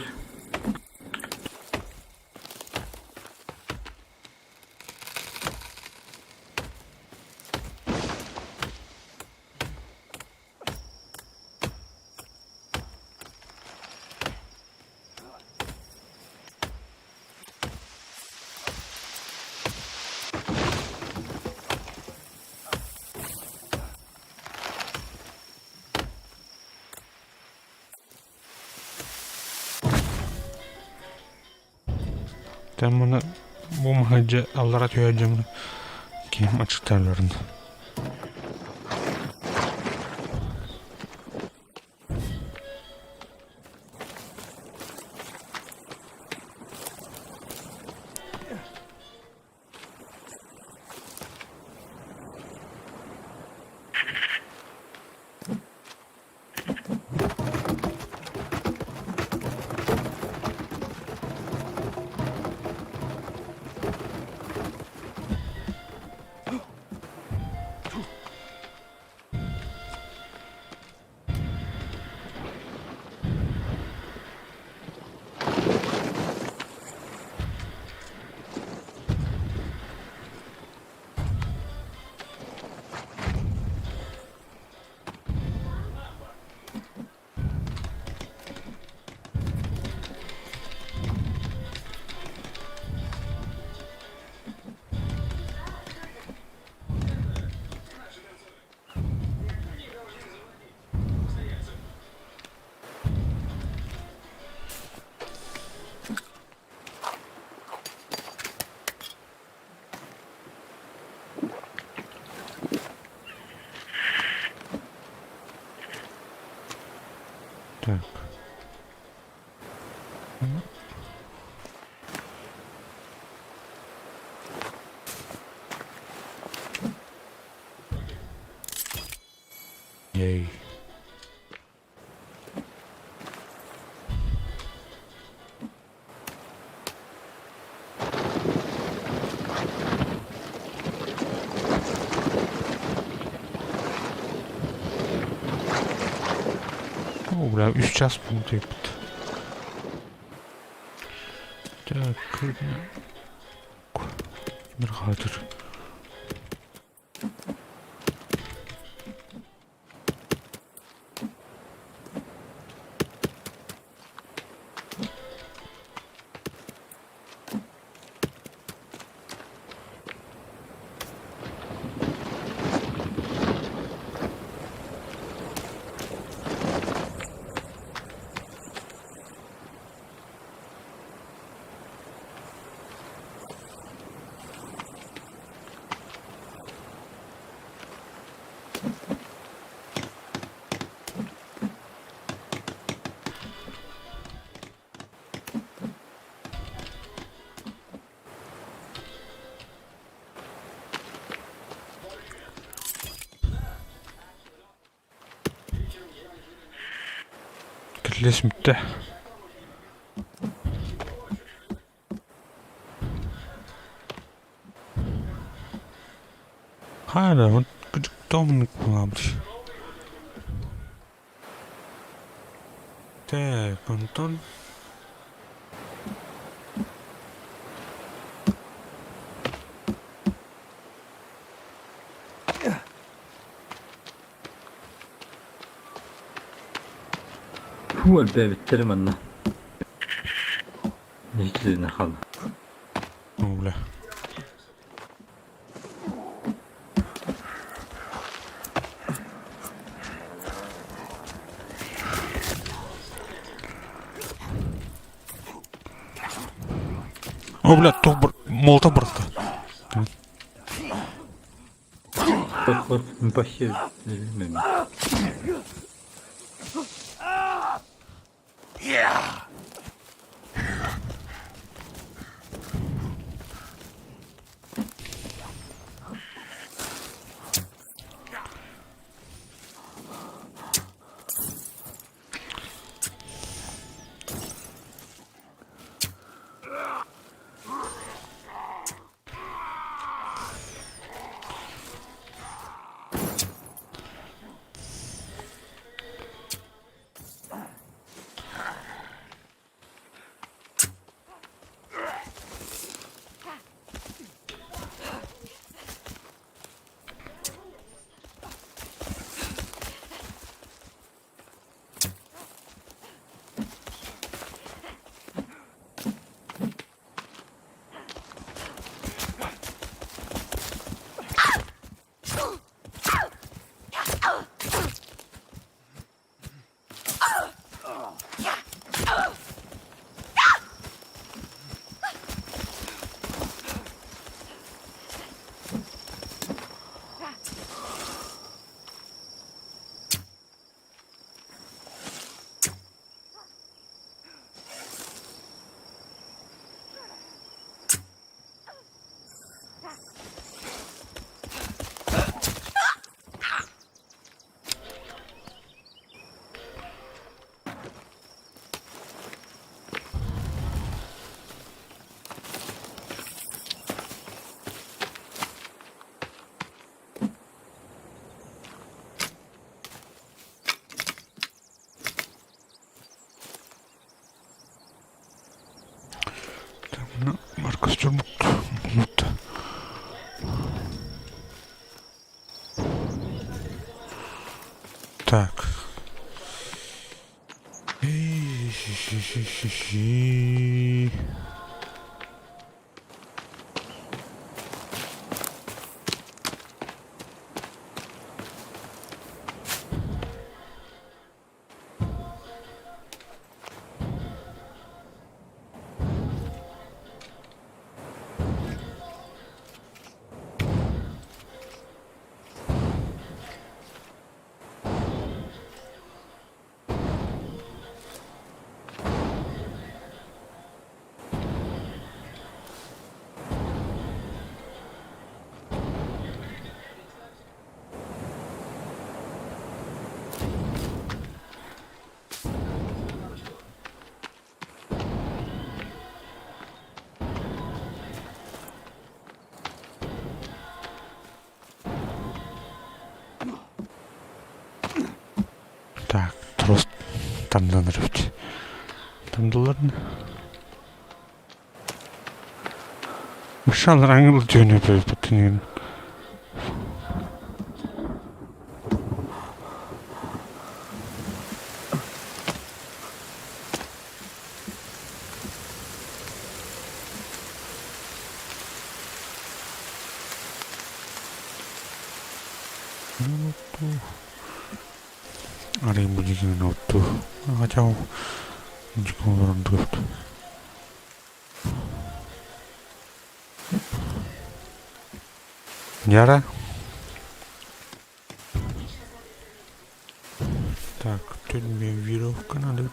Там маны бу маһыдьа аллара түһэр дьоммун киһим аччыктаалларын. Так. Ей. О, бля, үс час буолбут. Так, bir хатыр. Кэллиэс бүттэ. Хайа, тоом Так, онтон Фу, элбээбиттэр манна. Иччитинэ хаалла. О, бля. О, бля, туох бар... молотов барта. Вообще, билбэппин. Так, ну, Маркос турбут. Так. И-хи-хи-хи-хи. Так, трос. Танданар эбит. Тандылар Машалар аңыл жөнө бөбүтүнүн. Арай бу дьиҥин оттуу. Хотя олорон туруут. Яра. Так, тут мне веревка надо.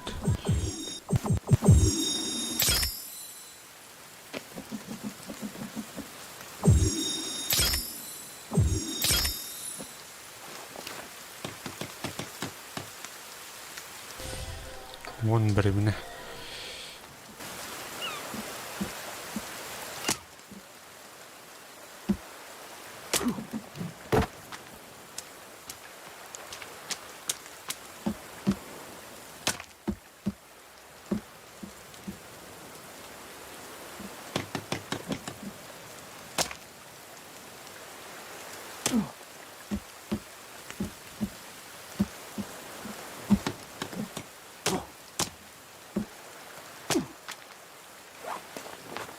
Вон бэрэбинэ.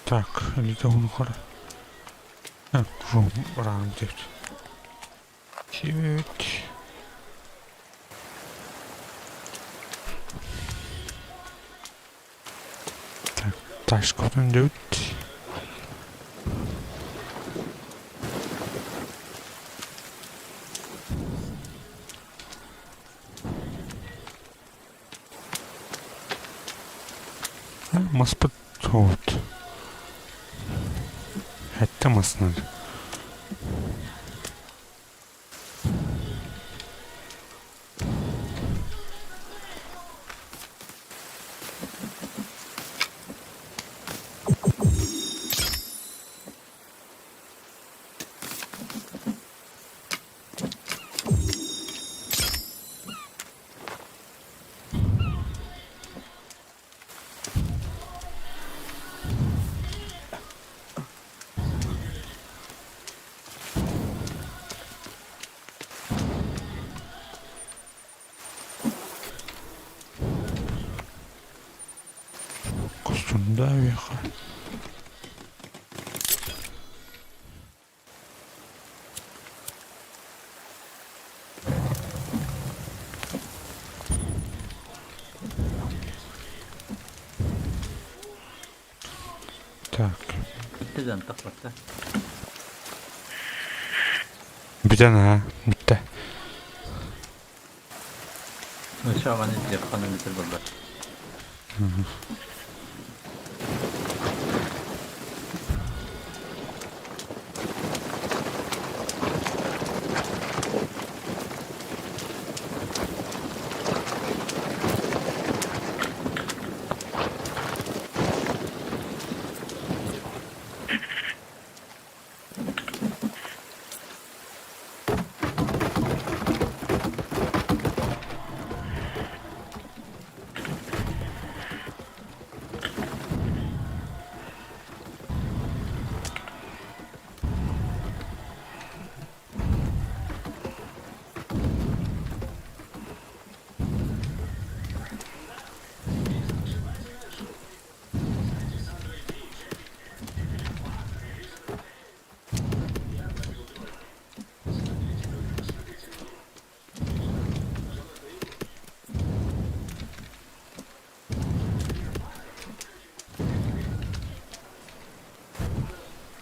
Так, илиитэ уһун Так, ран диэт. Сибит. Так, ташкотун диэбит. Маспыт вот. Хэттэ маснар. Кустунда веха. Так. Бүттэ дьон тахпатта. Бүтэн аа, бүттэ. Өссө аҕаны илдьиэх ханан бүтэр буолла.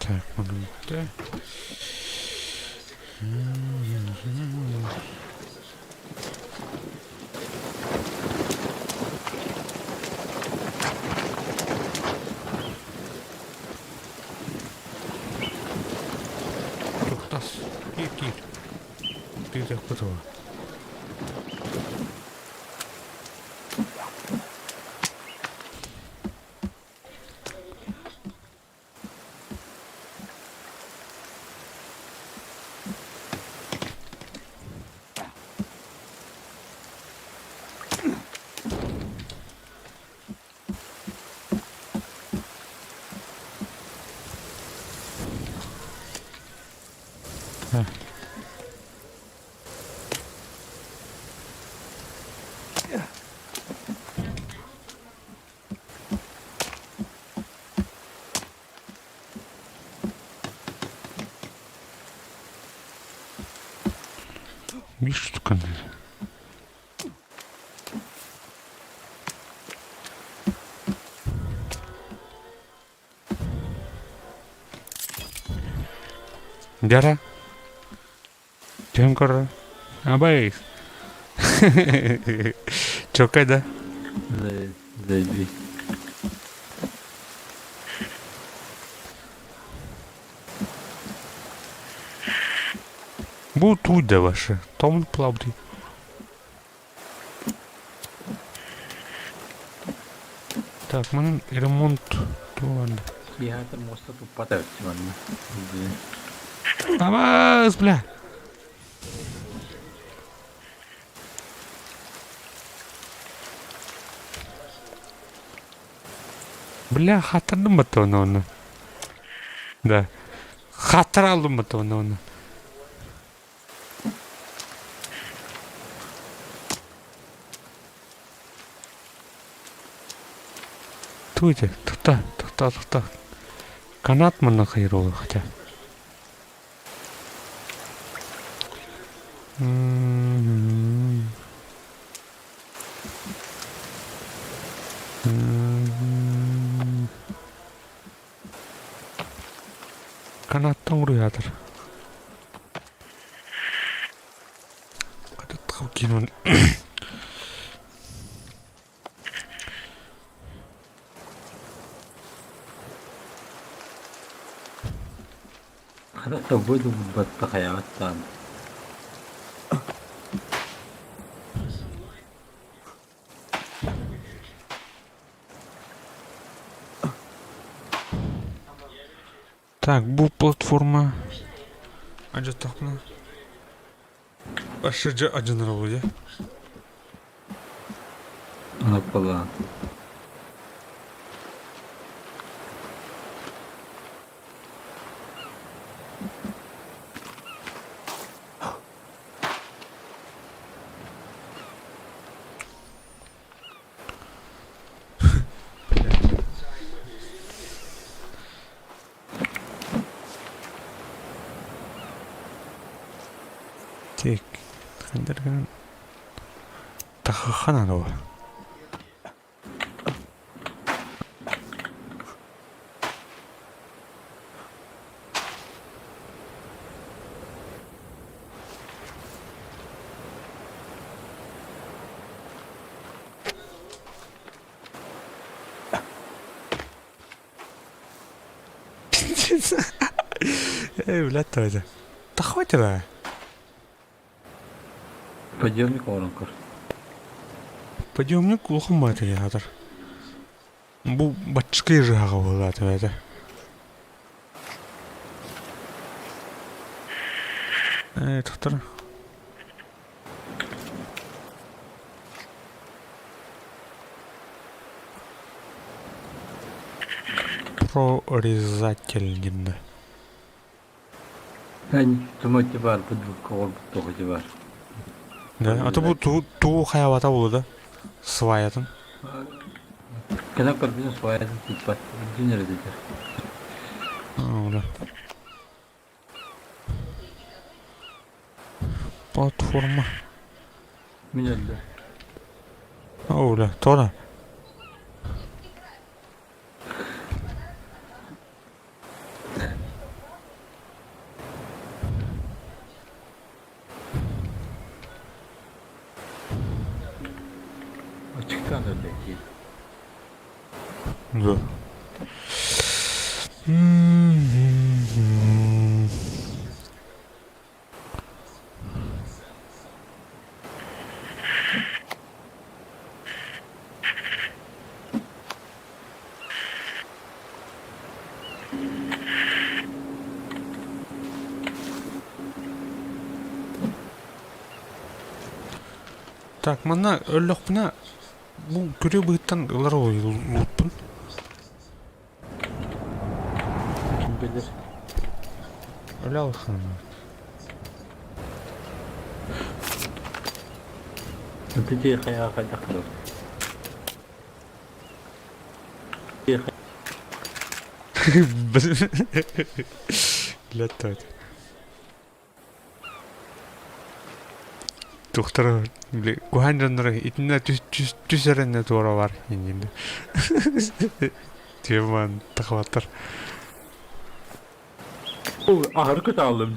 Так, манна Тохтас. Киир, киир. Тыытыахпыт уо. Биир штука. Дьара. Түһэн көрөр. Абай. Чокай да. Заебись. Бу туй да ваше. Том плавды. Так, манан ремонт туолан. Киэһэ муоста туппат эбит манна. Абаас, бля! Бля, хаттардым баттабына оны. Да. Хаттара алдым баттабына оны. Туй ити? Тохтоо, тохтоо, тохтоо. Канат манна хайыр ол хотя. М-м-м. М-м-м. Канаттан уруйаатар. Кинон. Хата тобой думматта хайаҕыттаан. Так, бу платформа адьаттахпына Ашыжа адьынар дьэ. Анаппалаан. Так, хандарган тахахананова. Эй, блядь, это. Да хватит, да. Подъемник оҥорон көр. Подъемник улахан материалдар. Бу баччыкый жаҕа буолаата бэйэтэ. Ээ, тохтор. Прорезатель диэн Эн тумати баар подводка оҥорбут тоҕо баар. Да, а то бу туу туу хайабата буолуо да сваятын. Кэнэ көрбүтүн сваятын тыыппат, үрдүн эрэ дэтэр. Аа, Платформа. Мин өллүм. Оля, тоҕо? Ачыктаан өллө дии. Да. Так, манна өллөхпүнэ бу күрүө быһыттан ылар луутпун. Ким билэр? Өлө алыххана. Ити хайаҕа хайдах гынабыт? Летает. Тухтара били куһаан дьонноро итиннэ түс эрэннэ туора бар иннинэ. Тиэман тахабаттар. Аһары көтө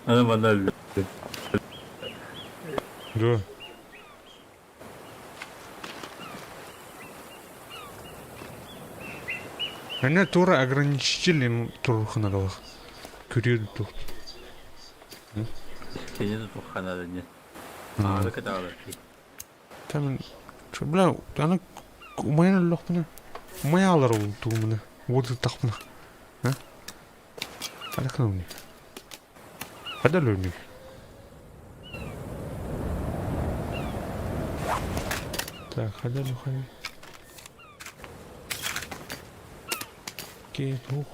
Аны манна өллө. Дуо? Аны туора ограничитель туруханалах. Күрүө тух. Сени тутухханада не. Аһары көтө Там, бля, аны умайан өллөхпүнэ, умайаалар ол тугумуна, уотуттахпына. А? Алакын Хада өлүнүй? Так, хада өлүхай. Кет, ух.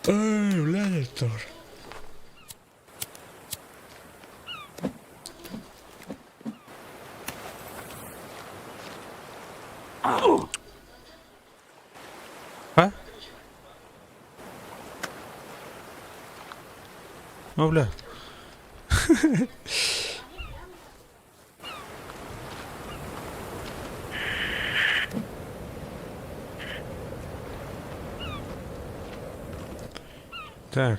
Эй, бля, тур. А? Ну, бля. Так.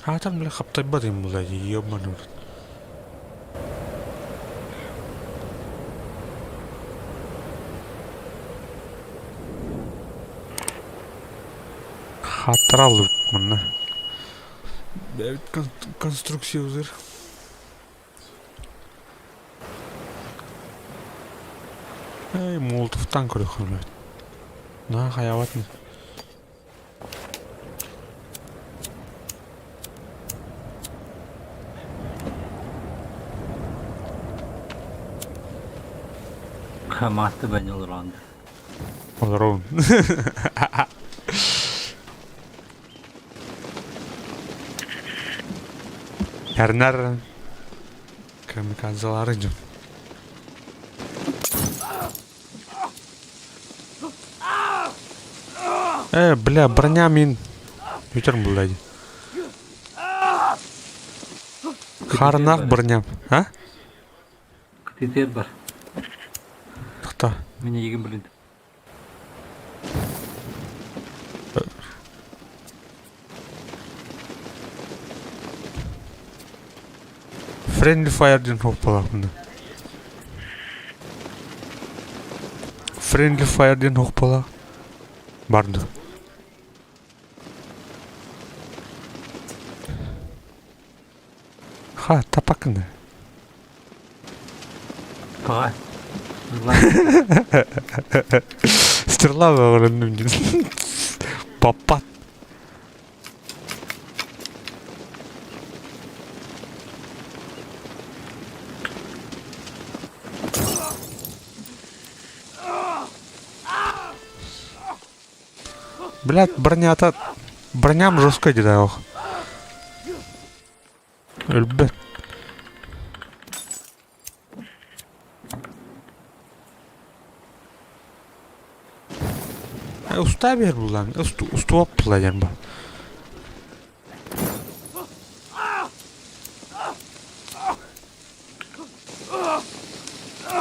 Аатар бile хаптайбат им була ёбаный Хатрал манна. Конструкция узыр. Эй, Молотовтан көрөхүн блядь. На хайаватын. Хамаасты бэньол олорон. Олорон. Эрнар камикадзалары дьон. Э, бля, броня мин. Бүтэр булла дии. Харнаах броням. А? Кытытыар бар. Тохто. Мин эйигин блин. Friendly Fire диэн хоппалаахпын да. Friendly Fire диэн хоппалаах бар дуо? Ха, тапакны. Паҕа. Стрела öğrendim диэн. Паппат. Блядь, бронята... Броням жестко дедах. Өлбөт. Usta bir bulan. Ustu, ustu bulan bu.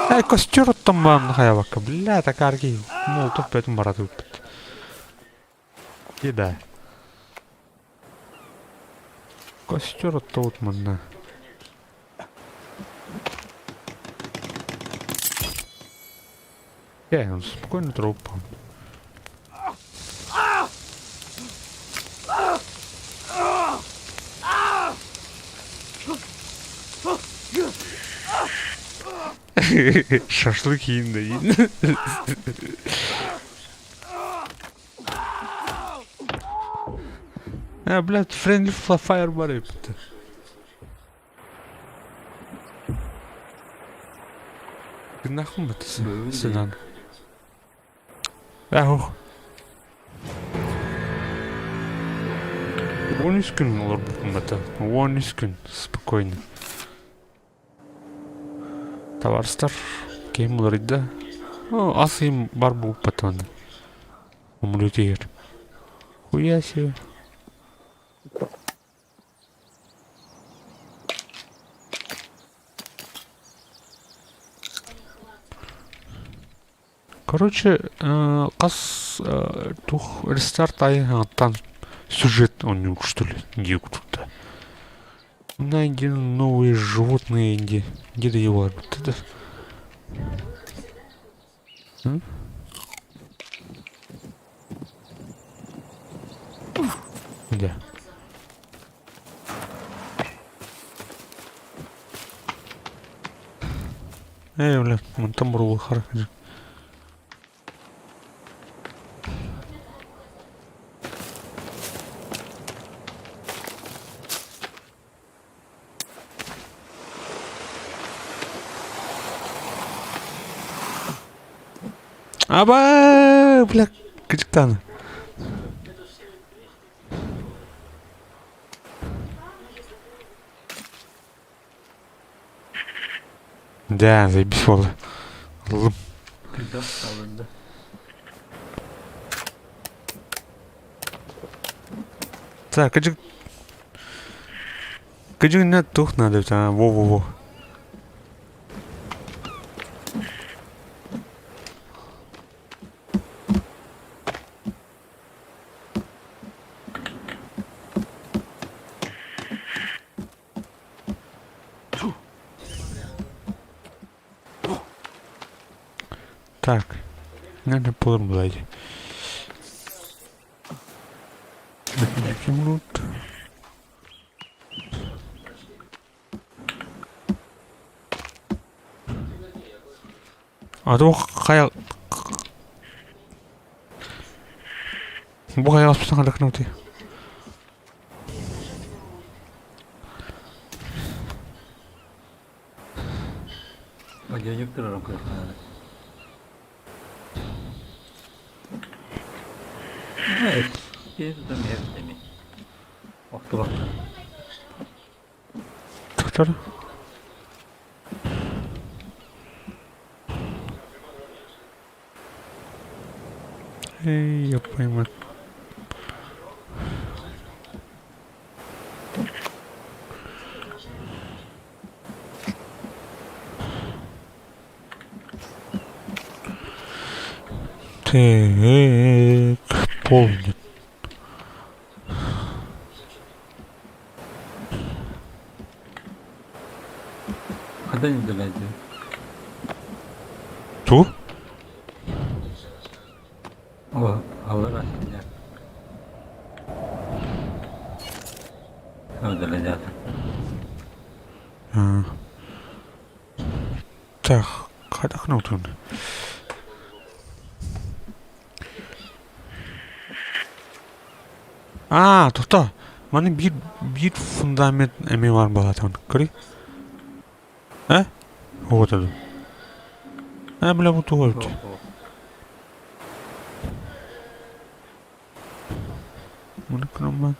Э, костер оттон баан хайабакка. Бля, такарги. Молотов бөтүн барат ыппыт. И да. Костер оттоут манна. Я, он спокойно труп. Шашлык yiyin de yiyin. А, блядь, Friendly Fire бар эпти. Гынахын бат сынан. Ах. 13 күн олорбуппун бата. 13 күн спокойно. Табаарыстар, киһим уларыйда. Ас ыйым бар буолбат уонна. Умулутуйар. Хуя себе. Короче, хас туох рестарт аайы саҥаттан сюжет оонньуур что ли дии курдук Найдены новые животные где где его это Где? Эй, бля, мантан буруолахара. Аба, бля, кырдьыктааны. Да, заебись буолла. Ыллым. Күндэх салынды. Так, кыдьык... Кыдьык не тух надо, а, во-во-во. Так, надо полом блядь. Минут. А то хайа... Бу хайа аспытан хадакнути. Одежник турарым кырыктаары. Киһи тутан иһэр эми. Охтубакка. Тохтор. Эй, я пойму. Так, полный. Хантан илдьэлээдьи? Ту? О, аллар астыня. Öldüreceğiz. А. Так, хайдах отун? Аа, тоқта. Маны биир биир фундамент эмиэ баар буолаатаҕын. Көрүй. Э? Вот это. Э, бля, бу туох эбит? Маны кырымман.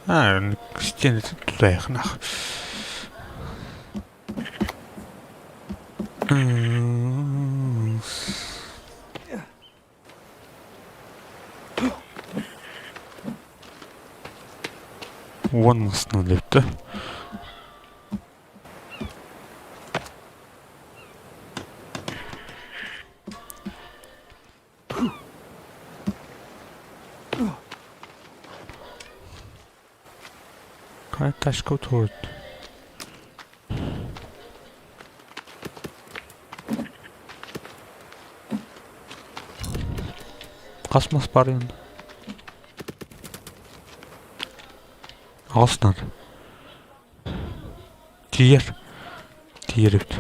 А, стены туда их нах. Уон масына депті. Хайа ташка утуурут. Хас мас баар Аҕыс наада. Тиийэр. Тиийэр эбит.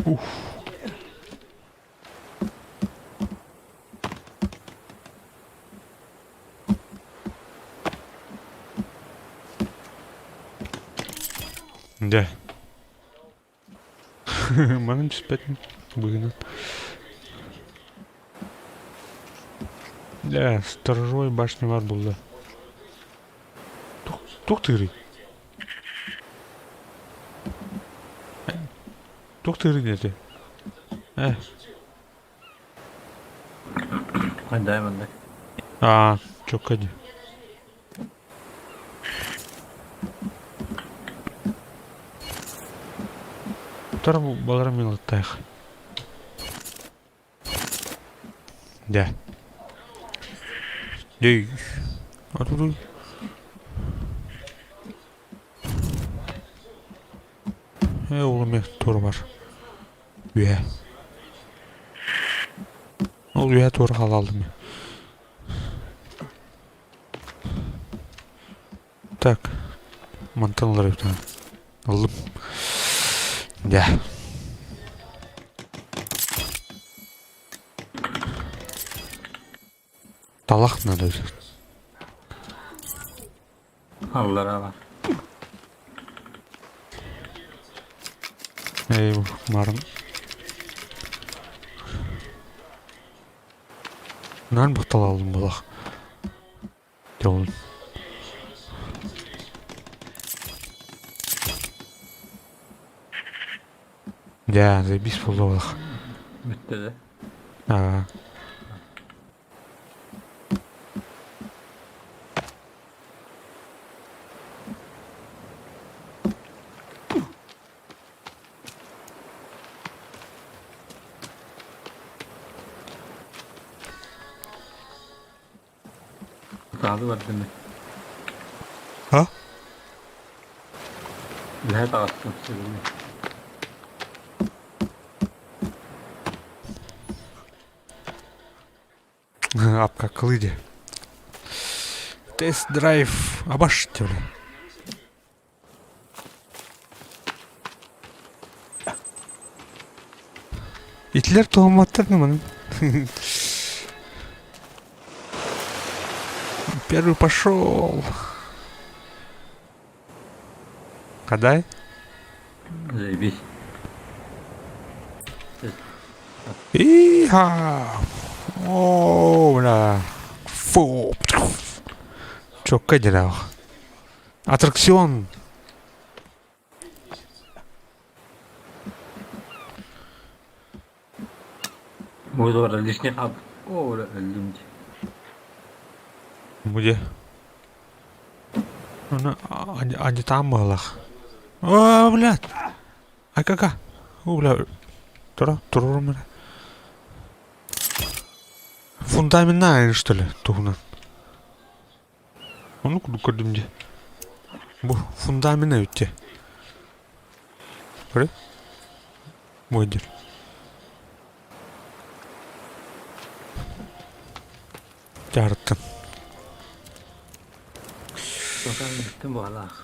Ух. Дьэ. Манан түспэтим быһыынан. Дьэ, сторожевой башня баар буолла. Туох тыырый? Туох тыырый диэтэ? Э. Дай маннык. Аа, чокка дии. Тар балара милаттаах. Дьэ. Дьэй. Атуруй. Э, оҕом туора бар. Үөһэ. Ол үөһэ туора хаалалым. Так, мантан ылар эбит Ыллым. Дьэ. Талах надо взять. Аллара бар. Эй, марын. Нан бухталалым булах. Дьолун. Дьэ, заебись буолуох. Бүттэ да. Аа. Саалы бардым. А? Үлэһэ таҕыстым сибили. Апка дии. Тест-драйв абаш диэбит. Итилэр туһамматтар да маны. Первый пошел. Кадай? Заебись. Иха! О, бля. Фу. Чокка дьэлээх. Аттракцион. Бу лишний хаб. О, өллүм дии. Где? Ну, они там быһыылаах. О, блядь! А кака? О, бля. Тура, турурум эрэ. Фундаментальный, что ли, туһунан. Ону курдук көрдүм дии. Бу фундамент эбит дии. Көрө? Бу диир. Дьаарыттан. Бүтүн буолаах.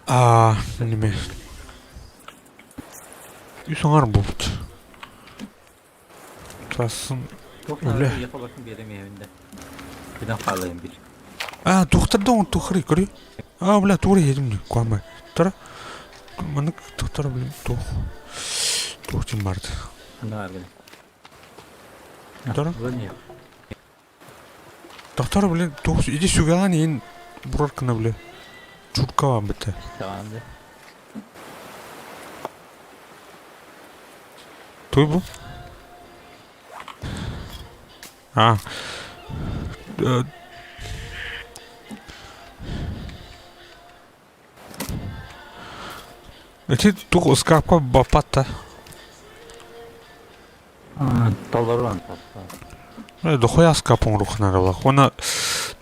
Аа, неме. Үс аҥар буолбут. Трассам үлэ. Аа, тухтар да тухары көрүй. Аа, бля, тура едем куама. Тара. Маннык тухтар блин тух. Тух тим барды. Тара. Тохтор, блин, тух иди сүгэҕин иин бурар гына, бля. Чурка бите. Туй бу? А. Ити тух ыскаапка баппат да. Толору Дохуя ыскаап оҥоруоххун наадалаах. Уонна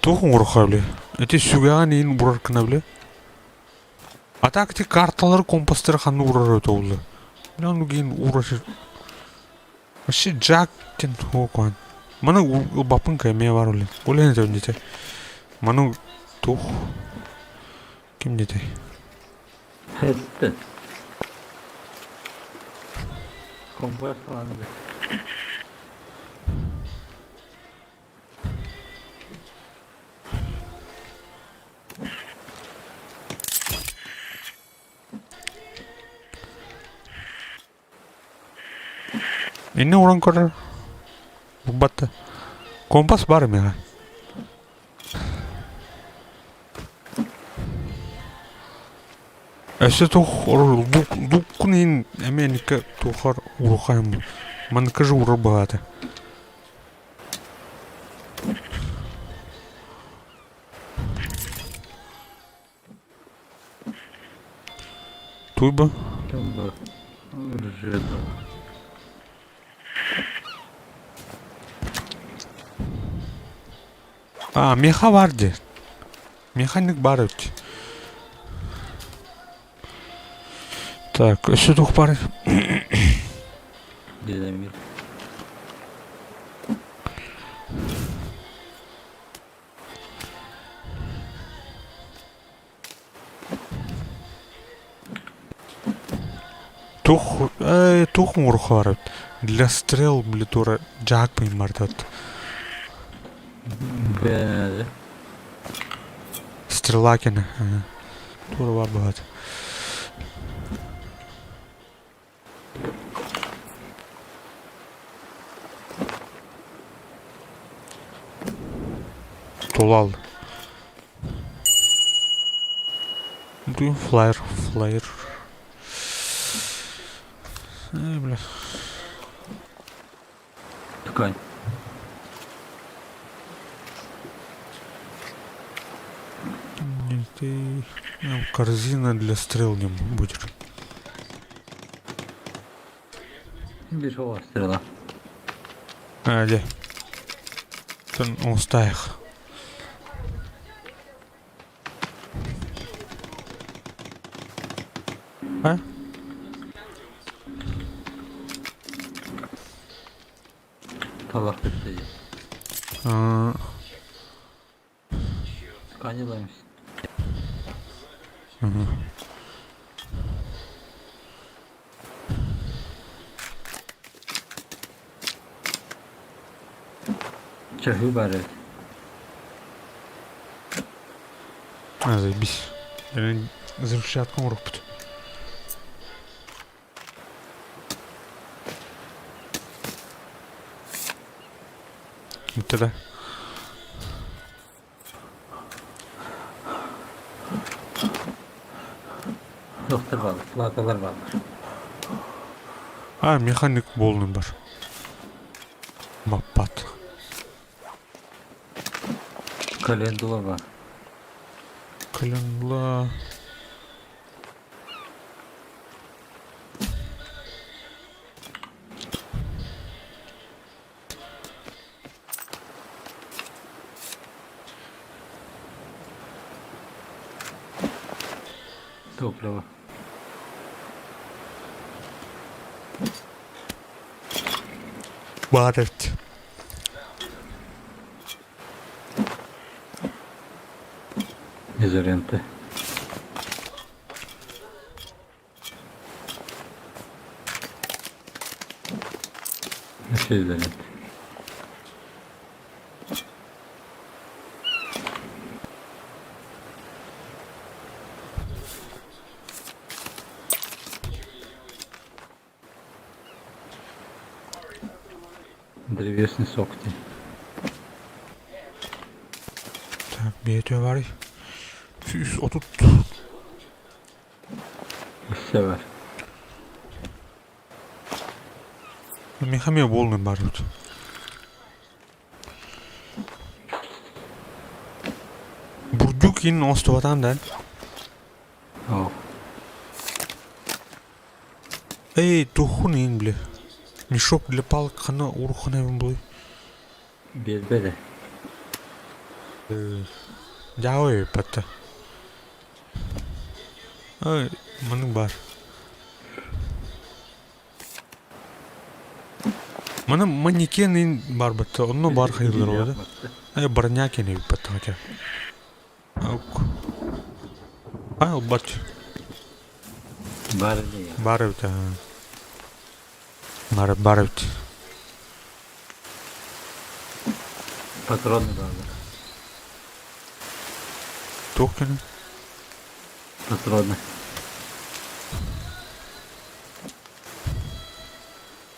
туох оҥоруохха били? Ити сүгэҕин иин уурар гына били. А так ити карталары, компастары ханна уурар эбитэ буолла? Мин оннук иин уурар сир. Вообще Джак диэн туох Маны ылбаппын эмиэ баар үлэ. Ол иһин этэбин дии Маны туох ким диэтэй? Хэттэ. Компас ылан Иннэ уран көрөр. Букбатта. Компас бар миэхэ. Өссө туох луккун иһин эмиэ инникке туохар урухайым. Манныка же урар быһаата. Туйба? А, меха бар дии. Механик баар эбит. Так, өссө туох баарый? Динамит. Туох э, туох оҥоруохха эбит? Для стрел били туора дьаак быймардат. Бээ. Стрела кэнэ. Туора бар быһаат. Тулал. Флайер, флайер. Эй, бля. Ткань. Ты... Корзина для стрел не будет. Бежала стрела. А, где? Устаях. А? Талах бипти. А... Ткань ылаемся. Угу. Чаһыы баар эбит. А, заебись. Взрывчатка оҥорбут. Бүттэ да? Доктор баалар, платалар баалар. А, механик буоллун бар. Маппат. Календула бар. Календула. Топливо. Баар эбит. Изоленты. Вообще изоленты. Древесный сок дии. Так, бэйэтэ баарый? 130. Өссө бар. Миэхэ эмиэ буоллун баар эбит. Бурдук иин оҥостубатаҕым да. Оо. Эй, туоххун иин били? Мешок для палок ханна уруххана эбин булуй? Биэрбэт ээ. Дьаабы эбиппэт Ай, маннык баар. Маны манекен иин баарбыт, онно баар хайыылар да. Э, броня кэнэ эбиппэт хотя. А, ылбат. Баар дии. Баар эбит. Баар, баар эбит. Патроны бааллар. Туох кэлин? Патроны.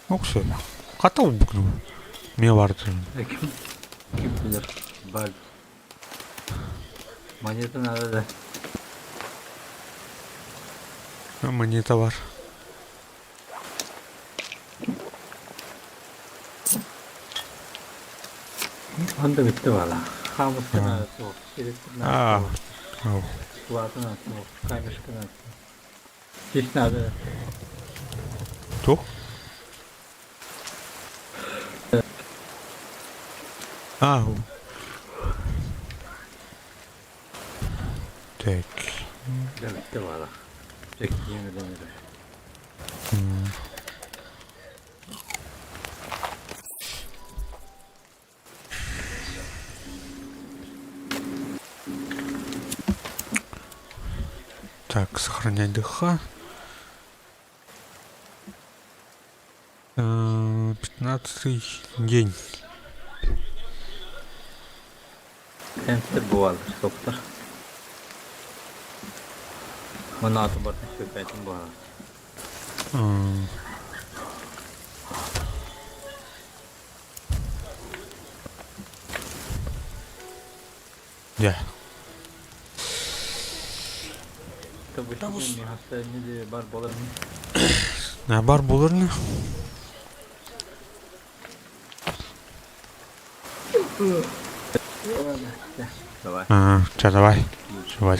Оксо. Хата ылбыккын. Миэ баартын. Ким, ким билэр? Баар. Монета надо да. Монета бар. Онда бүттэ бала. Хаамыска наада суох, сирэттик наада суох, плата наада суох, камешка наада суох. Сис наада. Туох? А. Так. Дьэ бүттэ бала. Чэккиин үлэн эрэр. Так, сохранять ДХ. 15 день. Эмтэр буолар суохтар. Манааты барытын сүөкээтин буолар. Дьэ. Бар буолар Бар буолар ини. Давай. Чэ, давай. Давай.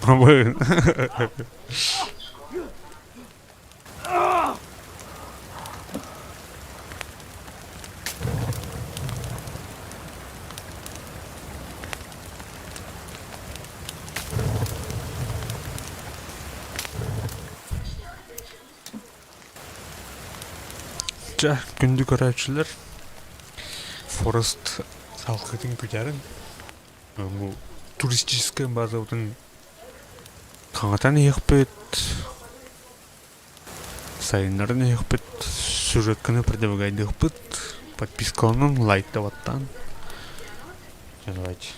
Блин. Чэ, күндү көрөөччүлэр, Форест салгытын күтэрин, бу туристическай базабытын хаҥатан иһиэхпит, сайыннаран иһиэхпит, сюжетканы продвигайдыахпыт, подпискаланан, лайктабаттаан. Давайте.